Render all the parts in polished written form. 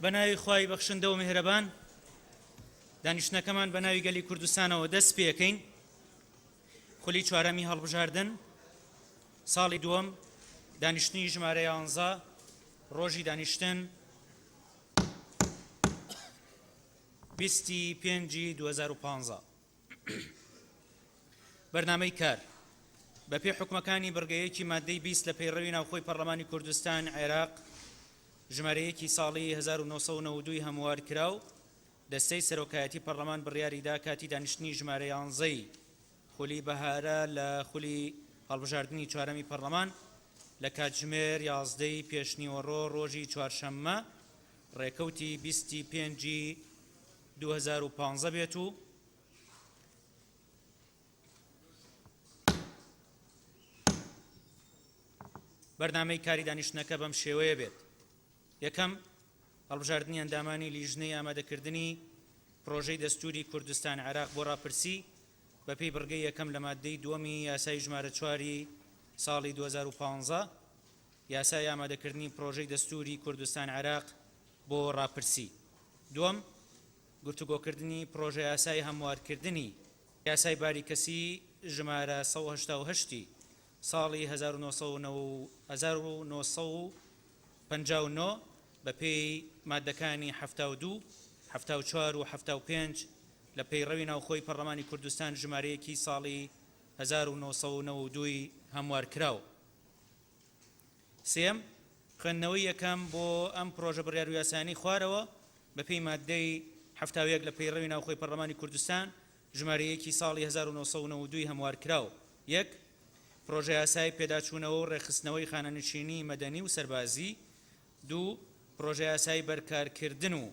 بە ناوی خوای بەخشندە و میهرەبان دانیشتنەکەمان بە ناوی گەلی کوردستانەوە دەست پێەکەین. خولی چوارەمی هەڵبژاردن ساڵی دووەم دانیشتنی ژمارە یانزە ڕۆژی دانیشتن بیستی پێنجی 2015. بەرنامەی کار بەپێی حوکمەکانی بڕگە یەکی ماددەی 20 لە پەیڕەوی ناوخۆی پەرلەمانی کوردستان عێراق ژمارە یەکی ساڵی 1992 هەموار کراو، دەستەی سەرۆکایەتی پەرلەمان بڕیاریدا کاتی دانیشتنی ژمارە یانزەی خولی بەهارە لە خولی هەڵبژاردنی چوارەمی پەرلەمان لە کاتژمێر یازدەی پێشنیوەڕۆ ڕۆژی چوارشەممە ڕێکەوتی بیستی پێنجی 2015 بێت و بەرنامەی کاری دانیشتنەکە بەم شێوەیە بێت. یەکەم، هەڵبژاردنی ئەندامانی لیژنەی ئامادەکردنی پرۆژەی دەستووری کوردستان عێراق بۆ ڕاپرسی بەپێی بڕگەی یەکەم لە ماددەی دووەمی یاسای ژمارە چواری ساڵی 2015 یاسای ئامادەکردنی پرۆژەی دەستووری کوردستان عێراق بۆ ڕاپرسی. دووەم، گفتوگۆکردنی پرۆژەیاسای هەموارکردنی یاسای باری کەسی ژمارە 188 ی ساڵی 1959 بەپێی ماددەکانی 72، 74 و 75 لە پەیڕەوی ناوخۆی پەڕلەمانی کوردستان ژمارە یەکی ساڵی 1992 ی هەموارکراو. سێیەم، خوێندنەوەی یەکەم بۆ ئەم پرۆژە بڕیارویاسایانەی خوارەوە بەپێی ماددەی 71 لە پەیڕەوی ناوخۆی پەڕلەمانی کوردستان ژمارە یەکی ساڵی 1992 ی هەموارکراو. یەک، پرۆژەیاسای پێداچوونەوە و ڕێکخستنەوەی خانەنشینیی مەدەنی و سەربازی. دوو، پرۆژەیاسای بەرکارکردن و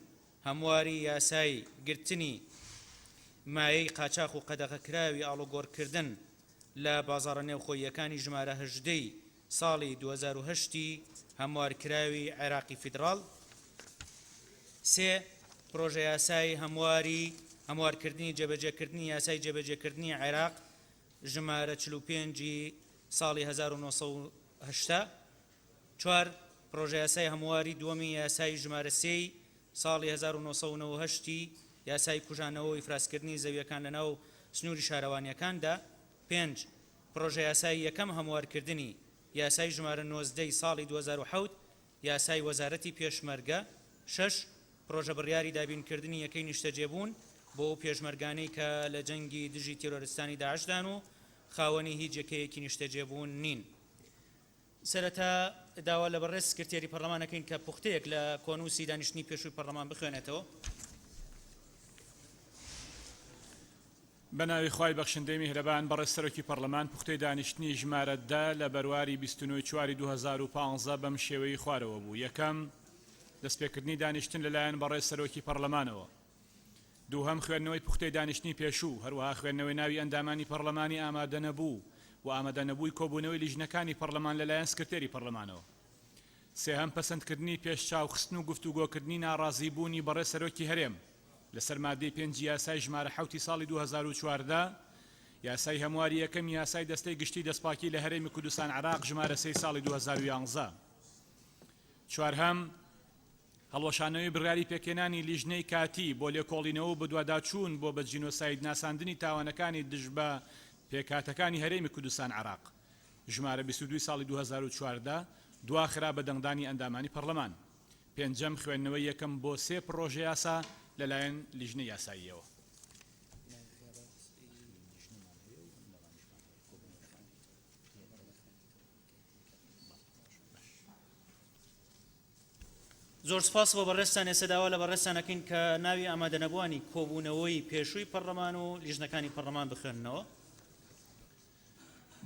هەمواری یاسای گرتنی مایەی قاچاخ و قەدەغەکراوی ئاڵوگۆڕکردن لە بازاڕە نێوخۆییەکانی ژمارە 18 ی ساڵی 2008 ی هەموارکراوی عێراقی فیدڕاڵ. سێ، پرۆژەیاسای هەمواری هەموارکردنی جێبەجێکردنی یاسای جێبەجێکردنی عێراق ژمارە 45 ی ساڵی 1980. چوار، پرۆژەیاسای هەمواری دووەمی یاسای ژمارە سێی ساڵی 1998 ی یاسای کوژانەوە و ئیفرازکردنی زەویەکان لەناو سنووری شارەوانیەکاندا. پێنج، پرۆژەیاسای یەکەم هەموارکردنی یاسای ژمارە 19 ی ساڵی 2007 یاسای وەزارەتی پێشمەرگە. شەش، پرۆژەبڕیاری دابینکردنی یەکەی نیشتەجێبوون بۆ ئەو پێشمەرگانەی کە لە جەنگی دژی تیرۆرستانی داعشدان و خاوەنی هیچ یەکەیەکی نیشتەجێبوون نین. سەرەتا داوا لە بەڕێز سکرتێری پەڕلەمان ئەکەین کە پوختەیەک لە کۆنووسی دانیشتنی پێشووی پەڕلەمان بخوێنێتەوە. بە ناوی خوای بەخشندەی میهرەبان بەڕێز سەرۆکی پەڕلەمان پوختەی دانیشتنی ژمارە دە لە بەرواری 29 چواری 2015 بەم شێوەیەی خوارەوە بوو، یەکەم، دەستپێکردنی دانیشتن لەلایەن بەڕێز سەرۆکی پەڕلەمانەوە. دووهەم، خوێندنەوەی پوختەی دانیشتنی پێشوو، هەروەها خوێندنەوەی ناوی ئەندامانی پەڕلەمانی ئامادەنەبوو و ئامادەنەبووی کۆبوونەوەی لیژنەکانی پەڕلەمان لەلایەن سکرتێری پەڕلەمانەوە. سێهەم، پەسەندکردنی پێشچاوخستن و گفتوگۆکردنی ناڕازیبوونی بەڕێز سەرۆکی هەرێم لەسەر ماددەی پێنجی یاسای ژمارە حەوتی ساڵی 2014، یاسای هەمواری یەکەمی یاسای دەستەی گشتی دەستپاکی لە هەرێمی کوردستان عێراق ژمارە سێی ساڵی 2011. چوارهەم، هەڵوەشانەوەی بڕیاری پێکهێنانی لیژنەی کاتی بۆ لێکۆڵینەوە و بەدواداچوون بۆ بە جینۆساید ناساندنی تاوانەکانی دژ بە پێکهاتەکانی هەرێمی کوردستان عێراق ژمارە 22 ساڵی 2014 دواخرا بە دەنگدانی ئەندامانی پەڕلەمان. پێنجەم، خوێندنەوەی یەکەم بۆ سێ پڕۆژەیاسا لەلایەن لیژنەی یاساییەوە. زۆر سپاس بۆ بەڕێزتان، ئێستا داوا لە بەڕێزتان ئەکەین کە ناوی ئامادەنەبووانی کۆبوونەوەی پێشووی پەڕلەمان و لیژنەکانی پەڕلەمان بخوێننەوە.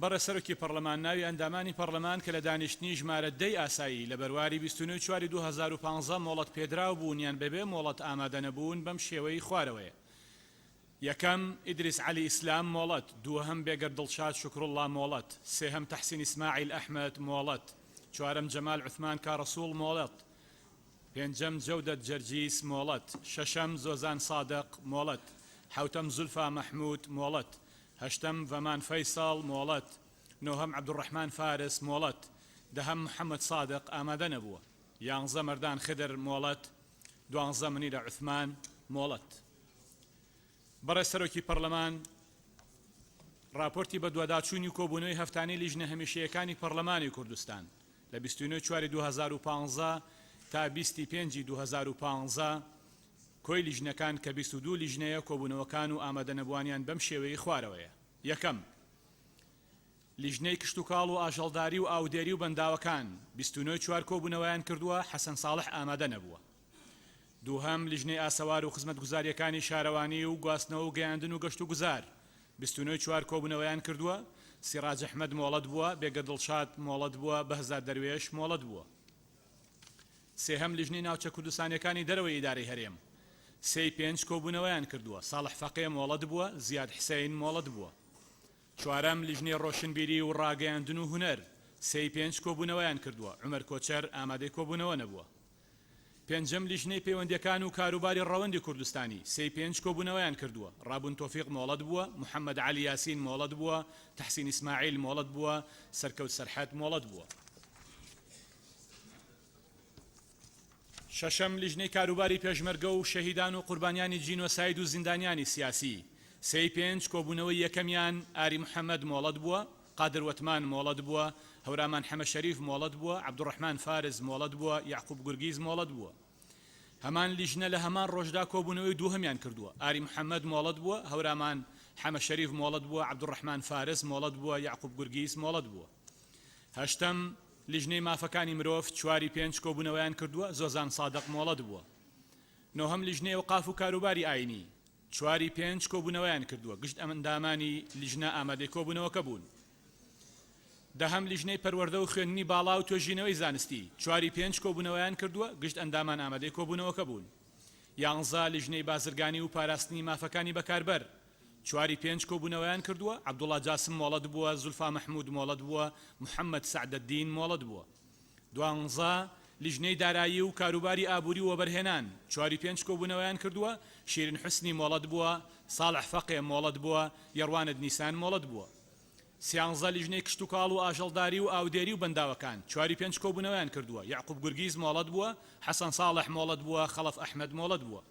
بەڕێز سەرۆکی پەڕلەمان، ناوی ئەندامانی پەڕلەمان کە لە دانیشتنی ژمارە دە ی ئاسایی لە بەرواری 29 چواری 2015 مۆڵەت پێدراو بوون یان بەبێ مۆڵەت ئامادەنەبوون بەم شێوەی خوارەوەیە، یەکەم، ئیدریس عەلی ئیسلام، مۆڵەت، دووهەم، بێگەرد دڵشاد شوکروڵڵا، مۆڵەت، سێهەم، تەحسین ئیسماعیل ئەحمەد، مۆڵەت، چوارەم، جەمال عوسمان کاڕەسوڵ، مۆڵەت، پێنجەم، جەودەت جەرجیس، مۆڵەت، شەشەم، زۆزان سادق، مۆڵەت، حەوتەم، زولفا مەحمود، مۆڵەت، هەشتەم، ڤەمان فەیسەڵ، مۆڵەت، نۆهەم، عەبدولڕەحمان فارس، مۆڵەت، دەهەم، محەمەد سادق، ئامادە نەبووە، یانزە، مەردان خدر، مۆڵەت. دوانزە منیرە عوسمان مۆڵەت. بەڕێز سەرۆکی پەڕلەمان، ڕاپۆرتی بەدواداچوونی و کۆبوونەوەی هەفتانەی لیژنە هەمیشەیەکانی پەڕلەمانی کوردستان لە 29 چواری 2015 تا 20 پێنجی 2015 کۆی لیژنەکان کە 22 لیژنەیە کۆبوونەوەکان و ئامادەنەبووانیان بەم شێوەیەی خوارەوەیە، یەکەم، لیژنەی کشتوکاڵ و ئاژەڵداری و ئاودێری و بەنداوەکان 29 چوار کۆبوونەوەیان کردووە، حەسەن ساڵح ئامادە نەبووە. دووهەم، لیژنەی ئاسەوار و خزمەتگوزارییەکانی شارەوانی و گواستنەوە و گەیاندن و گەشتوگوزار 29 چوار کۆبوونەوەیان کردووە، سیڕاج ئەحمەد مۆڵەت بووە، بێگەرد دڵشاد مۆڵەت بووە، بەهزاد دەروێش مۆڵەت بووە. سێهەم، لیژنەی ناوچە کوردستانییەکانی دەرەوەی ئیدارەی هەرێم سێی پێنج کۆبوونەوەیان کردووە، ساڵح فەقێ مۆڵەت بووە، زیاد حسەین مۆڵەت بووە. چوارەم، لیژنەی ڕۆشنبیری و ڕاگەیاندن و هونەر سێی پێنج کۆبوونەوەیان کردووە، عومەر کۆچەر ئامادەی کۆبوونەوە نەبووە. پێنجەم، لیژنەی پەیوەندییەکان و کاروباری ڕەوەندی کوردستانی سێی پێنج کۆبوونەوەیان کردووە، ڕابوون تۆفیق مۆڵەت بووە، محەمەد عەلی یاسین مۆڵەت بووە، تەحسین ئیسماعیل مۆڵەت بووە، سەرکەوت سەرحەد مۆڵەت بووە. شەشەم، لیژنەی کاروباری پێشمەرگە و شەهیدان و قوربانیانی جینۆساید و زیندانیانی سیاسی، سێی پێنج، کۆبوونەوەی یەکەمیان، ئاری محەمەد مۆڵەت بووە، قادر وەتمان مۆڵەت بووە، هەورامان حەمە شەریف مۆڵەت بووە، عەبدولڕەحمان فارس مۆڵەت بووە، یەعقوب گورگیز مۆڵەت بووە. هەمان لیژنە لە هەمان ڕۆژدا کۆبوونەوەی دووهەمیان کردووە، ئاری محەمەد مۆڵەت بووە، هەورامان حەمە شەریف مۆڵەت بووە، عەبدولڕەحمان فارس مۆڵەت بووە، یەعقوب گورگیز مۆڵەت بووە. هەشتەم، لیژنەی مافەکانی مرۆڤ چواری پێنج کۆبوونەوەیان کردووە، زۆزان سادق مۆڵەت بووە. نۆهەم، لیژنەی ئەوقاف و کاروباری ئاینی چواری پێنج کۆبوونەوەیان کردووە، گشت ئەندامانی لیژنە ئامادەی کۆبوونەوەکە بوون. دەهەم، لیژنەی پەروەردە و خوێندنی باڵا و توێژینەوەی زانستی چواری پێنج کۆبوونەوەیان کردووە، گشت ئەندامان ئامادەی کۆبوونەوەکە بوون. یانزە، لیژنەی بازرگانی و پاراستنی مافەکانی بەکاربەر چواری پێنج کۆبوونەوەیان کردووە، عەبدوڵا جاسم مۆڵەت بووە، زولفا مەحمود مۆڵەت بووە، محەمەد سەعدەدین مۆڵەت بووە. دوانزە، لیژنەی دارایی و کاروباری ئابووری و وەبەرهێنان چواری پێنج کۆبوونەوەیان کردووە، شیرین حوسنی مۆڵەت بووە، ساڵح فەقێ مۆڵەت بووە، یەڕوانت نیسان مۆڵەت بووە. سیانزە، لیژنەی کشتوکاڵ و ئاژەڵداری و ئاودێری و بەنداوەکان چواری پێنج کۆبوونەوەیان کردووە، یەعقوب گورگیز مۆڵەت بووە، حەسەن ساڵح مۆڵەت بووە، خەڵەف ئەحمەد مۆڵەت بووە.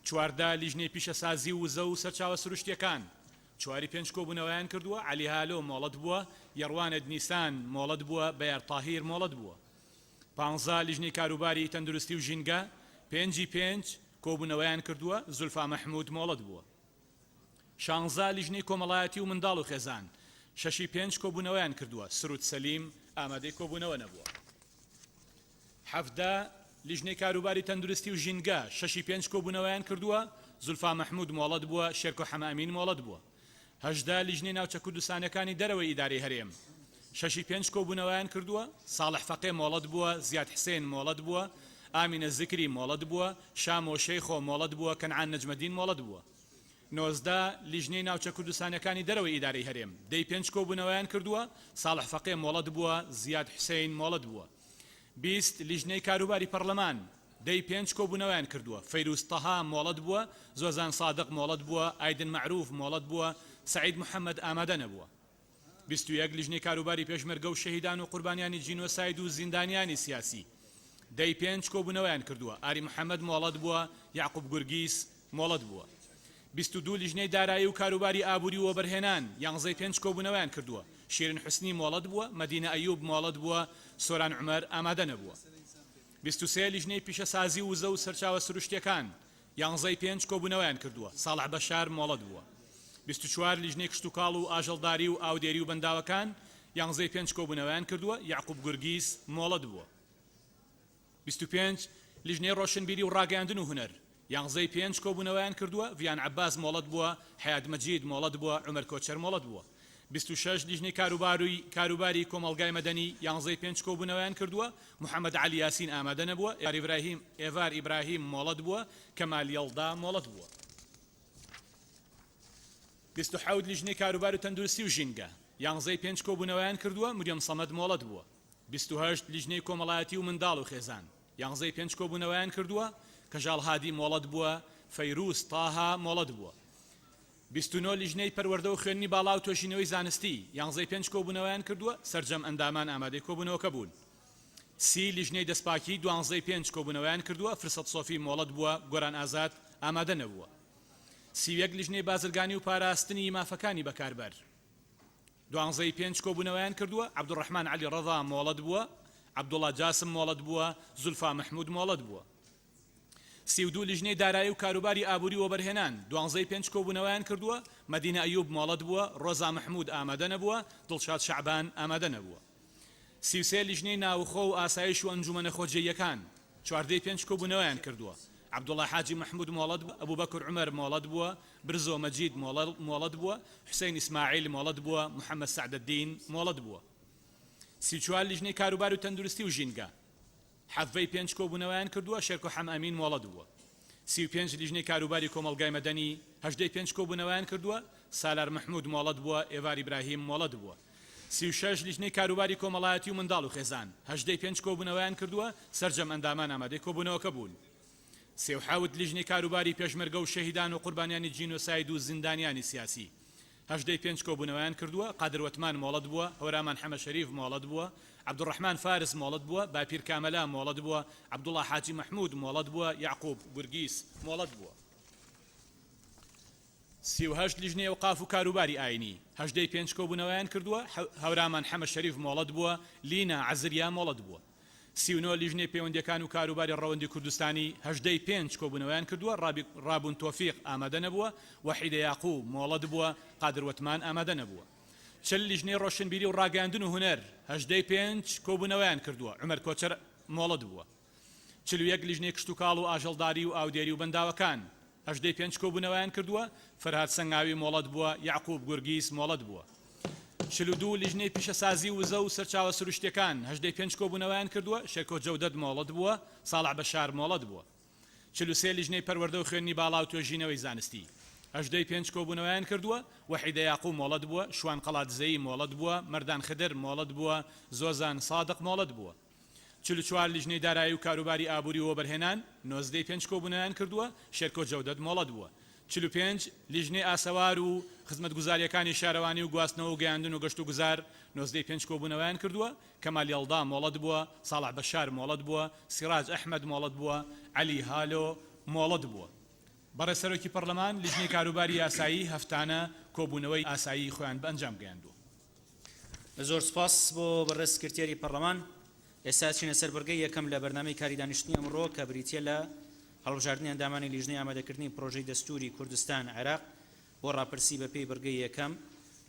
14، لیژنەی پیشەسازی و وزە و سەرچاوە سروشتییەکان چواری پێنج کۆبوونەوەیان کردووە، عەلی هالۆ مۆڵەت بووە، یەڕوانت نیسان مۆڵەت بووە، بەیار تاهیر مۆڵەت بووە. پانزە، لیژنەی کاروباری تەندروستی و ژینگە پێنجی پێنج کۆبوونەوەیان کردووە، زولفا مەحمود مۆڵەت بووە. شانزە، لیژنەی کۆمەڵایەتی و منداڵ و خێزان شەشی پێنج کۆبوونەوەیان کردووە، سرود سەلیم ئامادەی کۆبوونەوە نەبووە. 17، لیژنەی کاروباری تەندروستی و ژینگە شەشی پێنج کۆبوونەوەیان کردووە، زولفا مەحمود مۆڵەت بووە، شێرکۆ حەمەئەمین مۆڵەت بووە. 18، لیژنەی ناوچە کوردستانیەکانی دەرەوەی ئیدارەی هەرێم شەشی پێنج کۆبوونەوەیان کردووە، ساڵح فەقێ مۆڵەت بووە، زیاد حسێن مۆڵەت بووە، ئامینە زکری مۆڵەت بووە، شامۆ شێخۆ مۆڵەت بووە، کەنعان نەجمەدین مۆڵەت بووە. 19، لیژنەی ناوچە کوردستانیەکانی دەرەوەی ئیدارەی هەرێم دەی پێنج کۆبوونەوەیان کردووە، ساڵح فەقێ مۆڵەت بووە، زیاد حوسەین مۆڵەت بووە. 20، لیژنەی کاروباری پەڕلەمان دەی پێنج کۆبوونەوەیان کردووە، فەیروز تەها مۆڵەت بووە، زۆزان سادق مۆڵەت بووە، ئایدن مەعروف مۆڵەت بووە، سەعید محەمەد ئامادە نەبووە. 21، لیژنەی کاروباری پێشمەرگە و شەهیدان و قوربانیانی جینۆساید و زیندانیانی سیاسی دەی پێنج کۆبوونەوەیان کردووە، ئاری محەمەد مۆڵەت بووە، یەعقوب گورگیس مۆڵەت بووە. 22، لیژنەی دارایی و کاروباری ئابووری و وەبەرهێنان یانزەی پێنج کۆبوونەوەیان کردووە، شیرین حوسنی مۆڵەت بووە، مەدینە ئەیوب مۆڵەت بووە، سۆران عومەر ئامادە نەبووە. 23، لیژنەی پیشەسازی و وزە و سەرچاوە سروشتییەکان یانزەی پێنج کۆبوونەوەیان کردووە، ساڵح بەشار مۆڵەت بووە. 24، لیژنەی کشتوکاڵ و ئاژەڵداری و ئاودێری و بەنداوەکان یانزەی پێنج کۆبوونەوەیان کردووە، یەعقوب گورگیس مۆڵەت بووە. 25، لیژنەی ڕۆشنبیری و ڕاگەیاندن و هونەر یانزەی پێنج کۆبوونەوەیان کردووە، ڤیان عەباس مۆڵەت بووە، حەیات مەجید مۆڵەت بووە، عومەر کۆچەر مۆڵەت بووە. 26، لیژنەی کاروباری کاروباری کۆمەڵگای مەدەنی یانزەی پێنج کۆبوونەوەیان کردووە، محەمەد عەلی یاسین ئامادە نەبووە، ئێڤار ئیبراهیم مۆڵەت بووە، کەمال یەڵدا مۆڵەت بووە. 27، لیژنەی کاروبار و تەندروستی و ژینگە یانزەی پێنج کۆبوونەوەیان کردووە، مریەم سەمەد مۆڵەت بووە. 28، لیژنەی کۆمەڵایەتی و منداڵ و خێزان یانزەی پێنج کۆبوونەوەیان کردووە، کەژاڵ هادی مۆڵەت بووە، فەیروز تاها مۆڵەت بووە. 29، لیژنەی پەروەردە و خوێندنی باڵا و توێژینەوەی زانستی یانزەی پێنج کۆبوونەوەیان کردووە، سەرجەم ئەندامان ئامادەی کۆبوونەوەکە بوون. سی لیژنەی دەستپاکی دوانزەی پێنج کۆبوونەوەیان کردووە، فرسەت سۆفی مۆڵەت بووە، گۆران ئازاد ئامادە نەبووە. 31 لیژنەی بازرگانی و پاراستنی مافەکانی بەکاربەر دوانزەی پێنج کۆبوونەوەیان کردووە، عەبدولڕەحمان عەلی ڕەزا مۆڵەت بووە، عەبدوڵا جاسم مۆڵەت بووە، زولفا مەحمود مۆڵەت بووە. 32 لیژنەی دارایی و کاروباری ئابووری و وەبەرهێنان دوانزەی پێنج کۆبوونەوەیان کردووە، مەدینە ئەیوب مۆڵەت بووە، ڕۆزا مەحمود ئامادە نەبووە، دڵشاد شەعبان ئامادە نەبووە. 33 لیژنەی ناوخۆ و ئاسایش و ئەنجوومەنە خۆجێییەکان چواردەی پێنج کۆبوونەوەیان کردووە، عەبدوڵا حاجی مەحمود مۆڵەت بووە، ئەبوبەکر عومەر مۆڵەت بووە، برزۆ مەجید مۆڵەت بووە، حوسەین ئیسماعیل مۆڵەت بووە، محەمەد سەعدەدین مۆڵەت بووە. 34 لیژنەی کاروبار و تەندروستی و ژینگە حەڤەی پێنج کۆبوونەوەیان کردووە، شێرکۆ حەمەئەمین مۆڵەت بووە. 35 لیژنەی کاروباری کۆمەڵگای مەدەنی هەژدەی پێنج کۆبوونەوەیان کردووە، سالار مەحمود مۆڵەت بووە، ئێڤار ئیبراهیم مۆڵەت بووە. 36 لیژنەی کاروباری کۆمەڵایەتی و منداڵ و خێزان هەژدەی پێنج کۆبوونەوەیان کردووە، سەرجەم ئەندامان ئامادەی کۆبوونەوەکە بوون. 37 لیژنەی کاروباری پێشمەرگە و شەهیدان و قوربانیانی جینۆساید و زیندانیانی سیاسی هەژدەی پێنج کۆبوونەوەیان کردووە، قادر وەتمان مۆڵەت بووە، هەورامان حەمە شەریف مۆڵەت بووە، عەبدولڕەحمان فارس مۆڵەت بووە، باپیر کامەلا مۆڵەت بووە، عەبدوڵا حاجی مەحمود مۆڵەت بووە، یەعقوب گورگیس مۆڵەت بووە. 38 لیژنەی ئەوقاف و کاروباری ئاینی هەژدەی پێنج کۆبوونەوەیان کردووە، هەورامان حەمە شەریف مۆڵەت بووە، لینا عەزریا مۆڵەت بووە. 39 لیژنەی پەیوەندییەکان و کاروباری ڕەوەندی کوردستانی هەژدەی پێنج کۆبوونەوەیان کردووە، ڕابوون تۆفیق ئامادە نەبووە، وەحیدە یاقوو مۆڵەت بووە، قادر وەتمان ئامادە نەبووە. 40 لیژنەی ڕۆشنبیری و ڕاگەیاندن و هونەر هەژدەی پێنج کۆبوونەوەیان کردووە، عومەر کۆچەر مۆڵەت بووە. 41 لیژنەی کشتوکاڵ و ئاژەڵداری و ئاودێری و بەنداوەکان هەژدەی پێنج کۆبوونەوەیان کردووە، فەرهاد سەنگاوی مۆڵەت بووە، یەعقوب گورگیس مۆڵەت بووە. 42 لیژنەی پیشەسازی و وزە و سەرچاوە سروشتییەکان هەژدەی پێنج کۆبوونەوەیان کردووە، شێرکۆ جەودەت مۆڵەت بووە، ساڵح بەشار مۆڵەت بووە. 43 لیژنەی پەروەردە و خوێندنی باڵا و توێژینەوەی زانستی هەژدەی پێنج کۆبوونەوەیان کردووە، وەحیدە یاقوو مۆڵەت بووە، شوان قەڵادزەیی مۆڵەت بووە، مەردان خدر مۆڵەت بووە، زۆزان سادق مۆڵەت بووە. 44 لیژنەی دارایی و کاروباری ئابووری و وەبەرهێنان نۆزدەی پێنج کۆبوونەوەیان کردووە، شێرکۆ جەودەت مۆڵەت بووە. 45 لیژنەی ئاسەوار و خزمەتگوزارییەکانی شارەوانی و گواستنەوە و گەیاندن و گەشتوگوزار نۆزدەی پێنج کۆبوونەوەیان کردووە، کەمال یەڵدا مۆڵەت بووە، ساڵح بەشار مۆڵەت بووە، سیراج ئەحمەد مۆڵەت بووە، عەلی هالۆ مۆڵەت بووە. بەڕێز سەرۆکی پەڕلەمان، لیژنەی کاروباری یاسایی هەفتانە کۆبوونەوەی ئاسایی خۆیان بە ئەنجام گەیاندووە. زۆر سوپاس بۆ بەڕێز سکرتێری پەڕلەمان. ئێستا ئەچینە سەر بڕگەی یەکەم لە بەرنامەی کاری دانیشتنی ئەمڕۆ کە بریتییە لە هەڵبژاردنی ئەندامانی لیژنەی ئامادەکردنی پڕۆژەی دەستووری کوردستان عێراق بۆ ڕاپرسی بەپێی بڕگەی یەکەم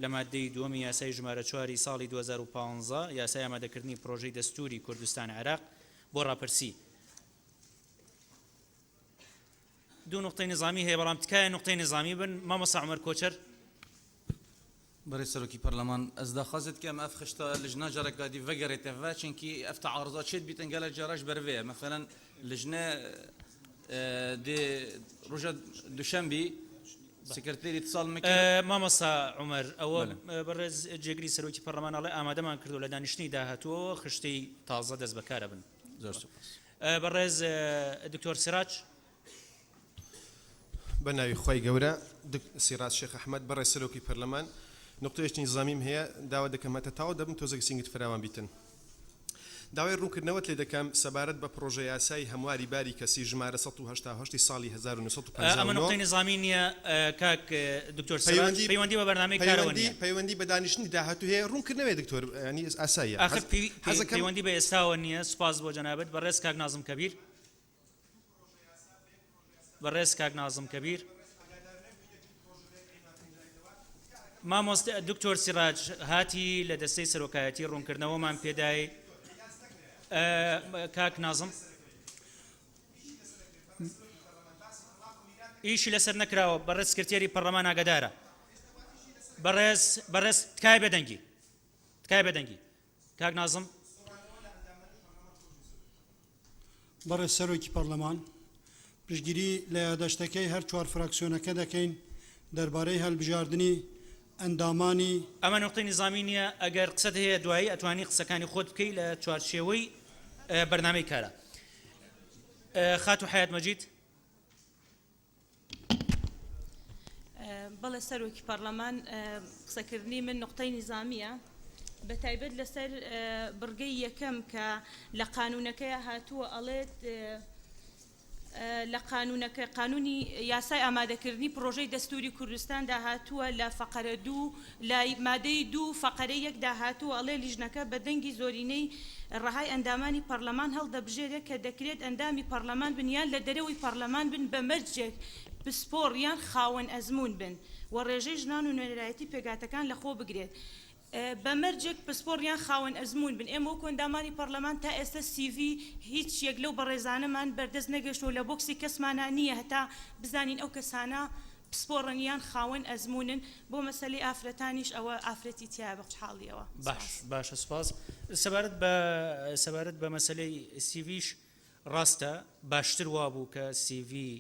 لە ماددەی دووەمی یاسای ژمارە چواری ساڵی 2015 یاسای ئامادەکردنی پڕۆژەی دەستووری کوردستان عێراق بۆ ڕاپرسی. دوو نوقتەی نیزامی هەیە بەڵام تکایە نوقتەی نیزامی بن مامۆستا عومەر کۆچەر. بەڕێز سەرۆکی پەرلەمان ئەز داخوازێ دکەم ئەف خشتە لجنە جارەکا دی ڤەگەرێتە ڤە چونکی ئەف تەعاڕزا چێت بیتن گەلەک جارەش بەرڤەیە مەسەلەن لجنە دێ ڕۆژە دوشەنبی سکرتێری اتصال مکرد. مامۆستا عومەر ئەوە بەڕێز جێگری سەرۆکی پەرلەمان ئەڵێ ئامادەمان کردووە لە دانیشتنی داهاتووەوە خشتەی تازە دەست بەکارە بن. زۆر سوپاس. بەڕێز دکتۆر سراج. بە ناوی خوای گەورە دک سیراج شێخ ئەحمەد بەڕێز سەرۆکی پەرلەمان نوقتەیەکی نیزامیم هەیە داوا دەکەم هەتا تەواو دەبم تۆزێک سینگت فراوان بیتن داوای ڕوونکردنەوەت لێ دەکەم سەبارەت بە پڕۆژە یاسای هەمواری باری کەسی ژمارە 188 ساڵی ئەمە 1959 نوقتەی نیزامی نییە کاک دکتۆر سراج پەیوەندی پەیوەندی بە بەرنامەی کارەوە پەیوەندی نییە. پەیوەندی بە دانیشتنی داهاتوو هەیە ڕوونکردنەوەیە دکتۆر یانی ئاساییە ئاخر حەز حەزەکەم پەیوەندی بە ئێستاوە نییە سوپاس بۆ جەنابت بەڕێز کاک نازم کەبیر. بەڕێز کاک نازم کەبیر. مامۆستا دکتۆر سیراج هاتی لە دەستەی سەرۆکایەتی ڕوونکردنەوەمان پێدای کاک نازم ئیشی لەسەر نەکراوە بەڕێز سکرتێری پەرلەمان ئاگادارە بەڕێز بەڕێز تکای بێدەنگی تکای بێدەنگی کاک نازم. بەڕێز سەرۆکی پەڕلەمان، پشتگیری لە یاداشتەکەی هەر چوار فراکسیۆنەکە دەکەین دەربارەی هەلبژاردنی ئەندامانی. ئەمە نوقتەی نیزامی نیە، ئەگەر قسەت هەیە دوایی ئەتوانی قسەکانی خۆت بکەی لە چوارچێوەی بەرنامەی کارا. خاتوو حەیات مەجید. بەڵێ سەرۆکی پەڕلەمان، قسەکردنی من نوقتەی نیزامییە. بە تایبەت لەسەر بڕگەی یەکەم کە لە قانوونەکەیا هاتووە ئەڵێت لە قانوونەکە قانوونی یاسای ئامادەکردنی پڕۆژەی دەستووری کوردستاندا هاتووە لە فەقەرە دوو لە مادەی دوو فەقەرەی یەکدا هاتووە ئەڵێ لیژنەکە بە دەنگی زۆرینەی ڕەهای ئەندامانی پەڕلەمان هەڵدەبژێرێت کە دەکرێت ئەندامی پەڕلەمان بن یان لە دەرەوەی پەڕلەمان بن بە مەرجێک پسپۆڕ یان خاوەن ئەزموون بن و ڕێژەی ژنان و نوێنەرایەتی پێکهاتەکان لەخۆ بگرێت بە مەرجێک پسپۆڕ یان خاوەن ئەزموون بن، ئێمە وەکو ئەندامانی پەڕلەمان تا ئێستا سیڤی هیچ یەک لەو بەڕێزانەمان بەردەست نەگەشتووە و لە بۆکسی کەسمانا نییە هەتا بزانین ئەو کەسانە پسپۆڕن یان خاوەن ئەزموونن، بۆ مەسەلەی ئافرەتانیش ئەوە ئافرەتی تیایە بە خوشحاڵییەوە. باش سپاس. باشە سوپاس. سەبارەت بە سەبارەت بە مەسەلەی سیڤیش ڕاستە باشتر وابوو کە سیڤی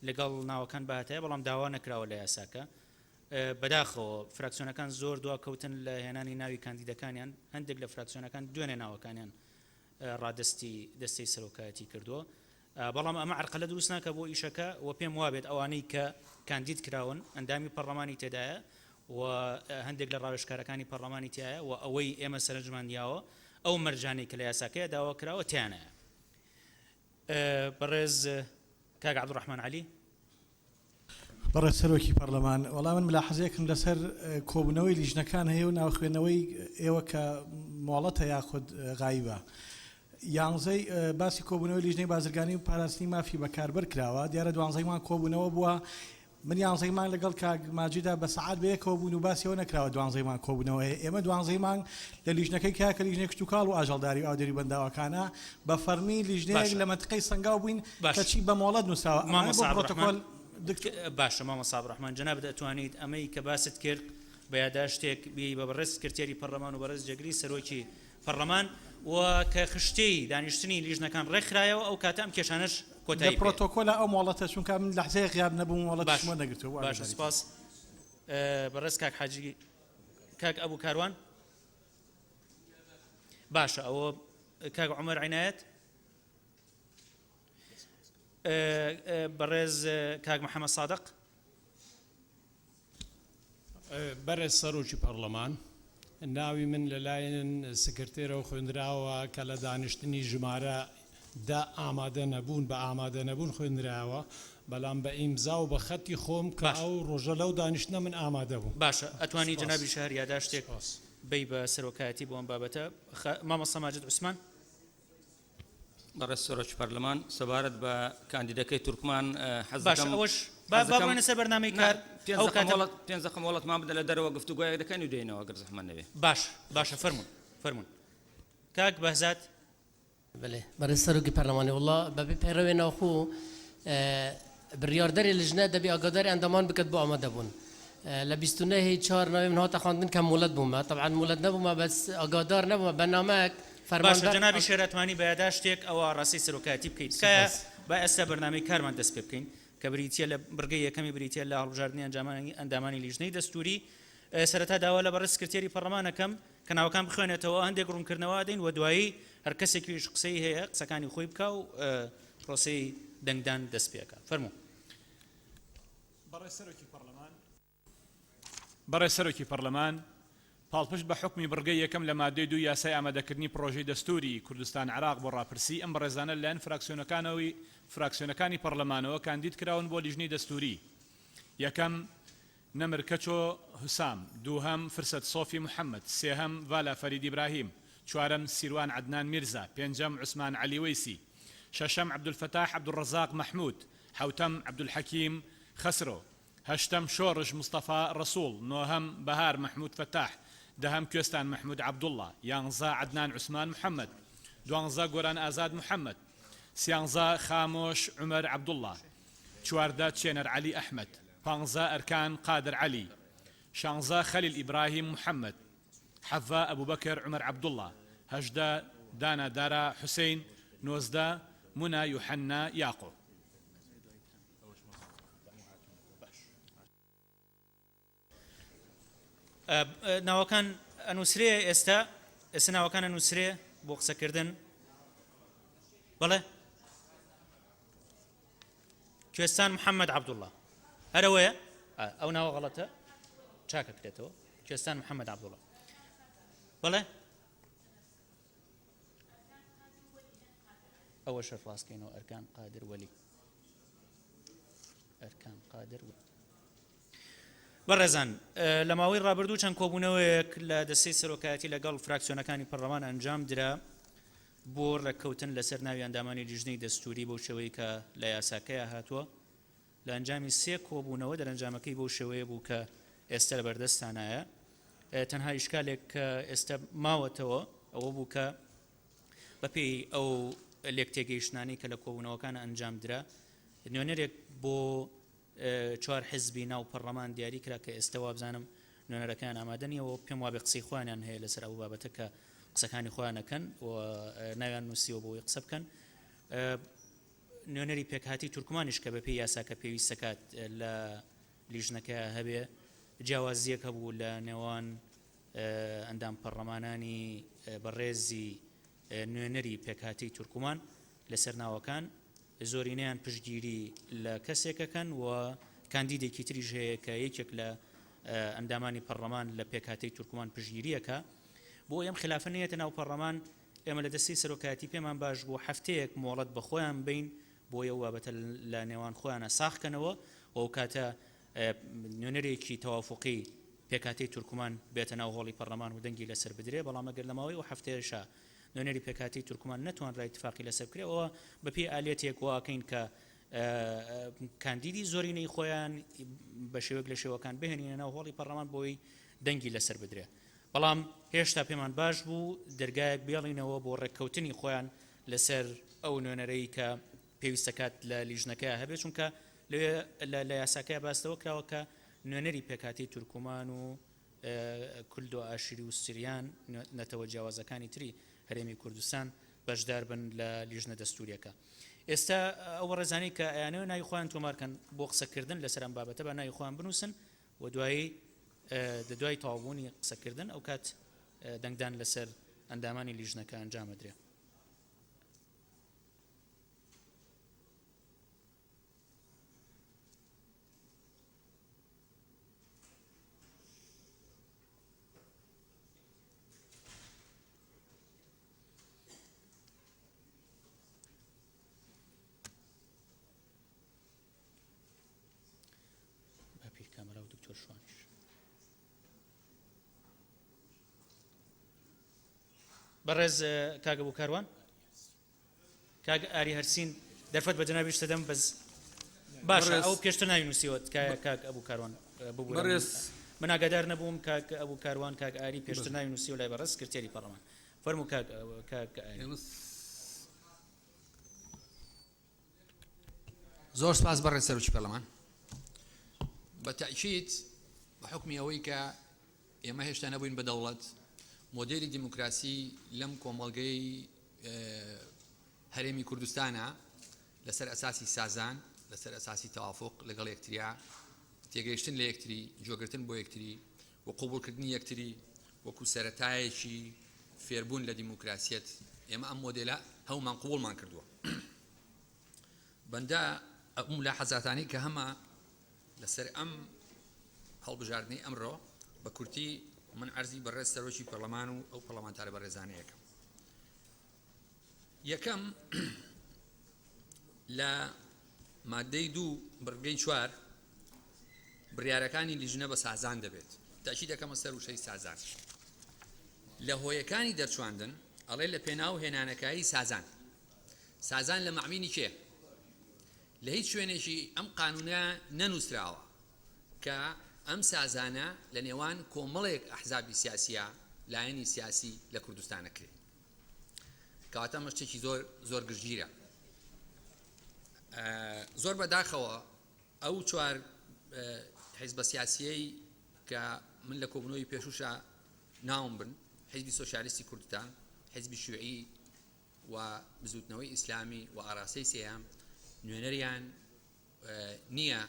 لەگەڵ ناوەکان بهاتایە بەڵام داوا نەکراوە لە یاساکە. بەداخەوە فراکسیۆنەکان زۆر دواکەوتن لە هێنانی ناوی کاندیدەکانیان، هەندێک لە فراکسیۆنەکان دوێنێ ناوەکانیان ڕادەستی دەستەی سەرۆکایەتی کردووە، بەڵام ئەمە عەرقەلە دروست ناکە بۆ ئیشەکە و پێم وابێت ئەوانەی کە کاندید کراون ئەندامی پەڕلەمانی تێدایە و هەندێک لە ڕاوێژکارەکانی پەڕلەمانی تیایە و ئەوەی ئێمە سەرنجمان یاوە ئەو مەرجانەی کە لە یاساکەیە داوا کراوە تیانایە. بەڕێز کاک عەبدوڕەحمان عەلی. بەڕێز سەرۆکی پەڕلەمان، وەڵا من ملاحەزەیەکم لەسەر کۆبوونەوەی لیژنەکان هەیە و ناوخوێندنەوەی ئێوە کە مۆڵەتە یاخود غایبە. یانزەی باسی کۆبوونەوەی لیژنەی بازرگانی و پاراستنی مافی بەکاربەر کراوە، دیارە دوانزەی مانگ کۆبوونەوە بووە، من یانزەی مانگ لەگەڵ کاک ماجیدا بە سەعات بەیەکەوە بووین و باسی ئەوە نەکراوە دوانزەی مانگ کۆبوونەوە هەیە، ئێمە دوانزەی مانگ لە لیژنەکەی کە کە لیژنەی کشتوکاڵ و ئاژەڵداری و ئاودێری بەنداوەکانە بە فەڕمی لیژنەیەک باشە لە مەنتقەی سەنگاو بووین باشە کەچی بە مۆڵەت نووسراوە ئەمانە بۆ مامۆستا عەبدولڕەحمان پرۆتۆکۆل دکتۆر. باشە مامۆستا عەبدولڕەحمان جەنابت ئەتوانیت ئەمەی کە باست کرد بە یاداشتێک بیەی بە بەڕێز سکرتێری پەڕلەمان و بەڕێز جێگری سەرۆکی پەڕلەمان و کە خشتەی دانیشتنی لیژنەکان ڕێکخرایەوە ئەو کاتە ئەم کێشانەش لە کۆتایی پێ پرۆتۆکۆلا ئەو مۆڵەتە چونکە من لەحزەیەک غیاب نەبووم باش مۆڵەتیشم وەرنەگرتووە بۆ باشە ئاگاداریتان. سوپاس بەڕێز کاک حاجی کاک ئەبو کاروان باشە ئەوە کاک عومەر عینایەت بەڕێز کاک محەممەد سادق. بەرێز سەرۆکی پەڕلەمان، ناوی من لەلایەن سکرتێرەوە خوێندراوە کە لە دانیشتنی ژمارە دە ئامادە نەبوون، بە ئامادە نەبوون خوێندرایەوە، بەلام بە ئیمزا و بە خەتی خۆم کە باشە. ئەو ڕۆژە لەو دانیشتنە من ئامادە بووم. باشە ئەتوانی سپاس. جەنابی شەهر یاداشتێک سپاس. بەی بە سەرۆکایەتی بۆ ئەم بابەتە؟ خە مامۆستا ماجد عوسمان. بەڕێز سەرۆکی پەرلەمان، سەبارەت بە کاندیدەکەی تورکمان حەز باشە دەکەم ئەوەش با حەز با دەکەم بڕۆینە سەر بەرنامەی نا کار پێنج ئەو دەقە کاتە مۆڵەت پێنج دەقە مۆڵەتمان بدە لە دەرەوە گفتوگۆیەک دەکەین و دێینەوە گەر زەحمەت نەبێ. باش باشە فەرموون فەرموون کاک بەهزاد. بەلێ بەڕێز سەرۆکی پەرلەمانی وەڵا بەپێی پەیڕەوی ناوخۆ بڕیاردەری لجنە دەبێ ئاگاداری ئەندامان بکات بۆ ئامادەبوون لە 29 ی چوار ناوی من هاتە خواندن کە مۆڵەت بوومە تەبعەن مۆڵەت نەبوومە بەس ئاگادار نەبوومە بە نامەک باشە فەرمانبەر جەنابی شێر ئەتوانی بە یاداشتێک ئەوە ئاڕاستەی سەرۆکایەتی بکەیت تکایە سوپاس. با ئێستا بەرنامەی کارمان دەست پێ بکەین کە بریتیە لە بڕگەی یەکەمی بریتیە لە هەڵبژاردنی ئەنجامانی ئەندامانی لیژنەی دەستوری سەرەتا داوا لە بەڕێز سکرتێری پەڕلەمان ئەکەم کە ناوەکان بخوێنێتەوە هەندێک ڕوونکردنەوە ئەدەین و دوایی هەر کەسێکیش قسەی هەیە قسەکانی خۆی بکا و پرۆسەی دەنگدان دەست پێ ئەکا. فەرموو. بەڕێز سەرۆکی پەڕلەمان. بەڕێز سەرۆکی پەڕلەمان، پاڵپشت بە حوکمی بڕگەی یەکەم لە ماددەی دووی یاسای ئامادەکردنی پڕۆژەی دەستووری کوردستان عێراق بۆ ڕاپرسی، ئەم بەڕێزانە لەلایەن فراکسیۆنەکانەوەی فراکسیۆنەکانی پەڕلەمانەوە کاندید کراون بۆ لیژنەی دەستووری. یەکەم، نەمر کەچۆ هوسام، دووهەم، فرسەت سۆفی محەمەد، سێهەم، ڤالا فەرید ئیبراهیم، چوارەم، سیروان عەدنان میرزا، پێنجەم، عوسمان عەلی وەیسی، شەشەم، عەبدولفەتاح عەبدولڕەزاق مەحمود، حەوتەم، عەبدولحەکیم خەسرۆ، هەشتەم، شۆڕش مستەفا ڕەسوڵ، نۆهەم، بەهار مەحمود فەتاح، دەهەم، کوێستان مەحمود عەبدوڵڵا، یانزە، عەدنان عوسمان محەمەد، دوانزە، گۆران ئازاد محەمەد، سیانزە، خامۆش عومەر عەبدوڵڵا، 14 چێنەر عەلی ئەحمەد، پانزە ئەرکان قادر عەلی، شانزە خەلیل ئیبراهیم محەمەد، حەڤە ئەبوبەکر عومەر عەبدوڵڵا، 18 دانا دارا حوسەین، 19 مونا یوحەننا یاقۆ. ناوەکان ئەنووسرێ ئێستا ئێستا ناوەکان ئەنووسرێ بۆ قسەکردن بەڵێ کوێستان محەممەد عەبدوڵڵا هەرەوەیە ئەو ناوە غەڵەتە چاکەکرێتەوە کوێستان محەممەد عەبدوڵڵا. بەڵێ ئەوە شەر ڕاستکەینەوە ئەرکان قادر وەلی ئەرکان قادر وەلی بەڕێزان لە ماوەی ڕابردوو چەند کۆبوونەوەیەک لە دەستەی سەرۆکایەتی لەگەڵ فراکسیۆنەکانی پەرلەمان ئەنجام درا بۆ ڕێککەوتن لەسەر ناوی ئەندامانی لیژنەی دەستوری بەو شێوەی کە لە یاساکەیا هاتووە لە ئەنجامی سێ کۆبوونەوە دەرەنجامەکەی بەو شێوەیە بوو کە ئێستا لە بەردەستانایە تەنها ئیشکالێک کە ئێستا ماوەتەوە ئەوە بوو کە بەپێی ئەو لێکتێگەیشتنانەی کە لە کۆبوونەوەکان ئەنجام درا نوێنەرێک بۆ چوار حزبی ناو پەڕلەمان دیاری کرا کە ئێستە وابزانم نوێنەرەکەیان ئامادە نییە و پێم وابێ قسەی خۆیانیان هەیە لەسەر ئەو بابەتە کە قسەکانی خۆیان ئەکەن و ناویان نووسیوە بۆ ئەوەی قسە بکەن. نوێنەری پێکهاتی تورکمانیش کە بەپێی یاساکە پێویستەکات لە لیژنەکە هەبێ جیاوازیەک هەبوو لە نێوان ئەندام پەڕلەمانانی بەڕێزی نوێنەری پێکهاتەی تورکمان لەسەر ناوەکان زۆرینەیان پشتگیری لە کەسێک ئەکەن و کاندیدێکی تریش هەیە کە یەکێک لە ئەندامانی پەڕلەمان لە پێکهاتەی تورکمان پشتگیری ئەکا. بۆ ئەم خلافە نەیەتە ناو پەڕلەمان ئێمە لە دەستەی سەرۆکایەتی پێمان باش بوو هەفتەیەک مۆڵەت بە خۆیان بەین بۆ ئەو بابەتە لە نێوان خۆیانە ساغ کەنەوە و ئەو کاتە نوێنەرێکی تەوافوقی پێکهاتەی تورکمان بێتە ناو هۆڵی پەڕلەمان و دەنگی لەسەر بدرێ، بەڵام ئەگەر لە ماوەی ئەو هەفتەیەشا نوێنەری پێکهاتەی تورکمان نەتوانرا ئیتفاقی لەسەر بکرێ ئەوە بەپێی ئالیەتێک وا ئەکەین کە کاندیدی زۆرینەی خۆیان بە شێوەیەک لە شێوەکان بهێنینە ناو هۆڵی پەڕلەمان بۆی دەنگی لەسەر بدرێ. بەڵام هێشتا پێمان باش بوو دەرگایەک بێڵینەوە بۆ ڕێککەوتنی خۆیان لەسەر ئەو نوێنەرەی کە پێویستەکات لە لیژنەکەیا هەبێت، چونکە لەوێ لە یاساکەیا باس لەوە کراوە کە نوێنەری پێکهاتەی تورکمان و کولد و ئاشوری و سریان نەتەوە جیاوازەکانی تری هەرێمی کوردستان بەشدار بن لە لیژنە دەستوریەکە. ئێستا ئەو بەڕێزانەی کە ئەیانەوێت ناوی خۆیان تۆمارکەن بۆ قسەکردن لەسەر ئەم بابەتە با ناوی خۆیان بنووسن و دوایی دە دوای تەواوبوونی قسەکردن ئەوکات دەنگدان لەسەر ئەندامانی لیژنەکە ئەنجام ئەدرێ. باپیر کامەرا و دکتۆر شوانیش. بەڕێز کاک ئەبوو کاروان کاک ئاری هەرسین دەرفەت بە جەنابیش دەدەم بەس باشە ئەو پێشتر ناوی نووسیوە تکایە کاک ئەبوو کاروان ببورە بەڕێز من ئاگادار نەبووم کاک ئەبوو کاروان کاک ئاری پێشتر ناوی نووسیوە لای بەڕێز سکرتێری پەڕلەمان فەرموو کاک کاک ئاری. زۆر سپاس بەڕێز سەرۆکی پەرلەمان بە تەئکید بە حوکمی ئەوەی کە ئێمە هێشتا نەبووین بە دەوڵەت مۆدێلی دیموکراسی لەم کۆمەڵگەی هەرێمی کوردستانە لەسەر ئەساسی سازان لەسەر ئەساسی تەوافق لەگەڵ یەکتریا تێگەیشتن لە یەکتری جۆگرتن بۆ یەکتری و قوبولکردنی یەکتری وەکو سەتایەکی فێربوون لە دیموکراسیەت ئێمە ئەم مۆدێلە هەومان قوبولمان کردووە بەندە ئەو ملاحەزاتانەی کە هەمە لەسەر ئەم هەڵبژاردنەی ئەمڕۆ بە کورتی من عەرزی بەڕێز سەرۆکی پەرلەمان و ئەو پەرلەمانتارە بەڕێزانە یەکەم یەکەم لە مادەی دوو بڕگەی چوار بڕیارەکانی لیژنە بە سازان دەبێت تاکی دەکەمە سەر وشەی سازان لە هۆیەکانی دەرچواندن ئەڵێ لە پێناو هێنانەکایی سازان سازان لە مەعمینی کێ؟ لە هیچ شوێنێکی ئەم قانونە نەنووسراوە کە ئەم سازانە لە نێوان کۆمەڵێک ئەحزابی سیاسیە لایەنی سیاسی لە کوردستان نەکرێ. کەواتە ئەمە شتێکی زۆر زۆر گشتگیرە. زۆر بەداخەوە ئەو چوار حیزبە سیاسیەی کە من لە کۆبوونەوەی پێشووشا ناوم بن حیزبی سۆسیالیستی کوردستان، حیزبی شیوعی و بزووتنەوەی ئیسلامی و ئاراستەی سێیەم نوێنەریان نییە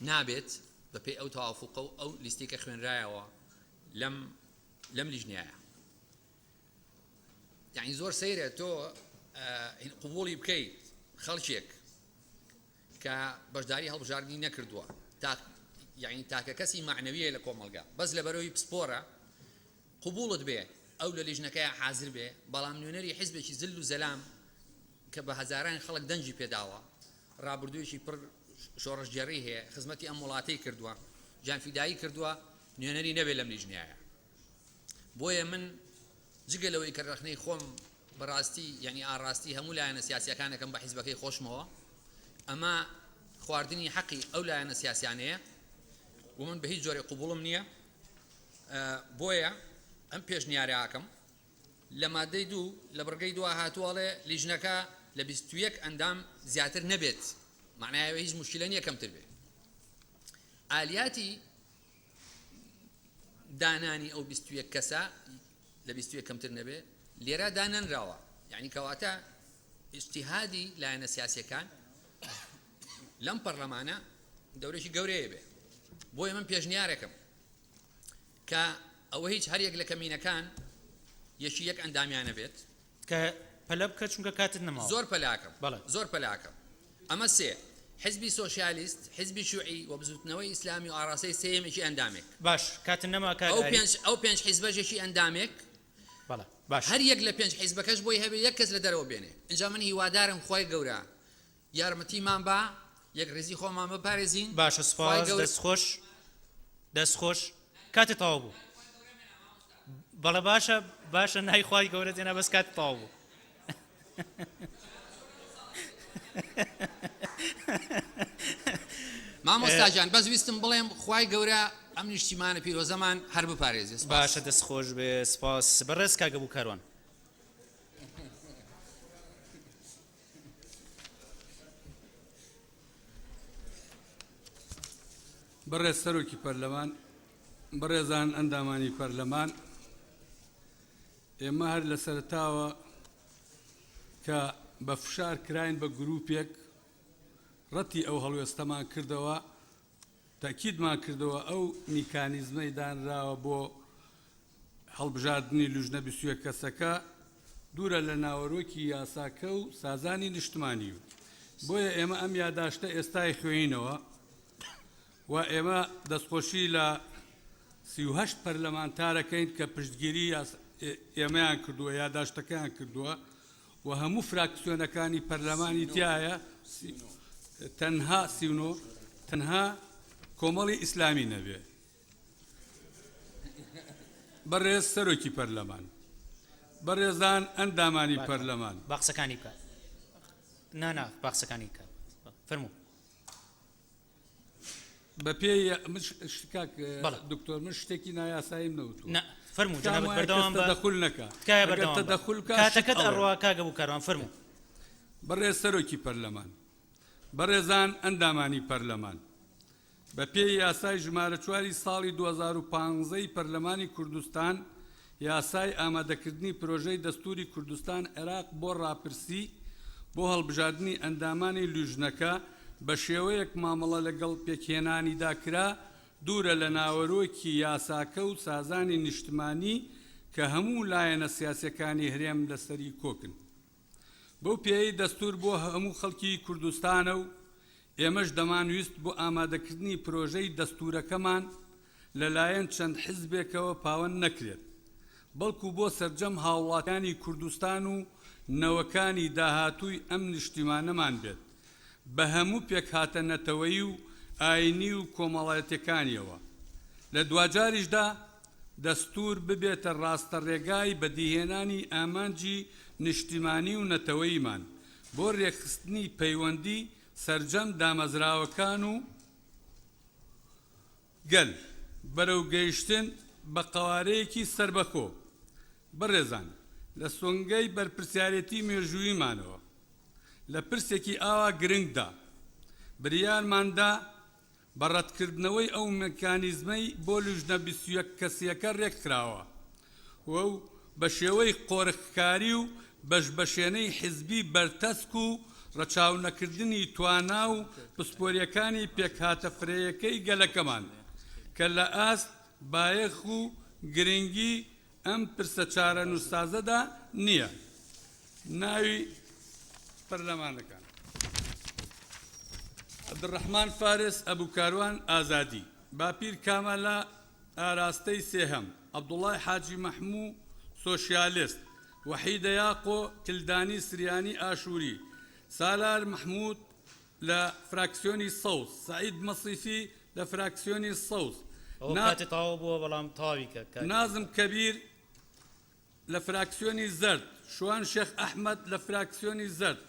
نابێت بەپێی ئەو تەوافوقە و ئەو لیستی کە خوێنرایەوە لەم لەم لیژنەیە یعنی زۆر سەیرە تۆ قوبوڵی بکەیت خەڵکێک کە بەشداری هەڵبژاردنی نەکردووە تا یعنی تاکە کەسی معنەویە لە کۆمەڵگا بەس لەبەرەوەی پسپۆرە. قبوڵت بێ ئەو لە لیژنەکەیا حازر بێ، بەڵام نوێنەری حیزبێکی زل و زەلام کە بە هەزاران خەڵک دەنگی پێداوە، ڕابردوویەکی پڕ شۆڕشگێڕی هەیە، خزمەتی ئەم وڵاتەی کردووە، گیانفیدایی کردووە، نوێنەری نەبێ لەم لیژنەیە. بۆیە من جگە لەوەی کە ڕەخنەی خۆم بەڕاستی یعنی ئاڕاستی هەموو لایەنە سیاسیەکانەکەم بە حیزبەکەی خۆشمەوە، ئەمە خواردنی حەقی ئەو لایەنە سیاسیانەیە و من بە هیچ جۆرێک قبوڵم نییە. بۆیە ئەم پێشنیارە ئەکەم لە مادەی دوو لە بڕگەی دوا هاتووە ئەڵێ لیژنەکە لە 21 ئەندام زیاتر نەبێت، معنای ئەوە هیچ مشکلە نییە کەمتر بێ. ئالیاتی دانانی ئەو 21 کەسە لە 21 کەمتر نەبێ لێرە دانەنراوە، یعنی کەواتە ئیجتیهادی لایەنە سیاسیەکان لەم پەرلەمانە دەورێکی گەورەیە بێ. بۆیە من پێشنیارێکم کە ئەوە هیچ هەریەک لە کەمینەکان یەکی یەک ئەندامیانە بێت. کە پەلە بکە چونکە کاتت نەماوە. زۆر پەلاکەم. بەڵێ. زۆر پەلاکەم. ئەمە سێ حزبی سۆسیالیست، حزبی شوعی و بزوتنەوەی ئیسلامی و ئاراستەی سێیەمێکی ئەندامێک. باش کاتت نەما کاک ئەو ئاری. پێنج ئەو پێنج حیزبەش یەکی ئەندامێک. بەڵێ باش. هەر یەک لە پێنج حیزبەکەش بۆی هەبێ یەک کەس لە دەرەوە بێنێ. ئینجا من هیوادارم خوای گەورە یارمەتیمان با یەکڕیزی خۆمان بپارێزین. باشە خوای سوپاس گەورە. دەست خۆش دەست خۆش کاتت تەواو بوو بەڵێ باشە باشە نای خوای گەورە تێنا بەس کاتت تەواو بوو. مامۆستا گیان بەس ویستم بڵێم خوای گەورە ئەم نیشتیمانە پیرۆزەمان هەر بپارێزێ سپاس. باشە دەست خۆش بێ سپاس بەڕێز کاک ئەبوو کاروان. بەڕێز سەرۆکی پەرلەمان، بەڕێزان ئەندامانی پەرلەمان، ئێمە هەر لە سەرەتاوە کە بە فشار کراین بە گروپێک ڕەتی ئەو هەڵوێستەمان کردەوە، تەئکیدمان کردەوە ئەو میکانیزمەی دانراوە بۆ هەڵبژاردنی لوژنە 21 کەسەکە دوورە لە ناوەرۆکی یاساکە و سازانی نیشتمانی و بۆیە ئێمە ئەم یاداشتە ئێستای خوێینەوە و ئێمە دەستخۆشی لە 38 پەرلەمانتارەکەین کە پشتگیری ئێمەیان کردووە یاداشتەکەیان کردووە و هەموو فراکسیۆنەکانی پەرلەمانی تایە تەنها 39 تەنها کۆمەڵی ئیسلامی نەبێ. بەڕێز سەرۆکی پەرلەمان، بەڕێزان ئەندامانی پەرلەمان. با قسەکانی بکات. نا نا با قسەکانی بکات. فەرموو. بە پێی من کاک دکتۆر من شتێکی نایاساییم نەوتووە. نا فەرموو جەنابت بەردەوام بە. تەدەخول نەکا. تکایە بەردەوام بە. تەدەخول بکا کاتەکەت ئەڕوا کاک ئەبوو کاروان فەرموو. بەڕێز سەرۆکی پەرلەمان، بەڕێزان ئەندامانی پەرلەمان، بە پێی یاسای ژمارە چواری ساڵی 2015 ی پەرلەمانی کوردستان، یاسای ئامادەکردنی پرۆژەی دەستووری کوردستان عێراق بۆ ڕاپرسی بۆ هەڵبژاردنی ئەندامانی لیژنەکە بە شێوەیەک مامەڵە لەگەڵ پێکهێنانیدا کرا دوورە لە ناوەرۆکی یاساکە و سازانی نیشتمانی کە هەموو لایەنە سیاسیەکانی هەرێم لەسەری کۆکن. بەو پێیەی دەستوور بۆ هەموو خەڵکی کوردستانە و ئێمەش دەمانویست بۆ ئامادەکردنی پرۆژەی دەستوورەکەمان لەلایەن چەند حزبێکەوە پاوەن نەکرێت، بەڵکو بۆ سەرجەم هاوڵاتیانی کوردستان و نەوەکانی داهاتووی ئەم نیشتیمانەمان بێت بە هەموو پێکهاتە نەتەوەیی و ئاینی و کۆمەڵایەتیەکانیەوە، لە دواجاریشدا دەستوور ببێتە ڕاستەڕێگای بەدیهێنانی ئامانجی نیشتیمانی و نەتەوەییمان بۆ رێکخستنی پەیوەندی سەرجەم دامەزراوەکان و گەل بەرەو گەیشتن بە قەوارەیەکی سەربەخۆ. بەڕێزان، لە سۆنگەی بەرپرسیارێتی مێژووییمانەوە لە پرسێکی ئاوا گرنگدا، بریارمان دا بە ڕەتکردنەوەی ئەو مکانیزمەی بۆ لیژنە 21 کەسییەکە ڕێکخراوە و بە شێوەی قۆرخکاری و بەشبەشێنەی حیزبی بەرتەسک و ڕەچاونەکردنی توانا و پسپۆرییەکانی پێکهاتە فرەیەکەی گەلەکەمان کە لە ئاست بایەخ و گرنگی ئەم پرسە چارەنووسسازەدا نییە. ناوی پەرلەمانەکان، عەبدوڵای حاجی مەحموو سۆشیالست، وەحیدە یاقۆ کلدانی سریانی ئاشووری، سالار مەحموود لە فراکسیۆنی سەوز، سەعید مەسیفی لە فراکسیۆنی سەوز، ئەوە کاتی تەواو بووە بەڵام تەواوی کە کاک. نازم کەبیر لە فراکسیۆنی زەرد، شوان شێخ ئەحمەد لە فراکسیۆنی زەرد،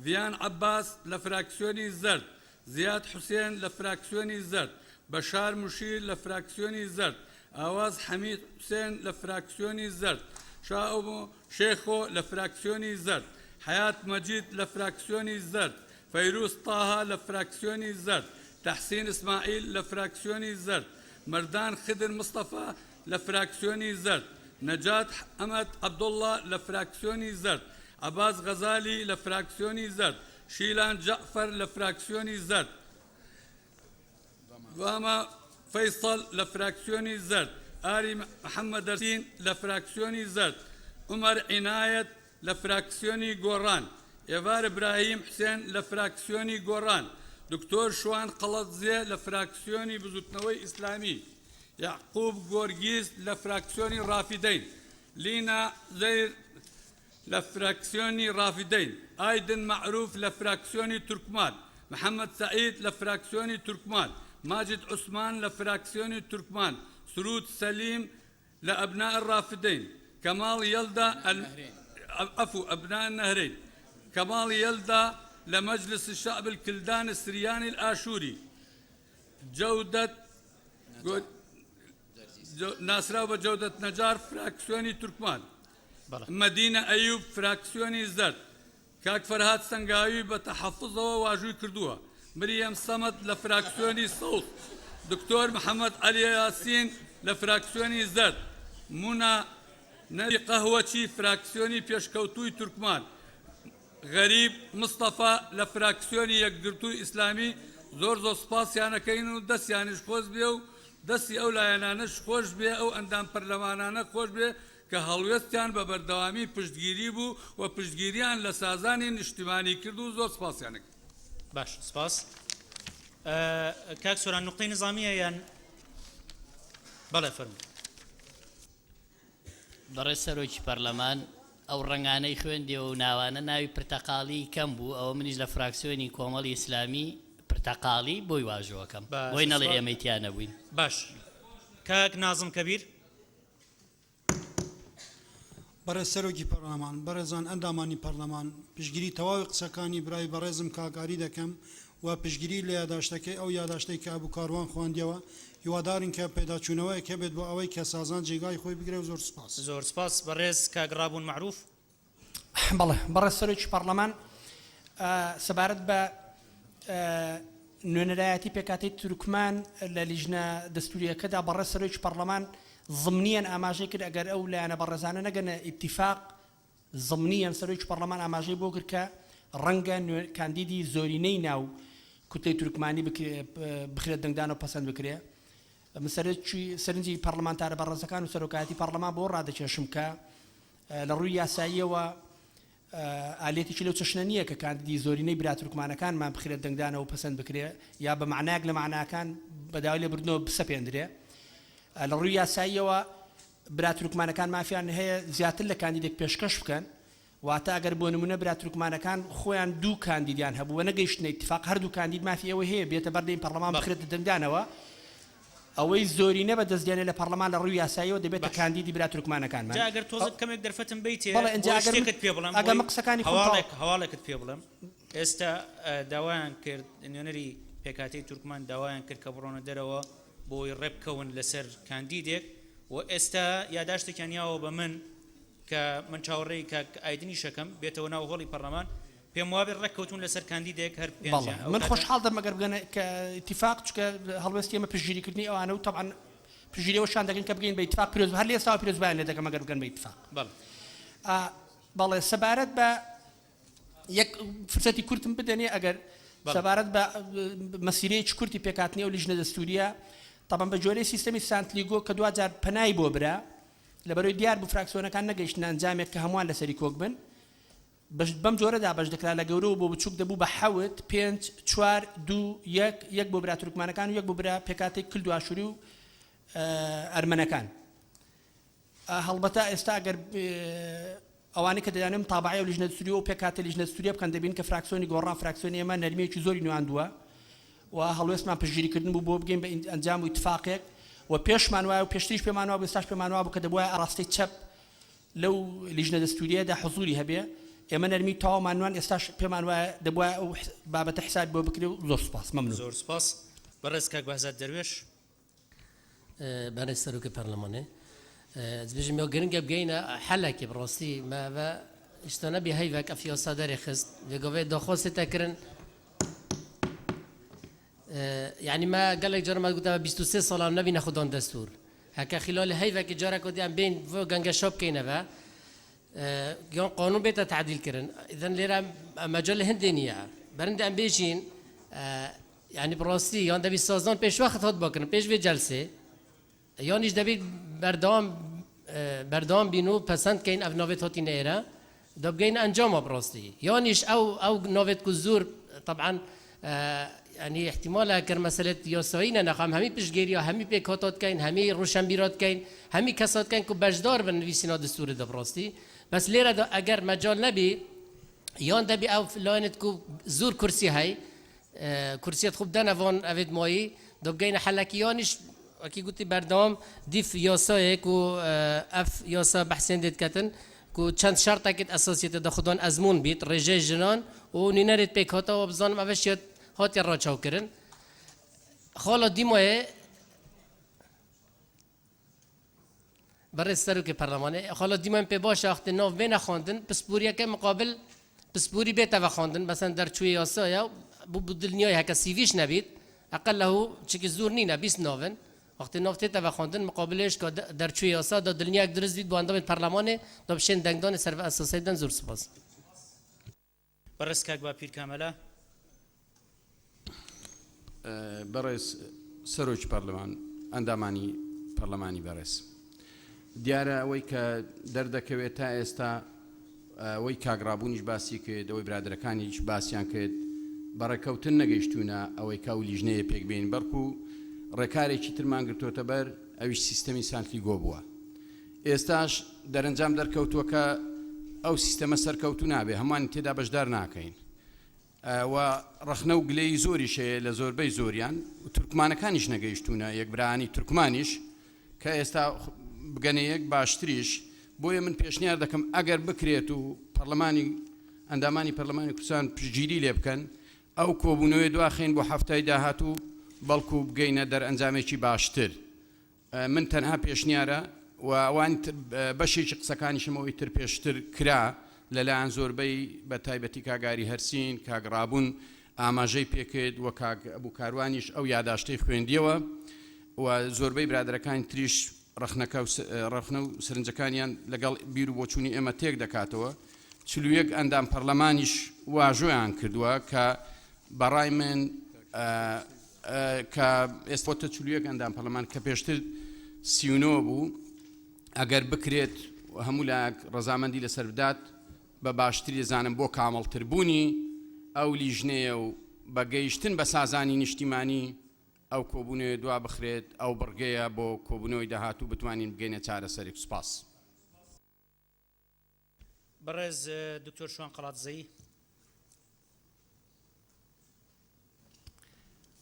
ڤیان عەباس لە فراکسیۆنی زەرد، زیاد حوسێن لە فراکسیۆنی زەرد، بەشار مشیر لە فراکسیۆنی زەرد، ئاواز حەمید حوسێن لە فراکسیۆنی زەرد، شاهۆ شێخۆ لە فراکسیۆنی زەرد، حەیات مەجید لە فراکسیۆنی زەرد، فەیروز تاها لە فراکسیۆنی زەرد، تەحسین ئیسماعیل لە فراکسیۆنی زەرد، مەردان خدر مستەفا لە فراکسیۆنی زەرد، نەجات حەمەد عەبدوڵڵا لە فراکسیۆنی زەرد، عەباس غەزالی لە فراکسیۆنی زەرد، شیلان جەعفەر لە فراکسیۆنی زەرد، واما فەیسەڵ لە فراکسیۆنی زەرد، ئاری محەمەدەسین لە فراکسیۆنی زەرد، عومەر عینایەت لە فراکسیۆنی گۆڕان، ئێڤار ئیبراهیم حوسێن لە فراکسیۆنی گۆڕان، دکتۆر شوان قەڵەدزێ لە فراکسیۆنی بزوتنەوەی ئیسلامی، یەعقوب گۆرگیس لە فراکسیۆنی ڕافیدەین، لینا زەیر لە فراکسیۆنی ڕافیدەین، ئایدن مەعروف لە فراکسیۆنی تورکمان، محەمەد سەعید لە فراکسیۆنی تورکمان، ماجد عوسمان لە فراکسیۆنی تورکمان، سرود سەلیم لە ئەبناء الرافدین، کەماڵ یەلدا عفو ابناء النهرین، کەماڵ یەلدا لە مجلس الشعب الکلدان السریانی الآشوری، جەودەت ناسراو بە جەودەت نەجار فراکسیۆنی تورکمان، مەدینە ئەیوب فراکسیۆنی زەرد، کاک فەرهاد سەنگاوی بە تەحەفوزەوە واژووی کردووە، مریەم سەمەد لە فراکسیۆنی سەوز، دکتۆر محەمەد عەلی یاسین لە فراکسیۆنی زەرد، مونا نەبی قەهوەچی فراکسیۆنی پێشکەوتووی تورکمان، غەریب مستەفا لە فراکسیۆنی یەکگرتووی ئیسلامی زۆر زۆر سوپاسیان ئەکەین و دەستیانیش خۆش بێ و دەستی ئەو لایەنانەش خۆش بێ ئەو ئەندام پەرلەمانانە خۆش بێ کە هەڵوێستیان بە بەردەوامی پشتگیری بوو و پشتگیریان لە سازانی نیشتیمانی کرد و زۆر سوپاسیان ئەکەین. باش سپاس. کاک سۆران نوقتەی نزامیە یان بەڵێ فەرموو. بەڕێز سەرۆکی پەرلەمان، ئەو ڕەنگانەی خوێندیەوە و ناوانە ناوی پرتەقاڵی کەم بوو، ئەوە منیش لە فراکسیۆنی کۆمەڵی ئیسلامی پرتەقاڵی بۆی واژۆ ئەکەم، بۆی باشە نەڵێ سپاس. ئێمەی تیا نەبووین. باش کاک نازم کەبیر. بەڕێز سەرۆکی پەرلەمان، بەڕێزان ئەندامانی پەرلەمان، پشتگیری تەواوی قسەکانی برای بەڕێزم کاک ئاری دەکەم و پشتگیری لە یاداشتەکەی ئەو یاداشتەی کە ئەبو کاروان خواندیەوە، هیوادارین کە پێداچوونەوەیەک هەبێت بۆ ئەوەی کە سازان جێگای خۆی بگرێ و زۆر سوپاس. زۆر سپاس بەڕێز کاک ڕابوون مەعروف. بەڵێ بەڕێز سەرۆکی پەڕلەمان، سەبارەت بە نوێنەرایەتی پێکهاتەی تورکمان لە لیژنە دەستورییەکەدا بەڕێز سەرۆکی پەڕلەمان زمنیەن ئاماژەی کرد ئەگەر ئەو لایەنە بەڕێزانە نەگەنە ئیتیفاق زمنیەن سەرۆکی پەڕلەمان ئاماژەی بۆ کرد کە ڕەنگە کاندیدی زۆرینەی ناو کوتلەی تورکمانی بخرێت دەنگدان و پەسەند بکرێ. من سەرنجی پەڕلەمانتارە بەڕێزەکان و سەرۆکایەتی پەڕلەمان بۆ ڕادەکێشم کە لە ڕووی یاساییەوە ئالیەتێکی لەو چەشنە نییە کە کاندیدی زۆرینەی برا تورکمانەکانمان بخرێت دەنگدانەوە و پەسەند بکرێ یا بە مەعنایەک لە مەعناکان بە داوای لێبوردنەوە بسەپێندرێ. لە ڕووی یاساییەوە برا تورکمانەکان مافیان هەیە زیاتر لە کاندیدێک پێشکەش بکەن، واتە ئەگەر بۆ نموونە برا تورکمانەکان خۆیان دوو کاندیدیان هەبوو و نەگەیشتنە ئیتفاق هەردوو کاندید مافی ئەوەی هەیە بێتە بەردەمی پەڕلەمان بخرێتە دەنگدانەوە، ئەوەی زۆرینە بە دەست دێنێ لە پەڕلەمان لە ڕووی یاساییەوە دەبێتە باش. کاندیدی برا تورکمانەکانمان. جا ئەگەر تۆزێک کەمێک دەرفەتم بەیتێ بەڵێ ئینجا بۆی ئەگەر من شتێکت پێ بڵێم ئەگەر بۆی من قسەکانی خۆم تەواو هەواڵێک هەواڵێکت پێ بڵێم ئێستا داوایان کرد نوێنەری پێکهاتەی تورکمان داوایان کرد کە بڕۆنە دەرەوە بۆی ڕێبکەون لەسەر کاندیدێک و ئێستا یاداشتێکیان یاوە بە من کە من چاوەڕێی کاک ئایدنیش ئەکەم بێتەوە ناو هۆڵی پەڕلەمان پێم وابێت ڕێککەوتوون لەسەر کاندیدێک هەر بەڵێ پێنجیان ئەو من کاتە. خۆشحاڵ دەبم ئەگەر بگەنە کە ئیتیفاق چونکە هەڵوێستی ئێمە پشتگیریکردنی ئەوانە و تەبعەن پشتگیری ئەوەشیان دەکەین کە بگەین بە ئیتیفاق پیرۆز هەر لە ئێستاوە پیرۆزبایان لێ دەکەم ئەگەر بگەن بە ئیتیفاق. بەڵێ. ئا بەڵێ سەبارەت بە یەک فرسەتی کورتم بدەنێ ئەگەر بەڵێ. سەبارەت بە مەسیرەیەکی کورتی پێکهاتنی ئەو لیژنە دەستوورییە تەبعەن بە گوێرەی سیستەمی سانتلیگۆ کە دواجار پەنای بۆ برا لەبەرەوەی دیار بوو فراکسیۆنەکان نەگەیشتنە ئەنجامێک کە هەمووان لەسەری کۆک بن بەش بەم جۆرە دابەش دەکرا لە گەورەوە بۆ بچووک دەبوو بە حەوت، پێنج، چوار، دوو، یەک، یەک بۆ برا تورکمانەکان و یەک بۆ برا پێکهاتەی کلد و ئاشووری و ئەرمەنەکان. هەڵبەتە ئێستا ئەگەر ئەوانەی کە دەیانەوێت متابەعەی ئەو لیژنە دەستوریە و پێکهاتەی لیژنە دەستوریە بکەن دەبینن کە فراکسیۆنی گۆڕان فراکسیۆنی ئێمە نەرمییەکی زۆری نواندووە و هەڵوێستمان پشتگیریکردن بوو بۆ بگەین بە ئەنجام و ئیتفاقێک و پێشمان وایە و پێشتریش پێمان وابوو ئێستاش پێمان وابوو کە دەبوایە ئاراستەی چەپ لەو لیژنە دەستوریەدا حزوری هەبێ ئێمە نەرمی تەواومان نوان ئێستاش پێمان وایە دەبوایە ئەو بابەتە حسابی بۆ بکرێ و زۆر سوپاس مەمنون. زۆر سوپاس. بەڕێز کاک بەهزاد دەروێش. بەڕێز سەرۆکی پەرلەمانێ ez bêjim ya giring e bigeyîne helekê bi rastî me ve îşte nebî heyvek ev yasa derê xist vê gavê daxwaz tê kirin yani me gelek car me got 23 salan nebîne xwedan destûr heke xîlalê heyvekê careke dî em bên vê gengeşa bikeyne ve yan qanûn bête tedîl kirin îden lêre mecalê hindê niye berinde em bêjîn Yanî bi rastî yan debî sazdan pêşwext hat bakirin pêş vê celsê yanîş debî berdewam berdewam bîn û pesend keyn ev navêt hatîne êre da bigeyne encama bi rastî yanîş ew ew navêt ku zor teb'an yanî îhtîmal e ker meselêt yasayî ne nexwe em hemî piştgêriya hemî pêkhata dikeyn hemî roşenbîra dikeyn hemî kesa dikeyn ku beşdar bin nivîsîna destûrê de bi rastî bes lêre de eger mecal nebî yan debî ew layenêt ku zor kursî hey Kursiyet xwe bidene van evêd mayî da bigeyne helekî yanîş wekî gotî berdewam dîf yasayê ku ev yasa behsên dê diketin ku çend şertekê di esasiyetê de xwedan ezmûn bît rêjeyê jinan û nûnerê di pêkhata we bizanim ev şiyat hatiye raçawkirin. Xala dîmayê Birêz Serokê Perlemanê, xala dîmen pê baş e wextê nav bêne xwendin, pisporiyeke miqabil pisporî bête vexwendin, meselen derçûyê yasaya bû bi dilniyayê heke sîvîş nebît, eqellehu çikî zor nîne 20 nav in, wextê nav tête vexwendin miqabilê ji ka derçûyê yasa da dilniyayek dirist bît bo endamên perlemanê da bi şên dengdanê ser ve esasê bidin zor spas. بەڕێز کاک باپیر کامەلا. بەڕێز سەرۆکی پەرلەمان، ئەندامانی پەرلەمانی بەڕێز، دیارە ئەوەی کە دەردەکەوێت تا ئێستا ئەوەی کاک ڕابوونیش باسی کرد، ئەوەی برادەرەکانیش باسیان کرد، بە ڕێککەوتن نەگەیشتوونە ئەوەی کە ئەو لیژنەیە پێک بێنین، بەڵکو ڕێکارێکی ترمان گرتۆتە بەر، ئەویش سیستەمی سانتلیگۆ بووە. ئێستاش دەرەنجام دەرکەوتووە کە ئەو سیستەمە سەرکەوتوو نابێ، هەمووانی تێدا بەشدار ناکەین و ڕەخنە و گلەیی زۆریش هەیە لە زۆربەی زۆریان و تورکمانەکانیش نەگەیشتوونە یەک، برایانی تورکمانیش کە ئێستا بگەنە یەک باشتریش. بۆیە من پێشنیار دەکەم ئەگەر بکرێت و پەرلەمانی ئەندامانی پەرلەمانی کوردستان پشتگیری لێ بکەن ئەو کۆبوونەوەی دواخەین بۆ هەفتای داهاتوو بەڵکو بگەینە دەرئەنجامێکی باشتر. من تەنها پێشنیارە و ئەوانی تر بەشێکی قسەکانیشم ئەوەی تر پێشتر کرا لەلایەن زۆربەی بە تایبەتی کاک ئاری هەرسین، کاک ڕابوون ئاماژەی پێکرد و کاک ئەبوو کاروانیش ئەو یاداشتەی خوێندیەوە و زۆربەی برادەرەکانی تریش ڕەخنەکە و ڕەخنە و سەرنجەکانیان لەگەڵ بیر و بۆچوونی ئێمە تێک دەکاتەوە. 41 ئەندام پەرلەمانیش واژۆیان کردووە کە بەڕای من کە ئێستا بۆتە 41 ئەندام پەرلەمان کە پێشتر 39 بوو، ئەگەر بکرێت هەموو لایەک ڕەزامەندی لەسەر بدات بە باشتری دەزانم بۆ کامڵتربوونی ئەو لیژنەیە و بە گەیشتن بە سازانی نیشتیمانی ئەو کۆبوونەوەیە دوا بخرێت، ئەو بڕگەیە بۆ کۆبوونەوەی داهاتوو بتوانین بگەینە چارەسەرێک. سوپاس. بەڕێز دکتۆر شوان قەڵادزەیی.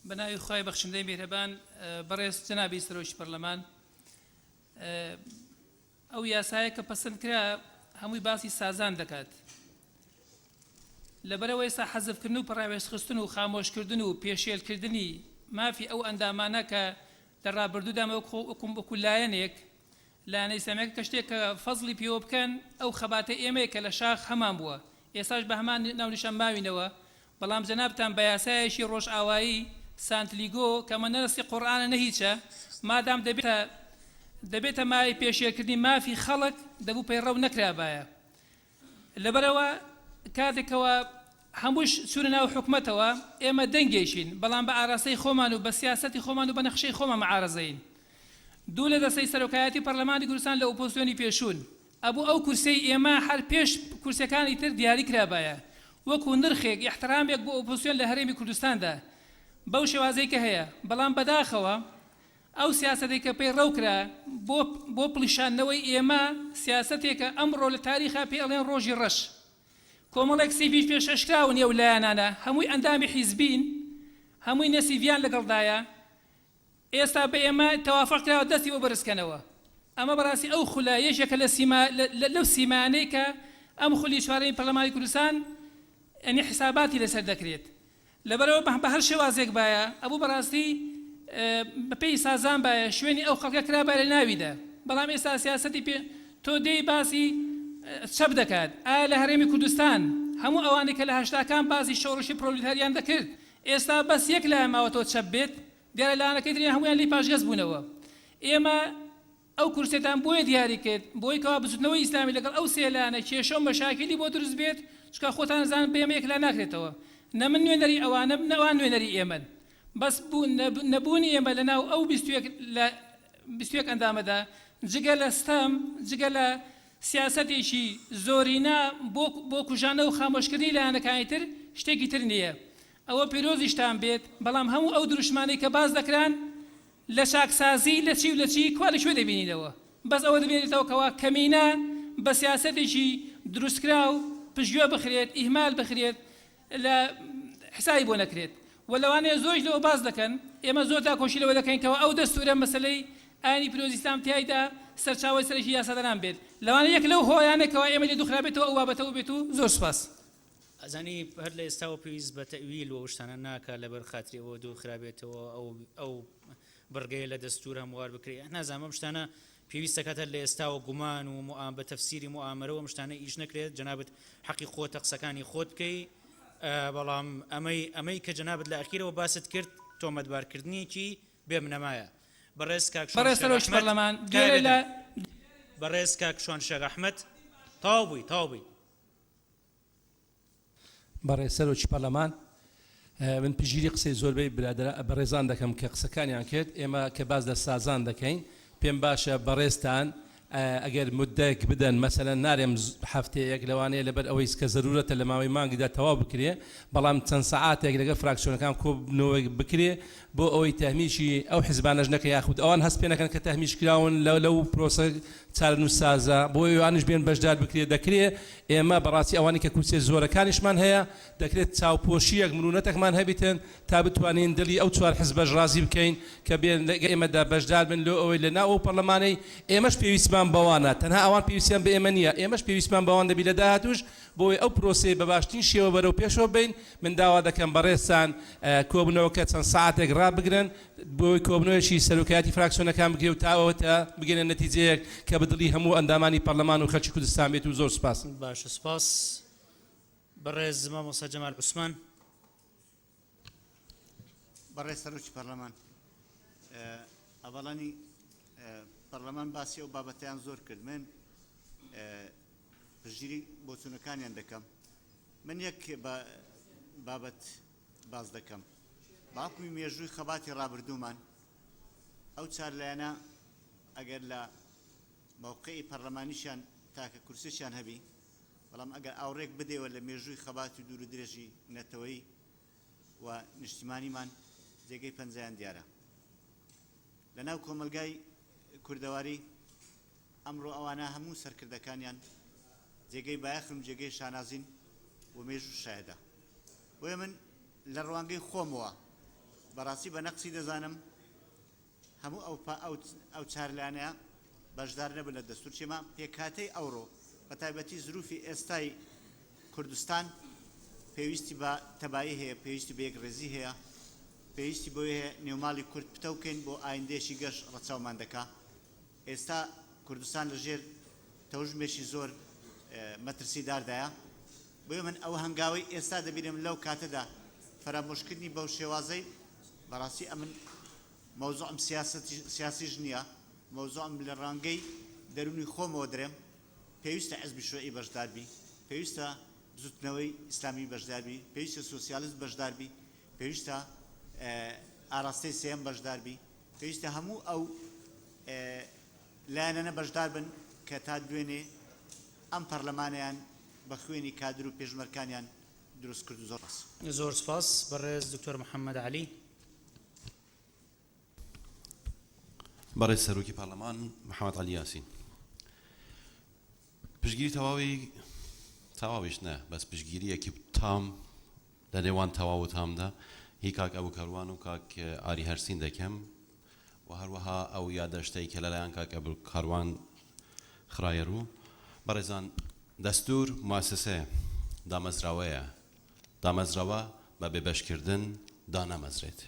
بە ناوی خوای بەخشندەی میهرەبان بەڕێز جەنابی سەرۆکی پەرلەمان ئەو یاسایە کە پەسەند کرا هەمووی باسی سازان دەکات لەبەرەوە ئێستا حەزفکردن و پەڕاوێزخستن و خامۆشکردن و پێشێلکردنی مافی ئەو ئەندامانە کە لە ڕابردوودا وەکو لایەنێک لایەنە ئیسلامیەکە کە شتێک کە فەزڵی پێوە بکەن ئەو خەباتەی ئێمەیە کە لە شاخ هەمان بووە ئێستاش بە هەمان ناونیشان ماوینەوە بەڵام جەنابتان بە یاسایەکی ڕۆژئاوایی سانتلیگۆ کە ئەمە نە نەسی قورئانە نە هیچە مادام دەبێتە دەبێتە مایەی پێشێلکردنی مافی خەڵک دەبوو پەیڕەو نەکرابایە لەبەرئەوە کاتێک کەوا هەمووش چوونە ناو حکومەتەوە ئێمە دەنگێکین بەڵام بە ئاراستەی خۆمان و بە سیاسەتی خۆمان و بە نەخشەی خۆمان معارەزەین. دوو لە دەستەی سەرۆکایەتی پەرلەمانی کوردستان لە ئۆپۆزسیۆنی پێشوون. ئەبوو ئەو کورسیەی ئێمە هەر پێش کورسیەکانی تر دیاری کرابایە وەکو نرخێک ئیحترامێک بۆ ئۆپۆزسیۆن لە هەرێمی کوردستاندا بەو شێوازەی کە هەیە بەڵام بەداخەوە. ئەو سیاسەتەی کە پەیڕەو کرا بۆ بۆ پڵیشاندنەوەی ئێمە سیاسەتێکە ئەمڕۆ لە تاریخا پێی ئەڵێن ڕۆژی ڕەش. کۆمەڵێک سیڤیش پێشکەشکراون ئەو لایەنانە هەمووی ئەندامی حیزبین هەمووی نە سیڤیان لەگەڵدایە ئێستا بە ئێمە تەوافق کراوە دەستی بۆ بەرز کەنەوە ئەمە بەڕاستی ئەو خولە یەکێکە لە سیما لەو سیمانەی کە ئەم خولی چوارەمی پەرلەمانی کوردستان یانی حساباتی لەسەر دەکرێت لەبەرئەوە بە هەر شێوازێک بایە ئەبوو بەڕاستی بەپێی سازان بایە شوێنی ئەو خەڵکە کرابایە لە ناویدا بەڵام ئێستا سیاسەتی پێ تۆ دێی باسی چەپ دەکات ئایا لە هەرێمی کوردستان هەموو ئەوانەی کە لە هەشتاکان باسی شۆڕشی پرۆلیتاریان دەکرد ئێستا بەس یەک لایەن ماوەتەوە چەپ بێت دیارە لایەنەکەی تریان هەموویان لێی پاشگەز بوونەوە ئێمە ئەو کورسیەتان بۆیە دیاری کرد بۆی کەوا بزوتنەوەی ئیسلامی لەگەڵ ئەو سێ لایەنە کێشەو مەشاکیلی بۆ دروست بێت چونکە خۆتان ئەزانن بە ئێمە یەکلا ناکرێتەوە نە من نوێنەری ئەوانم نە ئەوان نوێنەری ئێمەن بەس نەبوونی ئێمە لەناو ئەو 21 لە 21 ئەندامەدا جگە لە ستەم جگە لە سیاسەتێکی زۆرینە بۆ بۆ کوژانەوە و خامۆشکردنی لایەنەکانی تر شتێکی تر نییە ئەوە پیرۆزیشتان بێت بەڵام هەموو ئەو دروشمانەی کە باس دەکران لە چاکسازی لە چی و لە چی کوا لە کوێ دەبینینەوە؟ بەس ئەوە دەبینرێتەوە کەوا کەمینە بە سیاسەتێکی دروستکراو پشتگوێ بخرێت، ئیهمال بخرێت، لە حسابی بۆ نەکرێت و لەوانەیە زۆریش لەوە باس دەکەن، ئێمە زۆر داکۆکی لەوە دەکەین کەوا ئەو دەستورە مەسەلەی ئاینی پیرۆزی ئیسلام تیایدا سەرچاوەی سەرەکی یاسادانان بێت، لەوانەیە یەک لەو هۆیانە کەوا ئێمەی لێ دووخرابێتەوە ئەو بابەتەوە بێت و زۆر سوپاس. ئەزانی هەر لە ئێستاوە پێویست بە تەئویل و ئەو شتانە ناکا لەبەر خاتری ئەوە دوور خرابێتەوە ئەو ئەو بڕگەیە لە دەستور هەموار بکرێ نازانم ئەم شتانە پێویست دەکات هەر لە ئێستاوە گومان و موئام بە تەفسیری موئامەرە و ئەم شتانە ئیش نەکرێت جەنابت حەقی خۆتە قسەکانی خۆت بکەی بەڵام ئەمەی ئەمەی کە جەنابت لە ئەخیرەوە باست کرد تۆمەتبارکردنێکی بێ بنەمایە بەڕێز کاک شوان بەڕێز شێخ سەرۆکی ئەحمەد پەرلەمان تکایە دوێنێ لە بێدەنگ بەڕێز کاک شوان شێخ ئەحمەد تەواو بووی تەواو بووی. بەڕێز سەرۆکی پەرلەمان، من پشتگیری قسەی زۆربەی برادەران بەڕێزان دەکەم کە قسەکانیان کرد، ئێمە کە باس لە سازان دەکەین پێم باشە بەڕێزتان ئەگەر موددەیەک بدەن مەسەلەن نارێم هەفتەیەک لەوانەیە لەبەر ئەوەی کە زەرورەتە لە ماوەی مانگدا تەواو بکرێ بەڵام چەند سەعاتێک لەگەڵ فراکسیۆنەکان کۆبوونەوەیەک بکرێ بۆ ئەوەی تەهمیشی ئەو حزبانەش نەکەن یاخود ئەوان هەست پێ نەکەن کە تەهمیش کراون لەو پرۆسە چارەنووسسازە بۆ ئەوانیش بێن بەشدار بکرێ دەکرێ ئێمە بەڕاستی ئەوانەی کە کورسیە زۆرەکانیشمان هەیە دەکرێت چاوپۆشیەک مرونەتەکمان هەبیتن تا بتوانین دڵی ئەو چوار حزبەش ڕازی بکەین کە بێن لەگە ئێمەدا بەشدار بن لۆ ئەوەی لە ناو ئەو پەڕلەمانەی ئێمەش پێویستمان بەوانە تەنها ئەوان پێویستیان بە ئێمە نیە ئێمەش پێویستمان بەوان دەبی لە داهاتووش بۆ ئەوەی ئەو پرۆسەیە بە باشترین شێوە بەرەو پێشەوە ببەین من داوا دەکەم بەڕێزتان کۆبوونەوەکە چەند سەعاتێک ڕابگرن بۆ ئەوەی کۆبوونەوەیەکی سەرۆکایەتی فراکسیۆنەکان بکرێ و تا ئەوەتە بگەینە نەتیجەیەک کە بە دڵی هەموو ئەندامانی پەرلەمان و خەلکی کوردستان بێت و زۆر سوپاس. باشە سوپاس بەڕێز مامۆستا جەمال عوسمان. بەڕێز سەرۆکی پەرلەمان، هەڤاڵانی پەرلەمان باسی ئەو بابەتەیان زۆر کرد، من پشتگیری بۆچوونەکانیان دەکەم. من یەک بابەت باس دەکەم. بە حوکمی مێژووی خەباتی ڕابردوومان، ئەو چار لایەنە ئەگەر لە مەوقعی پەرلەمانیشیان تاکە کورسیەکیان هەبی، بەڵام ئەگەر ئاوڕێک بدەیەوە لە مێژووی خەبات و دوور و درێژی نەتەوەیی و نیشتیمانیمان، جێگەی پەنجەیان دیارە لە ناو کۆمەلگای کوردەواری. ئەمڕۆ ئەوانە هەموو سەرکردەکانیان جێگەی بایەخن و جێگەی شانازین و مێژوو شایەدە. بۆیە من لە ڕوانگەی خۆمەوە بەڕاستی بە نەقسی دەزانم هەموو ئەو ئەو چارلانە بەشدار نەبن لە دەستور چێما پێکهاتەی ئەوڕۆ بە تایبەتی زروفی ئێستای کوردستان پێویستی بە تەبایی هەیە، پێویستی بە یەکڕێزی هەیە، پێویستی بەوەی هەیە نێوماڵی کورد پتەو بکەین بۆ ئایندەیەکی گەش ڕەچاومان دەکا. ئێستا کوردستان لە ژێر تەوژمێکی زۆر مەترسیداردایە، بۆیە من ئەو هەنگاوەی ئێستا دەبینم لەو کاتەدا فەرامۆشکردنی بەو شێوازەی بەڕاستی ئەمن مەوزوعم سیاسیش نییە، مەوزوعم لە ڕوانگەی دەروونی خۆمەوە دەرێم، پێویستە حزبی شوعی بەشدار بی، پێویستە بزوتنەوەی ئیسلامی بەشدار بی، پێویستە سۆسیالیست بەشدار بی، پێویستە ئاراستەی سێیەم بەشدار بی، پێویستە هەموو ئەو لایەنانە بەشدار بن کە تا دوێنێ ئەم پەرلەمانەیان بە خوێنی کادر و پێشمەرکانیان دروست کرد و زۆر سپاس. زۆر سپاس بەڕێز دکتۆر محمد عەلی. بەڕێز سەرۆکی پەرلەمان محەمەد عەلی یاسین پشتگیری تەواوی تەواویش نە بەس پشتگیریەکی تام لە نێوان تەواو و تامدا هی کاک ئەبو کاروان و کاک ئاری هەرسین دەکەم و هەروەها ئەو یادەشتەی کە لەلایەن کاک ئەبو کاروان خرایە ڕوو بەڕێزان دەستور موسسەیە دامەزراوەیە دامەزراوە بە بێبەشکردن دانامەزرێت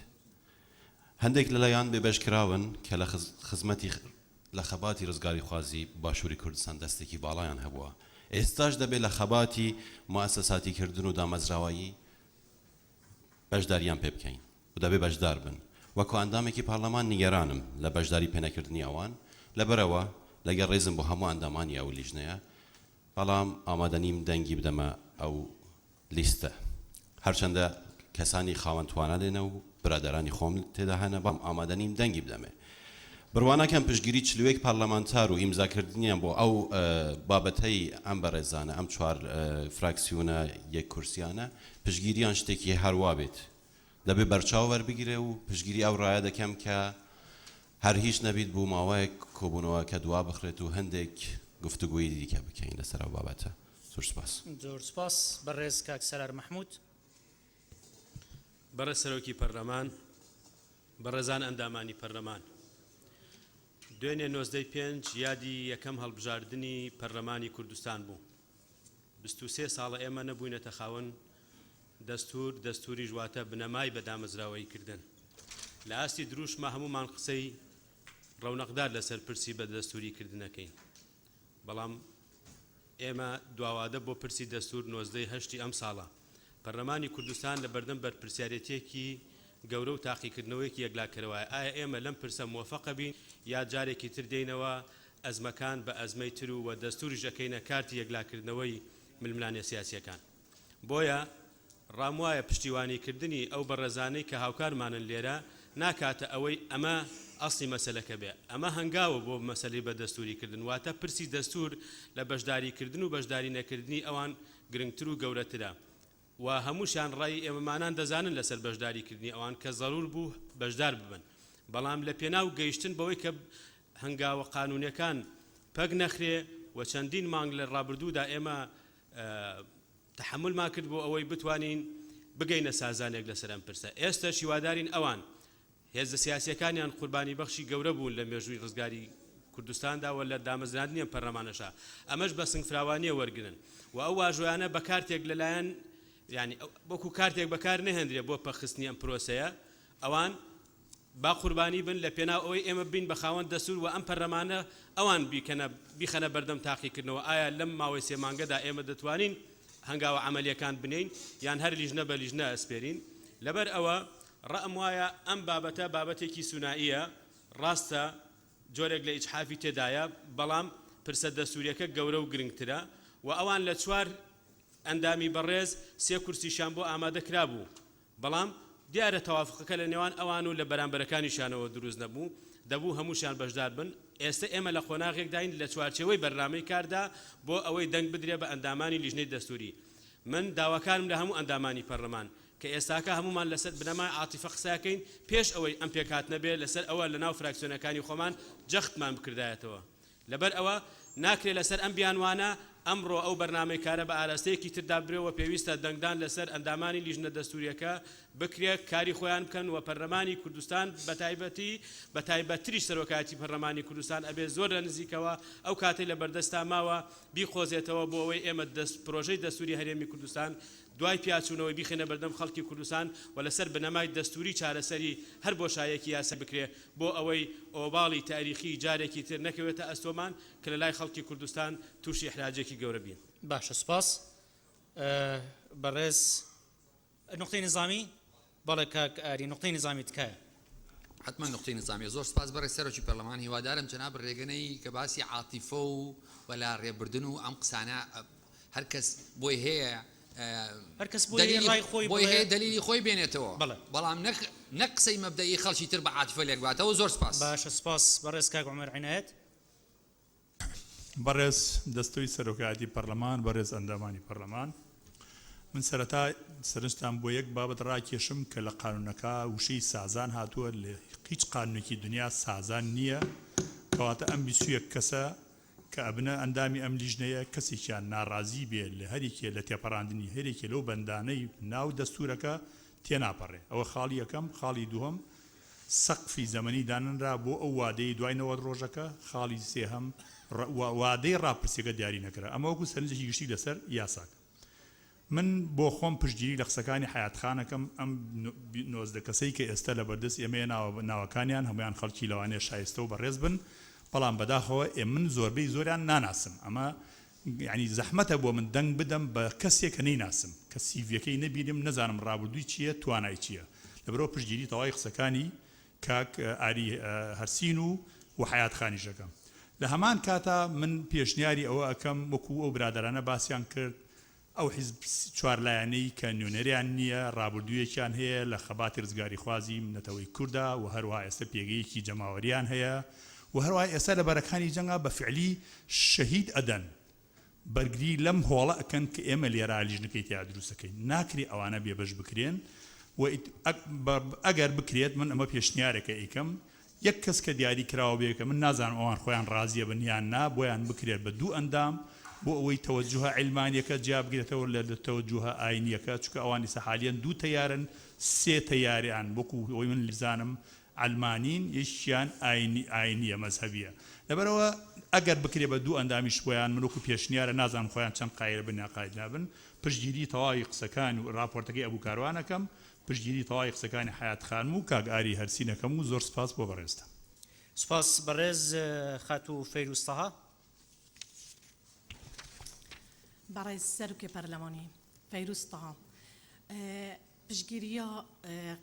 هەندێک لەلایان بێبەشکراون کە لە خزمەتی لە خەباتی ڕزگاریخوازی باشووری کوردستان دەستێکی باڵایان هەبووە، ئێستاش دەبێ لە خەباتی موئەسەساتیکردن و دامەزراوەیی بەشداریان پێ بکەین و دەبێ بەشدار بن. وەکو ئەندامێکی پارلەمان نیگەرانم لە بەشداری پێنەکردنی ئەوان، لەبەرئەوە لەگەڵ ڕێزم بۆ هەموو ئەندامانی ئەو لیژنەیە، بەڵام ئامادەنیم دەنگی بدەمە ئەو لیستە. هەرچەندە کەسانی خاوەن توانا لێنە و برادەرانی خۆم تێدا هەنە، بەڵام ئامادە نیم دەنگی بدەمێ. بڕوا ناکەم پشتگیری 41 پارلەمانتار و ئیمزاکردنیان بۆ ئەو بابەتەی ئەم بەڕێزانە، ئەم چوار فراکسیونە یەک کورسیانە، پشتگیریان شتێکی هەروا بێت. دەبێ بەرچاو وەربگیرێ و پشتگیری ئەو ڕایە دەکەم کە هەر هیچ نەبیت بو ماوەیەک کۆبونەوەکە دوا بخرێت و هەندێک گفتوگۆی دیکە بکەین لەسەر ئەو بابەتە. زۆر سوپاس. زۆر سوپاس بەڕێز کاک سەلار مەحمود. بەڕێز سەرۆکی پەرلەمان، بەڕێزان ئەندامانی پەرلەمان، دوێنێ نۆزدەی پێنج یادی یەکەم هەڵبژاردنی پەرلەمانی کوردستان بوو. 23 ساڵە ئێمە نەبووینەتە خاوەن دەستوور، دەستووریش واتە بنەمای بە دامەزراوەیی کردن. لە ئاستی درووشمە هەموومان قسەی ڕەونەقدار لەسەر پرسی بە دەستووری کردنەکەین. بەڵام ئێمە دواوادە بۆ پرسی دەستوور 19 ی هەشتی ئەمساڵە. پەرلەمانی کوردستان لە بەردەم بەرپرسیارێتییەکی گەورە و تاقیکردنەوەیەکی یەکلاکەرەوایە. ئایا ئێمە لەم پرسە موەفەقە بین یا جارێکی تر دێینەوە ئەزمەکان بە ئەزمەی تر و دەستووریش ئەکەینە کارتی یەکلاکردنەوەی ململانێ سیاسییەکان؟ بۆیە ڕاموایە پشتیوانی کردنی ئەو بەڕێزانەی کە هاوکارمانن لێرە ناکاتە ئەوەی ئەمە ئەسڵی مەسەلەکە بێ. ئەمە هەنگاوە بۆ مەسەلەی بە دەستووری کردن. واتە پرسی دەستوور لە بەشداری کردن و بەشداری نەکردنی ئەوان گرنگتر و گەورەترە و هەمووشیان ڕای ئێمەمانان دەزانن لەسەر بەشداری کردنی ئەوان کە زەروور بوو بەشدار ببن بەڵام لە پێناو گەیشتن بەوەی کە هەنگاوە قانوونیەکان پەک نەخرێ و چەندین مانگ لە ڕابردوودا ئێمە تەحەمولمان کرد بۆ ئەوەی بتوانین بگەینە سازانێک لەسەر ئەم پرسە. ئێستەش هیوادارین ئەوان، هێزە سیاسییەکانیان قوربانیبەخشی گەورە بوون لە مێژووی ڕزگاری کوردستاندا و لە دامەزراندنی ئەم پەرلەمانەشا ئەمەش بە سنگفراوانییە وەرگرن و ئەو واژۆیانە بە کارتێک لەلایەن یانی وەکو کارتێک بەکار نەهێندرێ بۆ پەکخستنی ئەم پرۆسەیە ئەوان با قوربانی بن لە پێناو ئەوەی ئێمە ببین بە خاوەن دەستور و ئەم پەرلەمانە ئەوان بیکەنە بیخەنە بەردەم تاقیکردنەوە ئایا لەم ماوەی سێ مانگەدا ئێمە دەتوانین هەنگاوە عەمەلیەکان بنێین یان هەر لیژنە بە لیژنە ئەسپێرین لەبەر ئەوە ڕەئم وایە ئەم بابەتە بابەتێکی سونائیە ڕاستە جۆرێک لە ئیجحافی تێدایە بەڵام پرسە دەستوریەکە گەورە و گرنگترە و ئەوان لە چوار ئەندامی بەڕێز سێ کورسیشیان بۆ ئامادە کرابوو بەڵام دیارە تەوافوقەکە لە نێوان ئەوان و لە بەرامبەرەکانیشیانەوە دروست نەبوو، دەبوو هەمووشیان بەشدار بن، ئێستە ئێمە لە قۆناغێکداین لە چوارچێوەی بەرنامەی کاردا بۆ ئەوەی دەنگ بدرێ بە ئەندامانی لیژنەی دەستووری. من داواکارم لە هەموو ئەندامانی پەرلەمان کە ئێستاکە هەموومان لەسەر بنەمای عاتیفە قسەکەین، پێش ئەوەی ئەم پێکهاتنە بێ لەسەر ئەوە لەناو فراکسیۆنەکانی خۆمان جەختمان بکردایەتەوە. لەبەر ئەوە ناکرێ لەسەر ئەم بیانوانە ئەمڕۆ ئەو بەرنامەی کارە بە ئاراستەیەکی تردا ببرێ و پێویستە دەنگدان لەسەر ئەندامانی لیژنە دەستوریەکە بکرێ کاری خۆیان بکەن و پەرلەمانی کوردستان بەتایبەتی بەتایبەتتریش سەرۆکایەتی پەرلەمانی کوردستان ئەبێ زۆر لە نزیکەوە ئەو کاتەی لە بەردەستا ماوە بیقۆزێتەوە بۆ ئەوەی ئێمە دەست پرۆژەی دەستوری هەرێمی کوردستان دوای پیاچوونەوەی بیخەینە بەردەم خەڵکی کوردستان و لەسەر بنەمای دەستوری چارەسەری هەر بۆشاییەکی یاسایی بکرێ بۆ ئەوەی ئۆباڵی تاریخی جارێکی تر نەکەوێتە ئەستۆمان کە لەلای خەڵکی کوردستان تووشی ئیحراجێکی گەورە بین. باشە سوپاس بەڕێز نوقتەی نیزامی بەڵێ کاک ئاری نوقتەی نیزامی تکایە. حەتمەن نوقتەی نیزامیە. زۆر سوپاس بەڕێز سەرۆکی پەرلەمان هیوادارم جەنابت رێگە نەی کە باسی عاتیفە و بەلاڕێبردن و ئەم قسانە هەر کەس بۆی هەیە هەر کەس بۆی هەیە ڕای خۆی بۆی هەیە دەلیلی خۆی بێنێتەوە بەڵام نەک نەک قسەی مەبدەئی خەڵکی تر بە عاتیفە لێک باتەوە زۆر سپاس. باشە سپاس بەڕێز کاک عومەر عینایەت. بەڕێز دەستەی سەرۆکایەتی پەرلەمان، بەڕێز ئەندامانی پەرلەمان. من سەرەتا سەرنجتان بۆ یەک بابەت ڕاکێشم کە لە قانونەکە وشەی سازان هاتووە لە هیچ قانونێکی دنیا سازان نییە کەواتە ئەم 21 کەسە کە ئەبنە ئەندامی ئەم لیژنەیە کەسێکیان ناڕازی بێ لە هەریەکێ لە تێپەڕاندنی هەریەکێ لەو بەندانەی ناو دەستورەکە تێناپەڕێ ئەوە خاڵی یەکەم خاڵی دووهەم سەقفی زەمەنی دانەنرا بۆ ئەو وادەی دوای 90 ڕۆژەکە خاڵی سێهەم وادەی ڕاپرسیەکە دیاری نەکرا ئەمە وەکو سەرنجێکی گشتی لەسەر یاساکە. من بۆ خۆم پشتگیری لە قسەکانی حەیات خان ئەکەم، ئەم 19 کەسەی کە ئێستا لە بەردەست ئێمەیە ناوەکانیان هەموویان خەڵکی لەوانەیە شایستە و بەڕێز بن، بەڵام بەداخەوە ئێ من زۆربەی زۆریان ناناسم، ئەمە یانی زەحمەتە بۆ من دەنگ بدەم بە کەسێک کە نەیناسم، کە سیڤیەکەی نەبینم، نەزانم ڕابردووی چییە، توانای چییە، لەبەرئەوە پشتگیری تەواوی قسەکانی کاک ئاری هەرسین و و حەیات خانیش ئەکەم. لە هەمان کاتا من پێشنیاری ئەوە ئەکەم وەکو ئەو برادەرانە باسیان کرد ئەو حیزب چوارلایەنەی کە نوێنەریان نییە ڕابردوویەکیان هەیە لە خەباتی ڕزگاریخوازی نەتەوەی کوردا و هەروەها ئێستا پێگەیەکی جەماوەریان هەیە و هەروەها ئێستا لە بەرەکانی جەنگا بە فعلی شەهید ئەدەن بەرگری لەم هۆڵە ئەکەن کە ئێمە لێرە لیژنەکەی تیا دروست ئەکەین ناکرێ ئەوانە بێبەش بکرێن و ئەگەر بکرێت من ئەمە پێشنیارێکە ئەیکەم یەک کەس کە دیاری کراوە بێ کە من نازانم ئەوان خۆیان ڕازیە بن یان نا بۆیان بکرێت بە دوو ئەندام بۆ ئەوەی تەوەجوهە عیلمانیەکە جیا بگرێتەوە لە تەوەجوهە ئاینیەکە چونکە ئەوان ئیستا حالیەن دوو تەیارن سێ تەیاریان وەکو ئەوەی من بزانم عەلمانین یەکیان ئاینی ئاینیە مەزهەبیە لەبەرئەوە ئەگەر بکرێ بە دوو ئەندامیش بۆیان من وەکو پێشنیارە نازانم خۆیان چەند قایل بن یا قایل نابن پشتگیری تەواوی قسەکان و ڕاپۆرتەکەی ئەبو کاروان ئەکەم پشتگیری تەواوی قسەکانی حەیات خانم و کاک ئاری هەرسین ئەکەم و زۆر سپاس بۆ بەڕێزتان. سپاس بەڕێز خاتوو فەیروز تەها. بەڕێز سەرۆکی پەرلەمانی فەیروز تەها. پشتگیرییا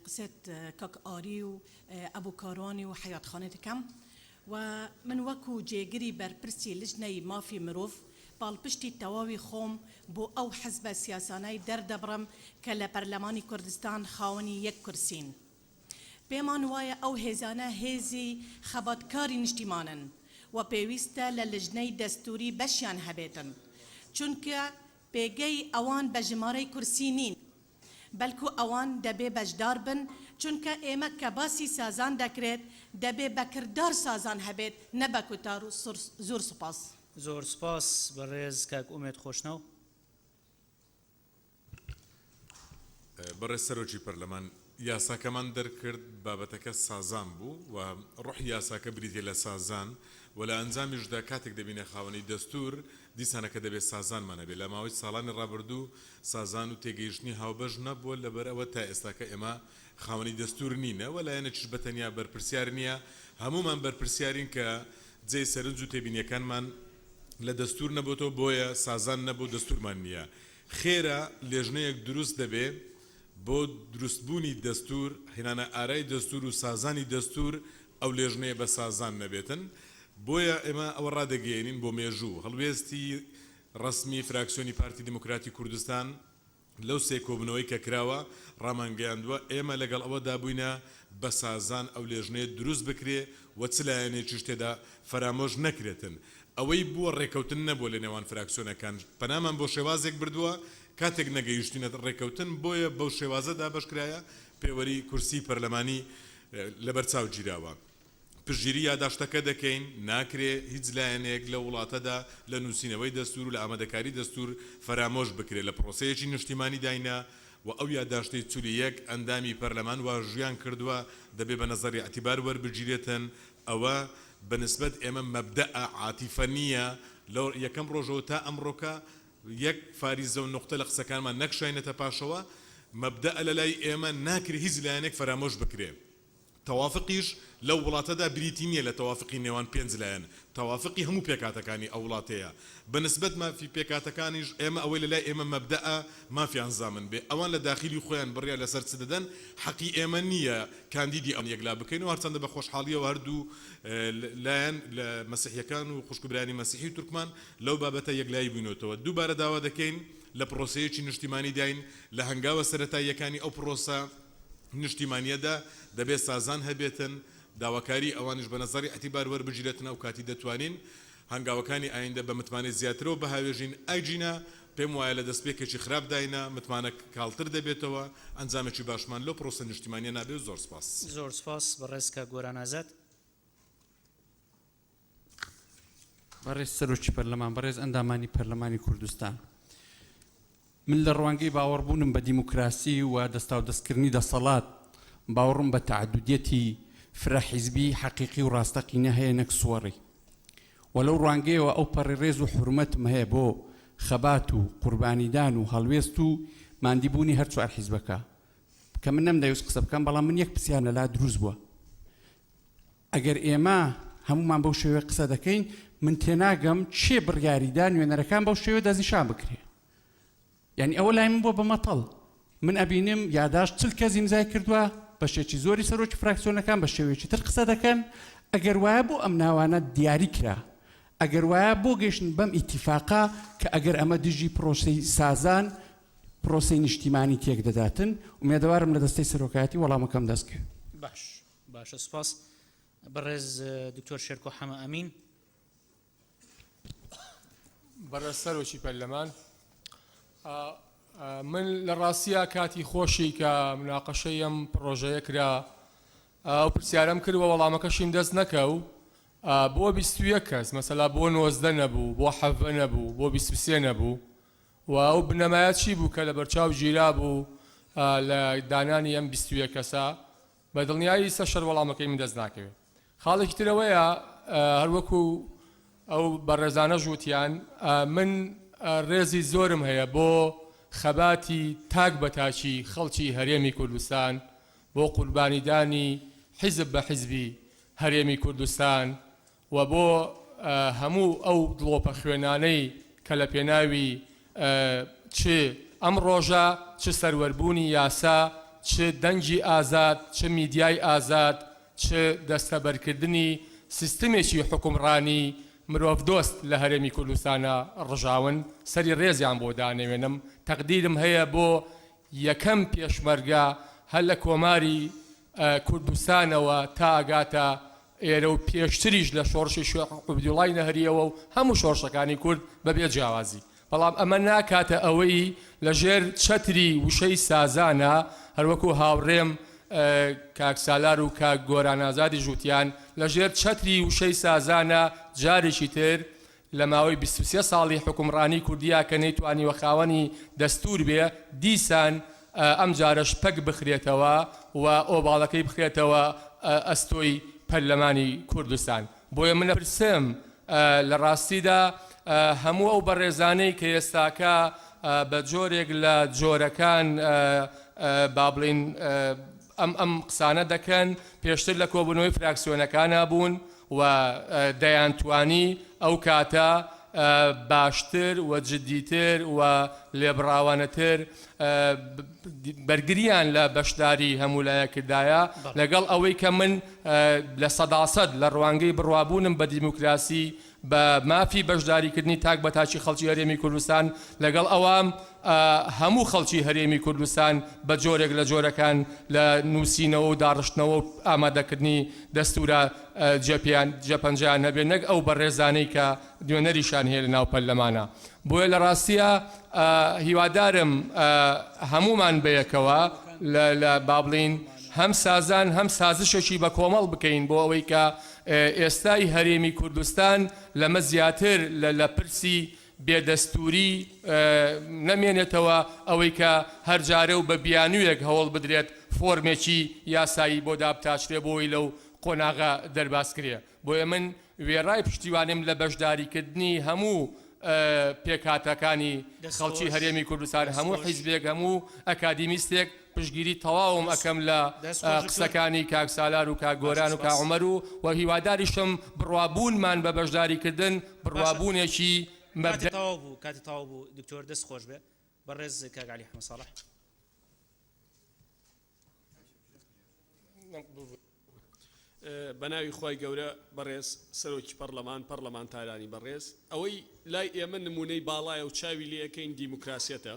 قسەت کاک ئاری و ئەبو کاروانی و حەیات خانی دەکەم و من وەکو جێگری بەرپرسی لجنەی مافی مرۆڤ پاڵپشتی تەواوی خۆم بۆ ئەو حزبە سیاسانەی دەردەبڕم کە لە پەرلەمانی کوردستان خاوەنی یەک کورسین. پێمان وایە ئەو هێزانە هێزی خەباتکاری نیشتیمانن و پێویستە لە لجنەی دەستوری بەشیان هەبێتن چونکە پێگەی ئەوان بە ژمارەی کورسی نین، بەلکو ئەوان دەبێ بەشدار بن، چونکە ئێمە کە باسی سازان دەکرێت، دەبێ بە کردار سازان هەبێت نە بە کوتار و زۆر سوپاس. زۆر سوپاس بەڕێز کاک ئومێد خۆشناو. بەڕێز سەرۆکی پەرلەمان، یاساکەمان دەرکرد، بابەتەکە سازان بوو و ڕۆحی یاساکە بریتیە لە سازان و لە ئەنجامیشدا کاتێک دەبینە خاوەنی دەستوور، دیسانەکە دەبێت سازانمان هەبێت. لە ماوەی ساڵانی ڕابردوو سازان و تێگەیشتنی هاوبەش نەبووە، لەبەرئەوە تا ئێستاکە ئێمە خاوەنی دەستوور نینە و لایەنێکیش بە تەنیا بەرپرسیار نییە، هەموومان بەرپرسیارین کە جێی سەرنج و تێبینییەکانمان لە دەستوور نەبۆتەوە، بۆیە سازان نەبوو دەستوورمان نییە. خێرا لێژنەیەک دروست دەبێ بۆ دروستبوونی دەستوور، هێنانە ئارای دەستوور و سازانی دەستوور، ئەو لێژنەیە بە سازان نەبێتن. بۆیە ئێمە ئەوە ڕادەگەیەنین بۆ مێژوو، هەڵوێستی ڕەسمی فراکسیۆنی پارتی دیموکراتی کوردستان لەو سێ کۆبوونەوەی کە کراوە ڕامانگەیاندووە، ئێمە لەگەڵ ئەوەدا بووینە بە سازان ئەو لێژنەیە دروست بکرێ و چ لایەنێکیش تێدا فەرامۆش نەکرێتن. ئەوەی بووە ڕێکەوتن نەبووە لە نێوان فراکسیۆنەکان، پەنامان بۆ شێوازێک بردووە، کاتێک نەگەیشتینە ڕێکەوتن، بۆیە بەو شێوازە دابەشکرایە، پێوەری کورسیی پەرلەمانی لەبەرچاو گیراوە. پشتگیری یاداشتەکە دەکەین، ناکرێ هیچ لایەنێک لەو وڵاتەدا لە نووسینەوەی دەستوور و لە ئامادەکاری دەستوور فەرامۆش بکرێ، لە پرۆسەیەکی نیشتیمانیداینە و ئەو یاداشتەی 41 ئەندامی پەرلەمان واژوویان کردووە دەبێ بە نەزەری ئیعتیبار وەربگیرێتن، ئەوە بە نسبەت ئێمە مەبدەئە، عاتیفە نییە، لە یەکەم ڕۆژەوە تا ئەمڕۆکە یەک فاریزە و نوقتە لە قسەکانمان نەکشاینەتە پاشەوە، مەبدەئە لە لای ئێمە ناکرێ هیچ لایەنێک فەرامۆش بکرێ. تەوافقیش لەو وڵاتەدا بریتی نییە لە تەوافقی نێوان پێنج لایەن، تەوافقی هەموو پێکهاتەکانی ئەو وڵاتەیە. بە نسبەت مافی پێکهاتەکانیش ئێمە ئەوەی لە لای ئێمە مەبدەئە مافیان زامن بێ. ئەوان لە داخیلی خۆیان بڕیار لەسەر چ دەدەن حەقی ئێمە نییە کاندیدی ئەوان یەکلا بکەینەوە هەرچەندە بە خۆشحاڵییەوە هەردوو لایەن لە مەسیحییەکان و خوشک و برایانی مەسیحی و تورکمان لەو بابەتە یەکلایی بووینەتەوە. دووبارە داوا دەکەین لە پرۆسەیەکی نیشتیمانیداین لە هەنگاوە سەرەتاییەکانی ئەو پرۆسە نیشتیمانیەدا دەبێت سازان هەبێتن، داواکاری ئەوانیش بە نەزەڕی ئیعتیبار وەربگیرێتن ئەو کاتی دەتوانین هەنگاوەکانی ئایندە بە متمانەی زیاترەوە بهاوێژین ئەگینا. پێم وایە لە دەستپێکێکی خراپ داینە، متمانە کاڵتر دەبێتەوە، ئەنجامێکی باشمان لەو پرۆسە نیشتیمانیە نابێ و زۆر سپاس. زۆر سپاس بەڕێز کاک گۆران ئازاد. بەڕێز سەرۆکی پەرلەمان، بەڕێز ئەندامانی پەرلەمانی کوردستان، من لە ڕوانگەی باوەڕبوونم بە دیموکراسی و دەستاودەستکردنی دەسەڵات، باوەڕم بە تەعەدودیەتی فرە حیزبی حەقیقی و ڕاستەقینە هەیە نەک سوەڕی و لەو ڕوانگەیەوە ئەوپەڕی ڕێز و حورمەتم هەیە بۆ خەبات و قوربانیدان و هەڵوێست و ماندیبوونی هەر چوار حیزبەکە کە من نەمدەویست قسە بکەم بەڵام من یەک پرسیارم لەلا دروست بووە ئەگەر ئێمە هەموومان بەو شێوەیە قسە دەکەین من تێناگەم کێ بڕیاریدا نوێنەرەکان بەو شێوەیە دەستنیشان بکرێ یانی ئەوە لای من بووە بە مەتەڵ. من ئەبینم یاداشت 40 کەس ئیمزای کردووە، بەشێکی زۆری سەرۆکی فراکسیۆنەکان بە شێوەیەکی تر قسە دەکەن، ئەگەر وایە بۆ ئەم ناوانە دیاری کرا؟ ئەگەر وایە بۆ گەیشتن بەم ئیتیفاقە کە ئەگەر ئەمە دژی پرۆسەی سازان، پرۆسەی نیشتیمانی تێک دەداتن؟ ئومێدەوارم لە دەستەی سەرۆکایەتی وەڵامەکەم دەست کەوێ. باش باشە سوپاس بەڕێز دکتۆر شێرکۆ حەمە ئەمین. بەڕێز سەرۆکی پەرلەمان، من لە ڕاستیا کاتی خۆشی کە مناقەشەی ئەم پڕۆژەیە کرا ئەو پرسیارەم کرد و وەڵامەکەشیم دەست نەکەو بۆ 21 کەس مەسەلا بۆ 19 نەبوو بۆ حەڤە نەبوو بۆ 23 نەبوو و ئەو بنەمایە چی بوو کە لەبەرچاو گیرا بوو لە دانانی ئەم 21 کەسە بە دڵنیایی ئیستا شەر وەڵامەکەی من دەست ناکەوێت. خاڵێکی تر ئەوەیە هەروەکو ئەو بەڕێزانەش وتیان من ڕێزی زۆرم هەیە بۆ خەباتی تاک بە تاکی خەڵکی هەرێمی کوردستان بۆ قوربانیدانی حیزب بە حیزبی هەرێمی کوردستان و بۆ هەموو ئەو دڵۆپە خوێنانەی کە لە پێناوی چ ئەم ڕۆژە، چ سەروەربوونی یاسا، چ دەنگی ئازاد، چ میدیای ئازاد، چ دەستەبەرکردنی سیستمێکی حوکمڕانی مرۆڤدۆست لە هەرێمی کوردستانا ڕژاون، سەری ڕێزیان بۆ دانەوێنم، تەقدیرم هەیە بۆ یەکەم پێشمەرگە هەر لە کۆماری کوردستانەوە تا ئەگاتە ئێرە و پێشتریش لە شۆڕشی شێخ عوبدوڵای نەهریەوە و هەموو شۆڕشەکانی کورد بە بێ جیاوازی. بەڵام ئەمە ناکاتە ئەوەی لە ژێر چەتری وشەی سازانا هەروەکو هاوڕێم کاک سالار و کاک گۆران ئازادیش وتیان لە ژێر چەتری وشەی سازانا جارێکی تر لە ماوەی 23 ساڵی حوکمڕانی کوردیا کە نەیتوانیوە خاوەنی دەستور بێ دیسان ئەمجارەش پەک بخرێتەوە و ئۆباڵەکەی بخرێتەوە ئەستۆی پەرلەمانی کوردستان. بۆیە من ئەپرسم لە ڕاستیدا هەموو ئەو بەڕێزانەی کە ئێستاکە بە جۆرێک لە جۆرەکان با بڵێین ئەم ئەم قسانە دەکەن پێشتر لە کۆبوونەوەی فراکسیۆنەکانا بوون و دەیانتوانی ئەو کاتە باشتر و جدیتر و لێبڕاوانەتر بەرگریان لە بەشداری هەموو لایەک کردایە، لەگەڵ ئەوەی کە من 100% لە ڕوانگەی بڕوابوونم بە دیموکراسی بە مافی بەشداریکردنی تاک بە تاکی خەڵکی هەرێمی کوردستان، لەگەڵ ئەوام هەموو خەڵکی هەرێمی کوردستان بە جۆرێک لە جۆرەکان لە نووسینەوە و داڕشتنەوە و ئامادەکردنی دەستوورا جێ پێیان جێ پەنجەیان هەبێ نەک ئەو بەڕێزانەی کە نوێنەریشان هەیە لە ناو پەرلەمانا. بۆیە لە ڕاستیا هیوادارم هەموومان بەیەکەوە لە لە با بڵێین هەم سازان هەم سازشێکی بە کۆمەڵ بکەین بۆ ئەوەی کە ئێستای هەرێمی کوردستان لەمە زیاتر لە لە پرسی بێ دەستووری نەمێنێتەوە، ئەوەی کە هەر جارە و بە بیانوویەک هەوڵ بدرێت فۆرمێکی یاسایی بۆ دابتاشرێ بۆی لەو قۆناغە دەرباز کرێ. بۆیە من وێڕای پشتیوانیم لە بەشداریکردنی هەموو پێکهاتەکانی خەڵکی هەرێمی کوردستان، هەموو حیزبێک، هەموو ئەکادیمیستێک، پشتگیری تەواوم ئەکەم لە قسەکانی کاک سالار و کاک گۆران و کاک عومەر و و هیواداریشم بڕوابوونمان بە بەشداریکردن بڕوابوونێکی کاتی تەواو بوو کاتی تەواو بوو دکتۆر دەست خۆش بێ بەڕێز کاک عەلی حەمە ساڵح. بەناوی خوای گەورە بەڕێز سەرۆکی پەڕلەمان پەڕلەمانتارانی بەڕێز ئەوەی لای ئێمە نمونەی باڵایە و چاوی لێ ئەکەین دیموکراسیەتە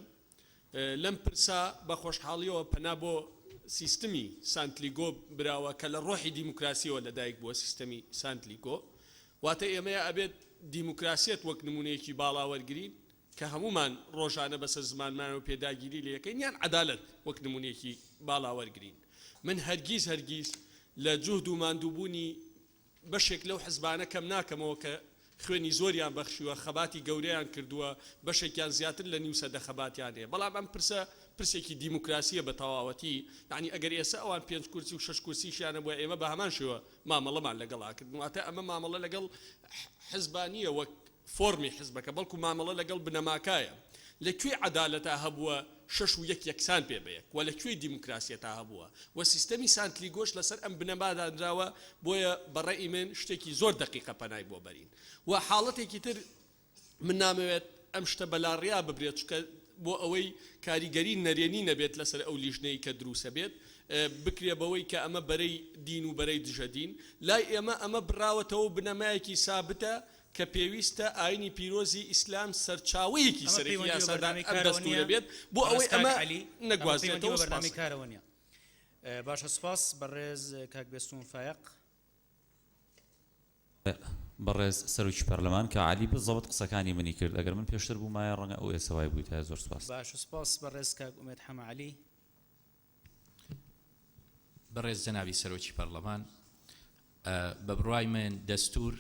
لەم پرسە بە خۆشحاڵیەوە پەنا بۆ سیستمی سانتلیگۆ براوە کە لە ڕۆحی دیموکراسیەوە لەدایک بووە سیستەمی سانتلیگۆ واتە ئێمەیە ئەبێت دیموکراسیەت وەک نمونەیەکی باڵا وەرگرین. کە هەموومان ڕۆژانە بەسەر زمانمانەوە پێداگیری لێ ئەکەین یان عەدالەت وەک نموونەیەکی باڵا وەرگرین. من هەرگیز هەرگیز لە جوهد و ماندووبوونی بەشێک لەو حزبانە کەم ناکەمەوە کە خوێنی زۆریان بەخشیوە، خەباتی گەورەیان کردووە، بەشێکیان زیاتر لە نیو سەدە خەباتیان هەیە، بەڵام ئەم پرسە پرسێکی دیموکراسییە بە تەواوەتی، یەعنی ئەگەر ئێستا ئەوان پێنج کورسی و شەش کورسیشیان هەبوایە ئێمە بە هەمان شێوە مامەڵەمان لەگەڵ ئەکردن، واتە ئەمە مامەڵە لەگەڵ حزبا نییە وەک فۆرمی حزبەکە، بەڵکو مامەڵە لەگەڵ بنەماکایە. لە کوێی عەدالەتا هەبووە شەش و یەک یەکسان پێ بە یەک و لە کوێی دیموکراسیەتا هەبووە و سیستەمی سانتلیگۆش لەسەر ئەم بنەما دانراوە، بۆیە بە ڕەئی من شتێکی زۆر دەقیقە پەنای بۆ بەرین و حاڵەتێکی تر من نامەوێت ئەم شتە بەلاڕیا ببرێت چونکە بۆ ئەوەی کاریگەری نەرێنی نەبێت لەسەر ئەو لیژنەی کە دروسەبێت بکرێ بەوەی کە ئەمە بەرەی دین و بەرەی دژە دین لای ئێمە ئەمە بڕاوەتەوە و بنەمایەکی سابتە کە پێویستە ئاینی پیرۆزی ئیسلام سەرچاوەیەکی ئەمە سەرەکی پەیوەندی بە یاسادان بەرنامەی ئەم کارەوە دەستورە نییە بێت بۆ بەڕێز ئەوەی کاک ئەمە عەلی ئەمە پەیوەندی بە نەگوازرێتەوە سپاس. بەرنامەی کارەوە نییە باشە سپاس بەڕێز کاک بێستوون فایەق. بەڕێز سەرۆکی پەرلەمان کاک عەلی بزەبت قسەکانی منی کرد ئەگەر من پێشتر بوومایە ڕەنگە ئەو ئێستا وای بوویتایە زۆر سپاس. باشە سپاس بەڕێز کاک ئومێد حەمە عەلی. بەڕێز جەنابی سەرۆکی پەرلەمان، بە بڕوای من دەستوور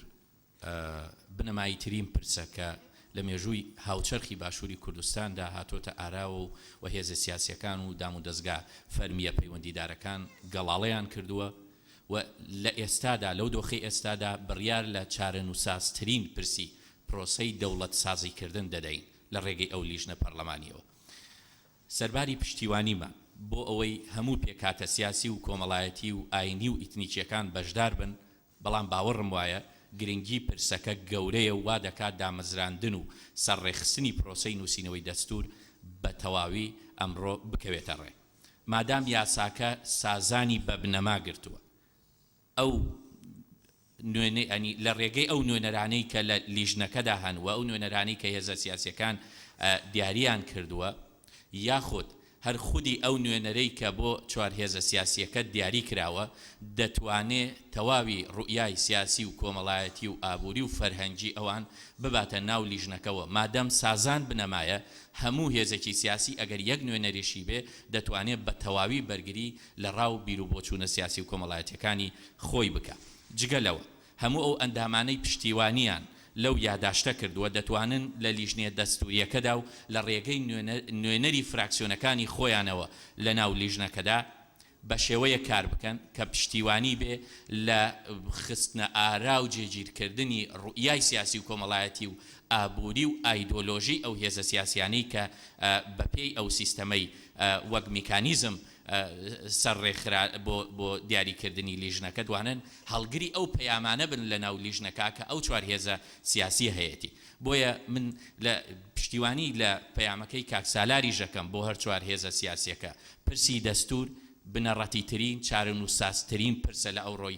بنەماییترین پرسە کە لە مێژووی هاوچەرخی باشووری کوردستاندا هاتۆتە ئاراوە و و هێزە سیاسییەکان و دامودەزگا فەرمییە پەیوەندیدارەکان گەڵاڵەیان کردووە و لە ئێستادا لەو دۆخەی ئێستادا بڕیار لە چارەنووسسازترین پرسی پرۆسەی دەوڵەتسازیکردن دەدەین لە ڕێگەی ئەو لیژنە پەرلەمانییەوە. سەرباری پشتیوانیمان بۆ ئەوەی هەموو پێکهاتە سیاسی و کۆمەڵایەتی و ئاینی و ئیتنیکییەکان بەشدار بن، بەڵام باوەڕم وایە گرنگی پرسەکە گەورەیە و وا دەکات دامەزراندن و سەرڕێکخستنی پرۆسەی نووسینەوەی دەستوور بە تەواوی ئەمڕۆ بکەوێتە ڕێ مادام یاساکە سازانی بە بنەما گرتووە. ئەو نوێنەری لە ڕێگەی ئەو نوێنەرانەی کە لە لیژنەکەدا هەن و ئەو نوێنەرانەی کە هێزە سیاسییەکان دیارییان کردووە یاخود هەر خودی ئەو نوێنەرەی کە بۆ چوار هێزە سیاسییەکە دیاری کراوە دەتوانێ تەواوی ڕوئیای سیاسی و کۆمەڵایەتی و ئابووری و فەرهەنگی ئەوان بباتە ناو لیژنەکەوە مادەم سازان بنەمایە هەموو هێزێکی سیاسی ئەگەر یەک نوێنەریشی بێ دەتوانێ بە تەواوی بەرگری لە ڕا و بیروبۆچوونە سیاسی و کۆمەڵایەتیەکانی خۆی بکا. جگە لەوە، هەموو ئەو ئەندامانەی پشتیوانیان لەو یاداشتە کردووە، دەتوانن لە لیژنە دەستووریەکەدا و لە ڕێگەی نوێنەری فراکسیۆنەکانی خۆیانەوە لە ناو لیژنەکەدا بە شێوەیەک کار بکەن کە پشتیوانی بێ لە خستنە ئارا و جێگیرکردنی ڕوئیای سیاسی و کۆمەڵایەتی و ئابووری و ئایدۆلۆژی ئەو هێزە سیاسیانەی کە بە پێی ئەو سیستەمەی وەک میکانیزم سەر ڕێکخرا بۆ بۆ دیاریکردنی لیژنەکە دوانن هەڵگری ئەو پەیامانە بن لە ناو لیژنەکە کە ئەو چوار هێزە سیاسیە هەیەتی بۆیە من لە پشتیوانی لە پەیامەکەی کاک سالاریش دەکەم بۆ هەر چوار هێزە سیاسیەکە پرسی دەستور بنەڕەتیترین چارەنووسسازترین پرسە لە ئەوڕۆی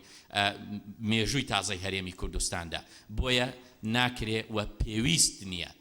مێژووی تازەی هەرێمی کوردستاندا بۆیە ناکرێ و پێویست نیە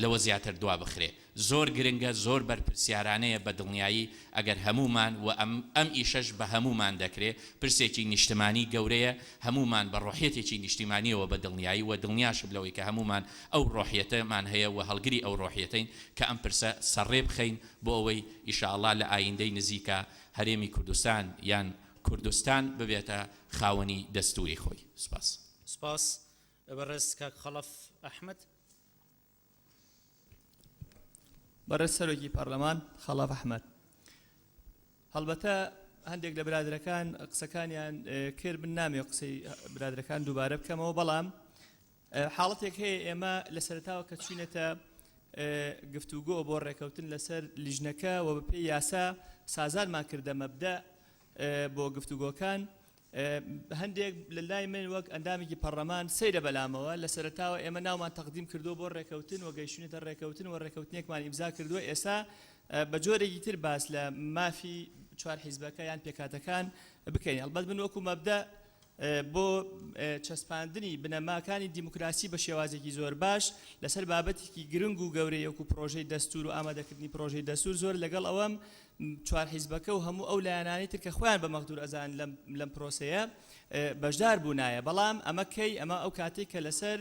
لەوە زیاتر دوا بخرێ زۆر گرنگە زۆر بەرپرسیارانەیە بە دڵنیایی ئەگەر هەموومان و ئەم ئەم ئیشەش بە هەموومان دەکرێ پرسێکی نیشتمانی گەورەیە هەموومان بە ڕۆحیەتێکی نیشتیمانیەوە بە دڵنیایی و دڵنیاشم لەوەی کە هەموومان ئەو ڕۆحیەتەمان هەیە و هەڵگری ئەو ڕۆحیەتەین کە ئەم پرسە سەرڕێ بخەین بۆ ئەوەی ئیشاڵا لە ئایندەی نزیکا هەرێمی کوردستان یان کوردستان ببێتە خاوەنی دەستوری خۆی. سوپاس. سوپاس بەڕێز کاک خەڵەف ئەحمەد. بەڕێز سەرۆکی پەڕلەمان خەڵەف ئەحمەد، هەڵبەتە هەندێک لە برادرەکان قسەکانیان کرد، من نامەوێت قسەی برادرەکان دووبارە بکەمەوە، بەڵام حاڵەتێک هەیە ئێمە لە سەرەتاوە کە چوینەتە گفتوگۆ بۆ ڕێکەوتن لەسەر لیژنەکە و بەپێی یاسا سازانمان کردە مەبدە بۆ گفتوگۆکان، هەندێک لە لای من وەک ئەندامێکی پەڕلەمان سەیرە بەلامەوە لە سەرەتاوە ئێمە ناومان تەقدیم کردووە بۆ ڕێکەوتن و گەیشتوینەتە ڕێکەوتن و ڕێکەوتنێکمان ئیمزا کردووە ئێستا بە جۆرێکی تر باس لە مافی چوار حیزبەکە یان پێکهاتەکان بکەین هەڵبەت من وەکو مەبدە بۆ چەسپاندنی بنەماکانی دیموکراسی بە شێوازێکی زۆر باش لەسەر بابەتێکی گرنگ و گەورەی وەکو پرۆژەی دەستور و ئامادەکردنی پرۆژەی دەستور زۆر لەگەڵ ئەوەم چوار حیزبەکە و هەموو ئەو لایەنانەی تر کە خۆیان بە مەغدور ئەزانن لەم لەم پرۆسەیە بەشدار بوونایە بەڵام ئەمە کەی ئەمە ئەو کاتێک کە لەسەر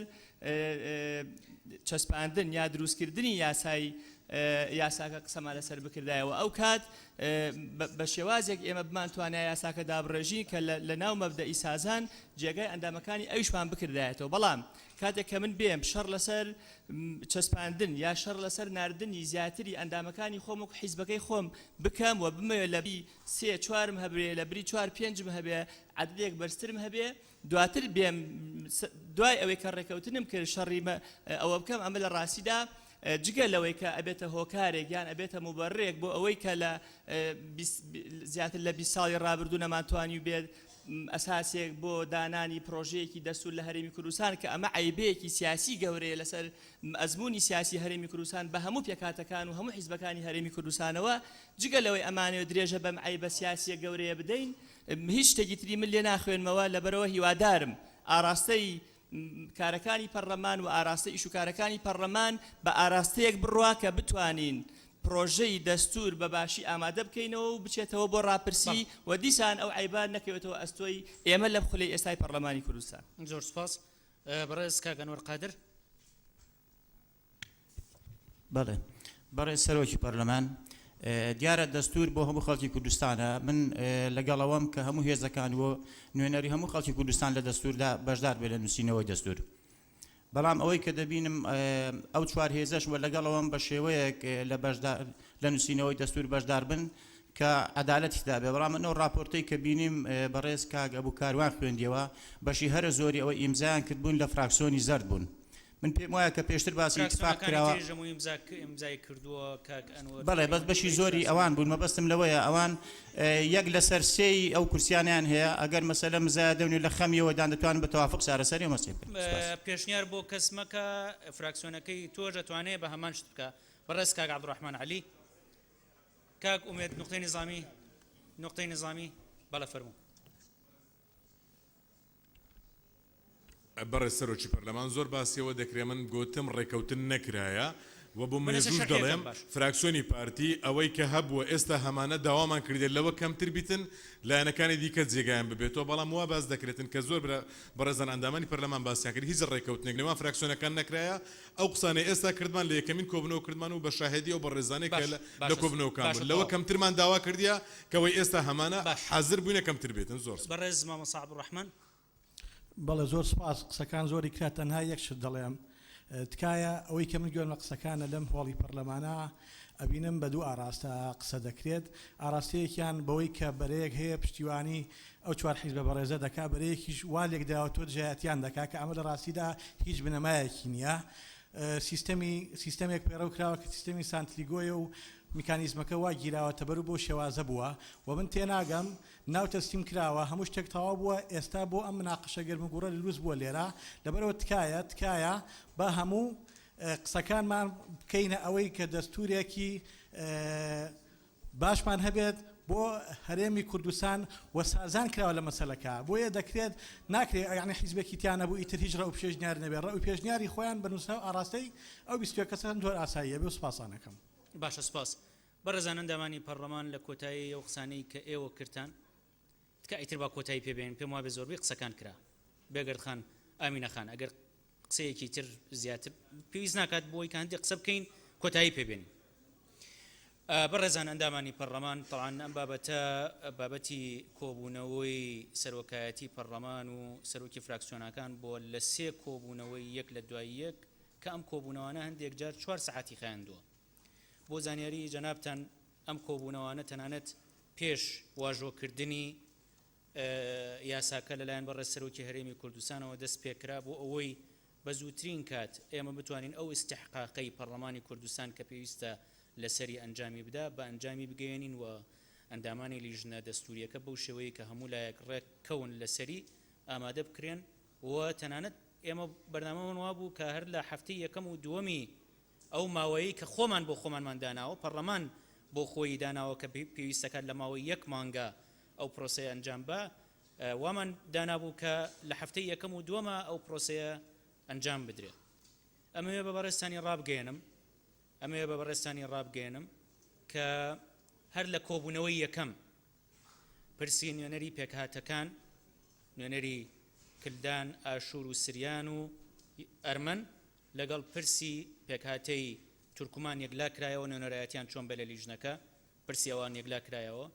چەسپاندن یا دروستکردنی یاسای یاساکە قسەمان لەسەر بکردایە و ئەو کات بە شێوازێک ئێمە بمانتوانایە یاساکە دابڕێژین کە لە ناو مەبدەئی سازان جێگای ئەندامەکانی ئەویشمان بکردایەتەوە بەڵام کاتێک کە من بێم شەڕ لەسەر چەسپاندن یا شەڕ لەسەر ناردنی زیاتری ئەندامەکانی خۆم وەکو حیزبەکەی خۆم بکەم و بمەوێ لە بری سێ چوارم هەبێ لە بری چوار پێنجم هەبێ عەددێک بەرزترم هەبێ دواتر بێم دوای ئەوەی کە ڕێکەوتنم کرد شەڕی ئەوە بکەم ئەمە لە ڕاستیدا جگە لەوەی کە ئەبێتە هۆکارێک یان ئەبێتە موبەررێک بۆ ئەوەی کە لە زیاتر لە 20 ساڵی ڕابردوو نەمانتوانی بێت ئەساسێک بۆ دانانی پرۆژەیەکی دەستور لە هەرێمی کوردستان کە ئەمە عیبەیەکی سیاسی گەورەیە لەسەر ئەزموونی سیاسی هەرێمی کوردستان بە هەموو پێکهاتەکان و هەموو حیزبەکانی هەرێمی کوردستانەوە جگە لەوەی ئەمانەوێت درێژە بەم عەیبە سیاسیە گەورەیە بدەین هیچ شتێکی تری من لێ ناخوێنمەوە لەبەرئەوە هیوادارم ئاراستەی کارەکانی پەرلەمان و ئاراستەی ئیش و کارەکانی پەرلەمان بە ئاراستەیەک بڕوا کە بتوانین پرۆژەی دەستور بە باشی ئامادە بکەینەوە و بچێتەوە بۆ ڕاپرسی و دیسان ئەو عەیبە نەکەوێتەوە ئەستۆی ئێمە لەم خولەی ئێستای پەرلەمانی کوردستان. زۆر سوپاس بەڕێز کاک ئەنوەر قادر. بەڵێ بەڕێز سەرۆکی پەرلەمان، دیارە دەستوور بۆ هەموو خەڵکی کوردستانە، من لەگەڵ ئەوەم کە هەموو هێزەکان و نوێنەری هەموو خەڵکی کوردستان لە دەستووردا بەشدار بێت لە نووسینەوەی دەستوور، بەڵام ئەوەی کە دەبینم ئەو چوار هێزەش و لەگەڵ ئەوەم بە شێوەیەک لە بەشدار لە نووسینەوەی دەستوور بەشدار بن کە عەدالەتی تێدا بێ، بەڵام من ئەو ڕاپۆرتەی کە بینیم بەڕێز کاک ئەبوو کاروان خوێندیەوە بەشی هەرە زۆری ئەوەی ئیمزایان کردبوون لە فراکسیۆنی زەرد بوون. من پێم وایە کە پێشتر باسی ئیتفاق فراکسیۆنەکانی کراوە. تریش هەموو ئیمزا ئیمزای کردووە کاک ئەنوەر بەڵێ بەس بەشی زۆری ئەوان بوون مەبەستم لەوەیە ئەوان یەک لەسەر سێی ئەو کورسیانەیان هەیە ئەگەر مەسەلە مزایەدە و لە خەمیەوە دان دەتوانن بە تەوافق چارەسەری ئەو مەسەلەیە بکەن. سپاس. پێشنیار بۆ کەس مەکە فراکسیۆنەکەی تۆش ئەتوانێ بە هەمان شت بکا. بەڕێز کاک عەبدوڕەحمان عەلی. کاک ئومێد نوقتەی نیزامی نوقتەی نیزامی بەڵێ فەرموو. بەڕێز سەرۆکی پەرلەمان زۆر باسی ئەوە دەکرێ من گۆتم ڕێکەوتن نەکرایە و بۆ من ئێستا مێژووش شەرحی ئەکەم دەڵێم باش. فراکسیۆنی پارتی ئەوەی کە هەبووە ئێستا هەمانە داوامان کردیە لەوە کەمتر بیتن لایەنەکانی دیکە جێگایان ببێتەوە بەڵام وا باس دەکرێتن کە زۆر برا بەڕێزان ئەندامانی پەرلەمان باسیان کرد هیچ ڕێکەوتنێک نێوان فراکسیۆنەکان نەکرایە ئەو قسانەی ئێستا کردمان لە یەکەمین کۆبنەوە کردمان و بە شاهێدی ئەو بەڕێزانەی کە باش لە باشە کۆبنەوەکان باشە بوون لەوە تەواو. کەمترمان داوا کردیە کەوەی ئێستا هەمانە باش. حازر بووینە کەمتر بێتن زۆر سپاس. بەڕێز مامۆستا عەبدولڕەحمان. بەڵێ زۆر سوپاس قسەکان زۆری کرا تەنها یەک شت دەڵێم تکایە ئەوەی کە من گوێم لە قسەکانە لەم هۆڵی پەرلەمانە ئەبینم بە دوو ئاراستە قسە دەکرێت ئاراستەیەکیان بەوەی کە بەرەیەک هەیە پشتیوانی ئەو چوار حیزبە بەڕێزە دەکا بەرەیەکیش وا لێکدراوە تۆ دژایەتیان دەکا کە ئەمە لە ڕاستیدا هیچ بنەمایەکی نییە سیستەمی سیستەمێک پەیڕەو کراوە کە سیستەمی سانتلیگۆیە و میکانیزمەکە وا گیراوەتەبەر و بەو شێوازە بووە و من تێناگەم ناو تەسلیم کراوە هەموو شتێک تەواو بووە ئێستا بۆ ئەم مناقەشە گەرم و گوڕە دروست بووە لێرە لەبەرئەوە تکایە تکایە با هەموو قسەکانمان بکەینە ئەوەی کە دەستورێکی باشمان هەبێت بۆ هەرێمی کوردستان و سازان کراوە لە مەسەلەکە بۆیە دەکرێت ناکرێت یانی حیزبێکی تیا نەبوو ئیتر هیچ ڕەئو پێشنیار نەبێت ڕەئو پێشنیاری خۆیان بە نووسراو ئاڕاستەی ئەو 21 کەسەن زۆر ئاساییە بێ سوپاسان ئەکەم. باشە سوپاس. بەڕێزان ئەندامانی پەڕلەمان لە کۆتایی ئەو قسانەی کە ئێوە کردتان تکا ئیتر با کۆتایی پێ بێنین پێم وابێ زۆربەی قسەکان کرا بێگەرد خان ئامینە خان ئەگەر قسەیەکی تر زیاتر پێویست ناکات بۆی کە هەندێک قسە بکەین کۆتایی پێ بێنین بەڕێزان ئەندامانی پەرلەمان تەوان ئەم بابەتە بابەتی کۆبوونەوەی سەرۆکایەتی پەرلەمان و سەرۆکی فراکسیۆنەکان بۆ لە سێ کۆبوونەوەی یەک لە دوای یەک کە ئەم کۆبوونەوانە هەندێک جار چوار سەعاتی خایاندووە بۆ زانیاری جەنابتان ئەم کۆبوونەوانە تەنانەت پێش واژۆکردنی یاساکە لەلایەن بەڕێز سەرۆکی هەرێمی کوردستانەوە دەست پێکرا بۆ ئەوەی بە زووترین کات ئێمە بتوانین ئەو ئیستحقاقەی پەڕلەمانی کوردستان کە پێویستە لەسەری ئەنجامی بدا بە ئەنجامی بگەیەنین و ئەندامانی لیژنە دەستوریەکە بەو شێوەیە کە هەموو لایەک ڕێک کەون لەسەری ئامادە بکرێن و تەنانەت ئێمە بەرنامەمان وابوو کە هەر لە هەفتەی یەکەم و دووەمی ئەو ماوەیەی کە خۆمان بۆ خۆمانمان داناوە، پەڕلەمان بۆ خۆیی داناوە کە پێویست دەکات لە ماوەی یەک مانگا ئەو پرۆسەیە ئەنجام با، وامان دانابوو کە لە هەفتەی یەکەم و دووەما ئەو پرۆسەیە ئەنجام بدرێ. ئەمەوێ بە بەڕێزتانی ڕابگەیەنم، ئەمەوێ بە بەڕێزتانی ڕابگەیەنم کە هەر لە کۆبوونەوەی یەکەم پرسی نوێنەری پێکهاتەکان، نوێنەری کلدان، ئاشوور و سریان و ئەرمەن. لەگەڵ پرسی پێکهاتەی تورکمان یەکلا کرایەوە نوێنەرایەتیان چۆن بێ لە لیژنەکە، پرسی ئەوان یەکلا کرایەوە.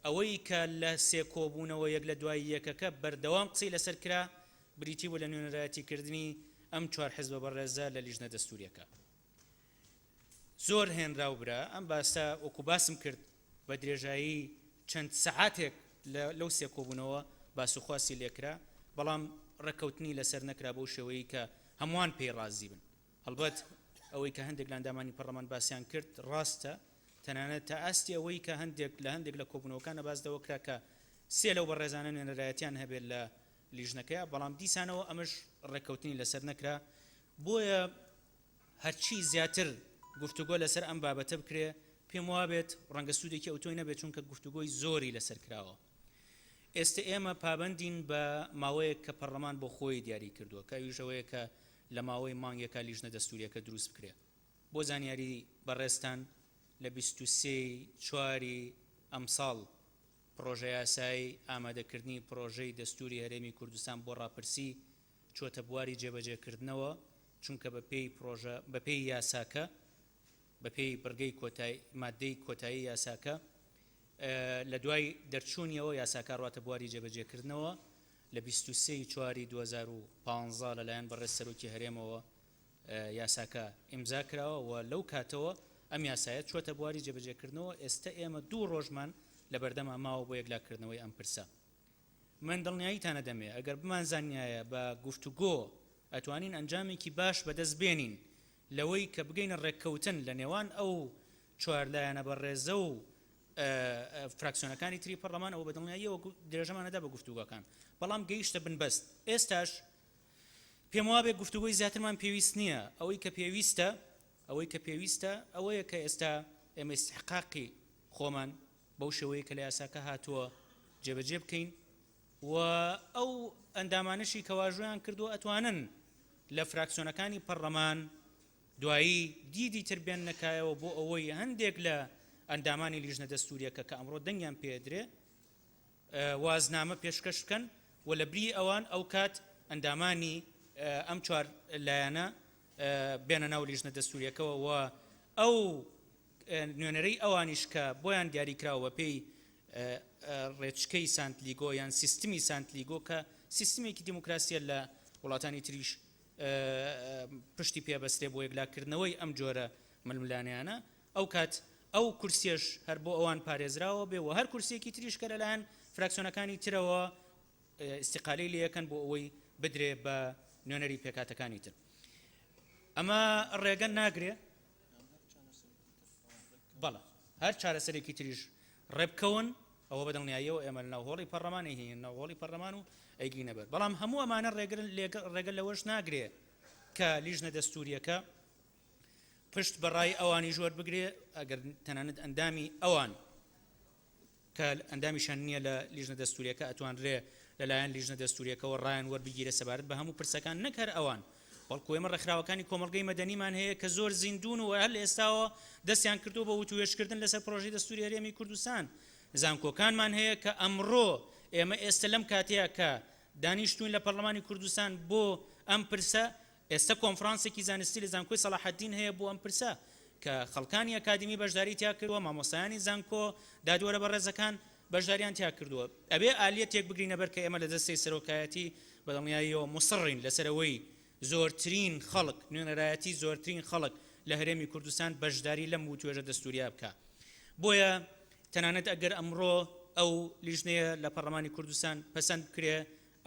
ئەوەی کە لە سێ کۆبوونەوە یەک لە دوای یەکەکە بەردەوام قسەی لەسەر کرا بریتی بوو لە نوێنەرایەتیکردنی ئەم چوار حزبە بەڕێزە لە لیژنە دەستووریەکە. زۆر هێنرا و برا، ئەم باسە وەکو باسم کرد بە درێژایی چەند سەعاتێک لە لەو سێ کۆبوونەوە باس و خواسی لێکرا، بەڵام ڕێککەوتنی لەسەر نەکرا بەو شێوەیەی کە هەمووان پێی ڕازی بن. هەڵبەت ئەوەی کە هەندێک لە ئەندامانی پەڕلەمان باسیان کرد ڕاستە، تەنانەت تا ئاستی ئەوەی کە هەندێک لە هەندێک لە کۆبوونەوەکانە باس لەوە کرا کە سێ لەو بەڕێزانە نوێنەرایەتیان هەبێت لە لیژنەکەیا، بەڵام دیسانەوە ئەمەش ڕێککەوتنی لەسەر نەکرا. بۆیە هەرچی زیاتر گفتوگۆ لەسەر ئەم بابەتە بکرێ پێم وابێت ڕەنگە سوودێکی ئەوتۆی نەبێت چونکە گفتوگۆی زۆری لەسەر کراوە. ئێستە ئێمە پابەندین بە ماوەیەک کە پەڕلەمان بۆ خۆی دیاری کردووە کە ئەویش ئەوەیە کە لە ماوەی مانگێکا لیژنە دەستووریەکە دروست بکرێ. بۆ زانیاری بەڕێزتان لە 23 ی چواری ئەمساڵ پڕۆژەیاسای ئامادەکردنی پڕۆژەی دەستووری هەرێمی کوردستان بۆ ڕاپرسی چۆتە بواری جێبەجێکردنەوە، چونکە بەپێی پڕۆژە بەپێی یاساکە بەپێی بڕگەی کۆتای ماددەی کۆتایی یاساکە لە دوای دەرچوونیەوە یاساکە ڕواتە بواری جێبەجێکردنەوە لە 23 ی چواری 2015 لەلایەن بەڕێز سەرۆکی هەرێمەوە یاساکە ئیمزا کراوە و لەو کاتەوە ئەم یاسایە چووەتە بواری جێبەجێکردنەوە، ئێستە ئێمە دوو ڕۆژمان لەبەردەما ماوە بۆ یەکلاکردنەوەی ئەم پرسە. من دڵنیاییتان ئەدەمێ ئەگەر بمانزانیایە بە گفتوگۆ ئەتوانین ئەنجامێکی باش بەدەست بێنین لەوەی کە بگەینە ڕێککەوتن لە نێوان ئەو چوار لایەنە بەڕێزە و فراکسیۆنەکانی تری پەڕلەمان ئەوە بە دڵنیاییەوە درێژەمان ئەدا بە گفتوگۆکان بەڵام گەیشتە بنبەست ئێستاش پێم وابێ گفتوگۆی زیاترمان پێویست نییە ئەوەی کە پێویستە ئەوەی کە پێویستە ئەوەیە کە ئێستا ئێمە ئیستحقاقی خۆمان بەو شێوەیە کە لە یاساکە هاتووە جێبەجێ بکەین و ئەو ئەندامانەشی کە واژۆیان کردووە ئەتوانن لە فراکسیۆنەکانی پەڕلەمان دوایی دیدی تر بێننە کایەوە بۆ ئەوەی هەندێک لە ئەندامانی لیژنە دەستوریەکە کە ئەمڕۆ دەنگیان پێدرێ وازنامە پێشکەش بکەن و لە بری ئەوان ئەو کات ئەندامانی ئەم چوار لایەنە بێنە ناو لیژنە دەستوریەکەوە و ئەو نوێنەرەی ئەوانیش کە بۆیان دیاری کراوە بەپێی ڕێچکەی سانت لیگۆ یان سیستمی سانت لیگۆ کە سیستمێکی دیموکراسیە لە وڵاتانی تریش پشتی پێبەسترێ بۆ یەکلاکردنەوەی ئەم جۆرە ململانێیانە ئەو کات ئەو کورسیەش هەر بۆ ئەوان پارێزراوە بێ و هەر کورسیەکی تریش کە لەلایەن فراکسیۆنەکانی ترەوە ئیستیقالەی لێ ئەکەن بۆ ئەوەی بدرێ بە نوێنەری پێکهاتەکانی تر ئەمە ڕێگە ناگرێ بەڵێ هەر چارەسەرێکی تریش ڕێبکەون ئەوە بە دڵنیاییەوە ئێمە لەناو هۆڵی پەڕلەمان ئەیهێنین ناو هۆڵی پەڕلەمان و ئەیگرینە بەر بەڵام هەموو ئەمانە ڕێگرن ڕێگە لەوەش ناگرێ کە لیژنە دەستوریەکە پشت بەڕای ئەوانیش وەربگرێ ئەگەر تەنانەت ئەندامی ئەوان کە ئەندامیشیان نییە لە لیژنە دەستوورییەکە ئەتوانرێ لەلایەن لیژنە دەستوورییەکەوە ڕایان وەربگیرێ سەبارەت بە هەموو پرسەکان نەک هەر ئەوان بەڵکو ئێمە ڕێکخراوەکانی کۆمەڵگەی مەدەنیمان هەیە کە زۆر زیندوون و هەر لە ئێستاوە دەستیان کردووە بە وتووێژکردن لەسەر پرۆژەی دەستووری هەرێمی کوردستان زانکۆکانمان هەیە کە ئەمڕۆ ئێمە ئێستە لەم کاتەیە کە دانیشتوین لە پەرلەمانی کوردستان بۆ ئەم پرسە ئێستە کۆنفرانسێکی زانستی لە زانکۆی سەڵاحەدین هەیە بۆ ئەم پرسە کە خەڵکانی ئەکادیمی بەشداری تیا کردووە، مامۆستایانی زانکۆ، دادوەرە بەڕێزەکان بەشداریان تیا کردووە. ئەبێ ئالیەتێک بگرینە بەر کە ئێمە لە دەستەی سەرۆکایەتی بە دڵنیاییەوە موسڕین لەسەر ئەوەی زۆرترین خەڵک، نوێنەرایەتی زۆرترین خەڵک لە هەرێمی کوردستان بەشداری لەم وتوێژە دەستوورییە بکا. بۆیە تەنانەت ئەگەر ئەمڕۆ ئەو لیژنەیە لە پەڕلەمانی کوردستان پەسەند بکرێ،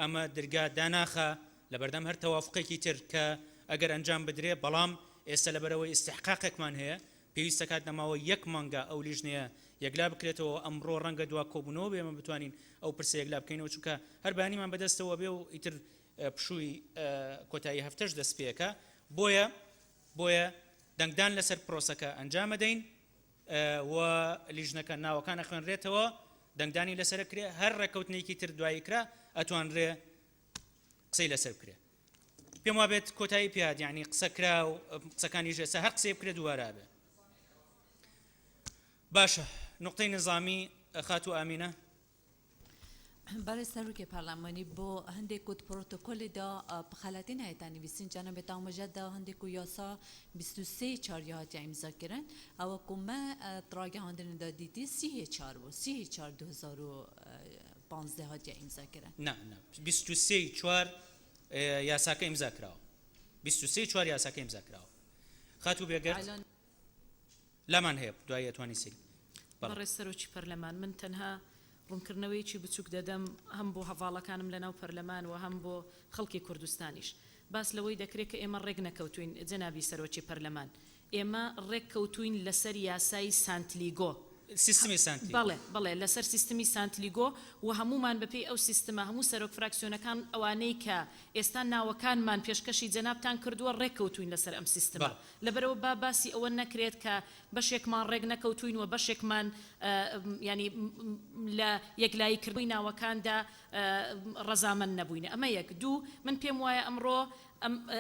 ئەمە درگا داناخا لەبەردەم هەر تەوافوقێکی تر کە ئەگەر ئەنجام بدرێ، بەڵام ئێستا لەبەرئەوەی ئیستحقاقێکمان هەیە پێویست دەکات لەماوەی یەک مانگا ئەو لیژنەیە یەکلا بکرێتەوە، ئەمڕۆ ڕەنگە دوا کۆبوونەوە بێ ئێمە بتوانین ئەو پرسە یەکلا بکەینەوە، چونکە هەر بەیانیمان بەدەستەوە بێ و ئیتر پشووی کۆتایی هەفتەش دەست پێکا، بۆیە بۆیە دەنگدان لەسەر پرۆسەکە ئەنجام ئەدەین. و لیژنەکە ناوەکان ئەخوێنرێتەوە دەنگدانی لەسەر ئەکرێ هەر ڕێککەوتنێکی تر دوایی کرا ئەتوانرێ قسەی لەسەر بکرێ پێم وابێت کۆتایی پێهات یعنی قسە کرا و قسەکانی ئێستا هەر قسەی بکرێت دووبارە بێ باشە نقطەی نظامی خاتوو ئامینە. بەڕێز سەرۆکی پەرلەمانی بۆ هەندێک کو پرۆتۆکۆلی دا بخەلەتی نایەتە نویسین جەنابت ئاماژە دا هەندێک کو یاسا 23 چار یا هاتیە ئیمزا کرن ئەوە کو مە ڕاگەهاندن دا دیتی سی چار بوو سی چار 2015 هاتیە ئیمزا کرن. نا نا 23 ی چوار یاساکە ئیمزا کراوە 23 ی چوار یاساکە ئیمزا کراوە خاتوو بێگەرد. لامان هەیە دوایی ئەتوانی سەیری بەڵێ. بەڕێز سەرۆکی پەرلەمان من تەنها ڕوونکردنەوەیەکی بچوک دەدەم هەم بۆ هەڤاڵەکانم لەناو پەرلەمان و هەم بۆ خەڵکی کوردستانیش. باس لەوەی دەکرێت کە ئێمە ڕێک نەکەوتووین جەنابی سەرۆکی پەرلەمان ئێمە ڕێک کەوتووین لەسەر یاسای سانتلیگۆ. سیستمی سانتلیگۆ. بەڵێ بەڵێ لەسەر سیستمی سانتلیگۆ و هەموومان بەپێی ئەو سیستمە هەموو سەرۆک فراکسیۆنەکان ئەوانەی کە ئێستا ناوەکانمان پێشکەشی جەنابتان کردووە ڕێک کەوتووین لەسەر ئەم سیستمە. لەبەرئەوە با باسی ئەوە نەکرێت کە بەشێکمان ڕێک نەکەوتووین و بەشێکمان یانی لە یەکلایی کردنەوەی ناوەکاندا ڕەزامەند نەبووین. ئەمە یەک. دوو، من پێم وایە ئەمڕۆ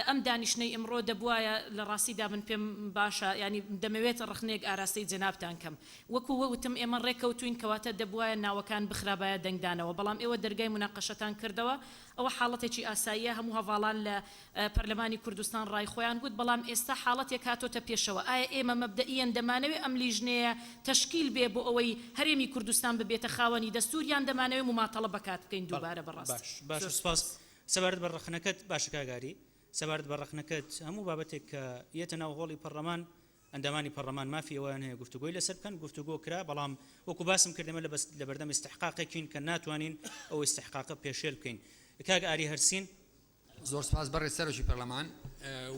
ئەم دانیشتنەی ئمڕۆ دەبوایە لە ڕاستیدا من پێم باشە یانی دەمەوێت ڕەخنەیەک ئاراستەی جەنابتان کەم. وەکو وتم ئێمە ڕێککەوتووین کەواتە دەبوایە ناوەکان بخرابایە دەنگدانەوە بەڵام ئێوە دەرگای موناقەشەتان کردەوە ئەوە حاڵەتێکی ئاساییە هەموو هەڤاڵان لە پەرلەمانی کوردستان ڕای خۆیان گوت، بەڵام ئێستا حاڵەتێک هاتۆتە پێشەوە، ئایا ئێمە مەبدەئیەن دەمانەوێ ئەم لیژنەیە تەشکیل بێ بۆ ئەوەی هەرێمی کوردستان ببێتە خاوەنی دەستوور یان دەمانەوێ موماتەڵە بەکات بکەین دووبارە بەڕاست؟ باش باشە زۆر سوپاس. سوپاس. سەبارەت بە ڕەخنەکەت باشە کاک ئاری سەبارەت بە ڕەخنەکەت هەموو بابەتێک کە یەتە ناو هۆڵی پەڕلەمان ئەندامانی پەڕلەمان مافی ئەوەیان هەیە گفتوگۆی لەسەر بکەن گفتوگۆ کرا بەڵام وەکو باسم کرد ئێمە لەبەردەم ئیستحقاقێکین کە ناتوانین ئەو ئیستحقاقە پێشێل بکەین کاک ئاری هەرسین. زۆر سپاس بەڕێز سەرۆکی پەرلەمان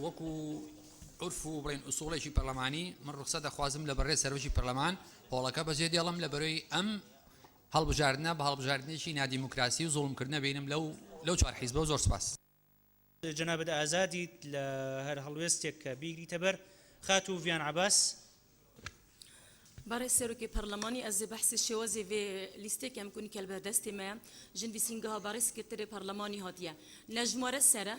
وەکو عورف و بڵێن ئوسوڵێکی پەرلەمانی من ڕوخسەت دەخوازم لە بەڕێز سەرۆکی پەرلەمان هۆڵەکە بەجێ دێڵم لە بەرەی ئەم هەڵبژاردنە بە هەڵبژاردنێکی نادیموکراسی و زوڵمکردنە بینم لەو لەو چوار حیزبە و زۆر سپاس. جەنابت ئازادیت لە هەر هەڵوێستێک کە بیگریتە بەر. خاتوو ڤیان عەباس. بەڕێز سەرۆکی پەرلەمانی ئەز بەحسی شێوازی ڤێ لیستێ کەم کونی کە لەبەر دەستێ مەیە ژ نڤیسینگەها بەڕێز سکرتەرێ پەرلەمانی هاتیە نە ژمارە سەرە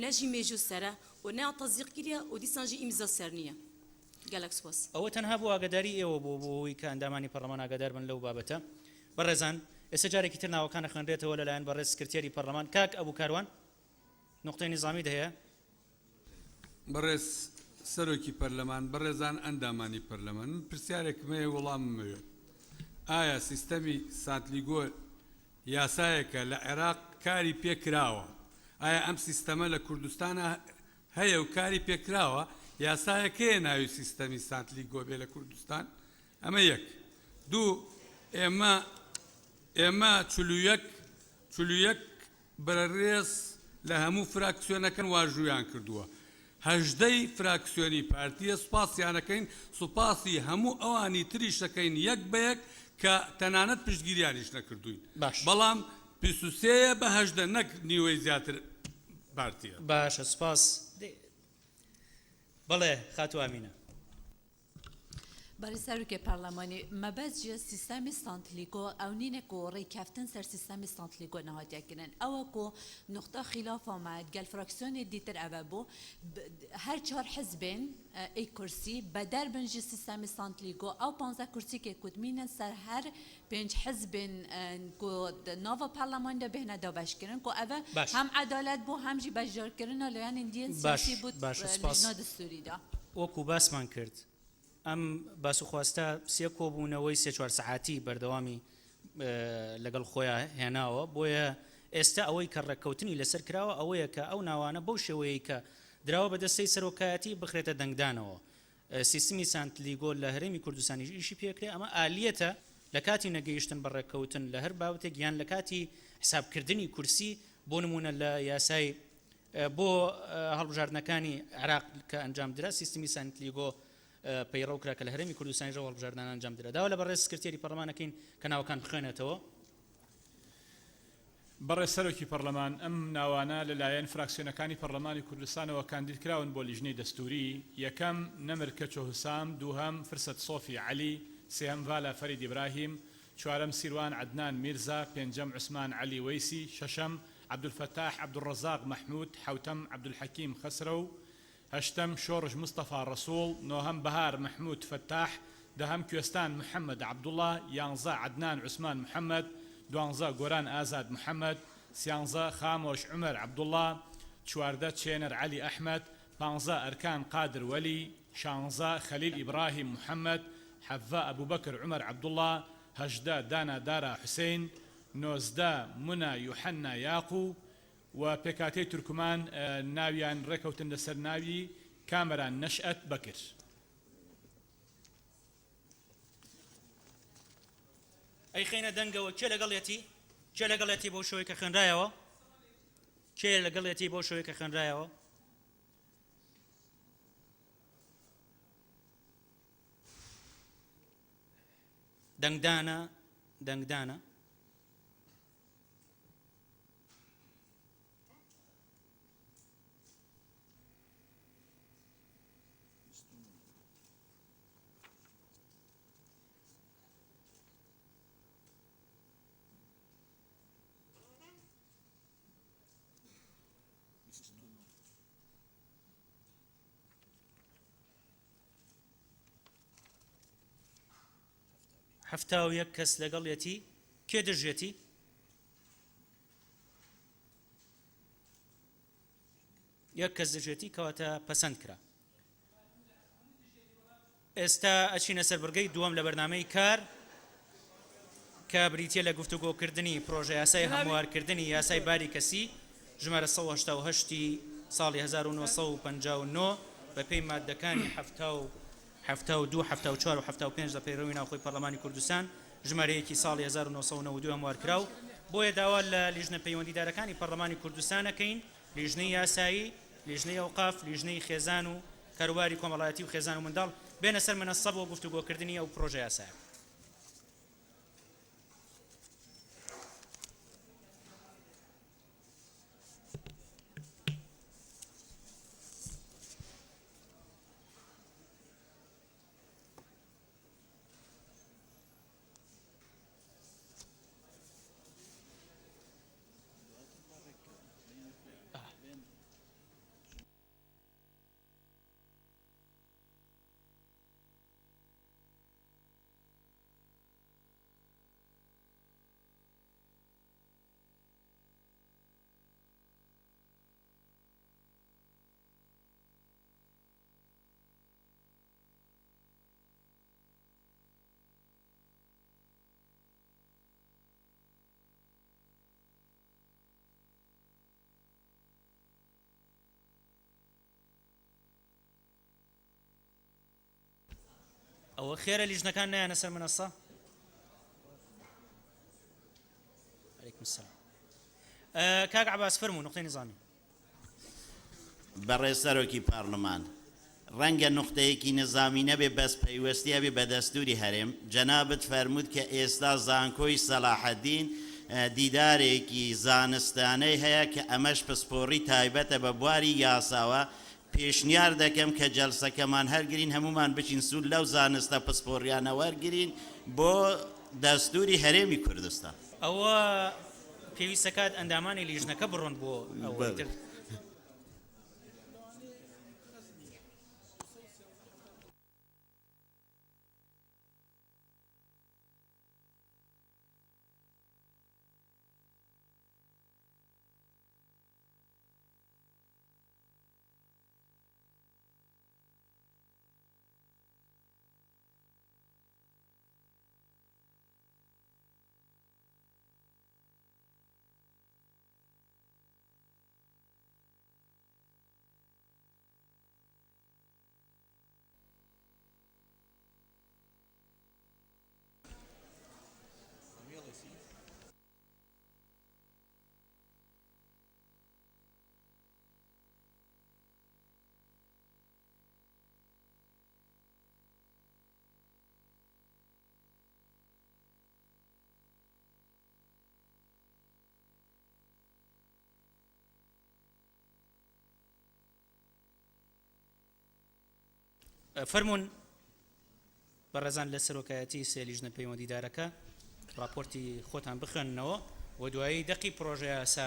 نە ژی مێژوو سەرە و نە تەزیق کریە و دیسان ژی ئیمزا سەر نیە گەلەک سپاس. ئەوە تەنها بۆ ئاگاداری ئێوە بوو بۆ ئەوەی کە ئەندامانی پەرلەمان ئاگادار بن لەو بابەتە. بەڕێزان ئێستا جارێکی تر ناوەکان ئەخوێنرێتەوە لەلایەن بەڕێز سکرتێری پەرلەمان کاک ئەبو کاروان نوقتەی نیزامیت هەیە؟ بەڕێز سەرۆکی پەرلەمان، بەڕێزان ئەندامانی پەرلەمان، من پرسیارێکم هەیە وەڵامم ئەوێت، ئایا سیستەمی سانتلیگۆ یاسایەکە لە عێراق کاری پێ کراوە؟ ئایا ئەم سیستەمە لە کوردستانا هەیە و کاری پێ کراوە؟ یاسایەک هەیە ناوی سیستەمی سانتلیگۆ بێ لە کوردستان؟ ئەمە یەک. دوو، ئێمە ئێمە 41 41 بەرەڕێز لە هەموو فراکسیۆنەکان واژوویان کردووە، هەژدەی فراکسیۆنی پارتییە، سوپاسیان ئەکەین، سوپاسی هەموو ئەوانی تریش ئەکەین یەک بە یەک کە تەنانەت پشتگیریانیش نەکردووین، باش. بەڵام 23 یە بە 18 نەک نیوەی زیاتر پارتییە. باشە سوپاس. بەڵێ خاتوو ئامینە. بەڕێز سەرۆکی پەرلەمانی، مەبەست ژە سیستەمی سانتلیگۆ ئەو نینە کو ڕێککەفتن سەر سیستەمی سانتلیگۆ نەهاتیە کرن. ئەوە کو نوقتە خیلافا مە گەل فراکسیۆنێ دیتر ئەڤە بوو هەر چار حزبێن ئێک کورسی بەدەر بن ژ سیستەمی سانتلیگۆ ئەو پانزە کورسیکێ کو دمینن سەر هەر پێنج حزبێن کو ناڤا پەرلەمان دە بێنە دابەش کرن کو ئەڤە باش. هەم عەدالەت بوو هەم ژی بەشدارکرنا لایەنێن دیێن باش سیاسی بوو باشە سپاس. لجنا دستوری دا. وەکو باسمان کرد ئەم باس و خواستە سێ کۆبوونەوەی سێ چوار سەعاتی بەردەوامی لەگەڵ خۆیا هێناوە، بۆیە ئێستا ئەوەی کە ڕێککەوتنی لەسەر کراوە ئەوەیە کە ئەو ناوانە بەو شێوەیەی کە دراوە بە دەستەی سەرۆکایەتی بخرێتە دەنگدانەوە. سیستمی سانت لیگۆ لە هەرێمی کوردستانیش ئیشی پێکرێ، ئەمە ئالیەتە لە کاتی نەگەیشتن بە ڕێککەوتن لە هەر بابەتێک یان لە کاتی حسابکردنی کورسی بۆ نموونە لە یاسای بۆ هەڵبژاردنەکانی عێراق کە ئەنجام درا سیستمی سانت لیگۆ پەیڕەو کرا کە لە هەرێمی کوردستانیش ئەو هەڵبژاردنانە ئەنجام درا. داوا لە بەڕێز سکرتێری پەڕلەمان ئەکەین کە ناوەکان بخوێنێتەوە. بەڕێز سەرۆکی پەڕلەمان، ئەم ناوانە لە لایەن فراکسیۆنەکانی پەڕلەمانی کوردستانەوە کاندید کراون بۆ لیژنەی دەستووری، یەکەم، نەمر کەچۆ هوسام، دووهەم، فرسەت سۆفی عەلی، سێهەم، ڤالا فەرید ئیبراهیم، چوارەم، سیروان عەدنان میرزا، پێنجەم، عوسمان عەلی وەیسی، شەشەم، عەبدولفەتاح عەبدولڕەزاق مەحمود، حەوتەم، عەبدولحەکیم خەسرەو، هەشتەم، شۆڕش مستەفا ڕەسوڵ، نۆهەم، بەهار مەحمود فەتاح، دەهەم، کوێستان محەمەد عەبدوڵا، یانزە، عەدنان عوسمان محەمەد، دوانزە، گۆران ئازاد محەمەد، سیانزە، خامۆش عومەر عەبدوڵا، 14، چێنەر عەلی ئەحمەد، پانزە، ئەرکان قادر وەلی، شانزە، خەلیل ئیبراهیم محەمەد، حەڤە، ئەبوبەکر عومەر عەبدوڵا، 18، دانا دارا حوسەین، 19، مونا یوحەننا یاقو، و پێکهاتەی تورکمان ناویان ڕێکەوتن لەسەر ناوی کامەران نەشئەت بەکر. ئەیخەینە دەنگەوە کێ لەگەڵیەتی؟ کێ لەگەڵیەتی بەو شێوەی کە خوێنرایەوە؟ کێ لەگەڵیەتی بەو شێوەی کە خوێنرایەوە؟ دەنگدانە دەنگدانە 71 کەس لەگەڵیەتی کێ دژیەتی؟ یەک کەس دژێتی کەواتە پەسەند کرا. ئێستا ئەچینە سەر بڕگەی دووەم لە بەرنامەی کار کە بریتیە لە گفتوگۆکردنی پرۆژە یاسای هەموارکردنی یاسای باری کەسی ژمارە 188 ی ساڵی 1959 بەپێی ماددەکانی 72، 74 و 75 لە پەیڕەوی ناوخۆی پەرلەمانی کوردستان ژمارە یەکی ساڵی 1992 هەموارکراو. بۆیە داوا لە لیژنە پەیوەندیدارەکانی پەرلەمانی کوردستان ئەکەین لیژنەی یاسایی، لیژنەی ئەوقاف، لیژنەی خێزان و کاروباری کۆمەڵایەتی و خێزان و منداڵ بێنە سەر مەنەسە بۆ گفتوگۆکردنی ئەو پرۆژە یاسایە. ئەوە خێرە لیژنەکان نایەنە سەر منەسە؟ علیکم السلام. کاک عەباس فەرموو نقطەی نظامی. بەڕێز سەرۆکی پارلمان، ڕەنگە نوختەیەکی نزامی نەبێ بەس پەیوەستی هەبێ بە دەستوری هەرێم، جەنابت فەرمووت کە ئێستا زانکۆی سەلاحەدین دیدارێکی زانستانەی هەیە کە ئەمەش پسپۆڕی تایبەتە بە بواری یاساوە، پێشنیار دەکەم کە جەلسەکەمان هەرگرین هەموومان بچین سوود لەو زانستە پسپۆڕیانە وەرگرین بۆ دەستوری هەرێمی کوردستان. ئەوە پێویست دەکات ئەندامانی لیژنەکە بڕۆن بۆ ئەوەی تر. فەرموون بەڕێزان لە سەرۆکایەتی سێ لیژنە پەیوەندیدارەکە ڕاپۆرتی خۆتان بخوێننەوە و دوایی دەقی پڕۆژە یاسا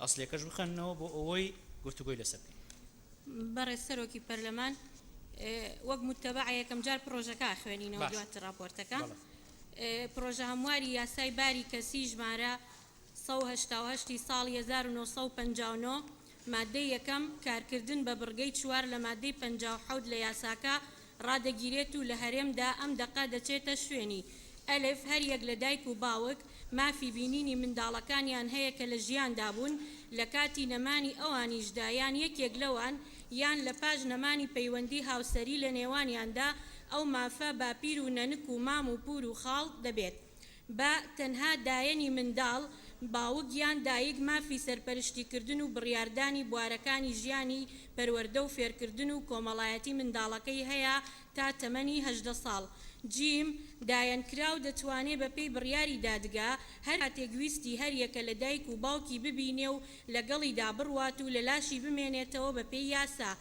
ئەسڵیەکەش بخوێننەوە بۆ ئەوەی گفتوگۆی لەسەر بکەین. بەڕێز سەرۆکی پەرلەمان، وەک متەبەعە یەکەم جار پڕۆژەکە ئەخوێنینەوە دواتر ڕاپۆرتەکە. پڕۆژە هەمواری یاسای باری کەسی ژمارە 188 ی ساڵی 1959، ماددەی یەکەم، کارکردن بە بڕگەی چوار لە ماددەی 57 لە یاساکە ڕادەگیرێت و لە هەرێمدا ئەم دەقە دەچێتە شوێنی، ئەلف، هەر یەک لە دایک و باوک مافی بینینی منداڵەکانیان هەیە کە لە ژیاندا بوون لە کاتی نەمانی ئەوانیشدا یان یەکێک لەوان یان لە پاش نەمانی پەیوەندی هاوسەری لە نێوانیاندا ئەو مافە باپیر و نەنک و مام و پور و خاڵ دەبێت. بە، تەنها دایەنی منداڵ، باوک یان دایک مافی سەرپەرشتیکردن و بڕیاردانی بوارەکانی ژیانی پەروەردە و فێرکردن و کۆمەڵایەتی منداڵەکەی هەیە تا تەمەنی 18 ساڵ. جیم، دایەنکراو دەتوانێ بەپێی بڕیاری دادگا هەر کاتێک ویستی هەر یەکە لە دایک و باوکی ببینێ و لەگەڵیدا بڕوات و لەلاشی بمێنێتەوە بەپێی یاسا.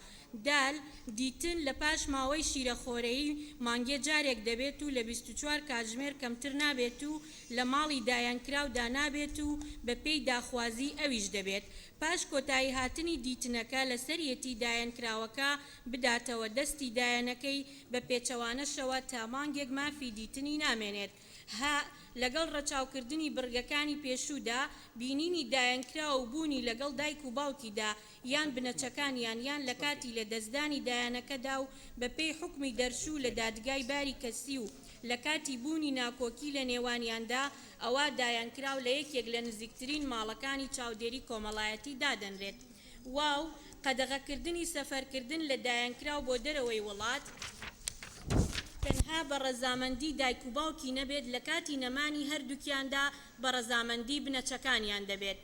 دال، دیتن لە پاش ماوەی شیرەخۆرەیی مانگێ جارێک دەبێت و لە 24 کاتژمێر کەمتر نابێت و لە ماڵی دایەنکراودا نابێت و بە پێی داخوازیی ئەویش دەبێت. پاش کۆتاییهاتنی دیتنەکە لەسەریەتی دایەنکراوەکە بداتەوە دەستی دایەنەکەی، بە پێچەوانەشەوە تا مانگێک مافی دیتنی نامێنێت. هە، لەگەڵ ڕەچاوکردنی بڕگەکانی پێشوودا، بینینی دایەنکراو و بوونی لەگەڵ دایک و باوکیدا یان بنەچەکانیان یان لە کاتی لە دەستدانی دایەنەکەدا و بە پێی حوکمی دەرچوو لە دادگای باری کەسی و لە کاتی بوونی ناکۆکی لە نێوانیاندا ئەوا دایەنکراو لە یەکێک لە نزیکترین ماڵەکانی چاودێری کۆمەڵایەتی دادەنرێت. واو، قەدەغەکردنی سەفەرکردن لە دایەنکراو بۆ دەرەوەی وڵات، تەنها بە ڕەزامەندی دایک و باوکی نەبێت لە کاتی نەمانی هەردووکیاندا بە ڕەزامەندی بنەچەکانیان دەبێت.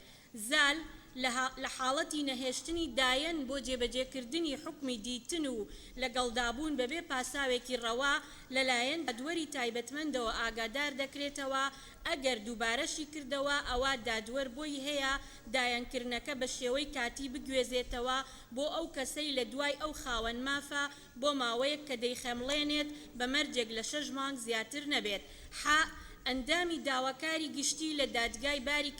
زال، لە لە حاڵەتی نەهێشتنی دایەن بۆ جێبەجێکردنی حوکمی دیتن و لەگەڵدابوون بەبێ پاساوێکی ڕەوا لەلایەن دادوەری تایبەتمەندەوە ئاگادار دەکرێتەوە، ئەگەر دووبارەشی کردەوە ئەوا دادوەر بۆی هەیە دایەنکردنەکە بە شێوەی کاتی بگوێزێتەوە بۆ ئەو کەسەی لە دوای ئەو خاوەن مافە بۆ ماوەیەک کە دەیخەمڵێنێت بە مەرجێک لە شەش مانگ زیاتر نەبێت. ح، ئەندامی داواکاری گشتی لە دادگای باری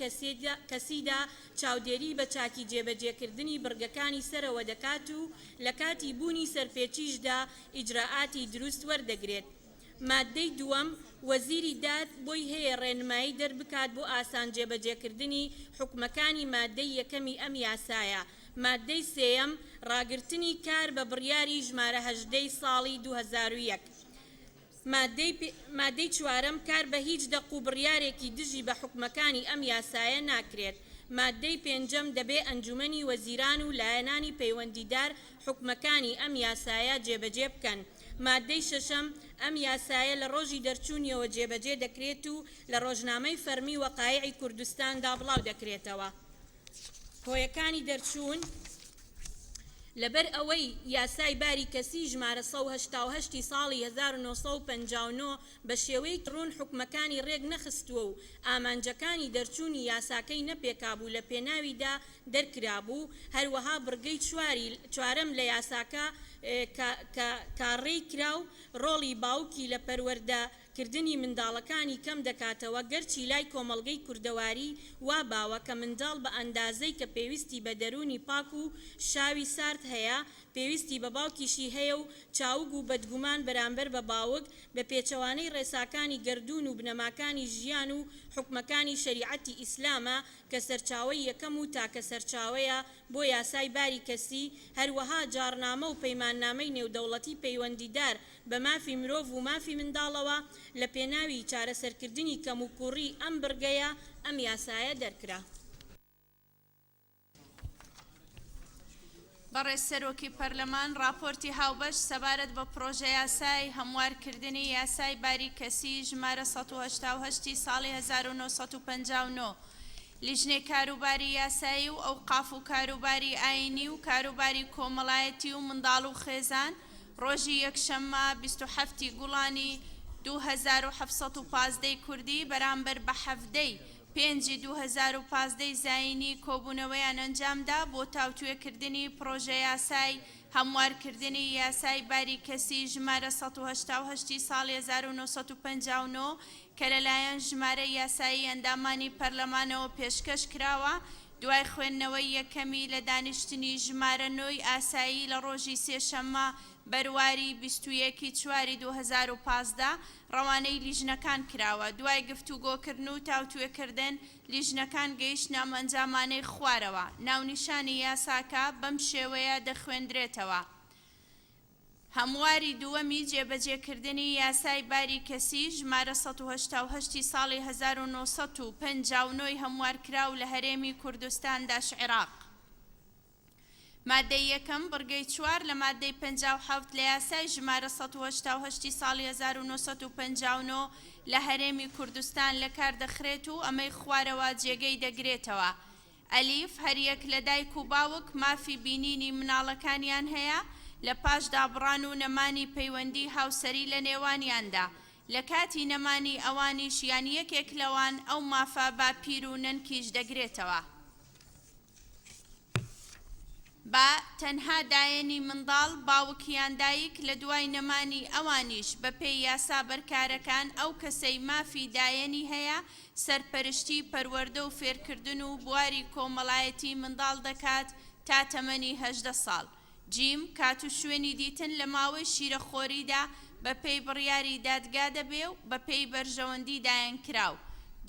کەسیدا چاودێریی بە چاکی جێبەجێکردنی بڕگەکانی سەرەوە دەکات و لە کاتی بوونی سەرپێچیشدا ئیجرائاتی دروست وەردەگرێت. ماددەی دووەم، وەزیری داد بۆی هەیە ڕێنمایی دەربکات بۆ ئاسان جێبەجێکردنی حوکمەکانی ماددەی یەکەمی ئەم یاسایە. ماددەی سێیەم، ڕاگرتنی کار بە بڕیاری ژمارە 18 ی ساڵی 2001. ماددەی ماددەی چوارەم، کار بە هیچ دەق و بڕیارێکی دژی بە حوکمەکانی ئەم یاسایە ناکرێت. ماددەی پێنجەم، دەبێ ئەنجومەنی وەزیران و لایەنانی پەیوەندیدار حوکمەکانی ئەم یاسایە جێبەجێ بکەن. ماددەی شەشەم، ئەم یاسایە لە ڕۆژی دەرچوونیەوە جێبەجێ دەکرێت و لە ڕۆژنامەی فەڕمی وەقایعی کوردستاندا بڵاو دەکرێتەوە. هۆیەکانی دەرچوون، لەبەر ئەوەی یاسای باری کەسی ژمارە 188 ی ساڵی 1959 بە شێوەیەکی ڕوون حوکمەکانی ڕێک نەخستووە و ئامانجەکانی دەرچوونی یاساکەی نەپێکابوو لە پێناویدا دەرکرابوو، هەروەها بڕگەی چواری چوارەم لە یاساکە کە کە کاڕێی کرا و ڕۆڵی باوکی لە پەروەردە کردنی منداڵەکانی کەم دەکاتەوە، گەرچی لای کۆمەڵگەی کوردەواری وا باوە کە منداڵ بە ئەندازەی کە پێویستی بە دەروونی پاک و شاوی سارد هەیە پێویستی بە باوکیشی هەیە و چاوگ و بەدگومان بەرامبەر بە باوک بە پێچەوانەی ڕێساکانی گەردوون و بنەماکانی ژیان و حوکمەکانی شەریعەتی ئیسلامە کە سەرچاوەی یەکەم و تاکە سەرچاوەیە بۆ یاسای باری کەسی، هەروەها جاڕنامە و پەیماننامەی نێودەوڵەتی پەیوەندیدار بە مافی مرۆڤ و مافی منداڵەوە، لە پێناوی چارەسەرکردنی کەموکوڕی ئەم بڕگەیە ئەم یاسایە دەرکرا. بەڕێز سەرۆکی پەرلەمان ڕاپۆرتی هاوبەش سەبارەت بە پڕۆژەیاسای هەموارکردنی یاسای باری کەسی ژمارە 188 ی ساڵی 1959 لیژنەی کاروباری یاسایی و ئەوقاف و کاروباری ئایینی و کاروباری کۆمەڵایەتی و منداڵ و خێزان ڕۆژی یەکشەممە 27 ی گوڵانی 2715 ی کوردی بەرامبەر بە 17 ی پێنجی 2015 ی زایینی کۆبوونەوەیان ئەنجامدا بۆ تاوتوێکردنی پڕۆژەیاسای هەموارکردنی یاسای باری کەسی ژمارە 188 ی ساڵی 1959 کە لەلایەن ژمارەی یاسایی ئەندامانی پەرلەمانەوە پێشکەش کراوە. دوای خوێندنەوەی یەکەمی لە دانیشتنی ژمارە نۆی ئاسایی لە ڕۆژی سێشەممە بەرواری 21 ی چواری 2015 ڕەوانەی لیژنەکان کراوە. دوای گفتوگۆکردن و تاوتوێکردن، لیژنەکان گەیشتنە ئەم ئەنجامانەی خوارەوە. ناونیشانی یاساکە بەم شێوەیە دەخوێندرێتەوە، هەمواری دووەمی جێبەجێکردنی یاسای باری کەسی ژمارە 188 ی ساڵی 1959 ی هەموارکراو لە هەرێمی کوردستان داش عێراق. مادەی یەکەم، بڕگەی چوار لە مادەی 57 لە یاسای ژمارە 188 ی ساڵی 1959 لە هەرێمی کوردستان لەکار دەخرێت و ئەمەی خوارەوە جێگەی دەگرێتەوە. ئەلیف، هەریەک لە دایک و باوک مافی بینینی مناڵەکانیان هەیە لە پاش دابڕان و نەمانی پەیوەندی هاوسەری لە نێوانیاندا، لە کاتی نەمانی ئەوانیش یان یەکێک لەوان ئەو مافە باپیر و نەنکیش دەگرێتەوە. با، تەنها دایەنی منداڵ، باوک یان دایک، لە دوای نەمانی ئەوانیش بە پێی یاسا بەرکارەکان ئەو کەسەی مافی دایەنی هەیە سەرپەرشتی پەروەردە و فێرکردن و بواری کۆمەڵایەتی منداڵ دەکات تا تەمەنی 18 ساڵ. جیم، کات و شوێنی دیتن لە ماوەی شیرەخۆریدا بە پێی بڕیاری دادگا دەبێ و بە پێی بەرژەوەندی دایەنکراو.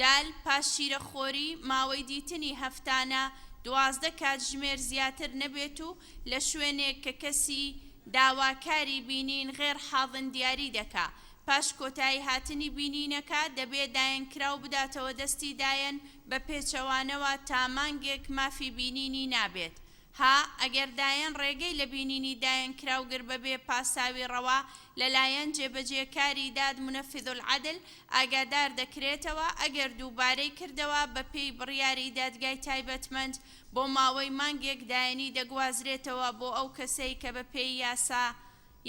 دال، پاش شیرەخۆری، ماوەی دیتنی هەفتانە 12 کاتژمێر زیاتر نەبێت و لە شوێنێک کە کەسی داواکاری بینین غێر حاضن دیاری دەکا. پاش کۆتایی هاتنی بینینەکە، دەبێ دایەنکراو بداتەوە دەستی دایەن، بە پێچەوانەوە تا مانگێک مافی بینینی نابێت. ها، ئەگەر دایەن ڕێگەی لە بینینی دایەنکراو گرت بە بێ پاساوی ڕەوا، لە لایەن جێبەجێکاری داد منفذ العدل ئاگادار دەکرێتەوە، ئەگەر دووبارەی کردەوە بە پێی بڕیاری دادگای تایبەتمەند بۆ ماوەی مانگێک دایەنی دەگوازرێتەوە بۆ ئەو کەسەی کە بە پێی یاسا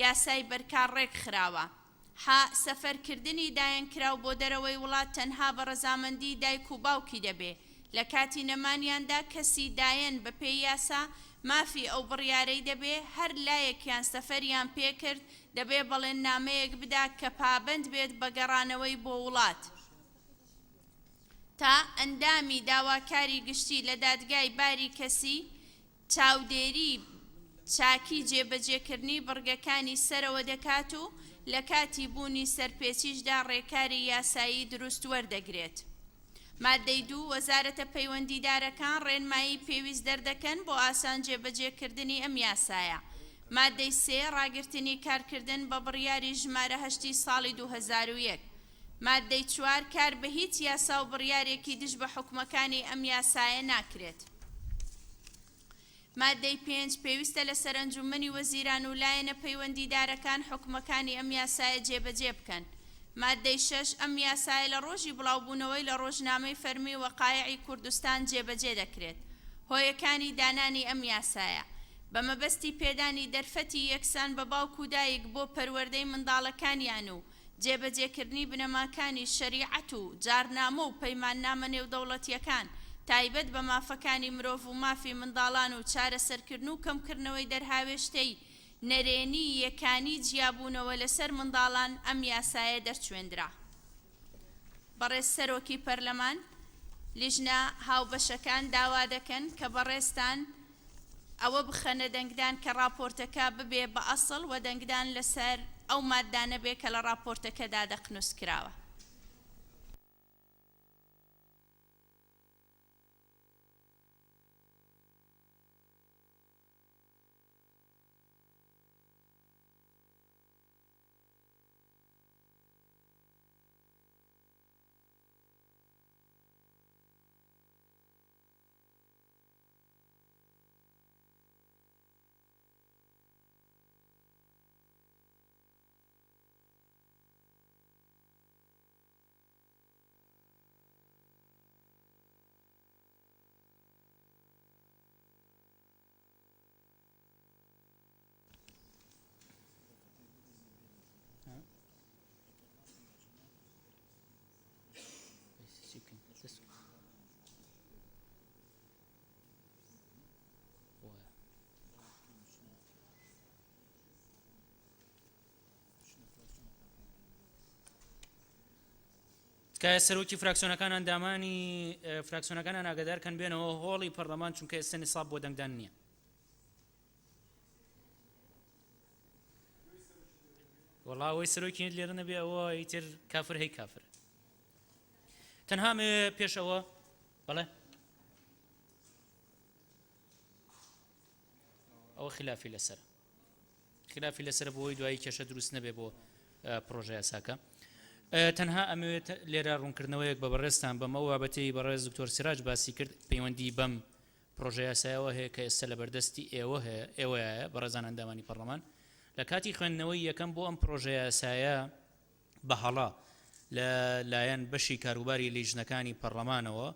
یاسای بەرکار ڕێکخراوە. حا، سەفەرکردنی دایەنکراو بۆ دەرەوەی وڵات تەنها بە ڕەزامەندی دایک و باوکی دەبێ، لە کاتی نەمانیاندا کەسی دایەن بە پێی یاسا مافی ئەو بڕیارەی دەبێ، هەر لایەکیان سەفەریان پێ کرد دەبێ بەڵێننامەیەک بدا کە پابەند بێت بە گەڕانەوەی بۆ وڵات. تا، ئەندامی داواکاری گشتی لە دادگای باری کەسی، چاودێری چاکی جێبەجێکردنی بڕگەکانی سەرەوە دەکات و لە کاتی بوونی سەرپێچیشدا ڕێکاری یاسایی دروست وەردەگرێت. مادەی دوو، وەزارەتە پەیوەندیدارەکان ڕێنمایی پێویست دەردەکەن بۆ ئاسان جێبەجێکردنی ئەم یاسایە. مادەی سێ، ڕاگرتنی کارکردن بە بڕیاری ژمارە هەشتی ساڵی 2001. مادەی چوار، کار بە هیچ یاسا و بڕیارێکی دژ بە حوکمەکانی ئەم یاسایە ناکرێت. مادەی پێنج، پێویستە لەسەر ئەنجوومەنی وەزیران و لایەنە پەیوەندیدارەکان حوکمەکانی ئەم یاسایە جێبەجێ بکەن. مادەی شەش، ئەم یاسایە لە ڕۆژی بڵاوبوونەوەی لە ڕۆژنامەی فەرمی وەقایعی کوردستان جێبەجێ دەکرێت. هۆیەکانی دانانی ئەم یاسایە، بە مەبەستی پێدانی دەرفەتی یەکسان بە باوک و دایک بۆ پەروەردەی منداڵەکانیان و جێبەجێکردنی بنەماکانی شەریعەت و جارنامە و پەیماننامە نێودەوڵەتییەکان تایبەت بە مافەکانی مرۆڤ و مافی منداڵان و چارەسەرکردن و کەمکردنەوەی دەرهاوێشتەی نەرێنی یەکانی جیابوونەوە لەسەر منداڵان ئەم یاسایە دەرچوێندرا. بەڕێز سەرۆکی پەرلەمان، لیژنە هاوبەشەکان داوا دەکەن کە بەڕێزتان ئەوە بخەنە دەنگدان کە ڕاپۆرتەکە ببێ بە ئەسڵ و دەنگدان لەسەر ئەو ماددانە بێ کە لە ڕاپۆرتەکەدا دەقنووس کراوە. تکایە سەرۆکی فراکسیۆنەکان ئەندامانی فراکسیۆنەکانیان ئاگادار کەن بێنەوە هۆڵی پەرلەمان چونکە ئێستا نیساب بۆ دەنگدان نییە. وەڵا ئەوەی سەرۆکی لێرە نەبێ ئەوە ئیتر کافر هەی کافر. تەنها ئەمەوێ پێش ئەوە بەڵێ ئەوە خلافی لەسەر خلافی لەسەر بۆی دوایی کێشە دروست نەبێ بۆ پرۆژە یاساکە تەنها ئەمەوێت لێرە ڕوونکردنەوەیەک بە بەڕێزتان بەم ئەو بابەتەی بەڕێز دکتۆر سراج باسی کرد پەیوەندی بەم پرۆژە یاسایەوە هەیە کە ئێستا لە بەردەستی ئێوە هەیە ئێوەیە بەڕێزان ئەندامانی پەرلەمان لە کاتی خوێندنەوەی یەکەم بۆ ئەم پرۆژە یاسایە بە هەڵە لە لایەن بەشی کاروباری لیژنەکانی پەڕلەمانەوە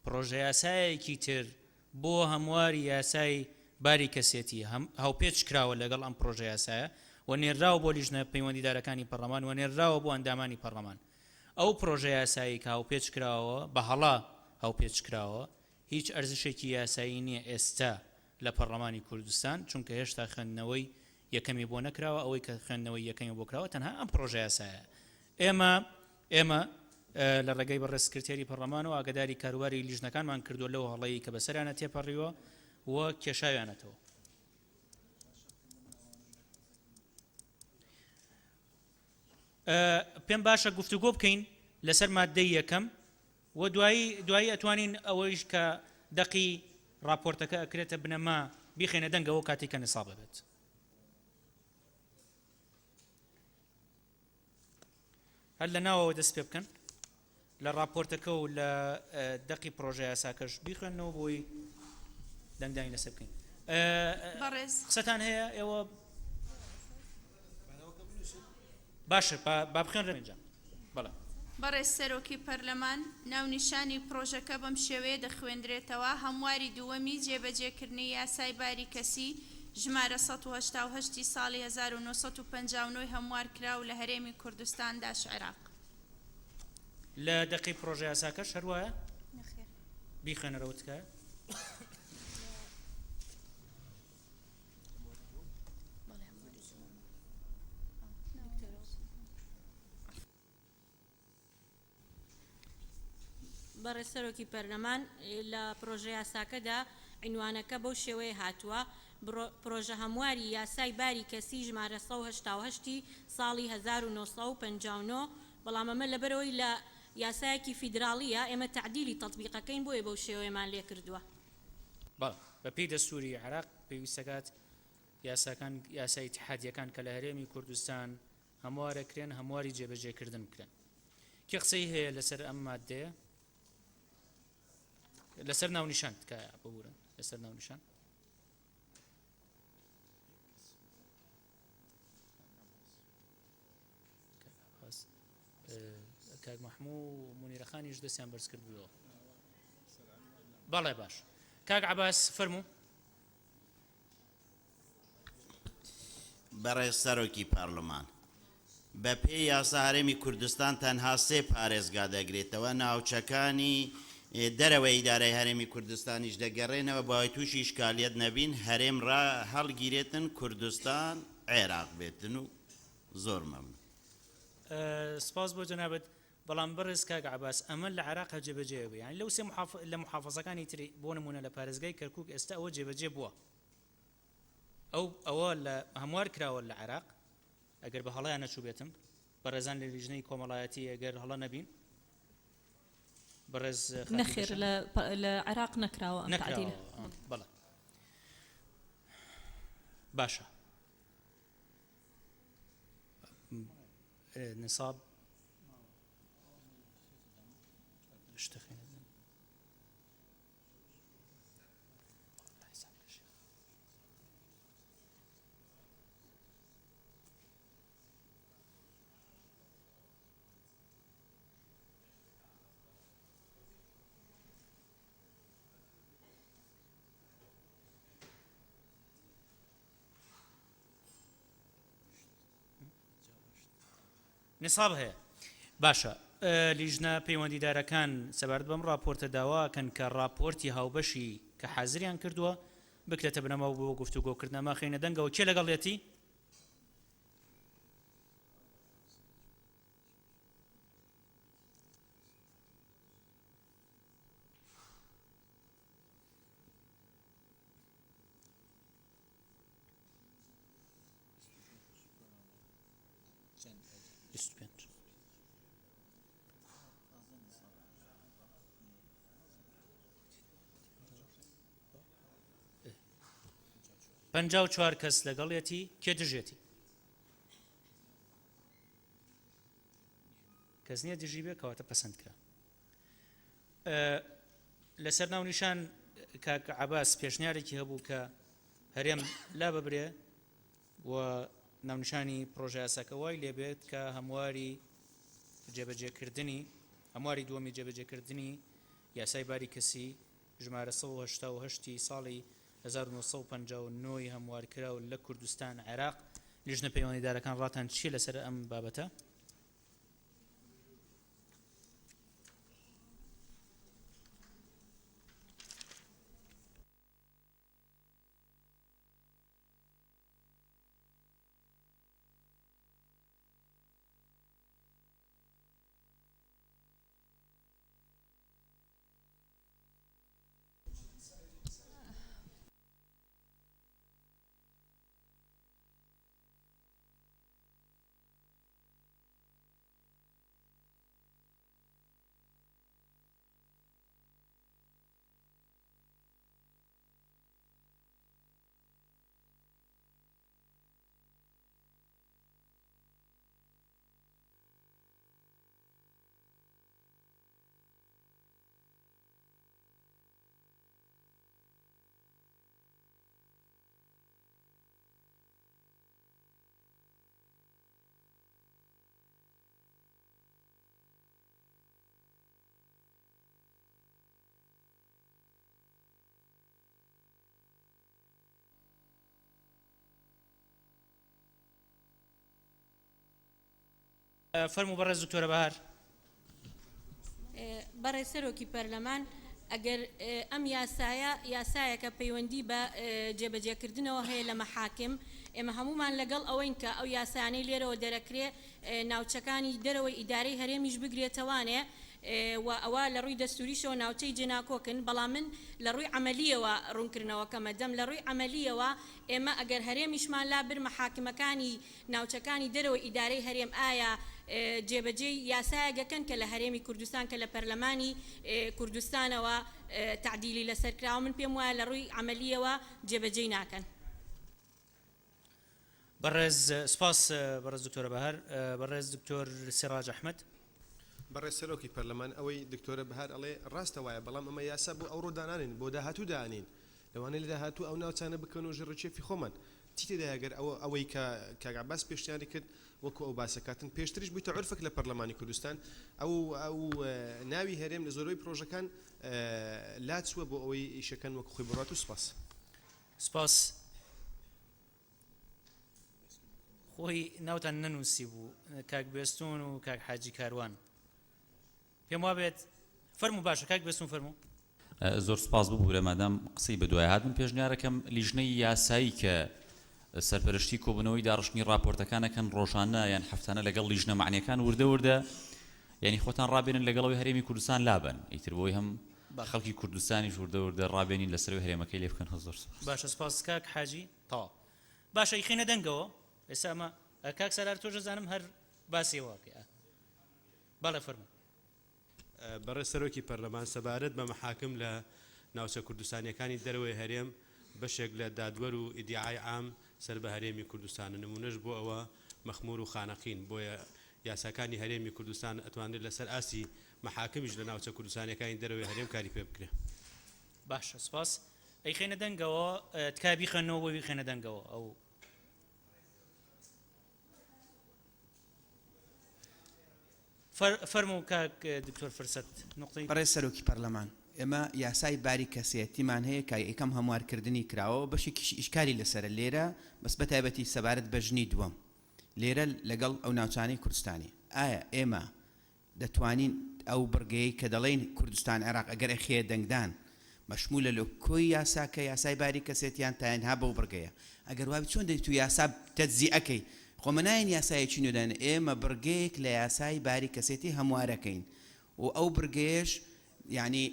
پڕۆژەیاسایەکی تر بۆ هەمواری یاسای باری کەسێتی هاوپێچ کراوە لەگەڵ ئەم پڕۆژەیاسایە و نێرراوە بۆ لیژنە پەیوەندیدارەکانی پەڕلەمان و نێرراوە بۆ ئەندامانی پەڕلەمان. ئەو پڕۆژەیاسایەی کە هاوپێچ کراوە بە هەڵە هاوپێچ کراوە هیچ ئەرزشێکی یاسایی نییە ئێستا لە پەڕلەمانی کوردستان، چونکە هێشتا خوێندنەوەی یەکەمی بۆ نەکراوە، ئەوەی کە خوێندنەوەی یەکەمی بۆ کراوە تەنها ئەم پڕۆژەیاسایە. ئێمە ئێمە لە ڕێگەی بەڕێز سکرتێری پەڕلەمانەوە ئاگاداری کاروباری لیژنەکانمان کردووە لەو هەڵەی کە بەسەریانە تێپەڕیوە و کێشاویانەتەوە. پێم باشە گفتوگۆ بکەین لەسەر مادەی یەکەم و دوایی دوایی ئەتوانین ئەوەیش کە دەقی ڕاپۆرتەکە ئەکرێتە بنەما بیخەینە دەنگەوە کاتێک کە نساب ئەبێت. هەر لە ناوەوە دەست پێ بکەن لە ڕاپۆرتەکە و لە دەقی پرۆژە یاساکەش بیخوێنەوە بۆی دەنگدانی لەسەر بکەین. بەڕێز. قسەتان هەیە ئێوە؟ باشە با بخوێنرێ. بەڵێ. بەڕێز سەرۆکی پەرلەمان، ناونیشانی پڕۆژەکە بەم شێوەیە دەخوێندرێتەوە، هەمواری دووەمی جێبەجێکردنی یاسای باری کەسی ژمارە 188 ی ساڵی 1959 ی هەموارکراو لە هەرێمی کوردستان داش عێراق. لە دەقی پڕۆژەیاساکەش هەر وایە؟ نەخێر. بیخوێنەرەوە تکایە. بەڕێز سەرۆکی پەرلەمان، لە پرۆژەیاساکەدا عینوانەکە بەو شێوەیە هاتووە، پرۆژە هەمواری یاسای باری کەسی ژمارە 188 ی ساڵی 1959، بەڵام ئەمە لەبەرئەوەی لە یاسایەکی فیدراڵییە ئێمە تەعدیلی تەتبیقەکەین بۆیە بەو شێوەیەمان لێکردووە. بەڵێ، بەپێی دەستووری عێراق پێویستەکات یاساکان، یاسا ئیتیحادییەکان کە لە هەرێمی کوردستان هەموارەکرێن، هەمواری جێبەجێکردن بکرێن. کێ قسەی هەیە لەسەر ئەم ماددەیە؟ لەسەر ناونیشان تکایە ببورن، لەسەر ناونیشان. کاک مەحموو و مونیرە خانیش دەستیان بەرز کردبووەوە. بەڵێ باش. کاک عەباس فەرموو. بەڕێز سەرۆکی پارلمان، بە پێی یاسا هەرێمی کوردستان تەنها سێ پارێزگا دەگرێتەوە، ناوچەکانی دەرەوەی ئیدارەی هەرێمی کوردستانیش دەگەرێنەوە، بۆ ئەوەی تووشی ئیشکالیەت نەبین، هەرێم ڕا هەڵگیرێتن، کوردستان عێراق بێتن و زۆر مەمنون. سپاس بۆ جەنابت، بەڵام بەڕێز کاک عەباس ئەمە لە عێراقا جێبەجێ بێ، یانی لەو سێ لە موحافەزەکانی تری بۆ نموونە لە پارێزگای کەرکووک ئێستا ئەوە جێبەجێ بووە. ئەو ئەوە لە هەموار کراوە لە عێراق ئەگەر بە هەڵەیان نەچووبێتم بەڕێزان لە لیژنەی کۆمەڵایەتی ئەگەر هەڵە نەبین بەڕێز نەخێر لە عێراق نەکراوە ئەم تەعدیلە. بەڵێ باشە نصاب شتەخێنە نیساب هەیە باشە لیژنە پەیوەندیدارەکان سەبارەت بەم ڕاپۆرتە داواکەن کە ڕاپۆرتی هاوبەشی کە حازریان کردووە بکرێتە بنەما بۆ گفتوگۆکردن ئەمە خەینە دەنگەوە کێ لەگەڵیەتی؟ 25. 54 کەس لەگەڵیەتی کێ دژێتی؟ کەس نییە دژی بێ کەواتە پەسەند کرا. لەسەر ناونیشان کاک عەباس پێشنیارێکی هەبوو کە هەرێم لا ببرێ و ناونیشانی پرۆژەیاساکە وای لێبێت کە هەمواری جێبەجێکردنی هەمواری دووەمی جێبەجێکردنی یاسای باری کەسی ژمارە 188 ی ساڵی 1959 ی هەموارکراو لە کوردستان عێراق. لیژنە پەیوەندیدارەکان ڕاتان چییە لەسەر ئەم بابەتە؟ فەرموو بەڕێز دکتۆرە بەهار. بەڕێز سەرۆکی پەرلەمان، ئەگەر ئەم یاسایە یاسایەکە پەیوەندی بە جێبەجێکردنەوە هەیە لە مەحاکم، ئێمە هەموومان لەگەڵ ئەوەین کە ئەو یاسایانەی لێرەوە دەرەکرێ ناوچەکانی دەرەوەی ئیدارەی هەرێمیش بگرێتەوانێ و ئەوە لە ڕووی دەستووریشەوە ناوچەی جێناکۆکن، بەڵام من لە ڕووی عەمەلییەوە ڕوونکردنەوەکەمە دەم، لە ڕووی عەمەلییەوە ئێمە ئەگەر هەرێمیشمان لابرد مەحاکمەکانی ناوچەکانی دەرەوەی ئیدارەی هەرێم ئایا جێبەجێی یاسایەک ئەکەن کە لە هەرێمی کوردستان کە لە پەرلەمانی کوردستانەوە تەعدیلی لەسەر کراوە من پێم وایە لە ڕووی عەمەلییەوە جێبەجێی ناکەن. بەڕێز سپاس بەڕێز دکتۆرە بەهار. بەڕێز دکتۆر سیڕاج ئەحمەد. بەڕێز سەرۆکی پەرلەمان ئەوەی دکتۆرە بەهار ئەڵێ ڕاستە وایە بەڵام ئەمە یاسا بۆ ئەوڕۆ دانانێین بۆ داهاتوو دائەنێین لەوانەیە لە داهاتوو ئەو ناوچانە بکەونەوە ژێر ڕکێفی خۆمان چی تێدایە گەر ئەوە ئەوەی کە کاک عەباس پێشنیاری کرد وەکو ئەو باسە کاتن پێشتریش بوویتە عورفێک لە پەرلەمانی کوردستان ئەو ئەو ناوی هەرێم لە زۆربەی پرۆژەکان لاچووە بۆ ئەوەی ئیشەکان وەکو خۆی بڕوات و سوپاس. سپاس. خۆی ناوتان نەنووسی بوو کاک بێستون و کاک حاجی کاروان پێم وابێت فەرموو باشە کاک بێستون فەرموو. زۆر سوپاس ببورە مادام قسەی بەدوای هات من پێشنیارەکەم لیژنەی یاسایی کە سەرپەرشتی کۆبوونەوەی داڕشتنی ڕاپۆرتەکان ئەکەن ڕۆژانە یان هەفتانە لەگەڵ لیژنە مەعنیەکان وردە وردە یعنی خۆتان ڕابێنن لەگەڵەوەی هەرێمی کوردستان لابەن ئیتر بۆی هەم خەڵکی کوردستانیش وردە وردە ڕابێنین لەسەرەوەی هەرێمەکەی لێ بکەن زۆر سوپاس. باشە سوپاس کاک حاجی تەواو باشە ئیخەینە دەنگەوە ئێستا ئەمە کاک سالار تۆش ئەزانم هەر باسی ئەوە ئەکەی ئا بەڵێ فەرموو. بەڕێز سەرۆکی پەرلەمان، سەبارەت بە مەحاکم لە ناوچە کوردستانییەکانی دەرەوەی هەرێم، بەشێک لە دادوەر و ئیدیعای عام سەر بە هەرێمی کوردستانن، نموونەش بۆ ئەوە مەخموور و خانەقین، بۆیە یاساکانی هەرێمی کوردستان ئەتوانرێت لەسەر ئاستی مەحاکمیش لە ناوچە کوردستانییەکانی دەرەوەی هەرێم کاری پێ بکرێ. باشە سوپاس. ئەیخەینە دەنگەوە، تکایە بیخوێننەوە بۆی بیخەینە دەنگەوە ئەو. فەرموو کاک دکتۆر فرسەت نوقتەی. بەڕێز سەرۆکی پەرلەمان، ئێمە یاسای باری کەسێتیمان هەیە کە یەکەم هەموارکردنی کراوە و بەشێکیشی ئیشکالی لەسەرە لێرە بەس بەتایبەتی سەبارەت بە ژنی دووەم لێرە لەگەڵ ئەو ناوچانەی کوردستانی ئایا ئێمە دەتوانین ئەو بڕگەیەی کە دەڵێین کوردستان عێراق ئەگەر ئەخەیە دەنگدان مەشمولە لە کۆی یاساکە یاسای باری کەسێتیان تەنها بەو بڕگەیە ئەگەر وابی چۆن دەی تو یاسا تەجزیئەکەی خۆ مە نایەن یاسایەکی نوێ دانێن ئێمە بڕگەیەک لە یاسای باری کەسێتی هەموارەکەین و ئەو بڕگەیەش یانی.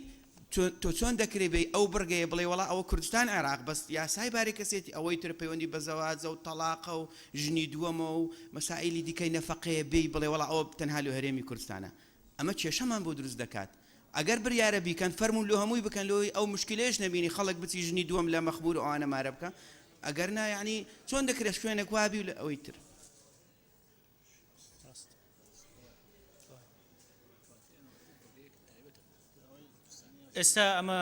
تۆ چۆن دەکرێ بێی ئەو بڕگەیە بڵێی وەڵا ئەوە کوردستان عێراق بەس یاسای باری کەسێتی ئەوەی تر پەیوەندی بە زەواجە و تەڵاقە و ژنی دووەمە و مەسائیلی دیکەی نەفەقەیە بێی بڵێ وەڵا ئەوە تەنها لۆ هەرێمی کوردستانە ئەمە کێشەمان بۆ دروست دەکات ئەگەر بریارە بیکەن فەرموون لۆ هەمووی بکەن لۆی ئەو مشکیلەیەش نەبینی خەڵک بچی ژنی دووەم لە مەخمور و ئەوانە مارە بکا ئەگەر نا یەعنی چۆن دەکرێ شوێنێک وابی و لە ئەوەی تر. ئێستا ئەمە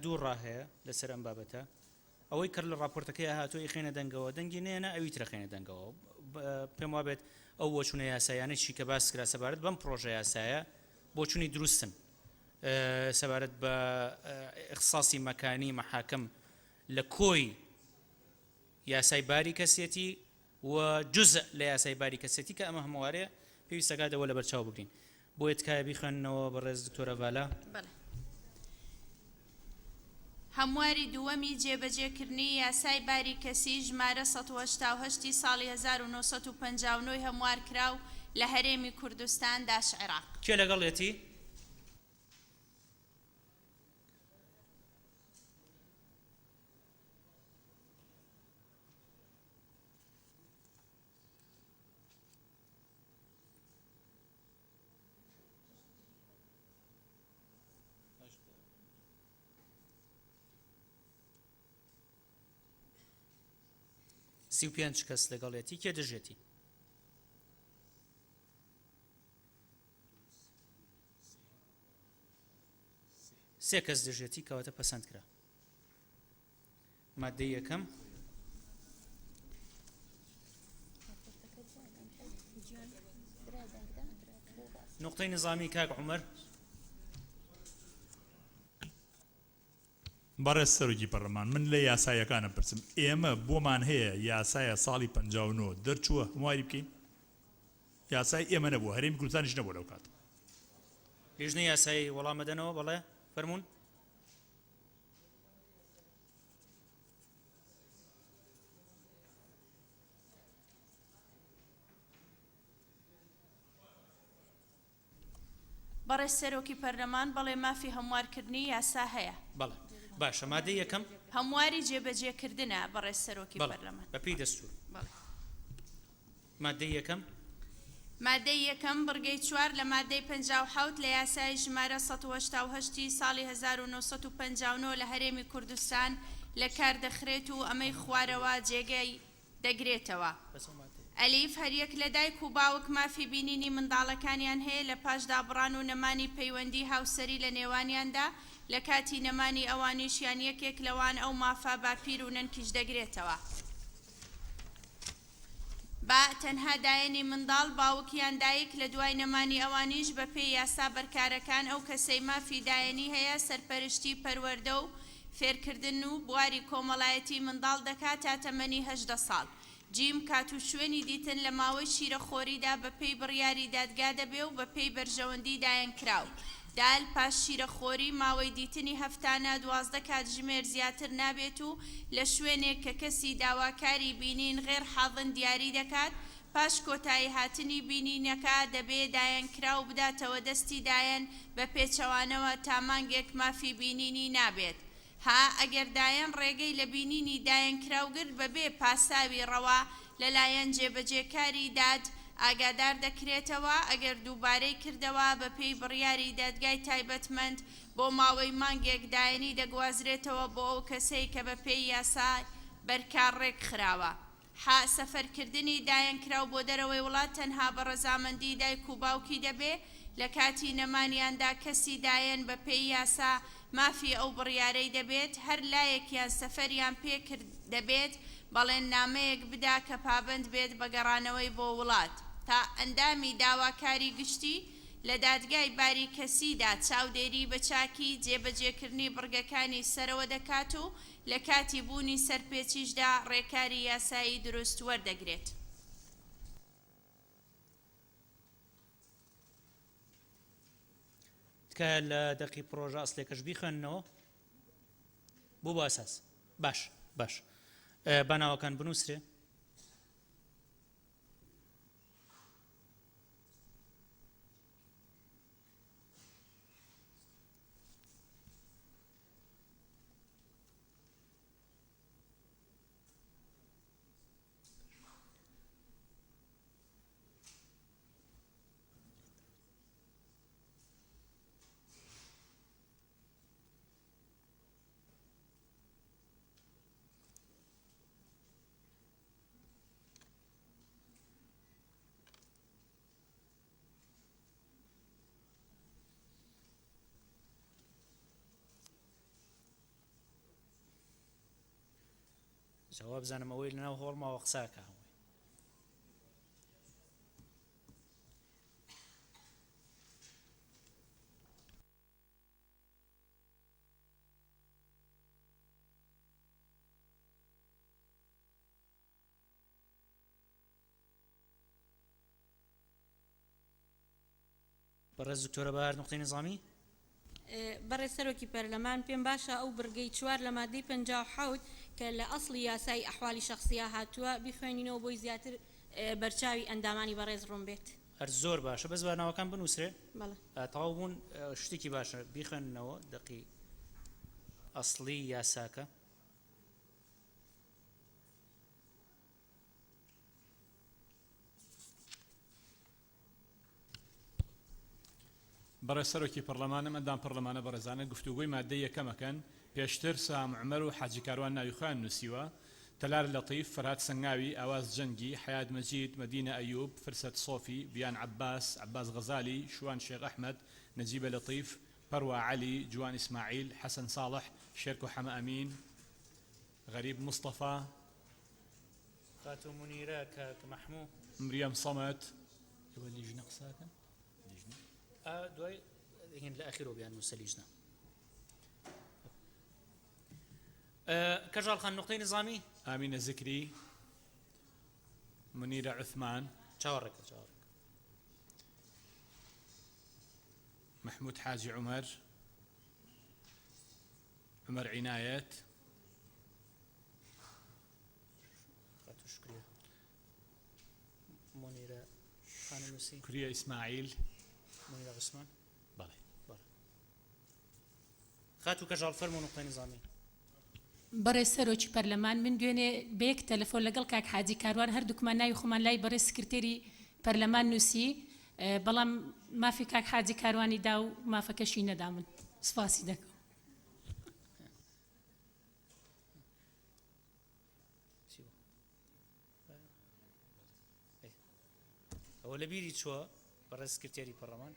دوو ڕا هەیە لەسەر ئەم بابەتە ئەوەی کە لە ڕاپۆرتەکەی هاتووە ئیخێنە دەنگەوە دەنگی نێنە ئەوی ترەخێنە دەنگەوە پێم وابێت ئەو بۆچوونە یاسایانە چی کە باس کرا سەبارەت بەم پرۆژە یاسایە بۆچوونی دروستن سەبارەت بە اختصاصی مەکانی مەحاکم لە کۆی یاسای باری کەسێتی و جزء لە یاسای باری کەسێتی کە ئەمە هەموارەیە پێویست دەکات ئەوە لەبەرچاو بگرین. بۆیە تکایە بیخوێننەوە بەڕێز دکتۆرە ڤالا. بەڵێ. هەمواری دووەمی جێبەجێکردنی یاسای باری کەسی ژمارە 188 ی ساڵی 1959 ی هەموارکراو لە هەرێمی کوردستان داش عێراق. کێ لەگەڵیەتی؟ 35 کەس لەگەڵیەتی کێ دژێتی؟ سێ کەس دژێتی کەواتە پەسەند کرا. مادەی یەکەم. نوقتەی نظامی کاک عومەر. بەڕێز سەرۆکی پەرلەمان من لە یاساییەکان ئەپرسم ئێمە بۆمان هەیە یاسایە ساڵی 59 دەرچووە هەمواری بکەین یاسای ئێمە نەبووە هەرێمی کوردستانیش نەبووە لەو کاتە. لیژنەی یاسایی وەڵام ئەدەنەوە بەڵێ فەرموون. بەڕێز سەرۆکی پەرلەمان، بەڵێ مافی هەموارکردنی یاسا هەیە. بەڵێ. باشە مادەی یەکەم. هەمواری جێبەجێکردنە بەڕێز سەرۆکی بەڵێ. پەرلەمان. بەپێی دەستوور. بەڵێ. مادەی یەکەم. مادەی یەکەم، بڕگەی چوار لە مادەی 57 لە یاسای ژمارە 188 ی ساڵی 1959 لە هەرێمی کوردستان لە کار دەخرێت و ئەمەی خوارەوە جێگەی دەگرێتەوە. ئەلیف، هەریەک لە دایک و باوک مافی بینینی منداڵەکانیان هەیە لە پاش دابڕان و نەمانی پەیوەندی هاوسەری لە نێوانیاندا، لە کاتی نەمانی ئەوانیش یان یەکێک لەوان ئەو مافە باپیر و نەنکیش دەگرێتەوە. با، تەنها دایەنی منداڵ، باوک یان دایک، لە دوای نەمانی ئەوانیش بە پێی یاسا بەرکارەکان ئەو کەسەی مافی دایەنی هەیە سەرپەرشتی پەروەردە و فێرکردن و بواری کۆمەڵایەتی منداڵ دەکات تا تەمەنی 18 ساڵ. جیم، کات و شوێنی دیتن لە ماوەی شیرەخۆریدا بە پێی بڕیاری دادگا دەبێ و بە پێی بەرژەوەندی دایەنکراو. دال، پاش شیرەخۆری، ماوەی دیتنی هەفتانە 12 کاتژمێر زیاتر نابێت و لە شوێنێک کە کەسی داواکاری بینین غێر حاضن دیاری دەکات، پاش کۆتایی هاتنی بینینەکە دەبێ دایەنکراو بداتەوە دەستی دایەن، بە پێچەوانەوە تا مانگێک مافی بینینی نابێت. ها، ئەگەر دایەن ڕێگەی لە بینینی دایەنکراو گرت بەبێ پاساوی ڕەوا لەلایەن جێبەجێکاری داد ئاگادار دەکرێتەوە، ئەگەر دووبارەی کردەوە بەپێی بڕیاری دادگای تایبەتمەند بۆ ماوەی مانگێک دایەنی دەگوازرێتەوە بۆ ئەو کەسەی کە بەپێی یاسای بەرکار ڕێکخراوە. حا، سەفەرکردنی دایەنکراو بۆ دەرەوەی وڵات تەنها بە ڕەزامەندی دایک و باوکی دەبێ، لە کاتی نەمانیاندا کەسی دایەن بە پێی یاسا مافی ئەو بڕیارەی دەبێت، هەر لایەکیان سەفەریان پێ کرد دەبێت بەڵێننامەیەک بدا کە پابەند بێت بە گەڕانەوەی بۆ وڵات. تا، ئەندامی داواکاری گشتی لە دادگای باری کەسیدا چاودێری بە چاکی جێبەجێکردنی بڕگەکانی سەرەوە دەکات و لە کاتی بوونی سەرپێچیشدا ڕێکاری یاسایی دروست وەردەگرێت. تکایە لە دەقی پڕۆژە ئەسڵیەکەش بیخوێننەوە. بۆ بۆ ئەساس. باش باش با ناوەکان بنووسرێ. جا وابزانم ئەوەی لەناو هۆڵ ماوە قسە ئەکا هەمووی. بەڕێز دکتۆرە بەهار نوقتەی نیزامی. بەڕێز سەرۆکی پەرلەمان، پێم باشە ئەو بڕگەی چوار لە مادەی 57 کە لە ئەسڵی یاسای ئەحوالی شەخسییا هاتووە بیخوێنینەوە بۆی زیاتر بەرچاوی ئەندامانی بەڕێز ڕوون بێت. هەر زۆر باشە بەس با ناوەکان بنووسرێ. بەڵێ. تەواو بوون شتێکی باشە بیخوێننەوە دەقی ئەسڵی یاساکە. بەڕێز سەرۆکی پەڕلەمان ئەم ئەندام پەڕلەمانە بەڕێزانە گفتوگۆی ماددەی یەکەم ئەکەن، پێشتر سەهام عومەر و حاجی کاروان ناوی خۆیان نووسیوە، تەلار لەتیف، فەرهاد سەنگاوی، ئاواز جەنگی، حەیات مەجید، مەدینە ئەیوب، فرسەت سۆفی، ڤیان عەباس، عەباس غەزالی، شوان شێخ ئەحمەد، نەجیبە لەتیف، پەروا عەلی، جوان ئیسماعیل، حەسەن ساڵح، شێرکۆ حەمە ئەمین، غەریب مستەفا. خاتوو مونیرە کاک مەحموو. مریەم سەمەد. ئێوە لیژنە قسە ئەکەن؟ لیژنە؟ ئا دوای هین لە ئەخیرەوە بیان نووسە لیژنە. کەژاڵ خان نوقتەی نزامی. ئامینە زکری. مونیرە عوسمان. چاوەڕێکە چاوەڕێکە. مەحموود حاجی عومەر. عومەر عینایەت. خاتوو شوکریە مونیرە خانم نووسی. شوکریە ئیسماعیل. مونیرە عوسمان. بەڵێ. بەڵێ. خاتوو کەژاڵ فەرموو نوقتەی نیزامی. بەڕێز سەرۆکی پەرلەمان من دوێنێ بە یەک تەلەفۆن لەگەڵ کاک حاجی کاروان هەردووکمان ناوی خۆمان لای بەڕێز سکرتێری پەرلەمان نووسی بەڵام مافی کاک حاجی کاروانی دا و مافەکەشی نەدا من سوپاسی دەکەم. ئەوە لە بیری چووە بەڕێز سکرتێری پەڕلەمان.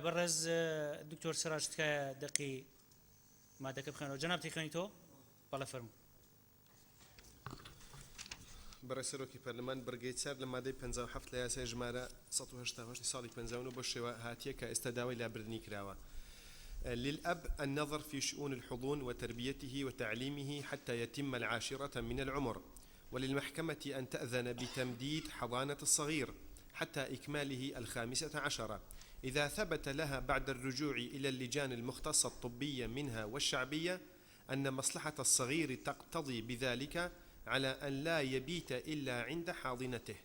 بەڕێز دکتۆر سراج تکایە دەقی مادەکە بخوێنەوە جەنابتی خوێنیتەوە بەڵێ فەرموو. بەڕێز سەرۆکی پەرلەمان، بڕگەی چار لە مادەی 57 لە یاسای ژمارە 188 ساڵی 59 بەو شێوە هاتیە کە ئێستا داوای لابردنی کراوە للأب النظر في شؤون الحضون وتربيته وتعليمه حتى يتم العاشرة من العمر وللمحكمة أن تأذن بتمديد حضانة الصغير حتى إكماله الخامسة عشرة إذا ثبت لها بعد الرجوع إلى اللجان المختصة الطبية منها والشعبية أن مصلحة الصغير تقتضي بذلك على أن لا يبيت إلا عند حاضنته.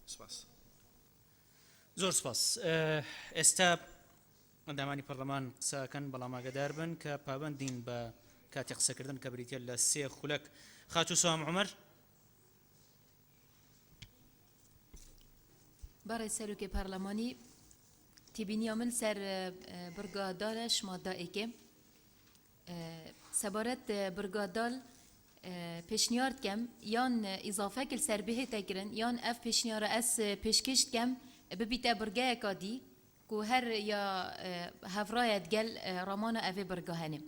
سپاس. زۆر سپاس. ئێستا ئەندامانی پەرلەمان قسە ئەکەن بەڵام ئاگادار بن کە پابەندین بە کاتی قسەکردن کە بریتیە لە سێ خولەک. خاتوو سوهام عومەر. بەڕێز سەرۆکی پەرلەمانی تێبینیا من سەر بڕگا دالش مادە ئێکێ سەبارەت بڕگا دال پێشنیار دکەم یان ئیزافەک لەسەر بهێتە کرن یان ئەف پێشنیارە ئەس پێشکێش دکەم ببیتە بڕگەیەکا دی کو هەر یا هەڤرایە دگەل ڕامانا ئەڤێ بڕگا هەنێ.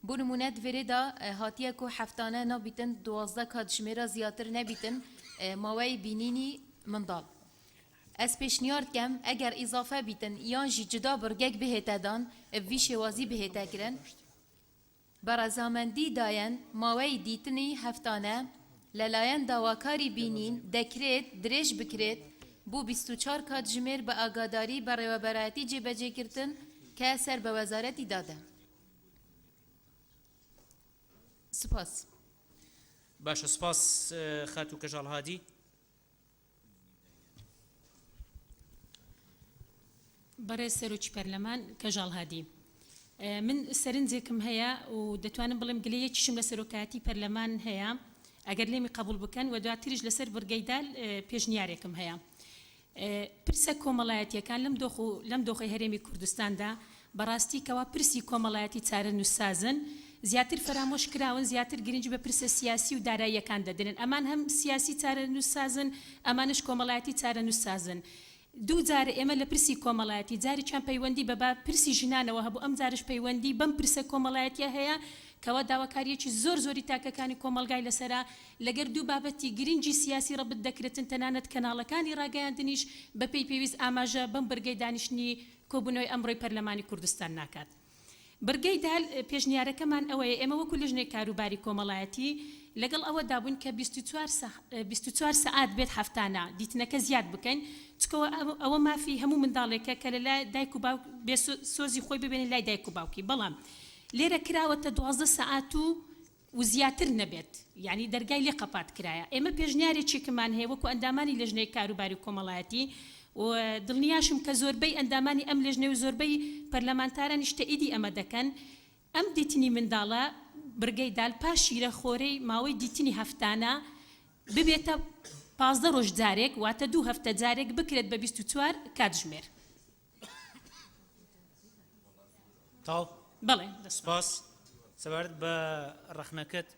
بۆ نموونە دڤێرێدا هاتیە کو هەفتانە نابیتن 12 کاتژمێرا زیاتر نەبیتن ماوەی بینینی منداڵ. ئەز پێشنیار دکەم ئەگەر ئیزافە بیتن یان ژی جودا بڕگەک بهێتە دان ڤی شێوازی بهێتە کرن، بە ڕەزامەندی دایەن ماوەی دیتنی هەفتانە لەلایەن داواکاری بینین دەکرێت درێژ بکرێت بۆ 24 کاتژمێر بە ئاگاداری بەڕێوەبەرایەتی جێبەجێکردن کە سەر بە وەزارەتی دادە. سوپاس. باشە سوپاس خاتوو کەژاڵ هادی. بەڕێز سەرۆکی پەرلەمان کەژاڵ هادی من سەرنجێکم هەیە و دەتوانم بڵێم گلەیەکیشم لە سەرۆکایەتی پەرلەمان هەیە ئەگەر لێمی قەبوڵ بکەن و دواتریش لەسەر بڕگەی دال پێشنیارێکم هەیە پرسە کۆمەڵایەتیەکان لەم دۆخ و لەم دۆخەی هەرێمی کوردستاندا بەڕاستی کەوا پرسی کۆمەڵایەتی چارەنووسسازن زیاتر فەرامۆش کراون زیاتر گرنگی بە پرسە سیاسی و داراییەکان دەدرێن ئەمان هەم سیاسی چارەنووسسازن ئەمانش کۆمەڵایەتی چارەنووسسازن. دووجار ئێمە لە پرسی کۆمەڵایەتی، جارێکیان پەیوەندی بە با پرسی ژنانەوە هەبوو، ئەمجارەش پەیوەندی بەم پرسە کۆمەڵایەتیە هەیە کەوا داواکارییەکی زۆر زۆری تاکەکانی کۆمەڵگای لەسەرە، لەگەر دوو بابەتی گرنگی سیاسی ڕەبت دەکرێتن، تەنانەت کەناڵەکانی ڕاگەیاندنیش بەپێی پێویست ئاماژە بەم بڕگەی دانیشتنی کۆبوونەوەی ئەمڕۆی پەرلەمانی کوردستان ناکات. بڕگەی دال، پێشنیارەکەمان ئەوەیە ئێمە وەکو لیژنەی کاروباری کۆمەڵایەتی لەگەڵ ئەوەدا بووین کە 24 سەعات بێت هەفتانە دیتنەکە زیاد بکەین، چکەوە ئەوە مافی هەموو منداڵێکە کە لەلای دایک و باوک بێ سۆزی خۆی ببێنێ لای دایک و باوکی، بەڵام لێرە کراوەتە 12 سەعات و و زیاتر نەبێت یانی دەرگای لێ قەپات کرایە ئێمە پێشنیارێکیکمان هەیە وەکو ئەندامانی لێژنەی کاروباری کۆمەڵایەتی و دڵنیاشم کە زۆربەی ئەندامانی ئەم لێژنەی و زۆربەی پەرلەمانتارانیش تەئیدی ئەمە دەکەن ئەم دیتنی منداڵە برگەی دال پاش شیرە خۆرەی ماوەی دیتنی هەفتانە ببێتە 15 ڕۆژ جارێک واتە دوو هەفتە جارێک بکرێت بە 24 کاتژمێر. تەواو؟ بەڵێ. سوپاس. سەبارەت بە ڕەخنەکەت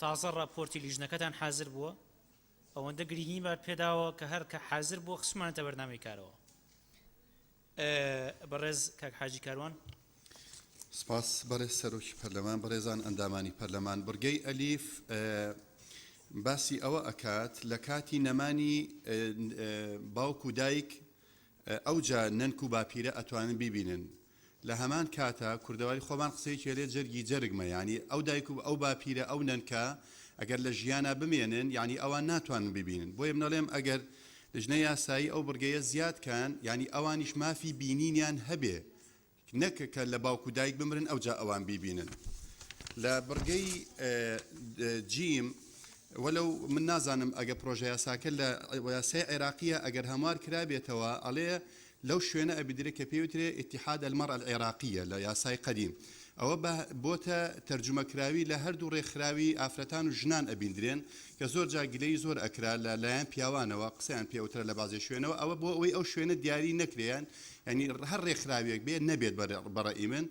تازە ڕاپۆرتی لیژنەکەتان حازر بووە ئەوەندە گرنگیمان پێداوە کە هەر کە حازر بووە خستمانەتە بەرنامەی کارەوە. بەڕێز کاک حاجی کاروان. سپاس بەڕێز سەرۆکی پەرلەمان، بەڕێزان ئەندامانی پەرلەمان، بڕگەی ئەلیف باسی ئەوە ئەکات لە کاتی نەمانی باوک و دایک ئەوجا نەنک و باپیرە ئەتوانن بیبینن لە هەمان کاتا کوردەواری خۆمان قسەیەکی ئەلێ جەرگی جەرگمە یانی ئەو دایک و ئەو باپیرە ئەو نەنکە ئەگەر لە ژیانا بمێنن یانی ئەوان ناتوانن ببینن بۆیە من ئەڵێم ئەگەر لجنەی یاسایی ئەو بڕگەیە زیاد کەن یانی ئەوانیش مافی بینینیان هەبێ نەک کە لە باوک و دایک بمرن ئەوجا ئەوان بیبینن. لە بڕگەی جیم وەلەو من نازانم ئەگە پرۆژەیاساکە لە یاسای عێراقیە ئەگەر هەموار کرابێتەوە ئەڵێ لەو شوێنە ئەبیدرێ کە پێی وترێ اتحاد المرأە العراقیە لە یاسای قەدیم ئەوە بە بۆتە تەرجومە کراوی لە هەردوو ڕێکخراوی ئافرەتان و ژنان ئەبیندرێن کە زۆر جار گلەیی زۆر ئەکرا لە لایەن پیاوانەوە قسەیان پێ ئەوترا لە بازێ شوێنەوە ئەوە بۆ ئەوەی ئەو شوێنە دیاری نەکرێ یانی هەر ڕێکخراوێک بێ نەبێت بە ڕەئی من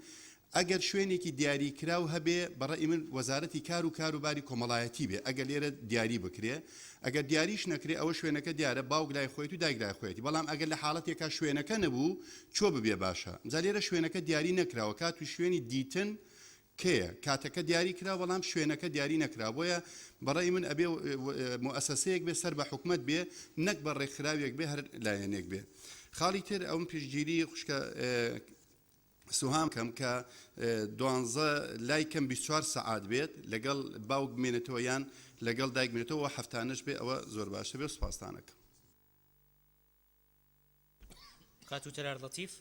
ئەگەر شوێنێکی دیاری کراو هەبێ بە ڕەئی من وەزارەتی کار و کاروباری کۆمەڵایەتی بێ ئەگەر لێرە دیاری بکرێ ئەگەر دیاریش نەکرێ ئەوە شوێنەکە دیارە باوک لای خۆیەتی و دایک لای خۆیەتی بەڵام ئەگەر لە حاڵەتێکا شوێنەکە نەبوو چۆ ببێ باشە جا لێرە شوێنەکە دیاری نەکراوە کات و شوێنی دیتن کەیە؟ کاتەکە دیاری کرا بەڵام شوێنەکە دیاری نەکرا بۆیە بەڕەئی من ئەبێ موئەسەسەیەک بێ سەر بە حکومەت بێ نەک بە ڕێکخراوێک بێ هەر لایەنێک بێ خاڵی تر ئەوم پشتگیری خوشکە سوهام کەم کە دوانزە لای کەم 24 سەعات بێت لەگەڵ باوک بمێنێتەوە یان لەگەڵ دایک بمێنێتەوە هەفتانەش بێ ئەوە زۆر باشە بێ سوپاستانەکەم. خاتوو تەلار لەتیف.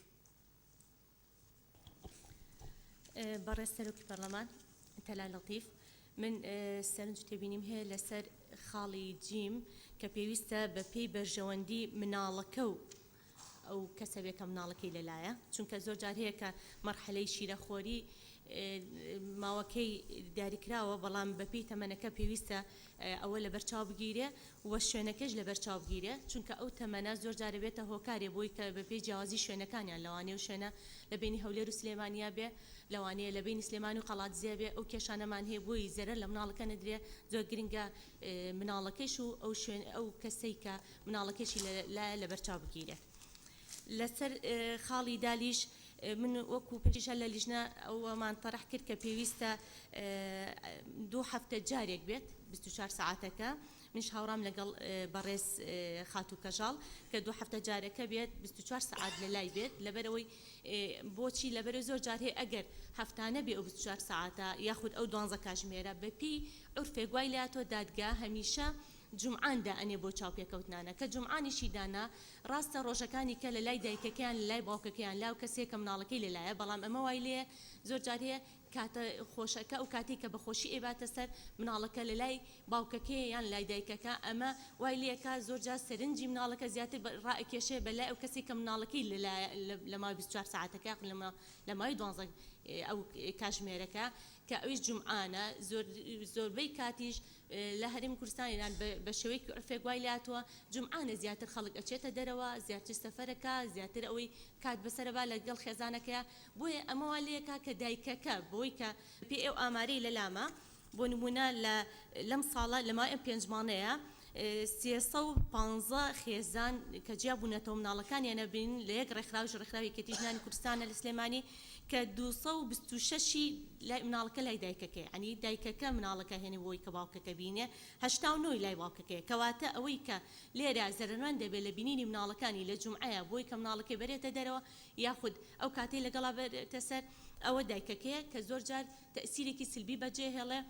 بەڕێز سەرۆکی پەرلەمان تەلار لەتیف من سەرنج و تێبینیم هەیە لەسەر خاڵی جیم کە پێویستە بە پێی بەرژەوەندی مناڵەکە و ئەو کەسە بێ کە مناڵەکەی لەلایە چونکە زۆر جار هەیە کە مەرحەلەی شیرەخۆری ماوەکەی دیاریکراوە بەڵام بەپێی تەمەنەکە پێویستە ئەوە لەبەرچاو بگیرێ و شوێنەکەش لەبەرچاو بگیرێ چونکە ئەو تەمەنە زۆر جار ئەبێتە هۆکارێ بۆی کە بەپێی جیاوازی شوێنەکانیان لەوانەیە و شوێنە لە بەینی هەولێر و سلێمانیا بێ لەوانەیە لە بەینی سلێمانی و قەڵادزێ بێ ئەو کێشانەمان هەیە بۆی زەرەر لە مناڵەکە نەدرێ زۆر گرنگە مناڵەکەیش و ئەو شوێن ئەو کەسەی کە مناڵەکەشی لە لایە لەبەرچاو بگیرێ لەسەر خاڵی دالیش من وەکو پێشیش هەر لە لیژنە ئەوەمان تەرح کرد کە پێویستە دوو هەفتە جارێک بێت 24 سەعاتەکە منیش هاوڕام لەگەڵ بەڕێز خاتوو کەژاڵ کە دوو هەفتە جارەکە بێت 24 سەعات لە لای بێت لەبەرئەوەی بۆچی لەبەرئەوەی زۆر جار هەیە ئەگەر هەفتانە بێ ئەو 24 سەعاتە یاخود ئەو دوانزە کاژمێرە بەپێی عورفێک وای لاتوە دادگا هەمیشە جومعان دائەنێ بۆ چاوپێکەوتنانە کە جومعانیشی دانا ڕاستە ڕۆژەکانی کە لە لای دایکەکەیان لە لای باوکەکەیان لاو کەسێ کە مناڵەکەی لە لایە بەڵام ئەمە وای لێیە زۆر جار هەیە کاتە خۆشەکە ئەو کاتەی کە بە خۆشی ئەیباتە سەر مناڵەکە لە لای باوکەکەیە یان لای دایکەکە ئەمە وای لێکا زۆر جار سەرنجی مناڵەکە زیاتر ڕائەکێشێ بە لای ئەو کەسێک کە مناڵەکەی لە لایە لە ماوەی 24 سەعاتەکە یاخود لە ماوەی دوانزە ئەو کاژمێرەکە کە ئەویش جومعانە زۆر زۆربەی کاتیش لە هەرێمی کوردستان ئێران بە شێوەیەکی عورفێک وای لێهاتووە جومعانە زیاتر خەڵک ئەچێتە دەرەوە زیاتر سەفەرەکا زیاتر ئەوەی کات بەسەرەبا لەگەڵ خێزانەکەیا بۆیە ئەمە وا لێکا کە دایکەکە بۆی کە پێی ئەو ئامارەی لەلامە بۆ نموونە لە لەم ساڵە لە ماوەی ئەم پێنج مانەیە. 315 خێزان کە جیا بوونەتەوە مناڵەکانیان ئەبینن لە یەک ڕێکخراویش ڕێکخراوی یەکێتی ژنانی کوردستانە لە سلێمانی کە 226 ی لای مناڵەکە لای دایکەکەیە یانی دایکەکە مناڵەکە هێنێ بۆی کە باوکەکە بینێ 89 ی لای باوکەکەیە کەواتە ئەوەی کە لێرە زەرەرمەند دەبێت لە بینینی مناڵەکانی لە جومعەیە بۆی کە مناڵەکەی بەرێتە دەرەوە یاخود ئەو کاتەی لەگەڵا بەرێتە سەر ئەوە دایکەکەیە کە زۆر جار تەئسیرێکی سلبی بەجێهێڵێ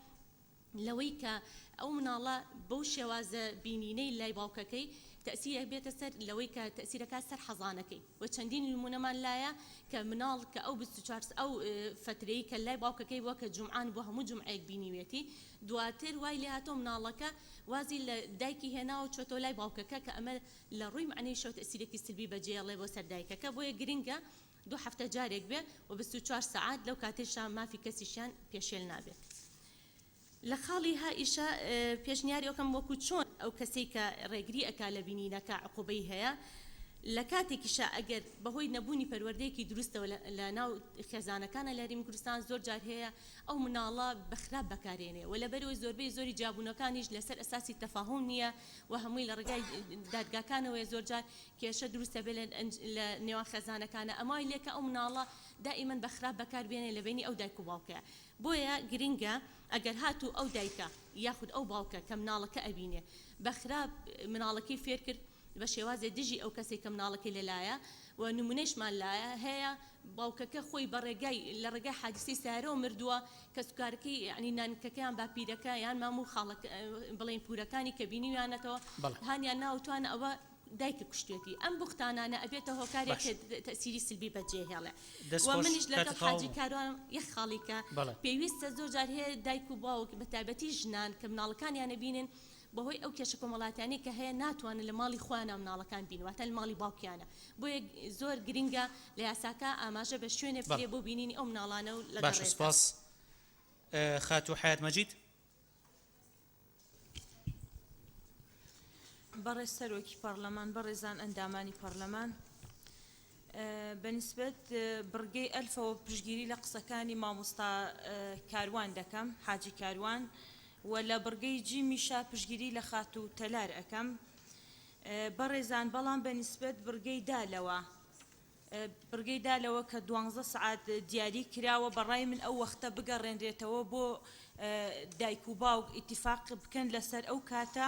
لەوەی کە ئەو مناڵە بەو شێوازە بینینەی لای باوکەکەی تەئسیر ئەبێتە سەر لەوەی کە تەئسیر ئەکات سەر حەزانەکەی و چەندین نمونەمان لایە کە مناڵ کە ئەو 24 ئەو فەترەی کە لای باوکەکەی بووە کە جومعان بووە هەموو جومعەیەک بینیوێتی دواتر وای لێهاتووە مناڵەکە وازی لە دایکی هێناوە چۆتەوە لای باوکەکە کە ئەمە لە ڕووی مەعنەویشەوە تەئسیرێکی سلبی بەجێیەڵێ بۆ سەر دایکەکە بۆیە گرنگە دوو هەفتە جارێک بێ و 24 سەعات لەو کاتەیشا مافی کەسیشیان پێشێل نابێت. لە خاڵی ها ئیشا پێشنیاری ئەکەم وەکو چۆن ئەو کەسەی کە ڕێگری ئەکا لە بینینەکە عقوبەی هەیە لە کاتێکیشا ئەگەر بەهۆی نەبوونی پەروەردەیەکی دروستەوە لە ناو خێزانەکانە لە هەرێمی کوردستان زۆر جار هەیە ئەو مناڵە بە خراپ بەکارێنێ و لەبەرئەوەی زۆربەی زۆری جیابوونەکانیش لەسەر ئەساسی تەفاهوم نییە و هەمووی لە ڕێگای دادگاکانەوەیە زۆر جار کێشە دروست دەبێت لە نێوان خێزانەکانە ئەمە وای لێکە ئەو مناڵە دائیمەن بە خراپ بەکار بێنێ لە بەینی ئەو دایک و باوکەیە بۆیە گرنگە ئەگەر هاتوو ئەو دایکە یاخود ئەو باوکە کە مناڵەکە ئەبینێ بە خراپ مناڵەکەی فێر کرد بە شێوازێ دژی ئەو کەسەی کە مناڵەکەی لەلایە و نمونەیشمان لایە هەیە باوکەکە خۆی بە ڕێگای لە ڕێگای حادیسەی سەیارەوە مردووە کەسوکارەکەی یانی نانکەکەیان باپیرەکە یان مام و خاڵەکە بڵێین پورەکانی کە بینیویانەتەوە هانیان ناوە توانە ئەوە دایکە کوشتوێتی ئەم بوختانانە ئەبێتە هۆکارێک باش. کە تەئسیری سلبی بەجێ هێڵێ دەست و خۆش منیش لەگەڵ کاتت تەواو حاجی بوو. کاروان یەک خاڵی کە بەڵێ. پێویستە زۆر جار هەیە دایک و باوک بە تایبەتی ژنان کە مناڵەکانیان ئەبینن بەهۆی ئەو کێشە کۆمەڵاتیانەی کە هەیە ناتوانن لە ماڵی خۆیانا مناڵەکان بین واتە لە ماڵی باوکیانە بۆیە زۆر گرنگە لە یاساکە ئاماژە بە شوێنێ بەڵێ. بکرێ بۆ بینینی ئەو مناڵانە و لەگەڵ باشە ڕێزدا. سوپاس خاتوو حەیات مەجید. بەڕێز سەرۆکی پەڕلەمان، بەڕێزان ئەندامانی پەڕلەمان، بە نیسبەت بڕگەی ئەلفەوە پشتگیری لە قسەکانی مامۆستا کاروان دەکەم، حاجی کاروان، و لە بڕگەی جیمیشا پشتگیری لە خاتوو تەلار ئەکەم. بەڕێزان بەڵام بە نیسبەت بڕگەی دالەوە، بڕگەی دالەوە کە دوانزە سەعات دیاری کراوە، بە ڕای من ئەو وەختە بگەڕێنرێتەوە بۆ دایک و باوک ئیتیفاق بکەن لەسەر ئەو کاتە،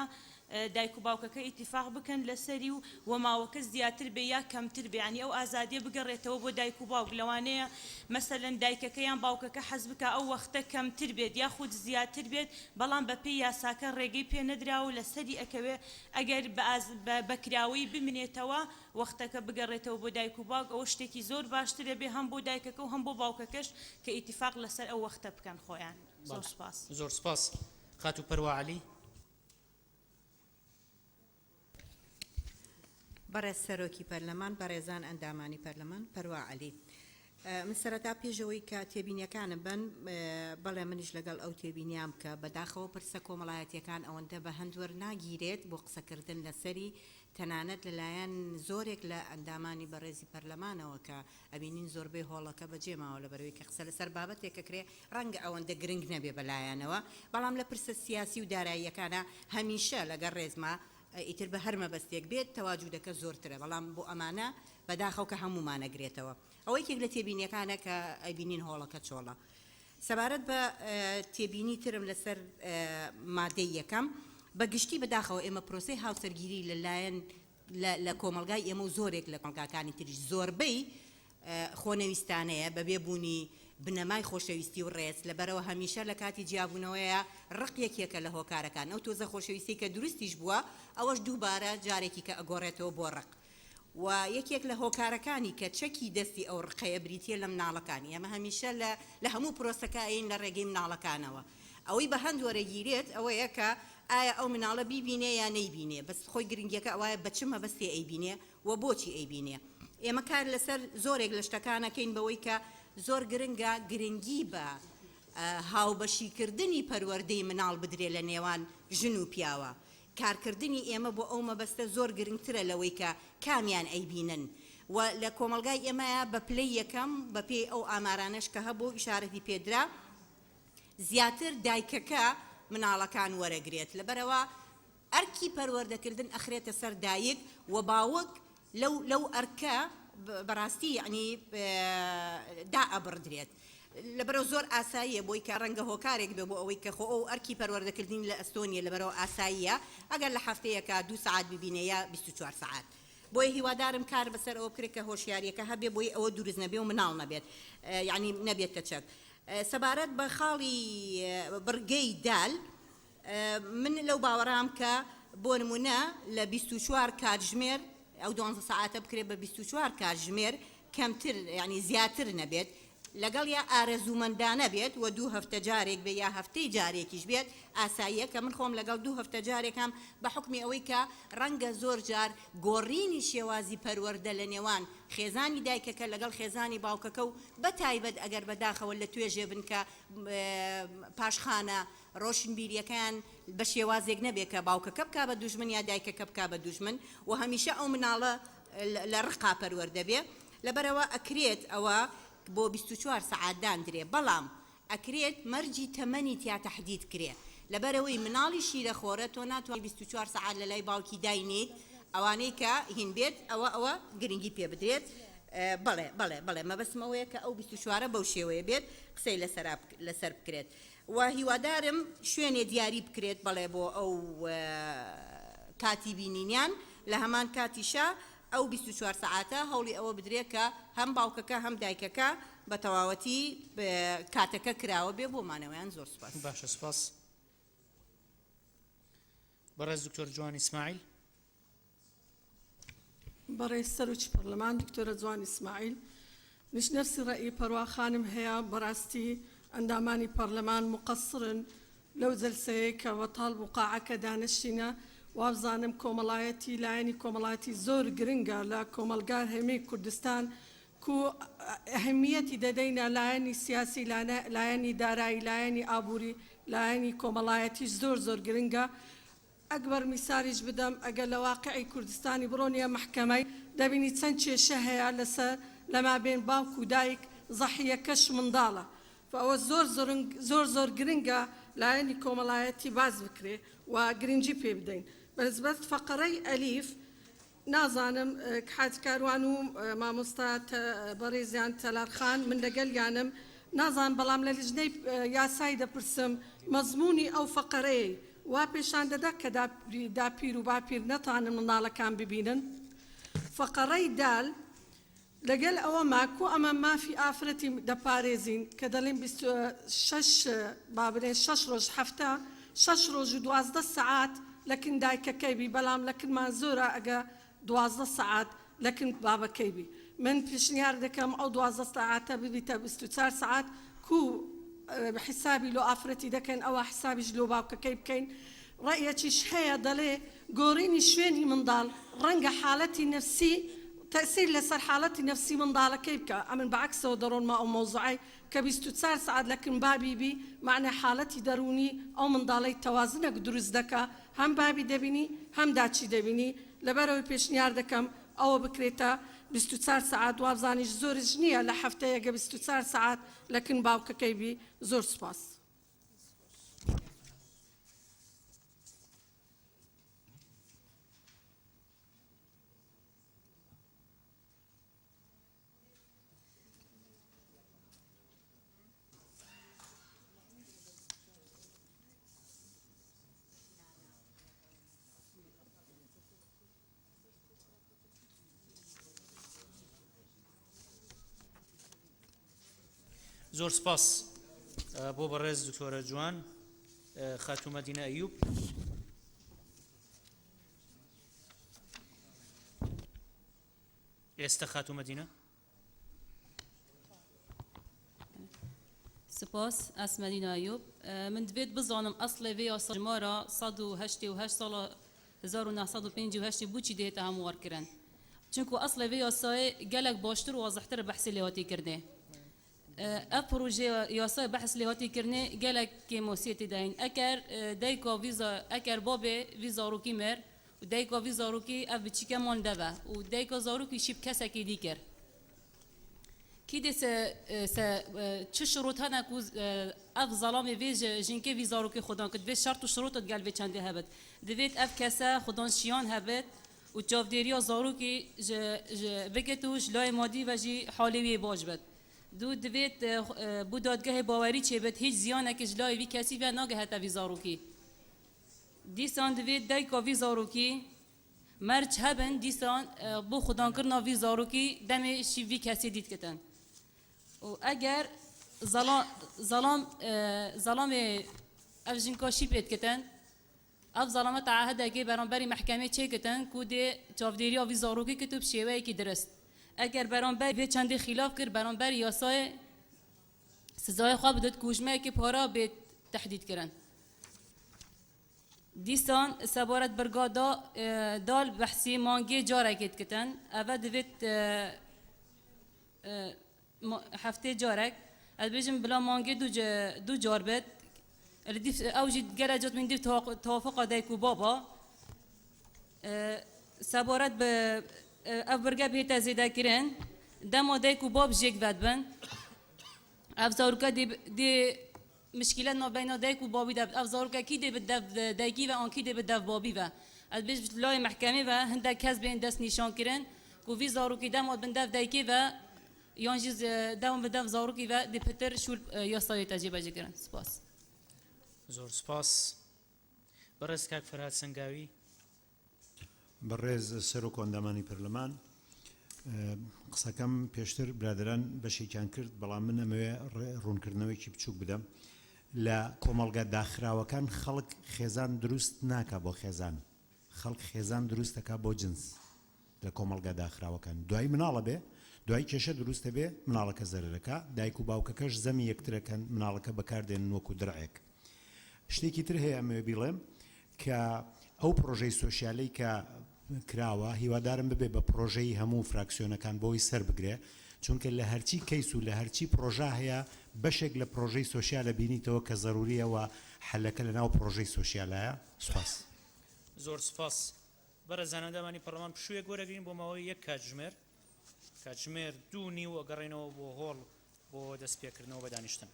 دایک و باوکەکە ئیتیفاق بکەن لەسەری و وە ماوەکە زیاتر بێ یا کەمتر بێ یانی ئەو ئازادیە بگەڕێتەوە بۆ دایک و باوک لەوانەیە مەسەلەن دایکەکە یان باوکەکە حەز بکا ئەو وەختە کەمتر بێت یاخود زیاتر بێت بەڵام بەپێی یاساکە ڕێگەی پێ نەدراوە و لەسەری ئەکەوێ ئەگەر بە کراوەیی بمنێتەوە وەختەکە بگەڕێتەوە بۆ دایک و باوک ئەوە شتێکی زۆر باشتر ئەبێ هەم بۆ دایکەکە و هەم بۆ باوکەکەش کە ئیتیفاق لەسەر ئەو وەختە بکەن خۆیان. زۆر بەڵێ سوپاس. زۆر سوپاس خاتوو پەروا عەلی. بەڕێز سەرۆکی پەرلەمان، بەڕێزان ئەندامانی پەرلەمان، پەروا عەلی. من سەرەتا پێش ئەوەی کە تێبینیەکانم بەن، بەڵێ منیش لەگەڵ ئەو تێبینیام کە بەداخەوە پرسە کۆمەڵایەتیەکان ئەوەندە بە هەند وەرناگیرێت بۆ قسەکردن لەسەری تەنانەت لەلایەن زۆرێک لە ئەندامانی بەڕێزی پەرلەمانەوە کە ئەبینین زۆربەی هۆڵەکە بەجێماوە لەبەرئەوەی کە قسە لەسەر بابەتێک ئەکرێ ڕەنگە ئەوەندە گرنگ نەبێ بەلایانەوە بەڵام لە پرسە سیاسی و داراییەکانا هەمیشە لەگەڵ ڕێزما ئیتر بە هەر مەبەستێک بێت تەواجودەکە زۆرترە بەڵام بۆ ئەمانە بەداخەوە کە هەموومان ئەگرێتەوە. ئەوە یەکێک لە تێبینیەکانە کە ئەیبینین هۆڵەکە چۆڵە. سەبارەت بە تێبینی ترم لەسەر مادەی یەکەم، بە گشتی بەداخەوە ئێمە پرۆسەی هاوسەرگیری لە لایەن لە کۆمەڵگای ئێمە و زۆرێک لە کۆمەڵگاکانی تریش زۆربەی خۆنەویستانەیە بەبێ بوونی بنەمای خۆشەویستی و ڕێز، لەبەرئەوە هەمیشە لە کاتی جیابوونەوەیە ڕق یەکێکە لە هۆکارەکان، ئەو تۆزە خۆشەویستیەی کە دروستیش بووە ئەوەش دووبارە جارێکی کە ئەگۆڕێتەوە بۆ ڕق و یەکێک لە هۆکارەکانی کە چەکی دەستی ئەو ڕقەیە بریتیە لە مناڵەکان، ئێمە هەمیشە لە لە هەموو پرۆسەکە ئەیین لە ڕێگەی مناڵەکانەوە ئەوەی بە هەند وەرەگیرێت ئەوەیە کە ئایا ئەو مناڵە بیبینێ یا نەیبینێ بەس خۆی گرنگیەکە ئەوایە بە چ مەبەستێ ئەیبینێ و بۆچی ئەیبینێ؟ ئێمە کار لەسەر زۆرێک لە شتەکان ئەکەین بەوەی کە زۆر گرنگە گرنگی بە هاوبەشیکردنی پەروەردەی مناڵ بدرێ لە نێوان ژن و پیاوە. کارکردنی ئێمە بۆ ئەو مەبەستە زۆر گرنگترە لەوەی کە کامیان ئەیبینن و لە کۆمەڵگای ئێمەیا بە پلەی یەکەم بە پێی ئەو ئامارانەش کە هەبوو و ئیشارەتی پێدرا زیاتر دایکەکە مناڵەکان وەرەگرێت لەبەرئەوە. ئەرکی پەروەردەکردن ئەخرێتە سەر دایک و باوک لەو لەو ئەرکە بەڕاستی یەعنی دائەبڕدرێت. لەبەرئەوە زۆر ئاساییە بۆی کە ڕەنگە هۆکارێک بێ بۆ ئەوەی کە خۆ ئەو ئەرکی پەروەردەکردنی لە ئەستۆ نییە لەبەرئەوە ئاساییە ئەگەر لە هەفتەیەکا دوو سەعات ببینێ یا 24 سەعات. بۆیە هیوادارم کار بەسەر ئەوە بکرێت کە هۆشیاریەکە هەبێ بۆی ئەوە دروست نەبێ و مناڵ نەبێت یەعنی نەبێتە چەک. سەبارەت بە خاڵی بڕگەی دال من لەو باوەڕام کە بۆ نمونە لە 24 کاتژمێر ئەو دوانزە سەعاتە بکرێت بە 24 کاتژمێر کەمتر یانی زیاتر نەبێت لەگەڵیا ئارەزوومەندانە بێت و دوو هەفتە جارێک بێت یا هەفتەی جارێکیش بێت ئاساییە کە من خۆم لەگەڵ دوو هەفتە جارێکام بە حوکمی ئەوەی کە ڕەنگە زۆر جار گۆڕینی شێوازی پەروەردە لە نێوان خێزانی دایکەکە لەگەڵ خێزانی باوکەکە و بە تایبەت ئەگەر بەداخەوە لە توێژێ بن کە پاشخانە ڕۆشنبیریەکەیان بە شێوازێک نەبێت کە باوکەکە بکا بە دوژمن یا دایکەکە بکا بە دوژمن و هەمیشە ئەو مناڵە لە ڕقا پەروەردە بێ لەبەرئەوە ئەکرێت ئەوە بۆ 24 سەعات داندرێ بەڵام ئەکرێت مەرجی تەمەنی تیا تەحدید کرێ لەبەرئەوەی مناڵی شیرەخۆرە تۆ ناتوانی 24 سەعات لەلای باوکی داینێیت ئەوانەی کە هین بێت ئەوە ئەوە گرنگی پێ بدرێت بەڵێ بەڵێ بەڵێ مەبەستم ئەوەیە کە ئەو 24ە بەو شێوەیە بێت قسەی لەسەرا لەسەر بکرێت وە هیوادارم شوێنێ دیاری بکرێت بەڵێ بۆ ئەو کاتی بینینیان لە هەمان کاتیشا ئەو 24 سەعاتە هەوڵی ئەوە بدرێ کە هەم باوکەکە هەم دایکەکە بە تەواوەتی کاتەکە کراوە بێ بۆ مانەوەیان زۆر سوپاس. باشە سوپاس بەڕێز دکتۆر جوان ئیسماعیل. بەڕێز سەرۆکی پەرلەمان دکتۆرە جوان ئیسماعیل منیش نەفسی ڕەئی پەروا خانم هەیە بەڕاستی ئەندامانی پەرلەمان موقەسڕن لەو جەلسەیەی کە وەتاڵ بوو قاعەکە دانەشتینە وابزانم کۆمەڵایەتی لایەنی کۆمەڵایەتی زۆر گرنگە لە کۆمەڵگا هەرێمی کوردستان کو ئەهمیەتی دەدەینە لایەنی سیاسی لایەنی دارایی لایەنی ئابووری لایەنی کۆمەڵایەتیش زۆر زۆر گرنگە ئەکبەر میسالیش بدەم ئەگەر لە واقعی کوردستانی بڕۆنیە مەحکەمەی دەبینی چەند کێشە هەیە لەسەر لەمابێن باوک و دایک زەحیەکەش منداڵە فە ئەوە زۆر زۆر زۆر گرنگە لایەنی کۆمەڵایەتی باس بکرێ و گرنگی پێ بدەین بەنسبەت فەقەرەی ئەلیف نازانم حاج کاروان و مامۆستا بەڕێزیان تەلار خان من لەگەلیانم نازانم بەڵام لە لیژنەی یاسایی دەپرسم مەزموونی ئەو فەقەرەیەی وا پێشان دەدا کە داپیر و باپیر نەتوانن منداڵەکان ببینن فەقەڕەی دال لەگەل ئەوەما کو ئەمە مافی ئافرەتی دەپارێزین کە دەلێن 26 با بلێن شەش رۆژ هەفتە شەش رۆژ و 12 سەعات لەکن دایکەکەی بی بەلام لەکنمان زۆرە ئەگە 12 سەعات لەکن بابەکەی بی من پیشنیار دەکەم ئەو 12 سەعاتە ببیتە 24 سەعات کو حیسابی لۆ ئافرەتی دەکەن ئەوا حیسابیش لۆ باوکەکەی بکەین ڕەئیەکیش هەیە دەڵێ گۆڕینی شوێنی منداڵ ڕەنگە حالەتی نەفسی تەئسیر لەسەر حالەتی نەفسی منداڵەکەی بکا ئەمن بە عەکسەوە دەڕۆنمە ئەو مەوزوعەی کە 24 سەعات لە کن بابی بی مەعنای حالەتی دەروونی ئەو منداڵەی تەوازنەک دروست دەکا هەم بابی دەبینی هەم داچی دەبینی لەبەرئەوەی پێشنیار دەکەم ئەوە بکرێتە 24 سەعات وابزانیش زۆریش نییە لە هەفتەیەگە 24 سەعات لە کن باوکەکەی بی زۆر سوپاس. زۆر سپاس بۆ بەڕێز دکتۆرە جوان خاتوو مەدینە ئەیوب. ئێستا خاتوو مەدینە. سپاس ئەس مەدینە ئەیوب من دەبێت بزانم ئەسڵێ ڤێ یاسا ژمارە 188 ساڵە 1958 بۆچی دێتە هەموارکردن چونکو ئەسڵێ ڤێ یاسایێ گەلەک باشتر و وازحتر بەحسی لێ هاتی کردنێ ئەڤ پڕۆژەێ یاسای بەحس لێ هاتی کردنێ گەلەک کێماسیێ تێداین ئەکەر دایکا ڤی ئەکەر بابێ ڤی زاروکی مر و دایکا ڤی زاروکی ئەڤ بچیکە مان دەڤە و دایکا زاروکی شی بکەسەکی دی کرد. Kî dê se se çi şirût hene ku ev zelamê vê ji jinkê vî zarokê xwedan kir? Divê şert û şirût digel vê çendê hebit. Divêt ev kese xwedan şiyan hebit û çavdêriya zarokî ji ji biket û ji layê madî ve jî halê wî yê baş bit. Du, divêt bo dadgehê bawerî çêbit hîç ziyanekê ji layê vî kesî ve nagehete vî zarokî. Dîsan divêt dayika vî zarokî Merc hebin dîsan bo xudankirina vî zarokî demê şî vî kesî dît kitin. Û eger zelam zelamê ev jinka şî pê dikitin, ev zelame teahedekê beramberî mehkemê çêkitin ku dê çavdêriya vî zarokî kit û bi şêweyekî dirist. Eger beramber vê çendê xîlaf kir beramberî yasayê sizayê xwe bidit ku ji meyekê para bê tehdîdkirin. Dîsan sebaret birga da dal behsî mangê carekê dikitin. Eve divêt heftê carek. Ez bêjim bila mangê du car bit. Ew jî gele cat min dîv tewafuqa dayik û baba. Sebaret bi ev birge bihête zêdekirin. Dema dayik û bab jêk vedibin. Ev zaroka dê Mişkîle navbeyna dayik û babî de ev zaroke kî dê bi dev dayikî ve an kî dê bi dev babî ve. Ez dibêjim ji layê mehkemê ve hindek kes bên destnîşankirin ku vî zarokî dema bin dev dayikê ve yan jî dema bi dev zarokî ve dê pitir şûl yasayê te cêbecêkirin. Spas. Zor spas. Birêz kak Ferhad Sengawî. بەڕێز سەرۆک و ئەندامانی پەرلەمان، قسەکەم پێشتر برادەران بەشێکیان کرد، بەڵام من ئەمەوێ ڕوونکردنەوەیەکی بچووک بدەم. لە کۆمەڵگا داخراوەکان خەڵک خێزان دروست ناکا بۆ خێزان، خەڵک خێزان دروست دەکا بۆ جنس لە کۆمەڵگا داخراوەکان. دوایی مناڵ ئەبێ، دوایی کێشە دروست ئەبێ، مناڵەکە زەرەرەکا، دایک و باوکەکەش زەمی یەکترەکەن، مناڵەکە بەکاردێنن وەکو درعێک. شتێکی تر هەیە ئەمەوێ بیڵێم کە ئەو پڕۆژەی سۆشیالەی کە کراوە هیوادارم ببێ بە پڕۆژەی هەموو فراکسیۆنەکان بۆی سەر بگرێ چونکە لە هەرچی کەیس و لە هەرچی پڕۆژە هەیە بەشێک لە پڕۆژەی سۆشیالە بینیتەوە کە زەروریە و حەلەکە لە ناو پڕۆژەی سۆشیالایە سوپاس. زۆر سوپاس. بەڕێزان ئەندامانی پەڕلەمان پشوویەک وەرەگرین بۆ ماوەی یەک کاتژمێر، کاتژمێر دوو نیو ئەگەڕێینەوە بۆ هۆڵ بۆ دەستپێکردنەوە بە دانیشتن.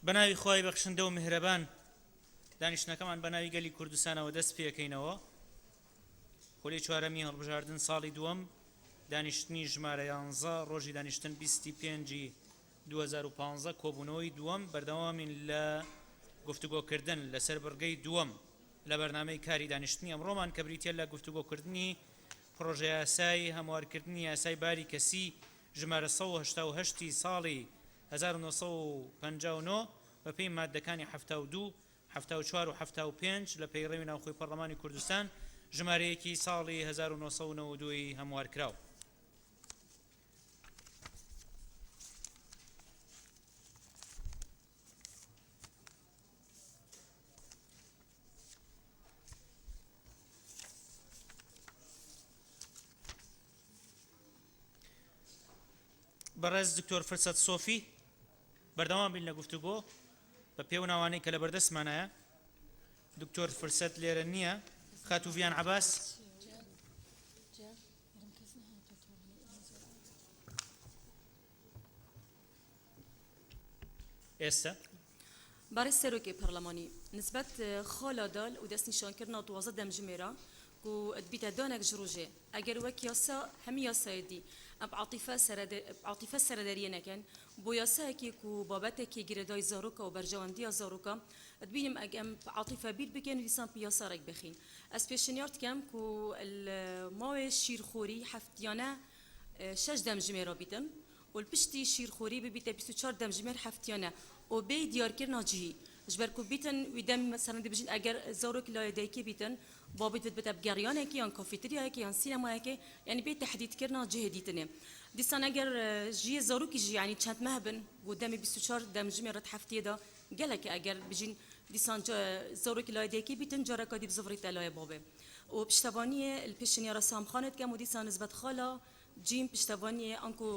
بەناوی خوای بەخشندە و میهرەبان دانیشتنەکەمان بەناوی گەلی کوردستانەوە دەست پێکەینەوە. خولی چوارەمی هەڵبژاردن ساڵی دووەم دانیشتنی ژمارە یانزە ڕۆژی دانیشتن بیستی پێنجی 2015 کۆبوونەوەی دووەم بەردەوامین لە گفتوگۆکردن لەسەر بڕگەی دووەم لە بەرنامەی کاری دانیشتنی ئەمڕۆمان کە بریتیە لە گفتوگۆکردنی پڕۆژەیاسای هەموارکردنی یاسای باری کەسی ژمارە 188 ی ساڵی 1959 بەپێی ماددەکانی 72، 74 و 75 لە پەیڕەوی ناوخۆی پەڕلەمانی کوردستان ژمارە یەکی ساڵی 1992 ی هەموارکراو. بەڕێز دکتۆر فرسەت سۆفی بەردەوام بین لە گفتوگۆ بە پێ و ناوانەی کە لە بەردەستمانایە دکتۆر فرسەت لێرە نییە خاتوو ڤیان عەباس ئێستا. بەڕێز سەرۆکی پەرلەمانی، نسبەت خالا دال و دەستنیشانکردنا 12 دەمژمێرا. کو دبیتە دانەک ژ ڕوژێ ئەگەر وەک یاسا هەمی یاسایێ دی ئەم عاتیفە عاتیفە سەرەدەریێ نەکەن بۆ یاسایەکی کو بابەتێکی گرێدای زارۆکە و بەرژەوەندیا زارۆکە دبینم ئەگ ئەم عاتیفە بیر بکەن و دیسان پی یاسا ڕێک بخین ئەز پێشنیار دکەم کو ماوێ شیرخۆری هەفتیانە شەش دەمژمێرا بیتن و پشتی شیرخۆری ببیتە 24 دەمژمێر هەفتیانە و بێ دیارکردنا جهی ji ber ku bîtin wî dem meselem dibêjin eger zarok layê dayikê bîtin babî divê bite bi geryanekê yan kafeteryayekê yan sînemayekê yanî bê tehdîdkirina cihê dîtinê. Dîsan eger jiyê zarokî jî yanî çend meh bin ku demê 24 demjimê re di hefteyê de gelek e eger bijîn dîsan zarokî layê dayikê bîtin careka dî bi zivrî te layê babê. Û piştevaniyê li pêşinyara Samxanê dikem û dîsa nisbet xala Cîm piştevaniyê anku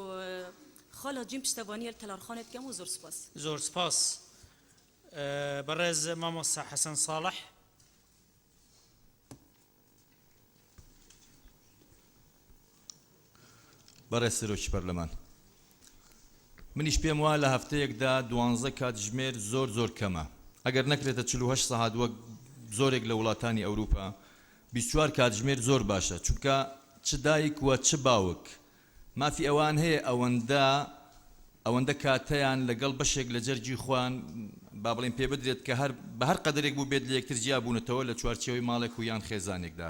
xala cîm piştevaniyê li Telarxanê dikem û zor spas. Zor spas بەڕێز مامۆستا حەسەن ساڵح. بەڕێز سەرۆکی پەرلەمان، منیش پێم وایە لە هەفتەیەکدا دوانزە کاتژمێر زۆر زۆر کەمە، ئەگەر نەکرێتە 48 سەعات وەک زۆرێک لە وڵاتانی ئەوروپا، 24 کاتژمێر زۆر باشە، چونکە چ دایک و چ باوک مافی ئەوان هەیە ئەوەندە ئەوەندە کاتەیان لەگەڵ بەشێک لە جەرگی خۆیان با بڵێین پێ بدرێت کە هەر بە هەر قەدەرێک بووبێت لە یەکتر جیا بوونەتەوە لە چوارچێوەی ماڵێک و یان خێزانێکدا.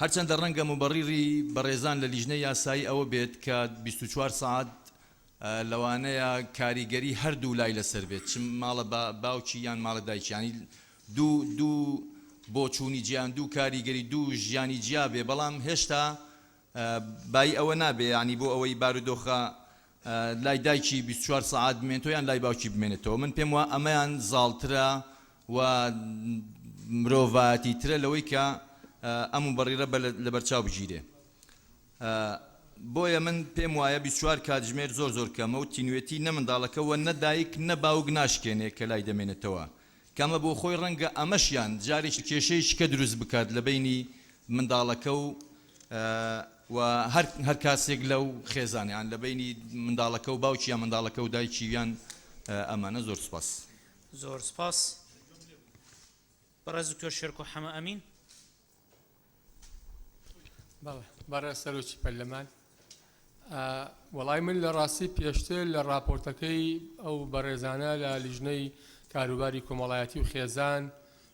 هەرچەندە ڕەنگە موبەڕیڕی بەڕێزان لە لیژنەی یاسایی ئەوە بێت کە 24 سەعات لەوانەیە کاریگەری هەردوو لای لەسەر بێت چ ماڵە باوکی یان ماڵە دایکی یانی دوو دوو بۆچوونی جیان دوو کاریگەری دوو ژیانی جیا بێ بەڵام هێشتا بایی ئەوە نابێ یانی بۆ ئەوەی بارودۆخە لای دایکی 24 سەعات بمێنێتەوە یان لای باوکی بمێنێتەوە من پێم وا ئەمەیان زاڵترە و مرۆڤایەتی ترە لەوەی کە ئەم مبەڕیڕە لەبەرچاو بگیرێ بۆیە من پێم وایە 24 کاتژمێر زۆر زۆر کەمە و تینوێتی نە منداڵەکە وە نە دایک نە باوک ناشکێنێ کە لای دەمێنێتەوە کە ئەمە بۆ خۆی ڕەنگە ئەمەشیان جارێکی کێشەیەکی کە دروست بکات لە بەینی منداڵەکە و و هەر هەر کاسێک لەو خێزانە یان لە بەینی منداڵەکە و باوکی یان منداڵەکە و دایکی یان ئەمانە زۆر سوپاس. زۆر سوپاس بەڕێز دکتۆر شێرکۆ حەمە ئەمین. بەڵێ بەڕێز سەرۆکی پەرلەمان وەڵای من لە ڕاستی پێشتر لە ڕاپۆرتەکەی ئەو بەڕێزانە لە لیژنەی کاروباری کۆمەڵایەتی و خێزان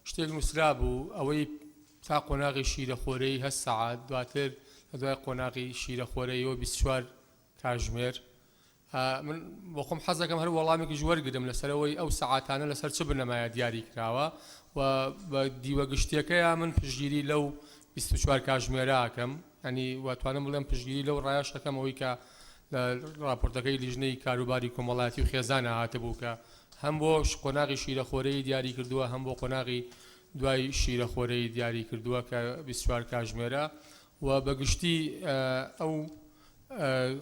شتێک نووسرا بوو ئەوەی تا قۆناغی شیرەخۆرەی هەشت سەعات دواتر لە دوای قۆناغی شیرەخۆرەیەوە 24 کاژمێر من بۆ خۆم حەز دەکەم هەر وەڵامێکیش وەرگرم لەسەر ئەوەی ئەو سەعاتانە لەسەر چ بنەمایە دیاری کراوە و بە دیوە گشتیەکەیا من پشتگیری لەو 24 کاژمێرە ئەکەم ینی و توانم بڵێم پشتگیری لەو ڕایەش ئەکەم ئەوەی کە لە ڕاپۆرتەکەی لیژنەی کاروباری کۆمەڵایەتی و خێزانە هاتبوو کە هەم بۆ قۆناغی شیرەخۆرەی دیاری کردووە هەم بۆ قۆناغی دوای شیرەخۆرەی دیاری کردووە کە 24 کاژمێرە و بە گشتی ئەو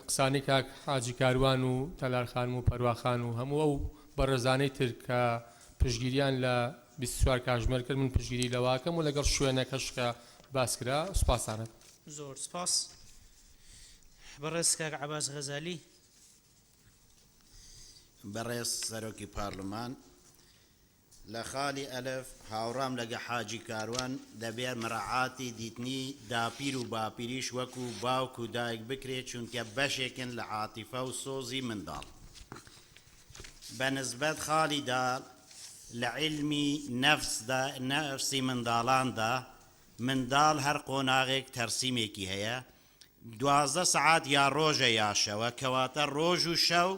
قسانەی کاک حاجی کاروان و تەلار خانم و پەروا خان و هەموو ئەو بەڕێزانەی تر کە پشتگیریان لە 24 کاژمێر کرد من پشتگیری لەوە ئەکەم و لەگەڵ شوێنەکەش کە باس کرا سوپاستان ئەکەم. زۆر سپاس بەڕێز کاک عەباس غەزالی. بەڕێز سەرۆکی پارلمان، لە خالی ئەلف هاوڕام لەگە حاجی کاروان دەبێ مراعاتی دیتنی داپیر و باپیریش وەکو باوک و دایک بکرێ چونکە بەشێکن لە عاتیفە و سۆزی منداڵ. بە نسبەت خالی دال لە عیلمی نەفسدا نەفسی منداڵاندا منداڵ هەر قۆناغێک تەرسیمێکی هەیە 12 سەعات یا ڕۆژە یا شەوە، کەواتە ڕۆژ و شەو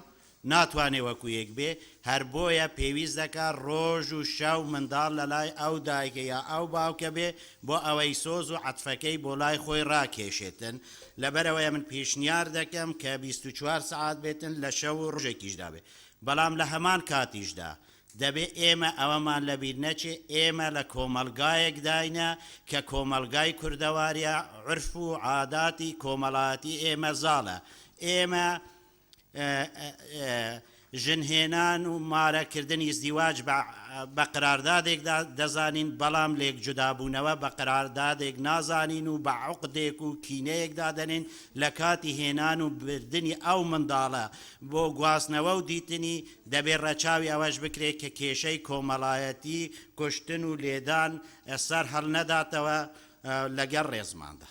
ناتوانێ وەکو یەک بێ، هەر بۆیە پێویست دەکا ڕۆژ و شەو منداڵ لە لای ئەو دایکە یا ئەو باوکە بێ بۆ ئەوەی سۆز و عەتفەکەی بۆ لای خۆی ڕاکێشێتن، لەبەرئەوەیە من پێشنیار دەکەم کە 24 سەعات بێتن لە شەو و ڕۆژێکیشدا بێ، بەڵام لە هەمان کاتیشدا دەبێ ئێمە ئەوەمان لەبیر نەچێ ئێمە لە کۆمەڵگایەکداینە کە کۆمەڵگای کوردەواریە، عورف و عاداتی کۆمەڵایەتی ئێمە زاڵە، ئێمە ژن هێنان و مارە کردن ئیزدیواج بە قراردادێک دەزانین، بەڵام لێک جودابوونەوە بە قراردادێک نازانین و بە عوقدێک و کینەیەک دادەنێین لە کاتی هێنان و بردنی ئەو منداڵە بۆ گواستنەوە و دیتنی دەبێ ڕەچاوی ئەوەش بکرێ کە کێشەی کۆمەڵایەتی، کوشتن و لێدان سەر هەڵنەداتەوە. لەگەڵ ڕێزماندا.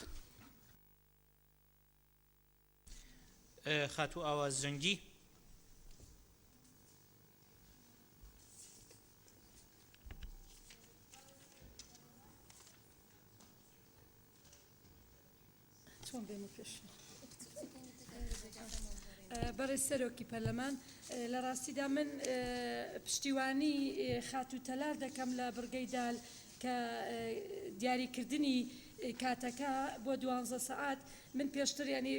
خاتوو ئاواز جەنگی. چۆن بێمە پێش؟ بەڕێز سەرۆکی پەرلەمان، لە ڕاستیدا من پشتیوانی خاتوو تەلار دەکەم لە بڕگەی دال کە دیاریکردنی کاتەکە بۆ دوانزە سەعات، من پێشتر یانی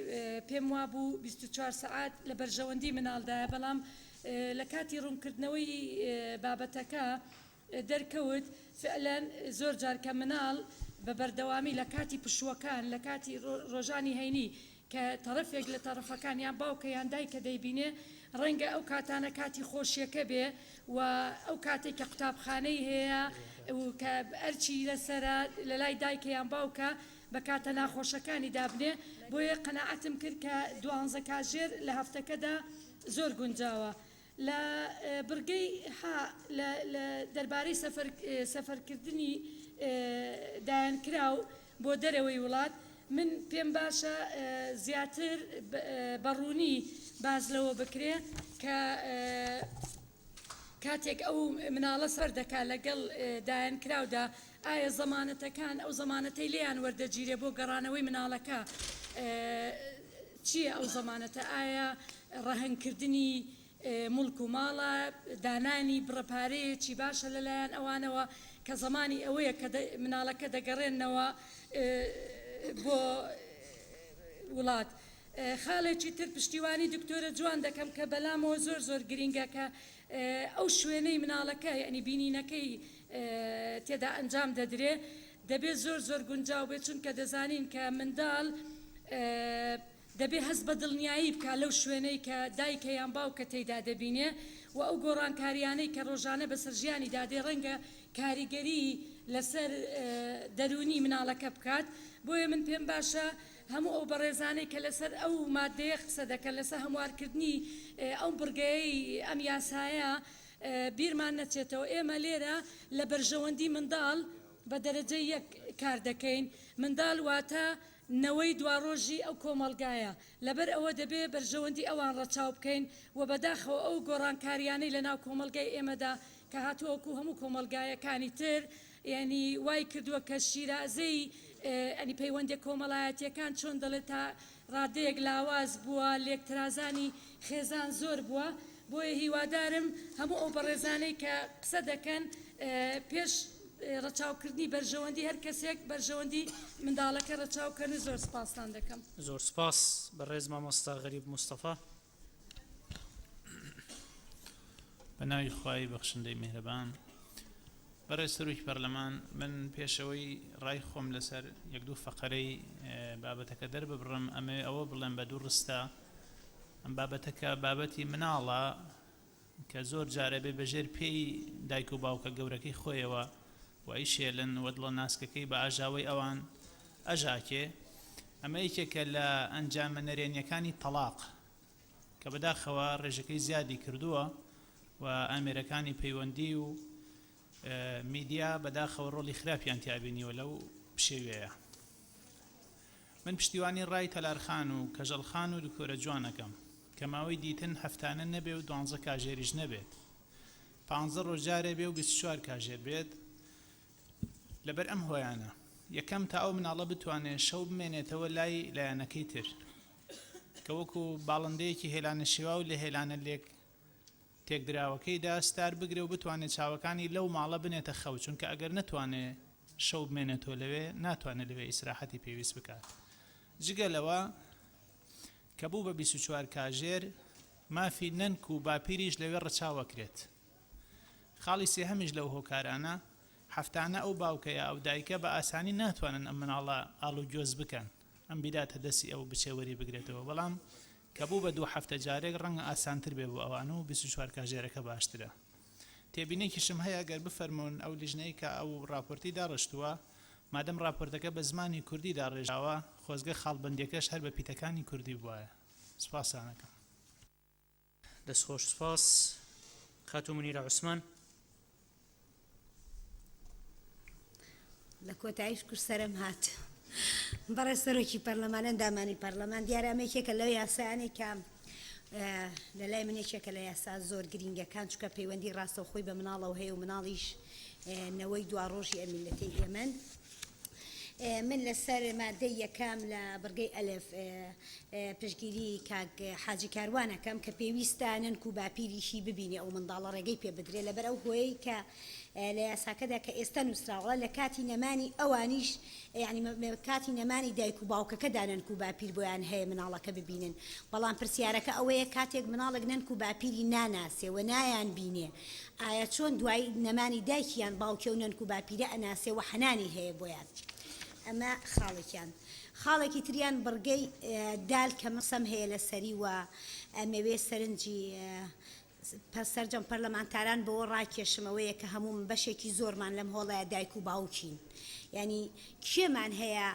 پێم وابوو 24 سەعات لە بەرژەوەندی مناڵدایە، بەڵام لە کاتی ڕوونکردنەوەی بابەتەکە دەرکەوت فعلەن زۆر جار کە مناڵ بە بەردەوامی لە کاتی پشووەکان لە کاتی ڕۆژانی هەینی کە تەڕەفێک لە تەڕەفەکان یان باوکە یان دایکە دەیبینێ ڕەنگە ئەو کاتانە کاتی خۆشیەکە بێ و ئەو کاتێک کە قوتابخانەی هەیە و کە ئەرچی لەسەرە لە لای دایکە یان باوکە بە کاتە ناخۆشەکانی دابنێ بۆیە قەناعەتم کرد کە دوانزە کاژێر لە هەفتەکەدا زۆر گونجاوە. لە بڕگەی حا لە لە دەربارەی سەفەر سەفەرکردنی دایەنکراو بۆ دەرەوەی وڵات، من پێم باشە زیاتر بە ڕوونی باس لەوە بکرێ کە کاتێک ئەو مناڵە سەفەر دەکا لەگەڵ دایەنکراودا ئایا زەمانەتەکان ئەو زەمانەتەی لێیان وەردەگیرێ بۆ گەڕانەوەی مناڵەکە چییە ئەو زەمانەتە؟ ئایا ڕەهنکردنی موڵک و ماڵە، دانانی بڕە پارەیەکی باشە لەلایەن ئەوانەوە کە زەمانی ئەوەیە کە مناڵەکە دەگەڕێننەوە بۆ وڵات. خاڵێکی تر پشتیوانی دکتۆرە جوان دەکەم کە بەلامەوە زۆر زۆر گرینگە کە ئەو شوێنەی مناڵەکە یانی بینینەکەی تێدا ئەنجام دەدرێ دەبێت زۆر زۆر گونجاو بێت چونکە دەزانین کە منداڵ دەبێت هەست بە دڵنیایی بکات لەو شوێنەی کە دایکە یان باوکە تێیدا دەبینێ و ئەو گۆڕانکاریانەی کە ڕۆژانە بەسەر ژیانیدا دێ ڕەنگە کاریگەری لەسەر دەروونی مناڵەکە بکات بۆیە من پێم باشە هەموو ئەو بەڕێزانەی کە لەسەر ئەو مادەیە قسە دەکەن لەسەر هەموارکردنی ئەو بڕگەیەی ئەم یاسایە بیرمان نەچێتەوە ئێمە لێرە لە بەرژەوەندی منداڵ بە دەرەجەی یەک کار دەکەین، منداڵ واتە نەوەی دواڕۆژی ئەو کۆمەڵگایە، لەبەر ئەوە دەبێ بەرژەوەندی ئەوان ڕەچاو بکەین و بەداخەوە ئەو گۆڕانکاریانەی لە ناو کۆمەڵگای ئێمەدا کە هاتووە وەکوو هەموو کۆمەڵگایەکانی تر یانی وای کردووە کە شیرازەی یانی پەیوەندیە کۆمەڵایەتیەکان چۆن دەڵێ تا ڕادەیەک لاواز بووە، لێکترازانی خێزان زۆر بووە، بۆیە هیوادارم هەموو ئەو بەڕێزانەی کە قسە دەکەن پێش ڕەچاوکردنی بەرژەوەندی هەر کەسێک بەرژەوەندی منداڵەکە ڕەچاو بکەن و زۆر سپاستان دەکەم. زۆر سپاس بەڕێز مامۆستا غەریب مستەفا. بە ناوی خوای بەخشندەی میهرەبان. بەڕێز سەرۆکی پەرلەمان، من پێش ئەوەی ڕای خۆم لەسەر یەک دوو فەقەرەی بابەتەکە دەرببڕم، ئەمەوێ ئەوە بڵێم بە دوو ڕستە، ئەم بابەتەکە بابەتی مناڵە کە زۆر جار ئەبێ بە ژێر پێی دایک و باوکە گەورەکەی خۆیەوە و ئەیشێلن و دڵە ناسکەکەی بە ئاژاوەی ئەوان ئەژاکێ. ئەمە یەکێکە لە ئەنجامە نەرێنیەکانی تەڵاق. کە بەداخەوە ڕێژەکەی زیادی کردووە و ئامێرەکانی پەیوەندی و میدیا بەداخەوە ڕۆڵی خراپیان تیا بینیوە لەو پشێویەیە. من پشتیوانی ڕای تەلار خان و کەژەڵ خان و دکتۆرە جوان ئەکەم کە ماوەی دیتن هەفتانە نەبێ و دوانزە کاژێریش نەبێت پانزە ڕۆژ جارێ بێ و 24 کاژێر بێت لەبەر ئەم هۆیانە یەکەم تا ئەو مناڵە بتوانێ شەو بمێنێتەوە لای لایەنەکەی تر کە وەکو باڵندەیەکی هێلانە شێواو لە هێلانە لێک تێکدراوەکەیدا ستار بگرێ و بتوانێ چاوەکانی لەو ماڵە بنێتە خەو، چونکە ئەگەر نەتوانێ شەو بمێنێتەوە لەوێ ناتوانێ لەوێ ئیسراحەتی پێویست بکات. جگە لەوە کە بوو بە 24 کاژێر مافی نەنک و باپیریش لەوێ ڕەچاو ئەکرێت. خاڵی سێهەمیش لەو هۆکارانە، هەفتانە ئەو باوکە یا ئەو دایکە بە ئاسانی ناتوانن ئەم مناڵە ئاڵوگۆز بکەن، ئەم بیداتە دەستی ئەو بچێ وەری بگرێتەوە، بەڵام کە بوو بە دوو هەفتە جارێک ڕەنگە ئاسانتر بێ بۆ ئەوان و 24 کاژێرەکە باشترە. تێبینێکیشم هەیە گەر بفەرموون ئەو لیژنەی کە ئەو ڕاپۆرتەی داڕشتووە مادەم ڕاپۆرتەکە بە زمانی کوردی داڕێژراوە خۆزگە خاڵبەندیەکەش هەر بە پیتەکانی کوردی بوایە. سوپاستان ئەکەم. دەست خۆش سوپاس خاتوو منیرە عوسمان. لە کۆتاییش کور سەرم هات. بەڕێز سەرۆکی پەرلەمان، ئەندامانی پەرلەمان، دیارە ئەمە یەکێکە لەو یاسایانەی کە لە لای من یەکێکە لە یاسا زۆر گرینگەکان، چونکە پەیوەندی ڕاستەوخۆی بە مناڵەوە هەیە و مناڵیش نەوەی دواڕۆژی ئەم میللەتەی ئێمەن. من لەسەر مادەی یەکەم لە بڕگەی ئەلف پشتگیری کاک حاجی کاروان ئەکەم کە پێویستە نەنک و باپیریشی ببینێ ئەو منداڵە ڕێگەی پێ بدرێ لەبەر ئەو هۆیەی کە لە یاساکەدا کە ئێستا نووسراوە لە کاتی نەمانی ئەوانیش یانی کاتی نەمانی دایک و باوکەکەدا نەنک و باپیر بۆیان هەیە مناڵەکە ببینن بەڵام پرسیارەکە ئەوەیە کاتێک مناڵێک نەنک و باپیری ناناسێ و نایان بینێ ئایا چۆن دوای نەمانی دایکی یان باوکی ئەو نەنک و باپیرە ئەناسێ و حەنانی هەیە بۆیان؟ ئەمە خاڵێکیان. خاڵێکی تریان بڕگەی دال کە من قسەم هەیە لەسەری و ئەمەوێ سەرنجی سەرجەم پەرلەمانتاران بەوە ڕاکێشم ئەوەیە کە هەمووم بەشێکی زۆرمان لەم هۆڵەیا دایک و باوکین یانی کێمان هەیە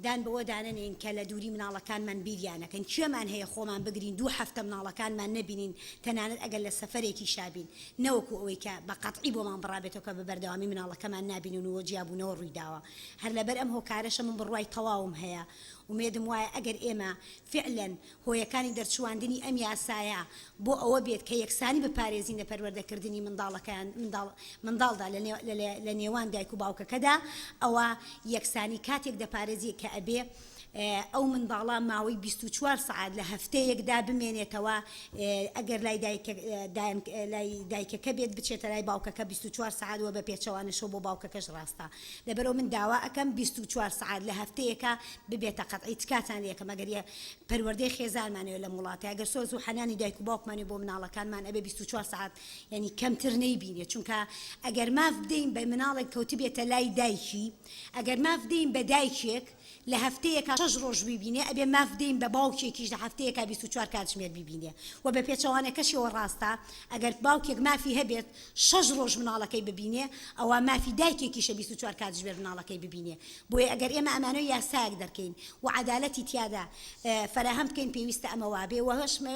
دان بەوە دانەنێین کە لە دووری مناڵەکانمان بیریان نەکەین؟ کێمان هەیە خۆمان بگرین دوو هەفتە مناڵەکانمان نەبینین تەنانەت ئەگەر لە سەفەرێکیشا بین نەوەکو ئەوەی کە بە قەتعی بۆمان بڕابێتەوە کە بە بەردەوامی مناڵەکەمان نابینن و جیابوونەوە ڕوویداوە هەر لەبەر ئەم هۆکارەشە من بڕوای تەواوم هەیە ئومێدم وایە ئەگەر ئێمە فعلەن هۆیەکانی دەرچوواندنی ئەم یاسایە بۆ ئەوە بێت کە یەکسانی بپارێزین لە پەروەردەکردنی منداڵەکان منداڵ منداڵدا لە نێ لە نێوان دایک و باوکەکەدا ئەوە یەکسانی کاتێک دەپارێزی کە ئەبێ ئەو منداڵە ماوەی 24 سەعات لە هەفتەیەکدا بمێنێتەوە ئەگەر لای دایکە لای دایکەکە بێت بچێتە لای باوکەکە 24 سەعات وە بە پێچەوانەشەوە بۆ باوکەکەش ڕاستە لەبەرئەوە من داوا ئەکەم 24 سەعات لە هەفتەیەکا ببێتە قەتعی تکاتان لێکەم ئەگەر یە پەروەردەی خێزانمانەوێ لەم وڵاتە ئەگەر سۆز و حەنانی دایک و باوکمانەوێ بۆ مناڵەکانمان ئەبێ 24 سەعات یانی کەمتر نەیبینێ چونکە ئەگەر ماف بدەین بە مناڵێک کەوتبێتە لای دایکی ئەگەر ماف بدەین بە دایکێک لە هەفتەیەکا شەش ڕۆژ بیبینێ ئەبێ ماف بدەین بە باوکێکیش لە هەفتەیەکا 24 کاتژمێر بیبینێ و بە پێچەوانەکەشیەوە ڕاستە ئەگەر باوکێک مافی هەبێت شەش ڕۆژ مناڵەکەی ببینێ ئەوا مافی دایکێکیشە 24 کاتژمێر مناڵەکەی ببینێ بۆیە ئەگەر ئێمە ئەمانەوێ یاسایەک دەرکەین و عەدالەتی تیادا فەراهەم بکەین پێویستە ئەمە وابێ و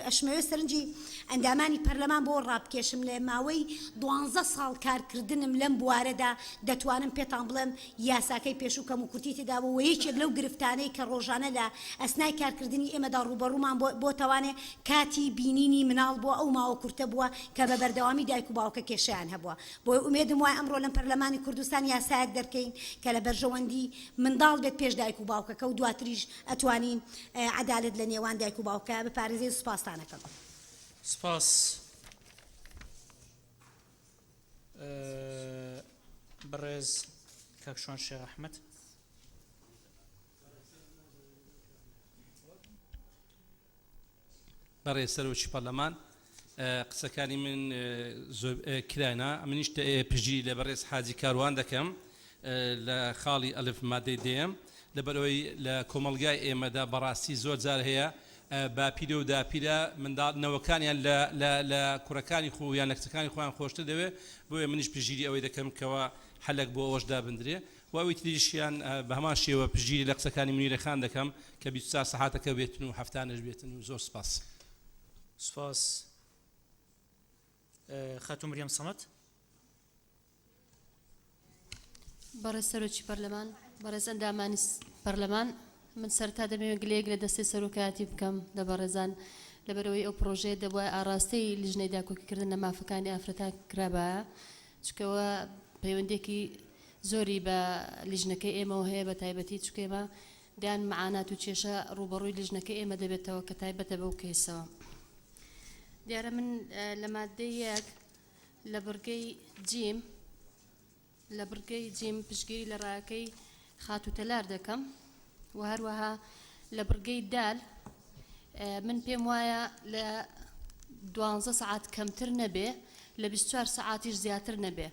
ئەشمەوێ سەرنجی ئەندامانی پەرلەمان بۆ ڕابکێشم لە ماوەی دوانزە ساڵ کارکردنم لەم بوارەدا دەتوانم پێتان بڵێم یاساکەی پێشوو کەموکورتی تێدا بوو و یەکێک لەو گرفتانەی کە ڕۆژانە لە ئەسنای کارکردنی ئێمەدا ڕووبەڕوومان بۆتەوانێ کاتی بینینی مناڵ بووە ئەو ماوە کورتە بووە کە بە بەردەوامی دایک و باوکە کێشەیان هەبووە بۆیە ئومێدم وایە ئەمڕۆ لەم پەرلەمانی کوردستان یاسایەک دەرکەین کە لە بەرژەوەندی منداڵ بێت پێش دایک و باوکەکە و دواتریش ئەتوانین عەدالەت لە نێوان دایک و باوکە بپارێزین سوپاستان ئەکەم. سوپاس بەڕێز کاک شوان شێخ ئەحمەد. بەڕێز سەرۆکی پەرلەمان قسەکانی من زۆر کرانە منیش پشتگیری لە بەڕێز حاجی کاروان دەکەم لە خاڵی ئەلف مادەی دێم لەبەرئەوەی لە کۆمەڵگای ئێمەدا بەڕاستی زۆر جار هەیە باپیرە و داپیرە منداڵ نەوەکانیان لە لە لە کوڕەکانی خۆ یان لە کچەکانی خۆیان خۆشتر دەوێ بۆیە منیش پشتگیری ئەوەی دەکەم کەوا حەلەک بۆ ئەوەش دابندرێ و ئەوی تریشیان بە هەمان شێوە پشتگیری لە قسەکانی منیرە خان دەکەم کە 24 سەعاتەکە بێتن و هەفتانەش بێتن و زۆر سپاس. سپاس خاتوو مریەم سەمەد. بەڕێز سەرۆکی پەرلەمان، بەڕێز ئەندامانی پەرلەمان، من سەرەتا دەمەوێت گلەیەک لە دەستەی سەرۆکایەتی بکەم لە بەڕێزان، لەبەرئەوەی ئەو پڕۆژەیە دەبوایە ئاڕاستەی لیژنەی داکۆکیکردن لە مافەکانی ئافرەتان کرابایە، چونکە ئەوە پەیوەندییەکی زۆری بە لیژنەکەی ئێمەوە هەیە بە تایبەتی چونکە ئێمە دەیان مەعانات و کێشە ڕووبەڕووی لیژنەکەی ئێمە دەبێتەوە کە تایبەتە بەو کەیسەوە. دیارە من لە ماددەی یەک لە بڕگەی جیم لە بڕگەی جیم پشتگیری لە ڕایەکەی خاتوو تەلار دەکەم و هەروەها لە بڕگەی دال من پێم وایە لە دوانزە سەعات کەمتر نەبێ لە 24 سەعاتیش زیاتر نەبێ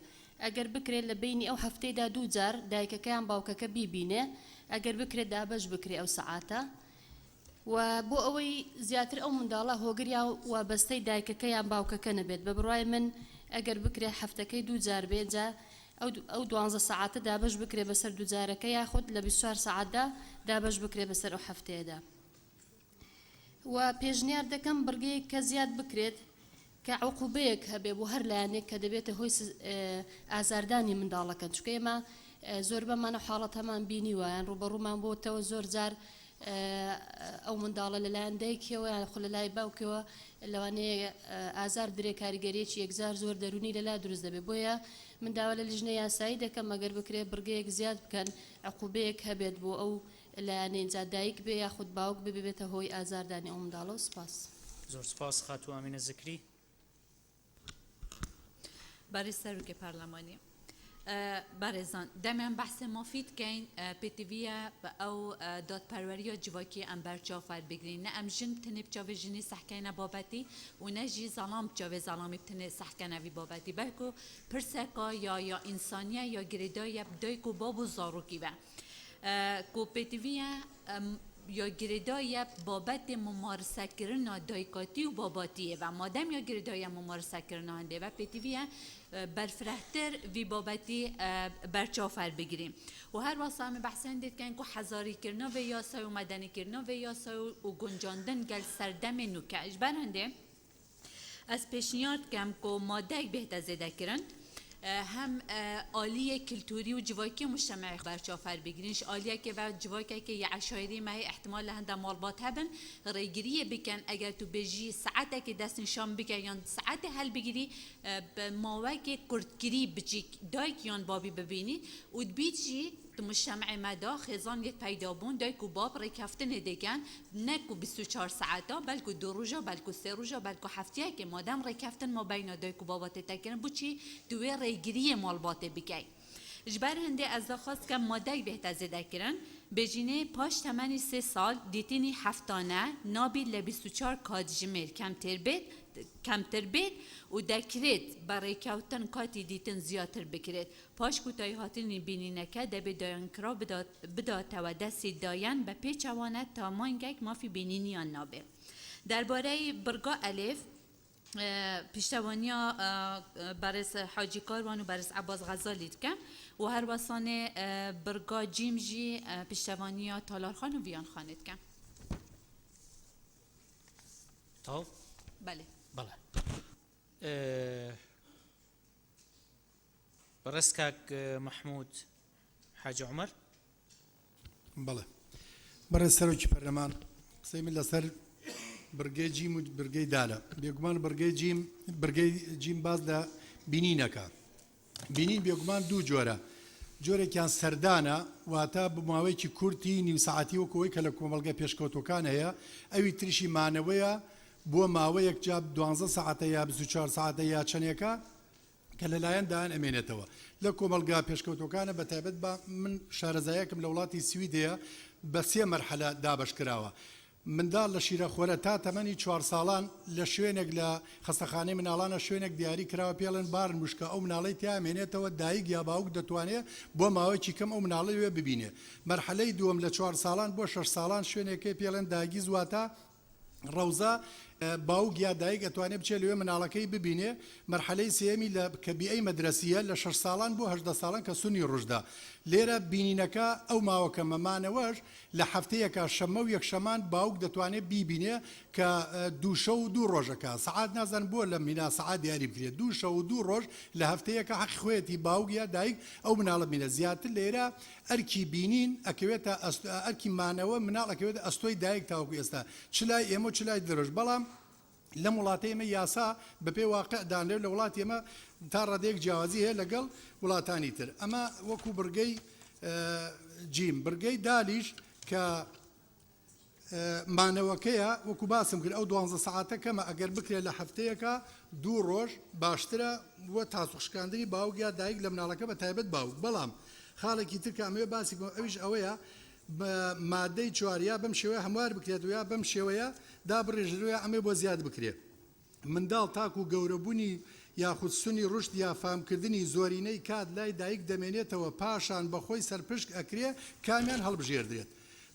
ئەگەر بکرێت لە بەینی ئەو هەفتەیدا دوو جار دایکەکە یان باوکەکە بیبینێ ئەگەر بکرێت دابەش بکرێ ئەو سەعاتە و بۆ ئەوەی زیاتر ئەو منداڵە هۆگر یا وابەستەی دایکەکە یان باوکەکە نەبێت بە بڕوای من ئەگەر بکرێت هەفتەکەی دوو جار بێ جا ئەو ئەو دوانزە سەعاتە دابەش بکرێت بەسەر دوو جارەکە یاخود لە 24 سەعاتدا دابەش بکرێت بەسەر ئەو هەفتەیەدا و پێشنیار دەکەم بڕگەیەک کە زیاد بکرێت کە عقوبەیەک هەبێ بۆ هەر لایەنێک کە دەبێتە هۆی ئازاردانی منداڵەکە چونکە ئێمە. زۆربەمان ئەو حاڵەتەمان بینیوە یان ڕووبەڕوومان بۆتەوە زۆر جار ئەو منداڵە لەلایەن دایکیەوە یان خۆ لەلای باوکەوە لەوانەیە ئازار بدرێ کاریگەریەکی یەکجار زۆر دەروونی لەلا دروست دەبێت بۆیە من داوا لە لیژنەی یاسایی دەکەم ئەگەر بکرێت بڕگەیەک زیاد بکەن عقوبەیەک هەبێت بۆ ئەو لایەنەی جا دایک بێ یاخود باوک بێ ببێتە هۆی ئازاردانی ئەو منداڵە و سوپاس. زۆر سوپاس خاتوو ئامینە زکری. بەڕێز سەرۆکی پەرلەمانی بەڕێزان دەمیان بەحسێ مافی دکەین پێتیڤیە بە ئەو دادپەروەریە جڤاکی ئەم بەرچاو فەر بگرین نە ئەم ژن بتنێ بچاوێ ژنی سەحکەینە بابەتی و نە ژی زەڵام بچاوێ زەڵامی بتنێ سەحکەنەوی بابەتی بەلکو پرسەکە یا یا ئینسانیە یا گرێدایە دایک و باب و زاڕوکی بە کو پێتیڤیە یا گرێدایە بابەتێ ممارسەکردنا دایکاتی و باباتیێ و مادەم یا گرێدایە ممارسەکردنا هەندێ و پێتیڤیە بەرفرەهتر ڤی بابەتی بەرچاو فەر بگریم و هەر وەسا ئەمێ بەحسێ هەندێ دکەین کو حەزاریکردنا ڤێ یاسای و مەدەنیکردنا ڤێ یاسای و گونجاندن گەل سەردەمێ نوکە ژبەر هەندێ ئەز پێشنیار دکەم کو مادەیەک بێهتە زێدەکردن هەم ئالیێ کلتوری و جڤاکی و مجتەمعی بەرچاو فەر بگرین ژ ئالیەکێ ڤە جڤاکەکێ یە عەشایری مە هەی ئیحتمال لە هەندە ماڵبات هەبن ڕێگریێ بکەن ئەگەر تو بێژی سعەتەکێ دەستنیشان بکە یان سعەتێ هەلبگری بە ماوەکێ کورتکری بچی دایک یان بابی ببینی و دبیت ژی د مجتەمعێ مە دا خێزان یەک پەیدا بوون دایک و باب ڕێکەفتنێ دکەن نەک کو 24 سەعەتا بەلکو دو ڕوژا بەلکو سێ ڕوژا بەلکو هەفتیەکێ مادەم ڕێکەفتن مابەینا دایک و بابا تێتە کرن بوچی تو وێ ڕێگریێ ماڵباتێ بکەی ژبەر هندێ ئەز داخواز دکەم مادەک بێهتە زێدە کرن بێژینێ پاش تەمەنی سێ ساڵ دیتینی هەفتانە نابیت لە 24 کاتژمێر کەمتر بێت کەمتر بێت و دەکرێت بە ڕێکەوتن کاتی دیتن زیاتر بکرێت پاش کۆتاییهاتنی بینینەکە دەبێت دایانکراو بداتەوە دەستی دایان بە پێچەوانە تا مانگێک مافی بینینیان نابێ. دەربارەی بڕگا ئەلف پشتەوانیا بەڕێز حاجی کاروان و بەڕێز عەباس غەزالی دکەم و هەروەسانێ بڕگا جیم ژی پشتەوانیا تالار خان و ڤیان خانێ دکەم. تەواو؟ بەلێ. بەڵێ. بەڕێز کاک مەحمود حاجی عومەر. بەڵێ بەڕێز سەرۆکی پەرلەمان قسەی من لەسەر بڕگەی جیم و بڕگەی دالە بێگومان بڕگەی جیم بڕگەی جیم باز لە بینینەکە بینین بێگومان دوو جۆرە جۆرێکیان سەردانە واتە بە ماوەیەکی کورتی نیو سەعاتی وەکەوەی کە لە کۆمەڵگە پێشکەوتوەکان هەیە ئەوی تریشی مانەوەیە بۆ ماوەیەک جا دوانزە سەعاتە یا 24 سەعاتە یا چەندێکە کە لەلایەن دایان ئەمێنێتەوە لە کۆمەڵگا پێشکەوتوەکانە بە تایبەت بە من شارەزایەکم لە وڵاتی سوید هەیە بە سێ مەرحەلە دابەش کراوە منداڵ لە شیرەخۆرە تا تەمەنی چوار ساڵان لە شوێنێک لە خەستەخانەی مناڵانە شوێنێک دیاری کراوە پێڵێن بارن مشکە ئەو مناڵەی تیا ئەمێنێتەوە دایک یا باوک دەتوانێ بۆ ماوەیەکی کەم ئەو مناڵەی وێ ببینێ مەرحەلەی دووەم لە چوار ساڵان بۆ شەش ساڵان شوێنێکەی پێڵێن داگیز واتە ڕەوزە، باوک یا دایک ئەتوانێ بچێ لەوێ مناڵەکەی ببینێ، مەرحەلەی سێیەمی لە کە بیئەی مەدرەسییە لە شەش ساڵان بۆ 18 ساڵان کە سنی ڕوشدە لێرە بینینەکە ئەو ماوە کەمە مانەوەش لە هەفتەیەکا شەممە و یەکشەمان باوک دەتوانێ بیبینێ کە دوو شەو و دوو ڕۆژەکە سەعات نازانم بۆ لەم هینا سەعات دیاری بکرێ دوو شەو و دوو ڕۆژ لە هەفتەیەکا حەقی خۆیەتی باوک یا دایک ئەو مناڵە بینێ زیاتر لێرە ئەرکی بینین ئەکەوێتە ئەستۆ ئەرکی مانەوە مناڵ ئەکەوێتە ئەستۆی دایک تاوەکو ئێستا چ لای ئێمە و چ لای دەرەوەش بەڵام لەم وڵاتەی ئێمە یاسا بەپێی واقع دانرێ و لە وڵاتی ئێمە تا ڕادەیەک جیاوازی هەیە لەگەڵ وڵاتانی تر ئەمە وەکو بڕگەی جیم بڕگەی دالیش کە مانەوەکەیە وەکو باسم کرد ئەو دوانزە سەعاتە کەمە ئەگەر بکرێت لە هەفتەیەکا دوو ڕۆژ باشترە بۆ تاسوق شکاندنی باوک یا دایک لە مناڵەکە بە تایبەت باوک بەڵام خاڵێکی تر کە ئەمەوێ باسی بکەم ئەویش ئەوەیە مادەی چوار یا بەم شێوەیە هەموار بکرێت و یا بەم شێوەیە دابڕێژرێت و یا ئەمەی بۆ زیاد بکرێت منداڵ تاکو گەورەبونی یاخود سنی ڕوشد یا فامکردنی زۆرینەی کات لای دایک دەمێنێتەوە پاشان بەخۆی سەرپشک ئەکرێ کامیان هەڵبژێردرێت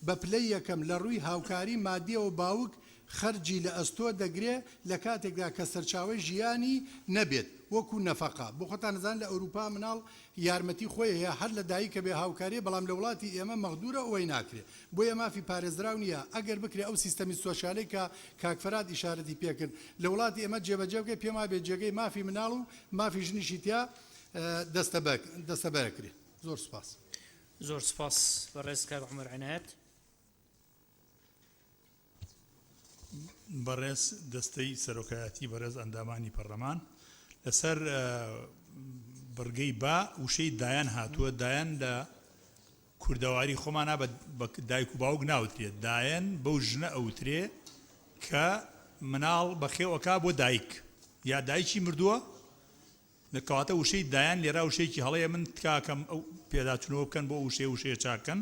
بە پلەی یەکەم لە ڕوی هاوکاری مادیەوە باوک خەرجی لە ئەستۆ دەگرێ لە کاتێکدا کە سەرچاوەی ژیانی نەبێت وەکو نەفەقە بۆ خۆتان ئەزانن لە ئەوروپا مناڵ یارمەتی خۆی هەیە هەر لە دایکە بێ هاوکاریە بەڵام لە وڵاتی ئێمە مەغدورە ئەوەی ناکرێ بۆیە مافی پارێزراو نیە ئەگەر بکرێ ئەو سیستەمی سۆشیالەی کە کاک فەرهاد ئیشارەتی پێکرد لە وڵاتی ئێمە جێبەجێ بکرێ پێم وابێ جێگەی مافی مناڵ و مافی ژنیشی تیا دەستەبەرەکرێ. زۆر سوپاس. زۆر سوپاس بەڕێز کاک عومەر عینایەت. بەڕێز دەستەی سەرۆکایەتی، بەڕێز ئەندامانی پەڕلەمان، لەسەر بڕگەی با وشەی دایەن هاتووە، دایەن لە کوردەواری خۆمانا بە دایک و باوک ناوترێ، دایەن بەو ژنە ئەوترێ کە مناڵ بەخێو ئەکا بۆ دایک یا دایکی مردووە، کەواتە وشەی دایان لێرا وشەیەکی هەڵەیە من تکاکەم ئەو پێداچونەوە بکەن بۆ ئەو وشەیە وشەیە چاک کەن.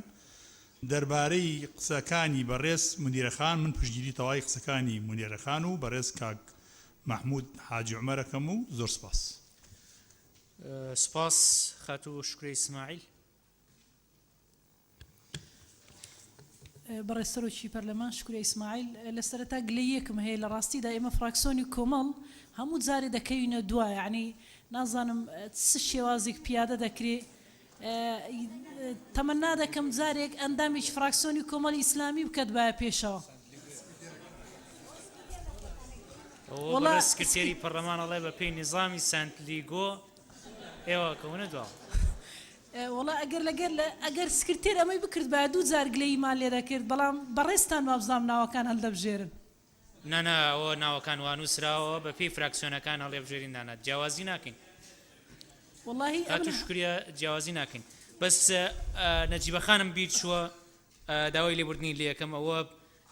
دەربارەی قسەکانی بەڕێز مونیرە خان من پشتگیری تەواوی قسەکانی مونێرە خان و بەڕێز کاک مەحمود حاجی عومەر ئەکەم و زۆر سپاس. سپاس خاتوو شوکرە ئیسماعیل. بەڕێز سەرۆکی پەرلەمان شکورە ئیسماعیل، لە سەرەتا گلەییەکم هەیە لە ڕاستیدا ئێمە فراکسۆنی کۆمەڵ هەموو جارێ دەکەوینە دوا یەعنی نازانم چ شێوازێک پیادە دەکرێ تەمەنا دەکەم جارێک ئەندامێکی فراکسۆنی کۆمەڵی ئیسلامی بکەت بایە پێشەوە. ئەوە بەڕێز سکرتێری پەرلەمان ئەڵێ بە پێی نیزامی سانت لیگۆ ئێوە کەونە دواوە. وەڵا ئەگەر لەگەر ئەگەر سکرتێر ئەمەی بکردبایە دوو جار گلەییمان لێ دەکرد بەڵام بەڕێزتان وابزانم ناوەکان هەلدەبژێرن. نا نا ئەوە ناوەکان وا نوسراوە بە پێی فراکسیۆنەکان هەڵیەبژێرین نانا جیاوازی ناکەین. وەڵاهی خاتوو ئەمن. شوکریە جیاوازی ناکەین بەس نەجیبە خانم بیر چووە داوای لێبوردنی لێ ئەکەم ئەوە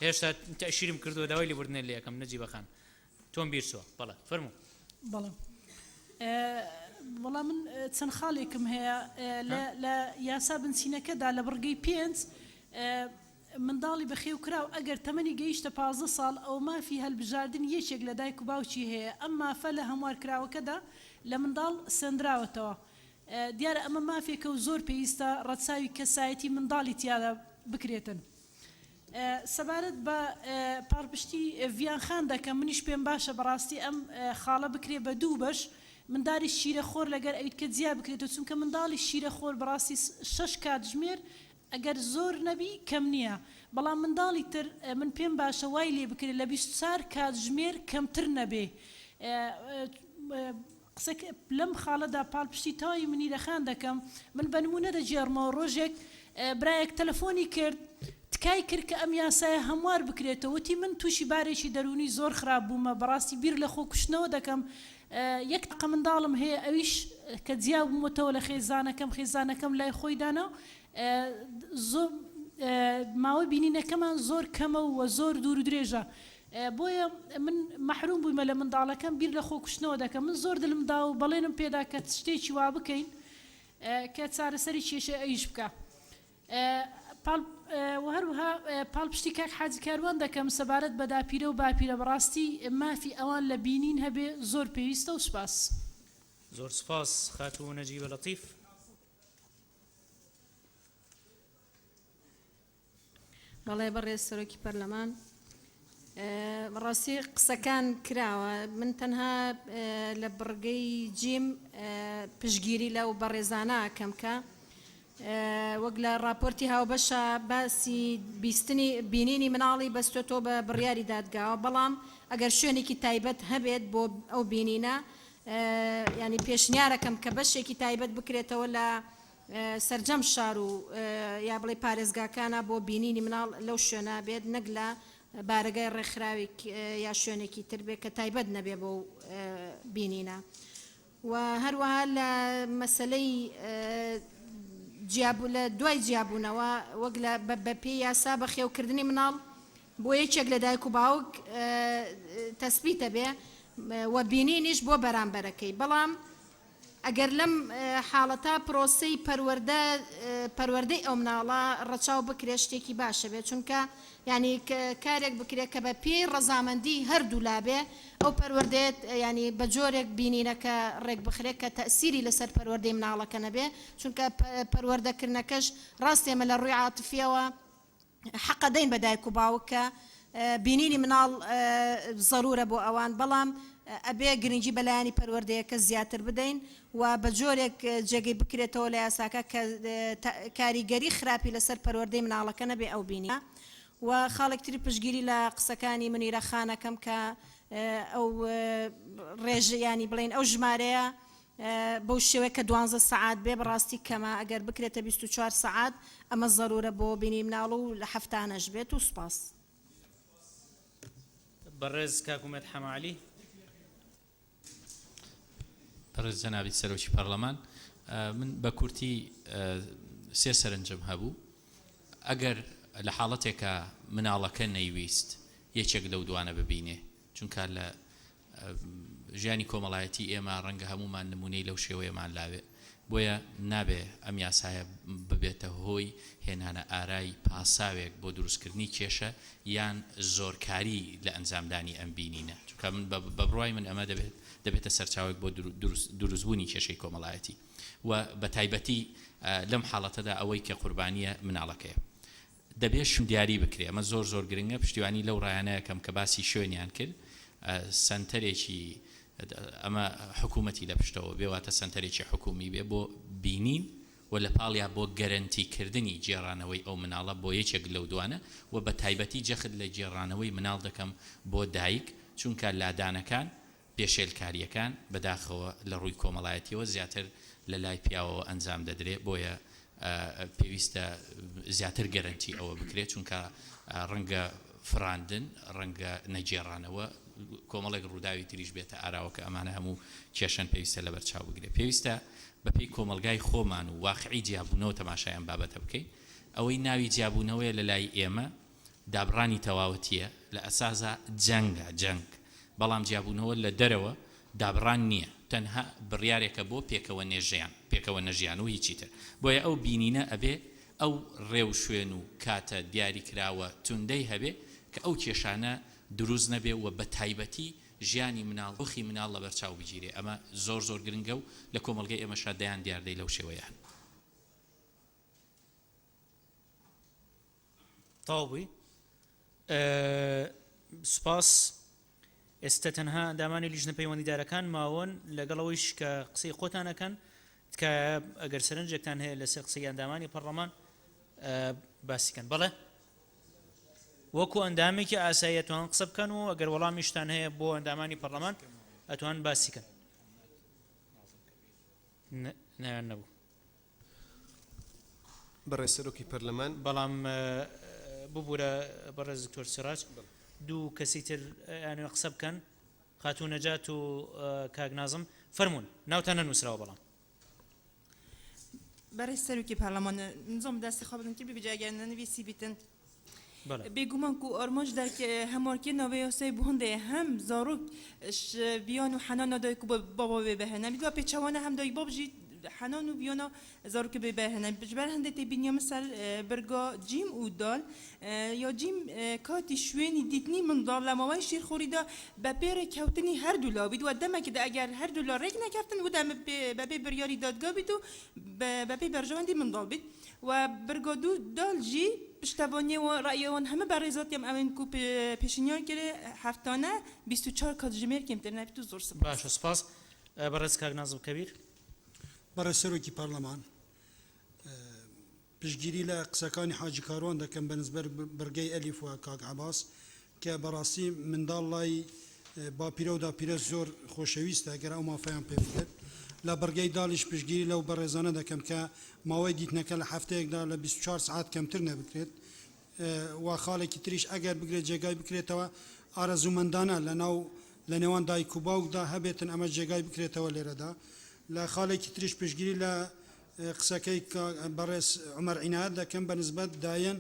هێشتا تەئشیرم کردووە داوای لێبوردنت لێ ئەکەم نەجیبە خان تۆم بیر چووە بەڵێ فەرموو. بەڵێ وەڵا من چەند خاڵێکم هەیە لە یاسا بنچینەکەدا لە بڕگەی پێنج منداڵی بەخێوکراو ئەگەر تەمەنی گەیشتە 15 ساڵ ئەو مافی هەلبژاردنی یەکێک لە دایک و باوکی هەیە ئەم مافە لە هەموارکراوەکەدا لە منداڵ سەندراوەتەوە دیارە ئەمە مافێکە و زۆر پێویستە ڕەچاوی کەسایەتی منداڵی تیادا بکرێتن. سەبارەت بە پاڵپشتی ڤیان خان دەکەم، منیش پێم باشە بەڕاستی ئەم خاڵە بکرێ بە دوو بەش، مندالی شیرەخۆر لەگەر ئەویدکە جیا بکرێتەوە، چونکە منداڵی شیرەخۆر بەڕاستی شەش کاتژمێر ئەگەر زۆر نەبی کەم نییە، بەڵام منداڵی تر من پێم باشە وای لێ بکرێ لە 24 کاتژمێر کەمتر نەبێ. قسە لەم خاڵەدا پاڵپشتی تەواوی منیرە خان دەکەم، من بە نموونە دەگێڕمەوە ڕۆژێک برایەک تەلەفۆنی کرد تکای کرد کە ئەم یاسایە هەموار بکرێتەوە وتی من تووشی بارێکی دەروونی زۆر خراپ بوومە بەڕاستی بیر لە خۆ کوشتنەوە دەکەم یەک تاقە منداڵم هەیە ئەویش کە جیا بوومەتەوە لە خێزانەکەم خێزانەکەم لای خۆی دانا زۆر ماوەی بینینەکەمان زۆر کەمە و زۆر دوور و درێژە بۆیە من مەحروم بوویمە لە منداڵەکەم بیر لە خۆکوشتنەوە دەکەم من زۆر دلم دا و بەڵێنم پێدا کە شتێکی وا بکەین کە چارەسەری کێشەی ئەویش بکا پاڵ و هەروەها پاڵپشتی کاک حاجی کاروان دەکەم سەبارەت بە داپیرە و باپیرە بەڕاستی مافی ئەوان لە بینین هەبێ زۆر پێویستە و سوپاس. زۆر سوپاس خاتوو نەجیبە لەتیف. بەڵێ بەڕێز سەرۆکی پەرلەمان بەڕاستی قسەکان کراوە من تەنها لە بڕگەی جیم پشگیری لەو بەڕێزانە ئەکەم کە وەک لە ڕاپۆرتی هاوبەشە باسی بیستنی بینینی مناڵی بەستۆتەوە بە بڕیاری دادگاوە بەڵام ئەگەر شوێنێکی تایبەت هەبێت بۆ ئەو بینینە ینی پێشنیارەکەم کە بەشێکی تایبەت بکرێتەوە لە سەرجەم شار و یا بڵێی پارێزگاکانا بۆ بینینی مناڵ لەو شوێنە بێت نەک لە بارەگای ڕێکخراوێک یا شوێنێکی تر بێت کە تایبەت نەبێ بۆ بینینە و هەروەها لە مەسەلەی جیابوو لە دوای جیابوونەوە وەک لە بە پێی یاسا بەخێوکردنی مناڵ بۆ یەکێک لە دایک و باوک تەسبیتە بێ و بینینیش بۆ بەرامبەرەکەی بەڵام ئەگەر لەم حاڵەتە پرۆسەی پەروەردە پەروەردەی ئەو مناڵە ڕەچاو بکرێت شتێکی باشە بێت چونکە یانی کارێک بکرێت کە بە پێی ڕەزامەندی هەردوو لا بێ ئەو پەروەردەیە یانی بە جۆرێک بینینەکە ڕێک بخرێت کە تەئسیری لەسەر پەروەردەی مناڵەکە نەبێ چونکە پەروەردەکردنەکەش ڕاست ئێمە لە ڕووی عاتفیەوە حەقە دەین بە دایک و باوک کە بینینی مناڵ زەرورە بۆ ئەوان بەڵام ئەبێ گرنگی بە لایەنی پەروەردەیەکە زیاتر بدەین و بە جۆرێک جێگەی بکرێتەوە لە یاساکە کە کاریگەری خراپی لەسەر پەروەردەی مناڵەکە نەبێ ئەو بینینە و خاڵێک تری پشتگیری لە قسەکانی منیرە خان ئەکەم کە ئەو ڕێژە یانی بڵێین ئەو ژمارەیە. بەو شێوەیە کە دوانزە سەعات بێ بەڕاستی کەمە ئەگەر بکرێتە 24 سەعات ئەمە زەرورە بۆ بینی مناڵ و لە هەفتانەش بێت و سوپاس. بەڕێز کاک ئومێد حەمەعەلی. بەڕێز جەنابی سەرۆکی پەڕلەمان، من بە کورتی سێ سەرنجم هەبوو. ئەگەر لە حاڵەتێکا مناڵەکە نەیویست یەکێک لەو دوانە ببینێ، چونکە لە ژیانی کۆمەڵایەتی ئێمە ڕەنگە هەموومان نموونەی لەو شێوەیەمان لاوێ، بۆیە نابێ ئەم یاسایە ببێتە هۆی هێنانە ئارای پاساوێک بۆ دروستکردنی کێشە یان زۆرکاری لە ئەنجامدانی ئەم بینینە، چونکە من بە بڕوای من ئەمە دەبێت دەبێتە سەرچاوەیەک بۆ دروستبوونی کێشەی کۆمەڵایەتی و بە تایبەتی لەم حاڵەتەدا ئەوەی کە قوربانییە مناڵەکەیە. دەبێ شوێن دیاری بکرێ، ئەمە زۆر زۆر گرنگە، پشتیوانی لەو ڕایانە ئەکەم کە باسی شوێنیان کرد، سەنتەرێکی ئەمە حکوومەتی لە پشتەوە بێ، واتە سەنتەرێکی حکوومی بێ بۆ بینین و لە پاڵیا بۆ گەرەنتی کردنی گێڕانەوەی ئەو مناڵە بۆ یەکێک لەو دوانە و بە تایبەتی جەخت لە گێڕانەوەی مناڵ دەکەم بۆ دایک چونکە لادانەکان پێشێلکارییەکان بەداخەوە لە ڕووی کۆمەڵایەتییەوە زیاتر لە لای پیاوەوە ئەنجام دەدرێ، بۆیە پێویستە زیاتر گەرەنتی ئەوە بکرێ، چونکە ڕەنگە فڕاندن، ڕەنگە نەگێڕانەوە، کۆمەڵێک ڕووداوی تریش بێتە ئاراوە کە ئەمانە هەموو کێشەن پێویستە لەبەرچاو بگرێ. پێویستە بەپێی کۆمەڵگای خۆمان و واقعی جیابوونەوە تەماشای ئەم بابەتە بکەین. ئەوەی ناوی جیابوونەوەیە لە لای ئێمە دابڕانی تەواوەتییە، لە ئەساسا جەنگە، جەنگ، بەڵام جیابوونەوە لە دەرەوە دابڕان نییە، تەنها بڕیارێکە بۆ پێکەوە نێژیان، پێکەوە نەژیان و هیچی تر. بۆیە ئەو بینینە ئەبێ ئەو ڕێوشوێن و کاتە دیاریکراوە توندەی هەبێ کە ئەو کێشانە دروست نەبێ و بە تایبەتی ژیانی مناڵ، دۆخی مناڵ لەبەرچاو بگیرێ. ئەمە زۆر زۆر گرنگە و لە کۆمەڵگەی ئێمەشا دەیان دیاردەی لەو شێوەیە هەن. تەواو بووی سوپاس ئێستا تەنها ئەندامانی لیژنە پەیوەندیدارەکان ماون لەگەڵ ئەوەیش کە قسەی خۆتان ئەکەن تکایە ئەگەر سەرنجێکتان هەیە لەسەر قسەی ئەندامانی پەڕلەمان باسی کەن بەڵێ وەکو ئەندامێکی ئاسایی ئەتوان قسە بکەن و ئەگەر وەڵامیشتان هەیە بۆ ئەندامانی پەڕلەمان ئەتوان باسی کەن نایان نەبوو بەڕێز سەرۆکی پەرلەمان. بەڵام ببورە بەڕێز دکتۆر سراج دوو کەسی تر ئەیانەوێ قسە بکەن خاتوو نەجات و کاک نازم فەرموون ناوتان نەنووسراوە بەڵام. بەڕێز سەرۆکی پەرلەمان نزۆم دەستی خۆ بدەم کی ببیجە ئەگەر نەنویسی بیتن بێگومان کو ئارمانج دەرک هەمارکردنا وێ یاسای بۆ هندێ هەم زارۆک ڤیان و حەنانا دایک و بابا وێ بهێنە بیت وە پێچەوانە هەم دایک باب ژی حەنان و ڤیانا زارۆک بێ بهێنە ژبەر هندێ تێبینیا من سەر برگا جیم و دال یا جیم کاتی شوێنی دیتنی منداڵ لە ماوەی شیرخۆریدا بە پێ رێککەوتنی هەردوولا بیت وە دەمەکدا ئەگەر هەردوولا رێک نەکەفتن ودەم بە پێ بریاری دادگا بیت و بە پێی بەرژەوەندی منداڵ بیت و برگا دوو دال ژی پشتەوانیێ و ڕەئیێ وان هەمە بەڕێزاتیەم ئەوێن کو پێشنیار کرێ هەفتانە 24 کاتژمێر کێمتر نەبیت و زۆر سپاس. باشە سپاس. بەڕێز کاک نازم کەبیر. بەڕێز سەرۆکی پەڕلەمان، پشتگیری لە قسەکانی حاجی کاروان دەکەم بە نسبەت بڕگەی ئەلیف و کاک عەباس کە بەڕاستی منداڵ لای باپیرە و داپیرە زۆر خۆشەویستە گەر ئەو مافەیان پێ بدرێت. لە بڕگەی دالیش پشتگیری لەو بەڕێزانە دەکەم کە ماوەی دیتنەکە لە هەفتەیەکدا لە 24 سەعات کەمتر نەبکرێت و خاڵێکی تریش ئەگەر بگرێت جێگای بکرێتەوە ئارەزوومەندانە لە ناو لە نێوان دایک و باوکدا هەبێتن ئەمەش جێگای بکرێتەوە لێرەدا. لە خاڵێکی تریش پشتگیری لە قسەکەی کاک بەڕێز عومەر عینایەت دەکەم بە نسبەت دایەن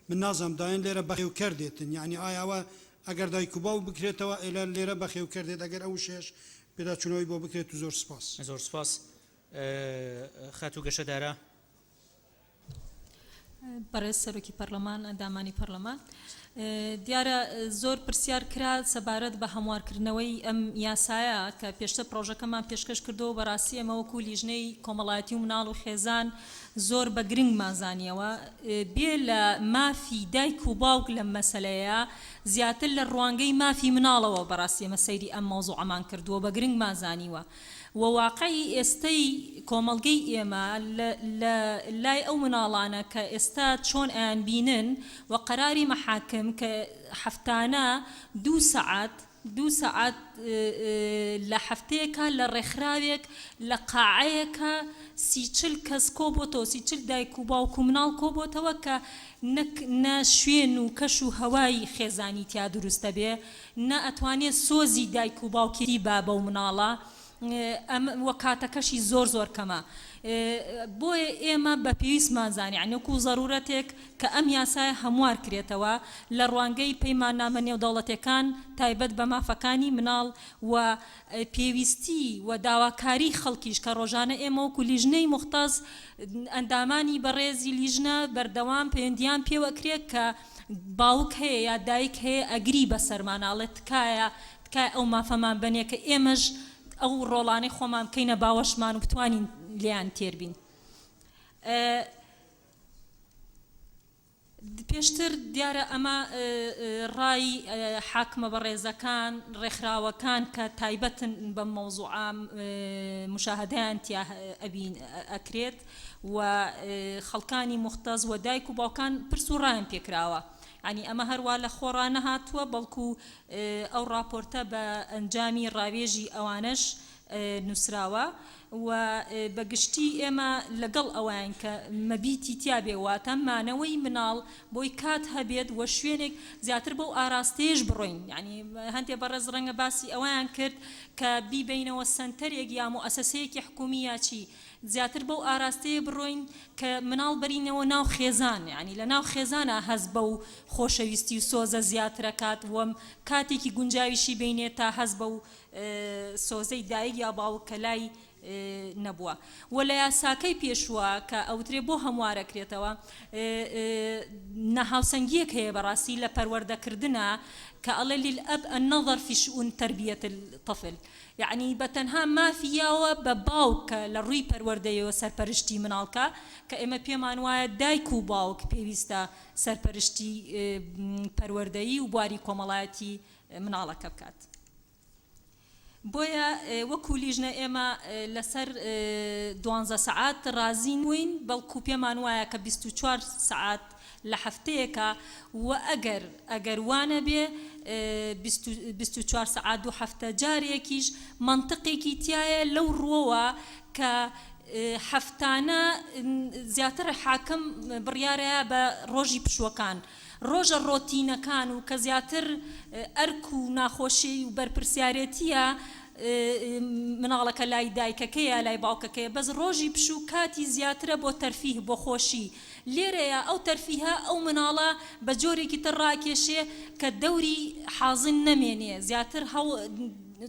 من نازانم دایەن لێرە بەخێوکەر دێتن یانی ئایا ئەوە ئەگەر دایک و باوک بکرێتەوە ئێلە لێرە بەخێوکەر دێت ئەگەر ئەو وشەیەش پێداچوونەوەی بۆ بکرێت و زۆر سپاس. زۆر سپاس خاتوو گەشە دارا. بەڕێز سەرۆکی پەرلەمان، ئەندامانی پەرلەمان، دیارە زۆر پرسیار کرا سەبارەت بە هەموارکردنەوەی ئەم یاسایە کە پێشتر پڕۆژەکەمان پێشکەش کردەوە، بەڕاستی ئێمە وەکو لیژنەی کۆمەڵایەتی و مناڵ و خێزان زۆر بە گرنگمان زانیەوە بێ لە مافی دایک و باوک لەم مەسەلەیە زیاتر لە ڕوانگەی مافی مناڵەوە بەڕاستی ئێمە سەیری ئەم مەوزوعەمان کردووە بە گرنگمان زانیوە و واقعی ئێستەی کۆمەڵگەی ئێمە لە لە لای ئەو مناڵانە کە ئێستا چۆن ئەیانبینن و قەراری مەحاکم کە هەفتانە دوو سەعات. دوو سەعات لە هەفتەیەکا لە ڕێکخراوێک لە قاعەیەکا سی چل کەس کۆبۆتەوە سی چل دایک و باوک و مناڵ کۆبۆتەوە کە نەک نە شوێن و کەش و هەوای خێزانی تیا دروست ئەبێ نە ئەتوانێ سۆزی دایک و باوکێتی با بەو مناڵە ئەم وە کاتەکەشی زۆر زۆر کەمە بۆیە ئێمە بە پێویستمان زانی یانی وەکو زەرورەتێک کە ئەم یاسایە هەموار کرێتەوە لە ڕوانگەی پەیماننامە نێودەوڵەتێکان تایبەت بە مافەکانی مناڵ و پێویستی و داواکاری خەڵکیش کە ڕۆژانە ئێمە وەکو لیژنەی موختەس ئەندامانی بەڕێزی لیژنە بەردەوام پەیوەندیان پێوە ئەکرێ کە باوک هەیە یا دایک هەیە ئەگری بەسەرمانا ئەڵێ تکایە تکایە ئەو مافەمان بەنێ کە ئێمەش ئەو ڕۆڵانەی خۆمان بکەینە باوەشمان و بتوانین لێیان تێر بین. پێشتر دیارە ئەمە ڕای حاکمە بەڕێزەکان، ڕێکخراوەکان کە تایبەتن بەم مەوزوعە مشاهدەیان تیا ئەبین ئەکرێت و خەڵکانی موختەس و دایک و باوکان پرس و ڕایان پێکراوە. یانی ئەمە هەروا لە خۆڕا نەهاتووە بەڵکو ئەو ڕاپۆرتە بە ئەنجامی ڕاوێژی ئەوانەش نووسراوە و بە گشتی ئێمە لەگەڵ ئەوەین کە مەبیتی تیا بێ واتە مانەوەی مناڵ بۆی کات هەبێت و شوێنێک زیاتر بەو ئاراستەیەش بڕۆین یانی هەندێ بەڕێز ڕەنگە باسی ئەوەیان کرد کە بیبەینەوە سەنتەرێک یا موئەسەسەیەکی حکوومی یا چی زیاتر بەو ئاراستەیە بڕۆین کە مناڵ بەرینەوە ناو خێزان یانی لە ناو خێزانا هەست بەو خۆشەویستی و سۆزە زیاترەکات و کاتێکی گونجاویشی بینێ تا هەست بەو سۆزەی دایک یا باوک کە لای نەبووە و لە یاساکەی پێشووە کە ئەوترێ بۆ هەموارەکرێتەوە ناهاوسەنگیەک هەیە بەڕاستی لە پەروەردەکردنا کە ئەڵێ للأب النظر في شؤون تربية الطفل یەعنی بە تەنها مافی یاوە بە باوک کە لە ڕووی پەروەردەیەوە سەرپەرشتی مناڵ کا، کە ئێمە پێمان وایە دایک و باوک پێویستە سەرپەرشتی پەروەردەیی و بواری کۆمەڵایەتی مناڵەکە بکات. بۆیە وەکو لیژنە ئێمە لەسەر دوانزە سەعات ڕازی نوین، بەڵکو پێمان وایە کە 24 سەعات لە هەفتەیەکا و ئەگەر ئەگەر وا نەبێ 24 سەعات دوو هەفتە جارێکیش مەنتقێکی تیایە لەو ڕووەوە کە هەفتانە زیاتر حاکم بڕیارەیە بە ڕۆژی پشووەکان ڕۆژە ڕۆتینەکان و کە زیاتر ئەرک و ناخۆشی و بەرپرسیارێتیە مناڵەکە لای دایکەکەیە لای باوکەکەیە بەس ڕۆژی پشوو کاتی زیاترە بۆ تەرفیه بۆ خۆشی لێرەیا ئەو تەرفیهە ئەو مناڵە بە جۆرێکی تر ڕاکێشێ کە دەوری حازن نەمێنێ زیاتر هەو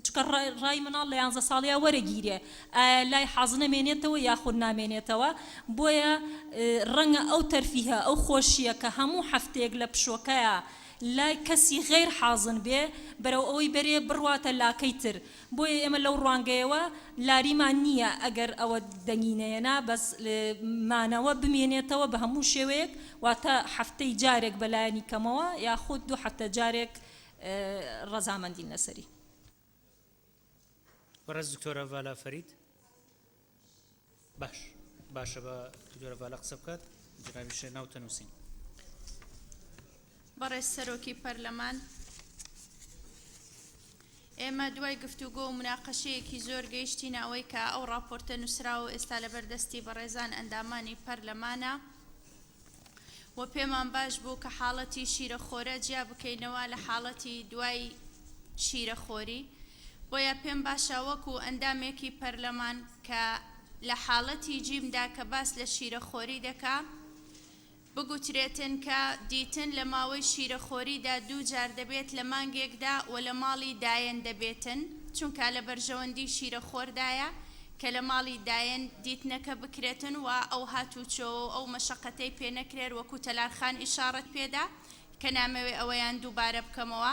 چونکە ڕای مناڵ لە یانزە ساڵیا وەرەگیرێ ئایا لای حازنە مێنێتەوە یاخود نامێنێتەوە بۆیە ڕەنگە ئەو تەرفیهە ئەو خۆشیە کە هەموو هەفتەیەک لە پشۆکەیا لای کەسی غەیر حازن بێ بەرەو ئەوەی بەرێ بڕواتە لاکەی تر بۆیە ئێمە لەو ڕوانگەیەوە لاریمان نییە ئەگەر ئەوە دەنگی نەیەنا بەس مانەوە بمێنێتەوە بە هەموو شێوەیەک واتە هەفتەی جارێک بە لایەنی کەمەوە یاخود دوو هەفتە جارێک ڕەزامەندین لەسەری. بەڕێز دکتۆرە ڤالا فەرید. باش باشە بە دکتۆرە ڤالا قسە بکات جنابیش ناوتە نووسین. بەڕێز سەرۆکی پەرلەمان، ئێمە دوای گفتوگۆ و موناقەشەیەکی زۆر گەیشتینە ئەوەی کە ئەو ڕاپۆرتە نووسراوە و ئێستا لەبەر دەستی بەڕێزان ئەندامانی پەرلەمانە و پێمان باش بوو کە حاڵەتی شیرەخۆرە جیا بکەینەوە لە حاڵەتی دوای شیرەخۆری بۆیە پێم باشە وەکو ئەندامێکی پەرلەمان کە لە حاڵەتی جیمدا کە باس لە شیرەخۆری دەکا بگوترێتن کە دیتن لە ماوەی شیرەخۆریدا دوو جار دەبێت لە مانگێکدا و لە ماڵی دایەن دەبێتن چونکا لە بەرژەوەندی شیرەخۆردایە کە لە ماڵی دایەن دیتنەکە بکرێتن و ئەو هاتوچۆ و ئەو مەشەقەتەی پێ نەکرێت وەکو تەلار خان ئیشاڕەت پێدا کە نامەوێ ئەوەیان دووبارە بکەمەوە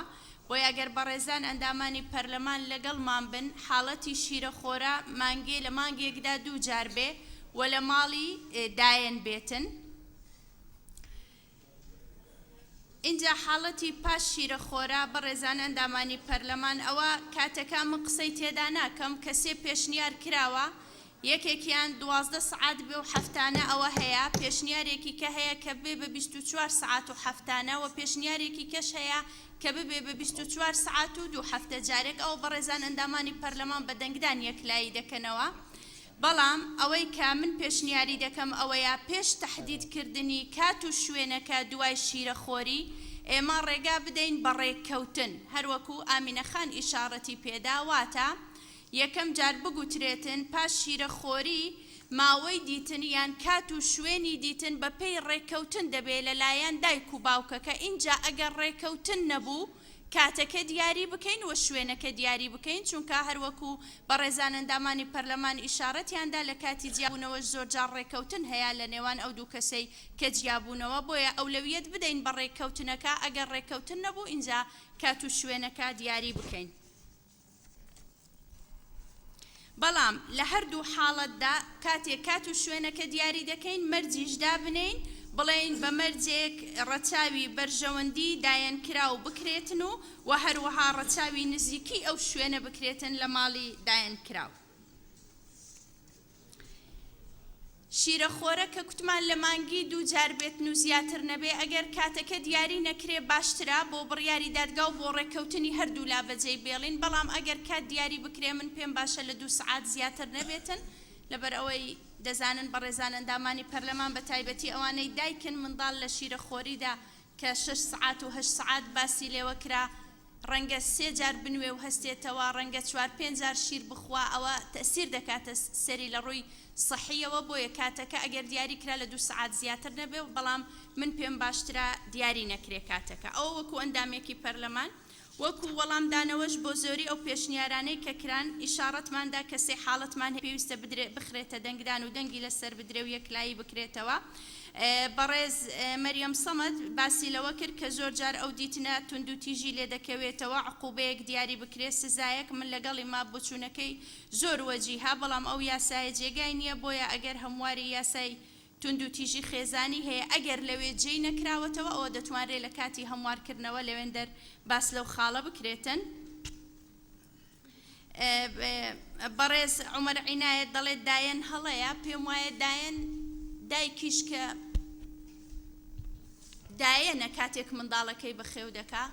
بۆیە گەر بەڕێزان ئەندامانی پەرلەمان لەگەڵمان بن حاڵەتی شیرەخۆرە مانگێ لە مانگێکدا دوو جار بێ و لە ماڵی دایەن بێتن. ئینجا حاڵەتی پاش شیرەخۆرە بەڕێزان ئەندامانی پەرلەمان ئەوە کاتەکە من قسەی تێدا ناکەم کە سێ پێشنیار کراوە. یەکێکیان 12 سەعات بێ و هەفتانە ئەوە هەیە، پێشنیارێکی کە هەیە کە ببێ بە 24 سەعات و هەفتانە، وە پێشنیارێکی کەش هەیە کە ببێ بە 24 سەعات و دوو هەفتە جارێک، ئەوە بەڕێزان ئەندامانی پەرلەمان بە دەنگدان یەکلایی دەکەنەوە. بەڵام ئەوەی کە من پێشنیاری دەکەم ئەوەیە پێش تەحدید کردنی کات و شوێنەکە دوای شیرەخۆری ئێمە ڕێگا بدەین بە ڕێککەوتن هەروەکو ئامینە خان ئیشاڕەتی پێدا واتە یەکەم جار بگوترێتن پاش شیرەخۆری ماوەی دیتن یان کات و شوێنی دیتن بە پێی ڕێککەوتن دەبێ لە لایەن دایک و باوکەکە ئینجا ئەگەر ڕێکەوتن نەبوو کاتەکە دیاری بکەین و شوێنەکە دیاری بکەین، چونکە هەروەکو بەڕێزان ئەندامانی پەرلەمان ئیشارەتیان دا لە کاتی جیابوونەوەش زۆرجار ڕێککەوتن هەیە لە نێوان ئەو دوو کەسەی کە جیابوونەوە، بۆیە ئەولەویەت بدەین بە ڕێککەوتنەکە، ئەگەر ڕێککەوتن نەبوو ئینجا کات و شوێنەکە دیاری بکەین. بەڵام لە هەردوو حاڵەتدا کاتێک کات و شوێنەکە دیاری دەکەین مەرجیش دابنێین بڵێین بە مەرجێک ڕەچاوی بەرژەوەندی دایەنکراو بکرێتن و وە هەروەها ڕەچاوی نزیکی ئەو شوێنە بکرێتن لە ماڵی دایەنکراو. شیرەخۆرە کە کوتمان لە مانگی دوو جار بێتن و زیاتر نەبێ، ئەگەر کاتەکە دیاری نەکرێ باشترە بۆ بڕیاری دادگا و بۆ ڕێککەوتنی هەردوولا بەجێی بێڵین، بەڵام ئەگەر کات دیاری بکرێ من پێم باشە لە دوو سەعات زیاتر نەبێتن، لەبەر ئەوەی دەزانن بەڕێزان ئەندامانی پەرلەمان بە تایبەتی ئەوانەی دایکن منداڵ لە شیرەخۆریدا کە شەش سەعات و هەشت سەعات باسی لێوە کرا ڕەنگە سێ جار بنوێ و هەستێتەوە، ڕەنگە چوار پێنج جار شیر بخوا، ئەوە تەئسیر دەکاتە سەری لە ڕووی سەحییەوە، بۆیە کاتەکە ئەگەر دیاری کرا لە دوو سەعات زیاتر نەبێ، بەڵام من پێم باشترە دیاری نەکرێ کاتەکە. ئەوە وەکوو ئەندامێکی پەرلەمان. وەکوو وەڵامدانەوەش بۆ زۆری ئەو پێشنیارانەی کە کران، ئیشاڕەتمان دا کە سێ حاڵەتمان هەیە پێویستە بدرێ بخرێتە دەنگدان و دەنگی لەسەر بدرێ و یەکلایی بکرێتەوە. بەڕێز مەریەم سەمەد باسی لەوە کرد کە زۆر جار ئەو دیتنە توندوتیژی لێدەکەوێتەوە، عقوبەیەک دیاری بکرێت، سزایەک، من لەگەڵیمە، بۆچوونەکەی زۆر وەجیهە، بەڵام ئەو یاسایە جێگای نییە، بۆیە ئەگەر هەمواری یاسای توندوتیژی خێزانی هەیە ئەگەر لەوێ جێی نەکراوەتەوە ئەوە دەتوانرێت لە کاتی هەموارکردنەوە لەوێندەر باس لەو خاڵە بکرێتن. بەڕێز عومەر عینایەت دەڵێت دایەن هەڵەیە، پێم وایە دایەن دایکیش کە دایەنە کاتێک منداڵەکەی بەخێو دەکا.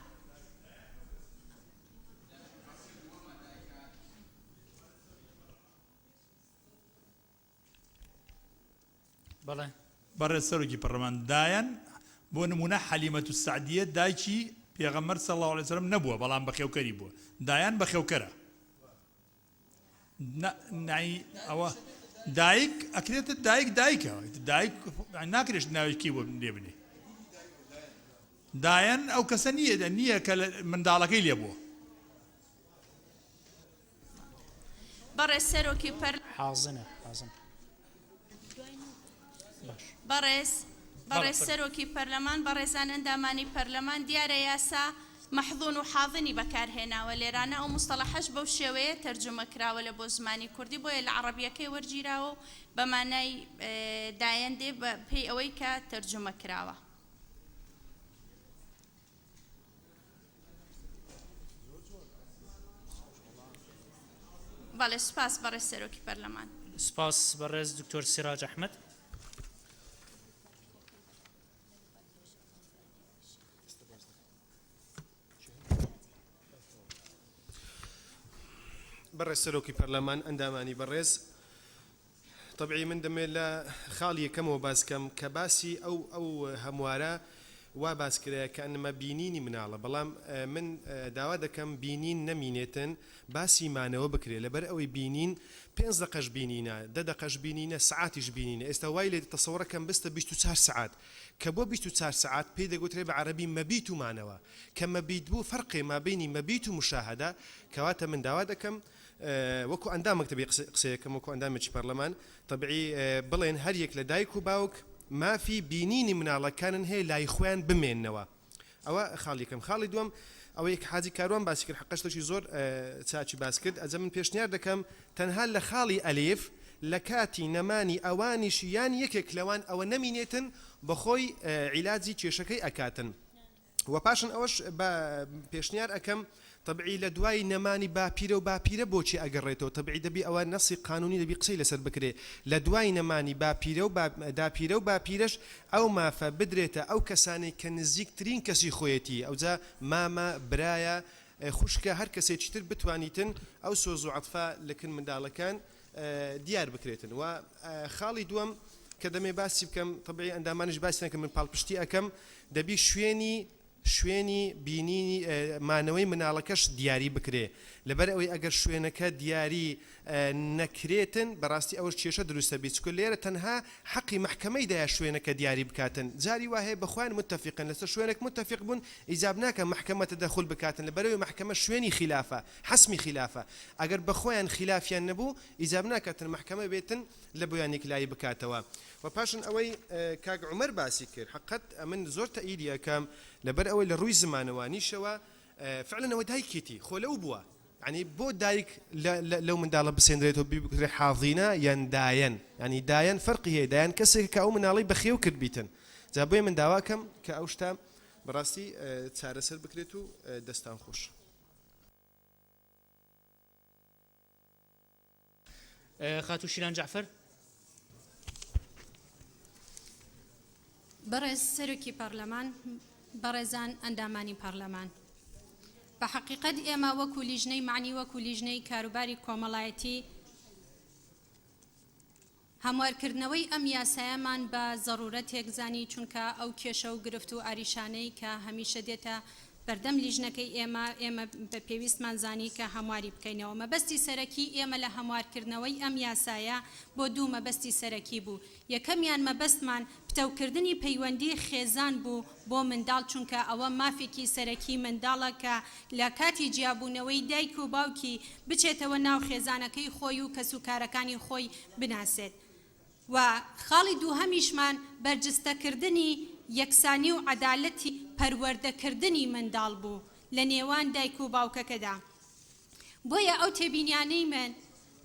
بەڵێ. بەڕێز سەرۆکی پەڕلەمان دایەن بۆ نموونە حەلیمەتو سەعدیە دایکی پێغەمبەر صلی اللە علیە وسلم نەبووە بەڵام بەخێوکەری بووە دایان بەخێوکەرە نا نای ئەوە دایک ئەکرێتە دایک دایکە دایک ناکرێت ناوێکی بۆ لێ بنێ دایەن ئەو کەسە نییە نییە کە منداڵەکەی لێ بووە. بەڕێز سەرۆکی پەر. حازنە حازن باش. بەڕێز بەڕێز سەرۆکی پەرلەمان بەڕێزان ئەندامانی پەرلەمان دیارە یاسا مەحزون و حازنی بەکار هێناوە لێرانە ئەو موستەڵەحەش بەو شێوەیە تەرجومە کراوە لە بۆ زمانی کوردی بۆیە لە عەڕەبیەکەی وەرگیراوە و بە مانای دایەن دێ بە پێی ئەوەی کە تەرجومە کراوە. بەڵێ سوپاس بەڕێز سەرۆکی پەرلەمان. سوپاس بەڕێز دکتۆر سیراج ئەحمەد. بەڕێز سەرۆکی پەرلەمان، ئەندامانی بەڕێز، تەبعی من دەمەوێت لە خاڵی یەکەمەوە باس کەم کە باسی ئەو ئەو هەموارە وا باس کرایە کە ئەنما بینینی مناڵە بەڵام من داوا دەکەم بینین نەمینێتن باسی مانەوە بکرێ لەبەر ئەوەی بینین پێنج دەقەش بینینە دە دەقەش بینینە سەعاتیش بینینە ئێستا وای لێ تەسەوڕەکەم بستە 24 سەعات کە بۆ 24 سەعات پێی دەگوترێ بە عەرەبی مەبیت و مانەوە کە مەبیت بوو فەرقێ مابینی مەبیت و مشاهدە کەواتە من داوا دەکەم وەکو ئەندامێک دەبێ قسەیەکەم وەکو ئەندامێکی پەرلەمان تەبعی بڵێن هەر یەک لە دایک و باوک مافی بینینی مناڵەکانن هەیە لای خۆیان بمێنەوە ئەوە خاڵ یەکەم خاڵی دووەم ئەوەی کە حاجی کاروان باسی کرد حەقە شتێکی زۆر چاکی باس کرد ئەجە من پێشنیار دەکەم تەنها لە خاڵی ئەلیف لە کاتی نەمانی ئەوانیش یان یەکێک لەوان ئەوە نەمینێتن بەخۆی عیلاجی کێشەکەی ئەکاتن. وە پاشن ئەوەش بە پێشنیار ئەکەم تەبعی لە دوای نەمانی باپیرە و باپیرە بۆچی ئەگەڕێتەوە تەبعی دەبی ئەوە نەسی قانونی دەبی قسەی لەسەر بکرێ لە دوای نەمانی باپیرە و داپیرە و باپیرەش ئەو مافە بدرێتە ئەو کەسانەی کە نزیکترین کەسی خۆیەتی ئەوجا مامە برایە خوشکە هەر کەسێکی تر بتوانیتن ئەو سۆز و عەتفە لەکن منداڵەکان دیار بکرێتن و خاڵی دووەم کە دەمێ باسی بکەم تەبعی ئەندامانیش باسیان کرد من پاڵپشتی ئەکەم دەبی شوێنی شوێنی بینینی مانەوەی مناڵەکەش دیاری بکرێ لەبەر ئەوەی ئەگەر شوێنەکە دیاری نەکرێتن بەڕاستی ئەوەش کێشە دروستە بی چکە لێرە تەنها حەقی مەحکەمەی دایە شوێنەکە دیاری بکاتن جاری وا هەیە بەخۆیان متەفیقن لەسەر شوێنێک متەفیق بوون ئیجاب ناکا مەحکەمە تەدەخول بکاتن لەبەرئەوەی مەحکەمە شوێنی خیلافە حەسمی خیلافە ئەگەر بەخۆیان خیلافیان نەبوو ئیجاب ناکاتن مەحکەمە بێتن لە بۆیان یەکلایی بکاتەوە وە پاشن ئەوەی کاک عومەر باسی کرد حەقەت ئەمن زۆر تەئیدی ئەکەم لەبەر ئەوەی لە ڕووی زمانەوانیشەوە فعلا ئەوە دایکێتی خۆ لەو بووە یانی بۆ دایک لەو منداڵە بسێنرێتەوە بکرێ حاضینە یان دایەن یانی دایەن فەرقی هەیە دایەن کەسێک کە ئەو مناڵی بەخێو کرد بیتن جا بۆیە من داواکەم کە ئەو شتە بەڕاستی چارەسەر بکرێت و دەستان خۆش. خاتوو شیلان جەعفەر. بەڕێز سەرۆکی پەڕلەمان، بەڕێزان ئەندامانی پەڕلەمان. بە حەقیقەت ئێمە وەکو لیژنەی مەعنی وەکو لیژنەی کاروباری کۆمەڵایەتی هەموارکردنەوەی ئەم یاسایەمان بە زەڕوورەتێک زانی چونکە ئەو کێشە و گرفت و ئاریشانەی کە هەمیشە دێتە بەردەم لیژنەکەی ئێمە، ئێمە بە پێویستمان زانی کە هەمواری بکەینەوە. مەبەستی سەرەکی ئێمە لە هەموارکردنەوەی ئەم یاسایە بۆ دوو مەبەستی سەرەکی بوو. یەکەمیان مەبەستمان پتەوکردنی پەیوەندی خێزان بوو بۆ منداڵ چونکە ئەوە مافێکی سەرەکی منداڵە کە لە کاتی جیابوونەوەی دایک و باوکی بچێتەوە ناو خێزانەکەی خۆی و کەسوکارەکانی خۆی بناسێت و خاڵی دووهەمیشمان بەرجستەکردنی یەکسانی و عەدالەتی پەروەردەکردنی منداڵ بوو لە نێوان دایک و باوکەکەدا بۆیە ئەو تێبینیانەی من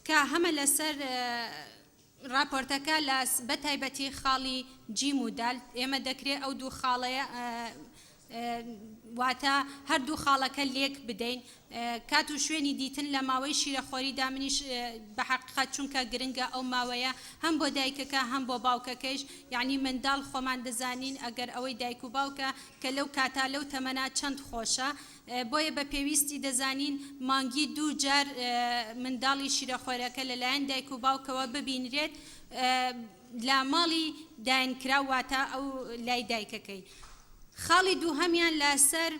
کە هەمە لەسەر ڕاپۆرتەکە لە بە تایبەتی خاڵی جیم و دال ئێمە دەکرێ ئەو دوو خاڵەیە واتە هەردوو خاڵەکە لێک بدەین کات و شوێنی دیتن لە ماوەی شیرەخۆریدا منیش بە حەقیقەت چونکە گرنگە ئەو ماوەیە هەم بۆ دایکەکە هەم بۆ باوکەکەیش یعنی منداڵ خۆمان دەزانین ئەگەر ئەوەی دایک و باوکە کە لەو کاتا لەو تەمەنا چەند خۆشە بۆیە بە پێویستی دەزانین مانگی دوو جار منداڵی شیرەخۆرەکە لەلایەن دایک و باوکەوە ببینرێت لە ماڵی داینکراو واتە ئەو لای دایکەکەی. خاڵی دووهەمیان لەسەر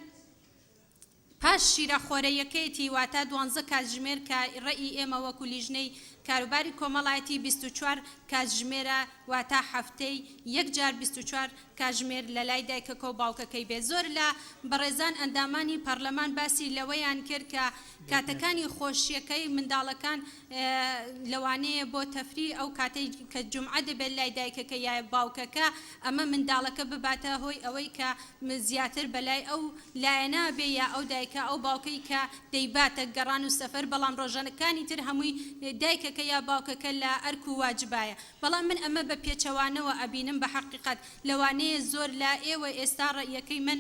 پاش شیرەخۆرەیەکەیەتی واتە دوانزە کاتژمێر کە ڕەئی ئێمە وەکو لیژنەی کاروباری کۆمەڵایەتی 24 کاتژمێرە واتە هەفتەی یەک جار 24 کاژمێر لە لای دایکەکە و باوکەکەی بێت. زۆر لە بەڕێزان ئەندامانی پەڕلەمان باسی لەوەیان کرد کە کاتەکانی خۆشیەکەی منداڵەکان لەوانەیە بۆ تەفری ئەو کاتەی کە جومعە دەبێت لای دایکەکە یا باوکەکە ئەمە منداڵەکە بباتە هۆی ئەوەی کە زیاتر بەلای ئەو لایەنە بێ یا ئەو دایکە ئەو باوکەی کە دەیباتە گەڕان و سەفەر بەڵام ڕۆژەکانی تر هەمووی دایکەکە یا باوکەکە لە ئەرک و واجبایە بەڵام من ئەمە بە پێچەوانەوە ئەبینم بە حەقیقەت لەوانەیە زۆر لە ئێوە ئێستا ڕەئیەکەی من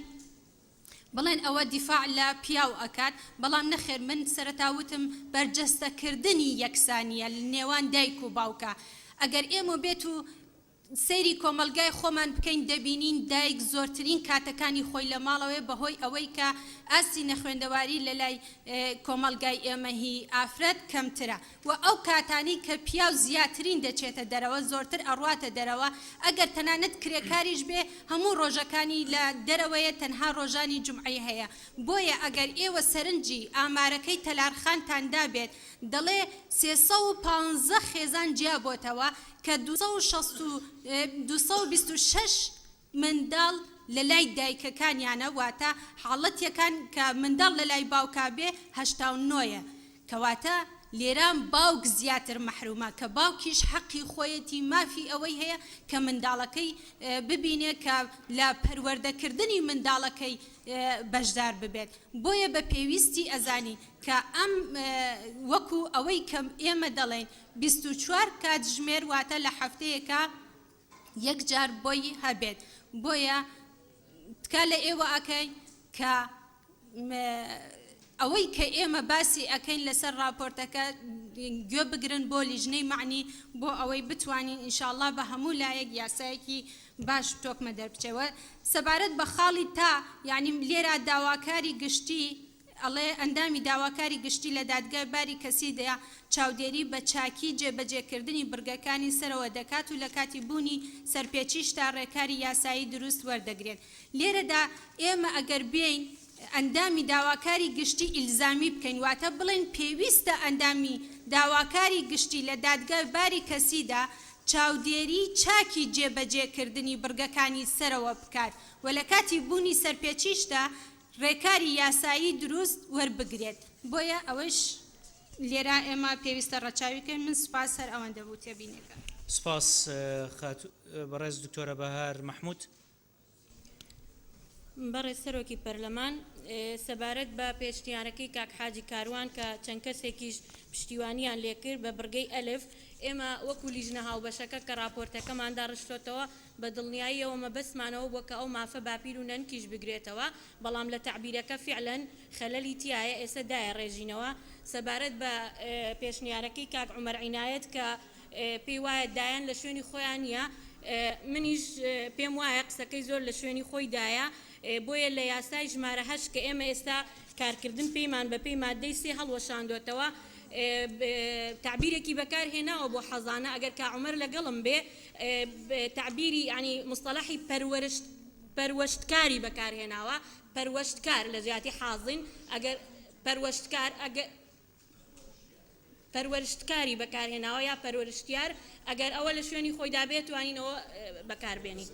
بڵێن ئەوە دیفاع لە پیاو ئەکات بەڵام نەخێر من سەرەتا وتم بەرجەستە کردنی یەکسانیە لە نێوان دایک و باوکە ئەگەر ئێمە بێت و سەیری کۆمەڵگای خۆمان بکەین دەبینین دایک زۆرترین کاتەکانی خۆی لە ماڵەوەیە بەهۆی ئەوەی کە ئاستی نەخوێندەواری لەلای کۆمەڵگای ئێمە هی ئافرەت کەمترە وە ئەو کاتانەی کە پیاو زیاترین دەچێتە دەرەوە زۆرتر ئەڕواتە دەرەوە ئەگەر تەنانەت کرێکاریش بێ هەموو ڕۆژەکانی لە دەرەوەیە تەنها ڕۆژانی جومعەی هەیە بۆیە ئەگەر ئێوە سەرنجی ئامارەکەی تەلارخانتان دابێت دەڵێ 315 خێزان جیابۆتەوە کە 226 منداڵ لە لای دایکەکانیانە واتە حاڵەتیەکان کە منداڵ لە لای باوکا بێ 89 یە کەواتە لێرە باوک زیاتر مەحرومە کە باوکیش حەقی خۆیەتی مافی ئەوەی هەیە کە منداڵەکەی ببینێ کە لە پەروەردەکردنی منداڵەکەی بەشدار ببێت بۆیە بە پێویستی ئەزانی کە ئەم وەکو ئەوەی کە ئێمە دەڵێین 24 کاتژمێر واتە لە هەفتەیەکا یەک جار بۆی هەبێت بۆیە تکا لە ئێوە ئەکەین کە. ئەوەی کە ئێمە باسی ئەکەین لەسەر ڕاپۆرتەکە گوێ بگرن بۆ لیژنەی مەعنی بۆ ئەوەی بتوانین ان شاء اللە بە هەموو لایەک یاسایەکی باش تۆکمە دەربچێ وە سەبارەت بە خاڵی تا یانی لێرا داواکاری گشتی ئەڵێ ئەندامی داواکاری گشتی لە دادگای باری کەسیدا چاودێری بە چاکی جێبەجێکردنی بڕگەکانی سەرەوە دەکات و لە کاتی بوونی سەرپێچیشدا ڕێکاری یاسایی دروست وەردەگرێت لێرەدا ئێمە ئەگەر بێین ئەندامی داواکاری گشتی ئیلزامی بکەین واتە بڵێین پێویستە ئەندامی داواکاری گشتی لە دادگای باری کەسیدا چاودێری چاکی جێبەجێکردنی بڕگەکانی سەرەوە بکات و لە کاتی بوونی سەرپێچیشدا ڕێکاری یاسایی دروست وەربگرێت. بۆیە ئەوەیش لێرە ئێمە پێویستە ڕەچاوی کەین. من سوپاس هەر ئەوەندە بوو تێبینیەکە. سوپاس خاتوو بەڕێز دکتۆرە بەهار مەحمود. بەڕێز سەرۆکی پەرلەمان، سەبارەت بە پێشنیارەکەی کاک حاجی کاروان کە چەند کەسێکیش پشتیوانیان لێکرد بە بڕگەی ئەلف، ئێمە وەکو لیژنە هاوبەشەکە کە ڕاپۆرتەکەمان داڕشتۆتەوە بە دڵنیاییەوە مەبەستمان ئەوە بووە کە ئەو مافە باپیر و نەنکیش بگرێتەوە، بەڵام لە تەعبیرەکە فیعلەن خەلەلی تیایە ئێسە دایەڕێژینەوە. سەبارەت بە پێشنیارەکەی کاک عومەر عینایەت کە پێی وایە دایان لە شوێنی خۆیان نییە، منیش پێم وایە قسەکەی زۆر لە شوێنی خۆیدایە، بۆیە لە یاسای ژمارە هەشت کە ئێمە ئێستا کارکردن پێیمان بە پێی ماددەی سێ هەڵوەشاندۆتەوە تەعبیرێکی بەکار هێناوە بۆ حەزانە ئەگەر کا عومەر لەگەڵم بێ تەعبیری یانی مستەڵەحی پەروەرشت پەروەشتکاری بەکار هێناوە پەروەشتکار لە جیاتی حازین ئەگەر پەروەشتکار ئەگەر پەروەرشتکاری بەکارهێناوە یا پەروەرشتیار ئەگەر ئەوە لە شوێنی خۆیدا بێت توانین ئەوە بەکاربێنین.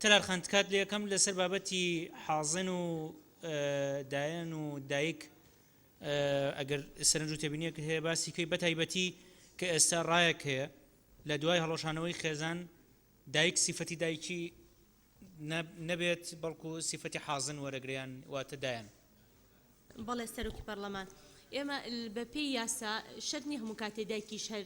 تەلار خان تکات لێ ئەکەم لەسەر بابەتی حازن و دایەن و دایک ئەگەر سەرنج و تێبینیەک هەیە باسی کەی بەتایبەتی کە ئێستا ڕایەک هەیە لە دوای هەڵۆشانەوەی خێزان دایک سیفەتی دایکی نەبێت بەڵکو سیفەتی حازن وەرەگریان واتە دایان. بەڵێ سەرۆکی پەڕلەمان ئێمە بە پێی یاسا شەرت نیە هەموو کاتێ دایکیش هەر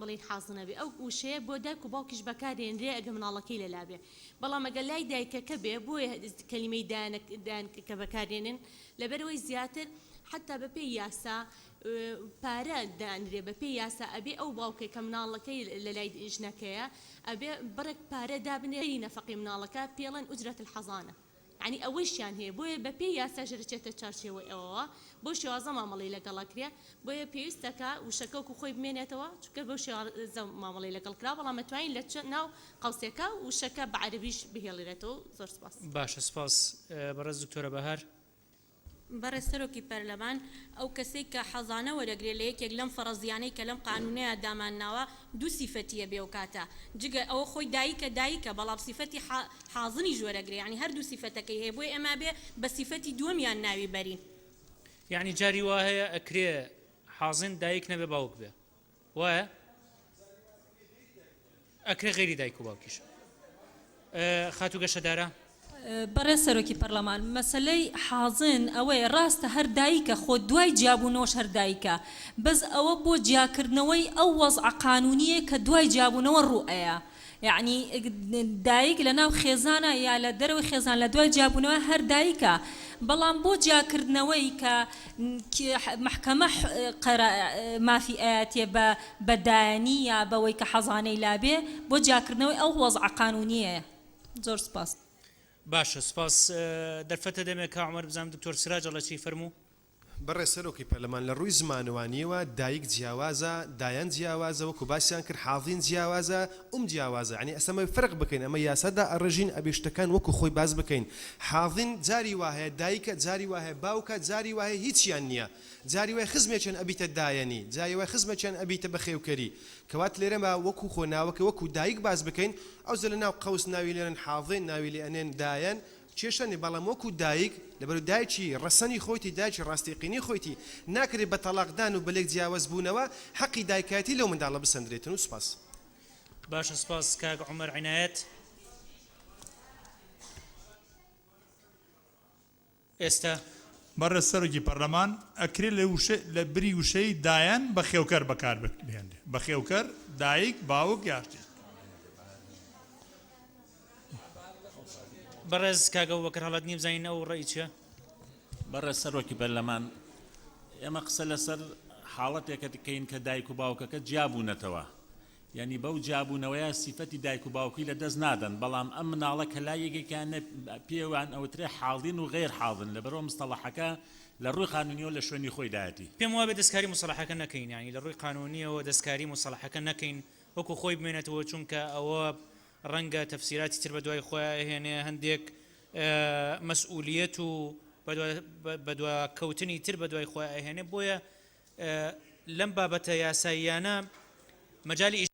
بڵێین حازر نەبێ ئەو وشەیە بۆ دایک و باوکیش بەکارێنرێ ئەگەر مناڵەکەی لەلا بێ بەڵام ئەگەر لای دایکەکە بێ بۆیە کەلیمەی دایانە دایانکە بەکارێنن لەبەرئەوەی زیاتر حەتا بە پێی یاسا پارە دانرێ بە پێی یاسا ئەبێ ئەو باوکەی کە مناڵەکەی لەلای ژنەکەیە ئەبێ بڕێک پارە دابنێ نەفەقەی مناڵەکە پێڵێن اجرە الحضانە یەعنی ئەوەیشیان هەیە بۆیە بە پێی یاساش دەچێتە چوارچێوەی ئەوەوە بەو شێوازە مامەڵەی لەگەڵ ئەکرێ بۆیە پێویستە کە وشەکە وەکو خۆی بمێنێتەوە چونکە بەو شێوازە مامەڵەی لەگەڵ کرا بەڵام ئەتوانین لە ناو قەوسێکا وشەکە بە عەرەبیش بهێڵرێتەوە زۆر سپاس. باشە سپاس بەڕێز دکتۆرە بەهار. بەڕێز سەرۆکی پەرلەمان، ئەو کەسەی کە حەزانە وەرەگرێ لە یەکێک لەم فەڕەزیانەی کە لەم قانوونەیا دامانناوە دوو سیفەتییە بێ ئەوکاتە جگە ئەوە خۆی دایکە دایکە بەڵام سیفەتی حا حازنیش وەرەگرێ یانی هەردوو سیفەتەکەی هەیە بۆیە ئێمە ئەبێ بە سیفەتی دووەمیان ناوی بەرین. یانی جاری وا هەیە ئەکرێ حازن دایک نەبێ باوک بێ وایە؟ ئەکرێ غەیری دایک و باوکیش. خاتوو گەشەدارە. بەڕێز سەرۆکی پەرلەمان، مەسەلەی حازن ئەوەیە ڕاستە هەر دایکە خۆ دوای جیابوونەوەش هەر دایکە، بەس ئەوە بۆ جیاکردنەوەی ئەو وەزعە قانونییە کە دوای جیابوونەوە ڕوو ئەیا، یەعنی دایک لە ناو خێزانا یا لە دەرەوەی خێزان لە دوای جیابوونەوە هەر دایکە، بەڵام بۆ جیاکردنەوەی کە مەحکەمە مافی ئەیاتێ بە بە دایەنی یا بەوەی کە حەزانەی لابێ بۆ جیاکردنەوەی ئەو وەزعە قانونیەیە. زۆر سپاس. باشە سپاس دەرفەتە دەمێ کا عومەر بزانم دکتۆر سراج ئەڵێ چی فەرموو. بەڕێز سەرۆکی پەرلەمان لە ڕووی زمانەوانییەوە دایک جیاوازە، دایان جیاوازە، وەکو باسیان کرد حاضین جیاوازە، ئوم جیاوازە، یانی ئێستا ئەمە فەرق بکەین ئەمە یاسا دائەڕێژین ئەبێ شتەکان وەکو خۆی باس بکەین، حاضین جاری وا هەیە دایکە، جاری وا هەیە باوکە، جاری وا هەیە هیچیان نییە، جاری وایە خزمێکیان ئەبیتە دایەنی، جاری وایە خزمێکیان ئەبیتە بەخێوکەری، کەوات لێرە با وەکو خۆ ناوەکە وەکو دایک باس بکەین، ئەوجە لە ناو قەوس ناوی لێنن حاضین، ناوی لێ ئەنێن دایەن، کێشە نیە بەڵام وەکو دایک لەبەرو دایکی ڕەسەنی خۆیتی دایکی ڕاستیقینی خۆیتی ناکرێت بە تەڵاقدان و بەلێک جیاوز بوونەوە حەقی دایکایەتی لەو منداڵە بسەندرێتن و سوپاس. باشە سپاس کاک عومەر عینایەت. ئێستا. بەڕێز سەرۆکی پەرلەمان، ئەکرێ لە وشە لە بری وشەی دایەن بەخێوکەر بەکار بهێنرێ، بەخێوکەر، دایک، باوک یا شتێک. بەڕێز کاک ئەبوبەکر هەڵەدنی بزانین ئەو ڕەئی چیە؟ بەڕێز سەرۆکی پەرلەمان، ئێمە قسە لەسەر حاڵەتێکە دەکەین کە دایک و باوکەکە جیا بوونەتەوە، یانی بەو جیابوونەوەیە سیفەتی دایک و باوکی لە دەست نادەن، بەڵام ئەم مناڵە کە لای یەکێکیان نە پێوان ئەوترێ حاڵین و غەیر حاڵن، لەبەرئەوە مستەڵەحەکە لە ڕووی قانوونیەوە لە شوێنی خۆیدایەتی. پێم وابێ دەستکاری موسەڵەحەکە نەکەین، یانی لە ڕووی قانوونیەوە دەستکاری موسەڵەحەکە نەکەین، وەکو خۆی بمێنێتەوە، چونکە ئەوە ڕەنگە تەفسیراتی تر بەدوای خۆیا ئەهێنێ، هەندێک مەسئولیەت و بەدواکەوتنی تر بەدوای خۆیا ئەهێنێ، بۆیە لەم بابەتە یاساییانە مەجالی.